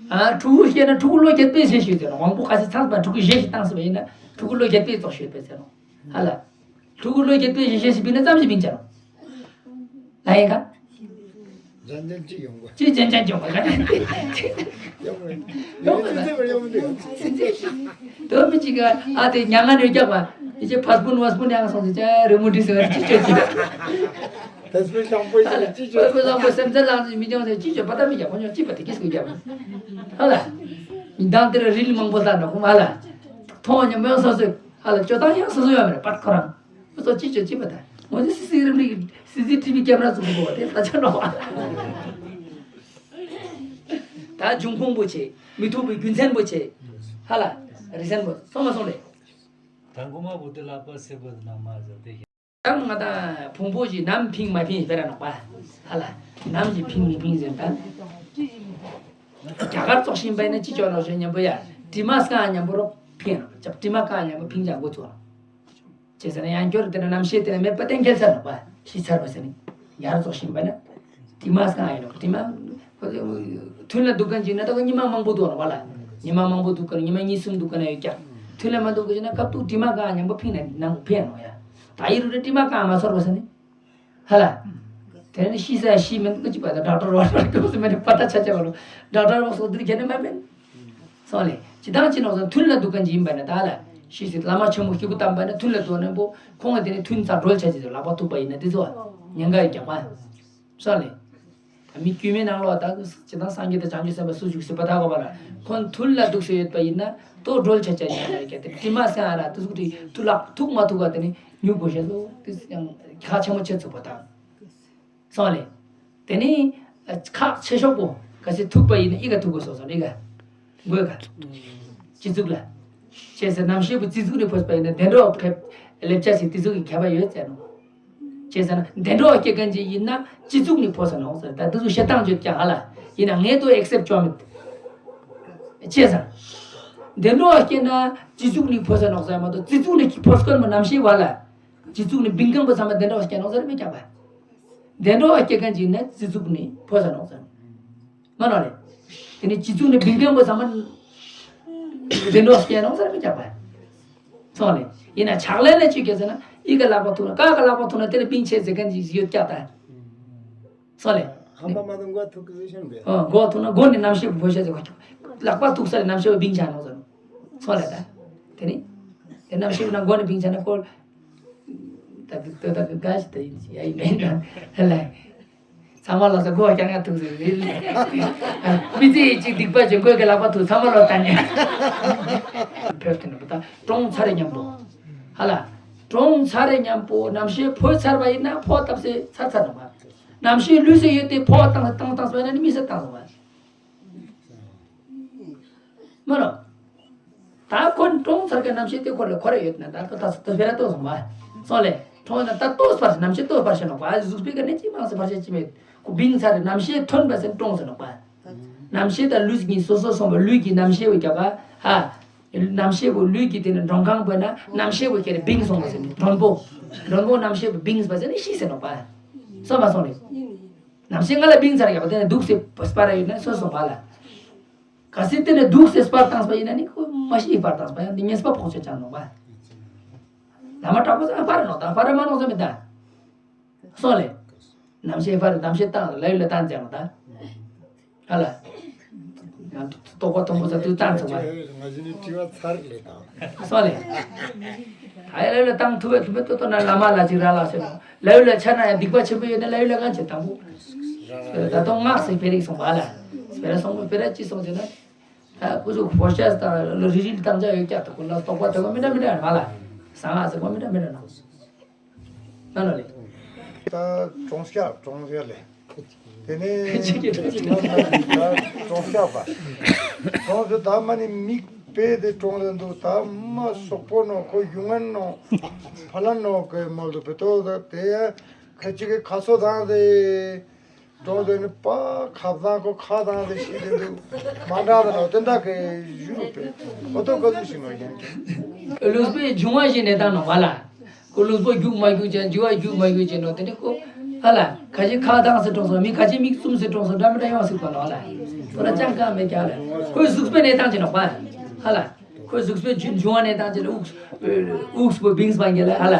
ཨ་ཕྲུ་གུ་སྐྱེས་ན་ཕྲུ་གུ་ལོ་བརྒྱད་པའི་ཞེས་ཞུས་ཏེ་ནོ། དབང་པོ་ག་ཚོད་ཚང་པ་ཕྲུ་གུ་བཞེས་ཤིག་བཏང་ཟེར་བ་ཡིན་ན་ཕྲུ་གུ་ལོ་བརྒྱད་པའི་ཙོག་ཞུས་པའི་ཟེར་ནོ། ཧ་ལ། ཕྲུ་གུ་ལོ་བརྒྱད་པའི་ཞེས་ཞེས་ཞིག་བིན་ན་ཙམ་ཞིག་བིན་ཅན་ནོ། ལ་ཡིན་ག་ཅན་ཅན་ཅིག་ཡོང་གོ་ཅི་ཅན་ཅན་ཅོང་ག་ཡོང་གོ་ཡོང་གོ་ཡོང་གོ་དོ་མི་ཅིག་ག་ཨ་དེ་མྱ་ངན་ཡོད་རྒྱག་པ་ཡི་ཅེ་ཕ་སྤུན་བ་སྤུན་ཡང་སོང་ཟེར་ཅེ་རི་མོ་འདྲི་ཟེར་བ་ཅི་ཅོ་ཅི། ད་སྤུན་དང་པོ་ཞིག་ལ་ཅི་ཅོ། སྤུན་དང་པོ་སེམས་ཚེ་ལང་ཟེར་མི་ཅོང་ཟེར་ཅི་ཅོ་པ་ད་མི་རྒྱག་ཁོ་ཉོ་ཅི་པ་དེ་ཀིས་ཀུ་རྒྱག་ཧ་ལ། མི་འདང་དེར་རིལ་མང་པོ་ལྟ་ན་ཁོ་མ་ལ། མཐོང་ཉམས་མོན་སོ་སོས་ཧ་ལ་ཅོ་སྟངས་ཡང་སོ་སོ་ཡོད་མ་རེད་པ་ཁོ་རང་། ཁོ་ཚོ་ཅི་ཅོ་ཅི་པ་ད་ངོ་ཚོ་སི་སི་རིམ་རིག་སི་སི་ཊི་བི་ཀེམ་ར་བཙུགས་དགོས་པ་དེ་ད་ཆ་ནོ། ད་འབྱུང་ཁུངས་པོ་ཆེ། མི་ཐུབ་པའི་རྒྱུ་མཚན་པོ་ཆེ། ཧ་ལ། རི་སན་པོ་སོང་མ་སོང་རེད། ད་མགོ་མ་བུ་དེ་ལ་པ་སེ་པོ་ནང་མ་ཟ་དེ། ད་ང་ད་ཕུང་པོ་ཞིག་ནམ་ཕིང་མ་ཕིང་སྤེ་ར་ནོག་པ། ཧ་ལ། ནམ་ཞིག་ཕིང་མི་ཕིང་ཟེར་ད། རྒྱ་གར་ཙོགས་ཤིང་པ་ཡིན་ན་ཅི་ཅོ་ནོ་ཞེས་མཉམ་པོ་ཡ། དྲི་མ་སྐང་མཉམ་པོ་རོ་ཕིང་ནོ། དྲི་མ་སྐང་མཉམ་པོ་ཕིང་ཅང་མགོ་ཚོ་ནོ། ཅེས་ཟེར་ན་ཡང་སྐྱོར་དེ་ན་རྣམ་ཤེས་དེ་ན་མེད་པ་གཏན་འཁེལ་ཚར་ནོག་པ། ཤི་ཚར་བ་ཟེར་ནི། ཡར་ཙོགས་ཤིང་པ་ན། དྲི་མ་སྐང་ཡིན་ནོ། དྲི་མ། མཐུན་ལ་འདུག་མཁན་ཅིག་ན་ད་ག་ཉི་མ་མང་པོ་འདུག་ནོ་བ་ལ། ཉི་མ་མང་པོ་འདུག་ག་ན་ཉི་མ་གཉིས་གསུམ་འདུག་ག་ན་ཡོད་ཀྱང་། མཐུན་ལ་མ་འདུག་ག་ཅིག་ན་སྐབས་ཐུག་དྲི་མ་སྐང་མཉམ་པོ་ཕིང་ནས་ནང་ཕེ་ནོ་ཡ། ད་ཡི་རུ་རེ་དྲི་མ་སྐང་མ་ཚོར་བ་ཟེར་ནི། ཧ་ལ། དེ་ནི་ཤི་ས་ཤི་མིན་གི་ཅིག་པ་ད་ཌོག་ཊར་རོ་ཌོག་ཊར་གོ་སི་མ་ནི་པ་ད་ཆ་ཆ་བ་ལོ། ཌོག་ཊར་རོ་སོ་དུར་ཁྱེད་ནི་མ་མིན། སོང་ལེ། ཇི་ལྟར་ཅི་ནོག་ཟེར་མཐུན་ལ་འདུག་མཁན་ཅིག་ཡིན་པ་ན་ད་ལ། ཤི་སྲིད་བླ་མ་ཆེན་མོ་སྐྱེ་དགུ་བལྟམས་པ་ན་མཐུན་ལ་འདུག་ནས་པོ་ཁོང་གི་དེ་ནི་མཐུན་རྩ་སྒྲོལ་ཆ་ཅི་ཟེར་ལག་པ་ཐུག་པ་ཡིན་ན་དེ་ཚོ་ཉེན་ཁ་ཡོད་ཀྱང་མ། སོང་ལེ། ད་མི་དཀྱུས་མའི་ནང་ལོགས་ད་ཇི་ལྟར་སངས་རྒྱས་དང་བྱང་ཆུབ་སེམས་དཔའ་སུ་བཞུགས་སྲིད་པ་ད་གོ་བ་ལ། ཁོང་མཐུན་ལ་འདུག་སེ་ཡོད་པ་ཡིན་ན་ཏོ་སྒྲོལ་ཆ་ཆ་ཉེན་ཁ་ཡོད་ཀྱང་དེ་དྲི་མ་སེང་ཨ་ར་དེ་ཟུག་དྲི་ཐུག་ལག་ཐུག་མ་ཐུག་ག་དེ་ནི་མྱུ་གོ་ཤེས་སོ་དེ་ཡང་ཁྱག་ཆེན་མོ་ཆེ་ཚུགས་པ་དང་། སོང་ལེ། དེ་ནི་ཁག་ཆེ་ཤོས་པོ་ག་ཚོད་ཐུག་པ་ཡིན་ན་ཨི་ག་ཐུག་དགོས་སོ་སོ་ནི་ག་དགོས་ག་སྤྱི་གཙུག་ལ། ཅེས་ཟེར་རྣམ་ཤེས་པོ་སྤྱི་གཙུག་ནས་འཕོས་པ་ཡིན་ན་བདེ་འགྲོ་ཁེབས་ལེབ་ཆ་ཞིག་སྤྱི་གཙུག་གི་ཁྱད་པར་ཡོད་ཟེར་ནོ། ཅེས་ཟེར་ན་བདེ་འགྲོ་སྐྱེ་མཁན་ཅིག་ཡིན་ན་སྤྱི་གཙུག་ནས་འཕོས་ཟེར་ནོ་ཟེར་ད་འདི་ཚོ་བཤད་སྟངས་བརྗོད་ཀྱང་ཧ་ལ་ཡིན་ན་ངས་དོ་ཨེག་སེབ་བྱོ་མེད། ཅེས་ཟེར། བདེ་འགྲོ་སྐྱེ་ན་སྤྱི་གཙུག་ནས་འཕོས་ཟེར་ནོ་ཟེར་མ་གཏོགས་སྤྱི་གཙུག་ནས་འཕོས་སྐོར་མ་རྣམ་ཤེས་བ་ལ། སྤྱི་གཙུག་ནས་བིང་གང་པོ་ཚང་མ་བདེ་འགྲོ་སྐྱེ་ནོ་ཟེར་མི་ཀྱང་བ། བདེ་འགྲོ་བ་སྐྱེ་མཁན་ཅིག་ནི་སྤྱི་གཙུག་ནས་འཕོ་ས་ནོག་ཟེར། མ་ནོག་ལེ། དེ་ནི་སྤྱི་གཙུག་ནས་བིང་མཁན་པོ་ཚང་མ་བདེ་འགྲོ་བ་སྐྱེ་ནོག་ཟེར་མི་རྒྱག་པ། སོང་ལེ། ཡིན་ན་ཕྱག་ལེན་ལ་ཅི་སྐྱེ་ཟེར་ན་ཨི་ཀ་ལག་པ་ཐུག་ན་ཀ་ཀ་ལག་པ་ཐུག་ན་དེ་ལ་བིང་ཆེ་ཟེར་མཁན་ཅིག་ཡོད་ཀྱག་ད། སོང་ལེ། ཧམ་པ་མ་དང་མགོ་ཐུག་གི་ཟེར་ཤེས་པས། ཨོ་མགོ་ཐུག་ན་མགོ་ནས་རྣམ་ཤེས་འཕོ་ཤེས་ཟེར་གོ། ལག་པ་ཐུག་ས་ལ་རྣམ་ཤེས་བིང་ཆ་ནོག་ཟེར། སོང་ལེ་ད། དེ་ནི། དེ་རྣམ་ཤེས་ན་མགོ་ནས་བིང་ཆ་ན་ཁོ། ད་དུ་ད་དུ་ག་ཞིག་ད་ཡིན་ཞིག་ཡ་ཡིན་མིན་ན་ཧ་ལ། ཚང་མ་ལོ་ས་མགོ་རྐྱང་ཡ་ཐུག་ཟེར་རེད། མི་ཚེ་ཡི་གཅིག་སྡིག་པ་བྱེད་མགོ་གི་ལག་པ་ཐུག་ཚང་མ་ལོ་ལྟ་ཉན། བོད་དེ་ནི་ད་གྲོངས་ཚར་རེ་མཉམ་པོ། ཧ་ལ། གྲོངས་ཚར་རེ་མཉམ་པོ་རྣམ་ཤེས་འཕོས་ཚར་བ་ཡིན་ན་འཕོ་བཏབ་སེ་ཚར་ཚར་ནོག་པ། རྣམ་ཤེས་ལུས་སེ་ཡོད་དེ་འཕོ་བཏང་བཏང་བཏང་སོང་ན་ནི་མི་སེ་བཏང་སོང་པ། མ་རོ། ད་ཁོ་གྲོངས་ཚར་གི་རྣམ་ཤེས་དེ་ཁོ་ལ་ཁོ་ར་ཡོད་ན་ད་ཁོ་ད་ད་སྤེ་ར་ཏོ་སོང་བ། སོང་ལེ། གྲོངས་ན་ད་ཏོ་སྤར་ཞིག་རྣམ་ཤེས་ཏོ་སྤར་ཞིག་ནོག་པ། གཟུགས་པོའི་ཀ་ནས་ཅི་མང་སེ་སྤར་ཤེས་ཅི་མེད། ཁོ་བིང་ཚར་རེ་རྣམ་ཤེས་ཐོན་པ་སེ་གྲོངས་སེ་ནོག་པ། རྣམ་ཤེས་དང་ལུས་གཉིས་སོ་སོ་སོང་བ་ལུས་ཀྱི་རྣམ་ཤེས་བོ་རྒྱབ་པ། ཧ། རྣམ་ཤེས་བོ་ལུས་ཀྱི་དེ་ནི་མགྲོན་ཁང་བོ་ན་རྣམ་ཤེས་བོ་ཁྱེར་བིང་སོང་བ་སེ་ནི་མགྲོན་པོ། མགྲོན་པོ་རྣམ་ཤེས་བོ་བིང་སེ་སེ་ནི་ཤི་སེ་ནོག་པ། སོང་བ་སོང་ལེ། རྣམ་ཤེས་ང་ལ་བིང་ཚར་ཡག་པ་དེ་ནི་འདུག་སེ་སྤར་ཡོད་ན་སོ་སོང་བ་ལ། གལ་སྲིད་དེ་ནས་འདུག་སེ་སྤར་བཏང་པ་ཡིན་ན་ནི་ཁོ་མ་ཤི་སྤར་བཏང་པ་ཡང་འདི་ཉེས་པ་ཕོག་ཆ་ཅང་ནོག་པ། ལ་མ་དྲག་པོ་ཚང་སྤར་ནོག་དང་སྤར་མ་ནོག་ཟེར་མི་ད། སོང་ལེ། རྣམ་ཤེས་སྤར་རྣམ་ཤེས་བཏང་ལ་ཡུལ་ལ་བཏང་ཅང་ནོག་ད། ཧ་ལ། ཡང་རྟོགས་པ་མཐོན་པོ་ས་དུས་བཏང་ཚོགས་པ། ང་ཚོ་ནི་དྲི་བ་ཚར་ལེ་དང་། སོང་ལེ། ད་ཡ་ལ་ཡུལ་ལ་བཏང་ཐུབ་པའི་ཐུབ་པའི་ཏོ་ཏོ་ན་བླ་མ་ལ་ཅིག་ར་ལ་ཟེར་ནོག་ལ་ཡུལ་ལ་ཆ་ན་ཡང་སྡིག་པ་ཆེན་པོ་ཡོད་ན་ལ་ཡུལ་ལ་གང་བྱེད་དང་པོ། ད་དུང་སྔགས་སེ་སྤེ་རིག་སོང་བ་ལ། སྤེ་ར་སོང་བ་སྤེ་ར་ཅི་སོང་ཟེར་ན། ད་སྐུ་གཟུགས་ཕོ་ཤ་དང་ལོ་རི་རི་བཏང་ཆ་ཡོད་ཀྱག་ད་ཁོ་ལ་རྟོགས་པ་དེ་གོ་མི་འདྲ་མི་འདྲ་ཡོད་མ་ལ། གསང་སྔགས་ཟེར་གོ་མི་འདྲ་མི་འདྲ་ནོག་ན་ལ་ལེ། ད་གྲོངས་ཤག་གྲོངས་ཤག་ལེ། དེ་ནས་ཅི་གི་གྲོངས་ཤག་པ། གྲོངས་ཤག་ད་མ་ནི་མིག་དཔེ་དེ་གྲོངས་ལ་འདུག་ད་མ་སོག་པོ་ནོ་ཁོ་ཡུང་ངན་ནོ་ཕ་ལ་ནོ་གི་མོལ་དུ་བེ་ཏོ་ད་དེ་ཁ་ཅིག་གི་ཁ་སོ་དང་དེ། གྲོངས་དེ་ནི་པ་ཁ་བཟང་ཁོ་ཁ་དང་དེ་ཤི་དེ་འདུག་མ་འདྲ་ད་ནོ་དེ་འདྲ་གི་ཡུ་རུ་པེ་ཨོ་ཏོ་ག་ཚོད་ཤི་ནོ་ཡང་གི། ལུས་པོའི་འབྱུང་བ་ཞིག་ནས་བཏང་ནོ་བ་ལ། ཁོ་ལུས་པོ་རྒྱུག་མ་རྒྱུག་ཅན་འགྱུར་བ་རྒྱུག་མ་རྒྱུག་ཅན་ནོ་དེ་ནི་ཁོ། ཧ་ལ། ཁ་ཅིག་ཁ་གདངས་སེ་གྲོངས་སོང་མི་ཁ་ཅིག་མིག་བཙུམས་སེ་གྲོངས་སོང་འདྲ་མི་འདྲ་ཡོང་སྲིད་པ་ནོ་ལ། ཁོ་ལ་ཅང་གང་མེད་ཀྱང་ལ། ཁོའི་གཟུགས་པོའི་གནས་སྟངས་ཅན་ནོ་པ། ཧ་ལ། ཁོའི་གཟུགས་པོའི་འབྱུང་བ་གནས་སྟངས་ཅན་ལ་དབུགས། དབུགས་པོ་བིང་སྤང་གྱི་ལ་ཧ་ལ།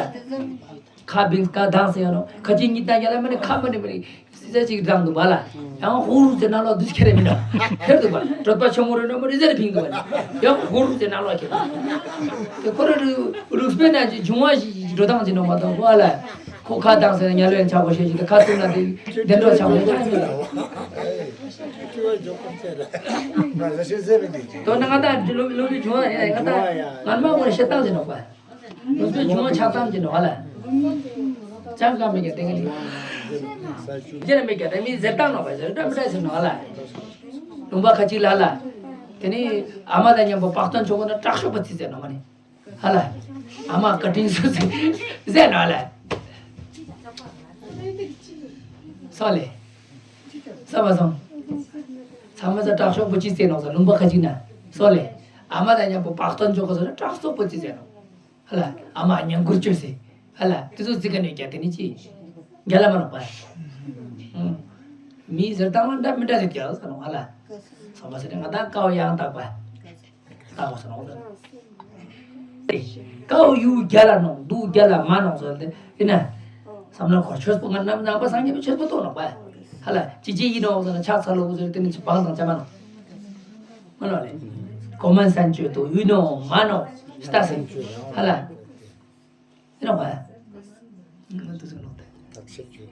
ཁ་བིང་ཁ་གདངས་སེ་ཡོང་ནོ་ཁ་ཅིག་གཉིད་བཏང་གྱི་ལ་མ་ནི་ཁ་མ་ནི་མ་ནི། སི་ས་ཅིག་བཏང་འདུག་པ་ལ། ཡང་ཧུར་ཟེར་ན་ལོ་དུས་ཁྱེར་མི་འདྲ། ཁྱེར་འདུག་པ། གྲོད་པ་ཆུང་ངུ་རེ་ན་མོ་རེ་ཟེར་ཕིང་འདུག་པ་ལ། ཡང་ཧུར་ཟེར་ན་ལོ་ཁྱེར། དེ་ཁོ་ར་ལུགས་པའི་ནང་གི་འབྱུང་བ་ཞིག་འགྲོ་སྟངས་ཀྱི་ནང་མ་གཏོགས་པ་ལ། ཁོ་ཁ་བཏང་ཟེར་ན་ཉལ་བའི་ཆག་པོ་ཤེས་ཤིག་ཁ་བཙུམ་ན་དེ་བདེ་འགྲོ་ཆག་པོ་ཡོད་ཀྱང་མི་འདུག་དོན་ང་དང་ལུགས་ལུགས་ཀྱི་འབྱུང་བ་ཡང་ང་དང་ང་མ་མོ་རེ་བཤད་སྟངས་ཀྱི་ནང་པ། ལུང་པའི་འབྱུང་བ་ཆགས་སྡང་གི་ནོ་ལ། ཅང་གང་མེད་ཀྱང་དེ་ག་ནི། རྗེས་ལ་མེད་ཀྱང་དེ་མི་ཟེར་སྟངས་ནོ་བ་ཟེར་འདྲ་མི་འདྲ་ཟེར་ནོ་ལ། ལུང་པ་ཁ་ཅིག་ལ་ལ། དེ་ནི་ཨ་མ་དང་མཉམ་པོ་བག་སྟོན་ཆོག་གོ་ན་དྲག་ཤོས་པ་ཅི་ཟེར་ནོ་མ་ནི། ཧ་ལ། ཨ་མ་བཀའ་དྲིན་གསོ་ཟེར་ཟེར་ནོ་ལ། སོ་ལེ། ས་བ་སོང་། ཚང་མ་ས་དྲག་ཤོས་པ་ཅི་ཟེར་ནོ་ས་ལུང་པ་ཁ་ཅིག་ན། སོ་ལེ། ཨ་མ་དང་མཉམ་པོ་བག་སྟོན་ཆོག་གོ་ཟེར་ན་དྲག་ཤོས་པ་ཅི་ཟེར་ནོ། ཧ་ལ། ཨ་མ་ཉང་གུར་བཅོས་སེ། ཧ་ལ། དེ་ཚོ་ཙི་ག་ནས་རྒྱ་དེ་ནི་ཅི། རྒྱ་ལ་མ་རོགས་པ། ཨུ། མི་ཟེར་སྟངས་ལ་འདྲ་མི་འདྲ་ཟེར་རྒྱ་ས་ནོ་ཧ་ལ། ས་མ་ཟེར་ང་དང་ཀའོ་ཡང་དག་པ། ལྟ་བ་ས་ནོ་ཧ་ལ། ཀའོ་ཡུ་རྒྱ་ལ་ནོ་འདུག་རྒྱ་ལ་མ་ནོ་ཟེར་ཏེ་ཡིན་ན། བསམ་ན་ཁོ་ཆོས་པོ་ང་ནམ་ནང་པ་སངས་རྒྱས་པའི་ཆོས་པོ་ཏོ་ནོ་པ། ཧ་ལ། ཅི་ཅི་ཡིན་ནོ་ཟེར་ན་ཕྱག་འཚལ་ལོ་ཟེར་ཏེ་ནི་ཅི་བང་དང་ཅ་མ་ནོ། མ་ནོ་ལེ། གོ་མན་སན་ཅོ་ཏོ་ཡུ་ནོ་མ་ནོ་ཤྟ་སེ། ཧ་ལ། ཡིན་ནོ་བ། ང་དུ་ཟེར་ནོ་དེ། བརྟག་དཔྱད་བྱོས།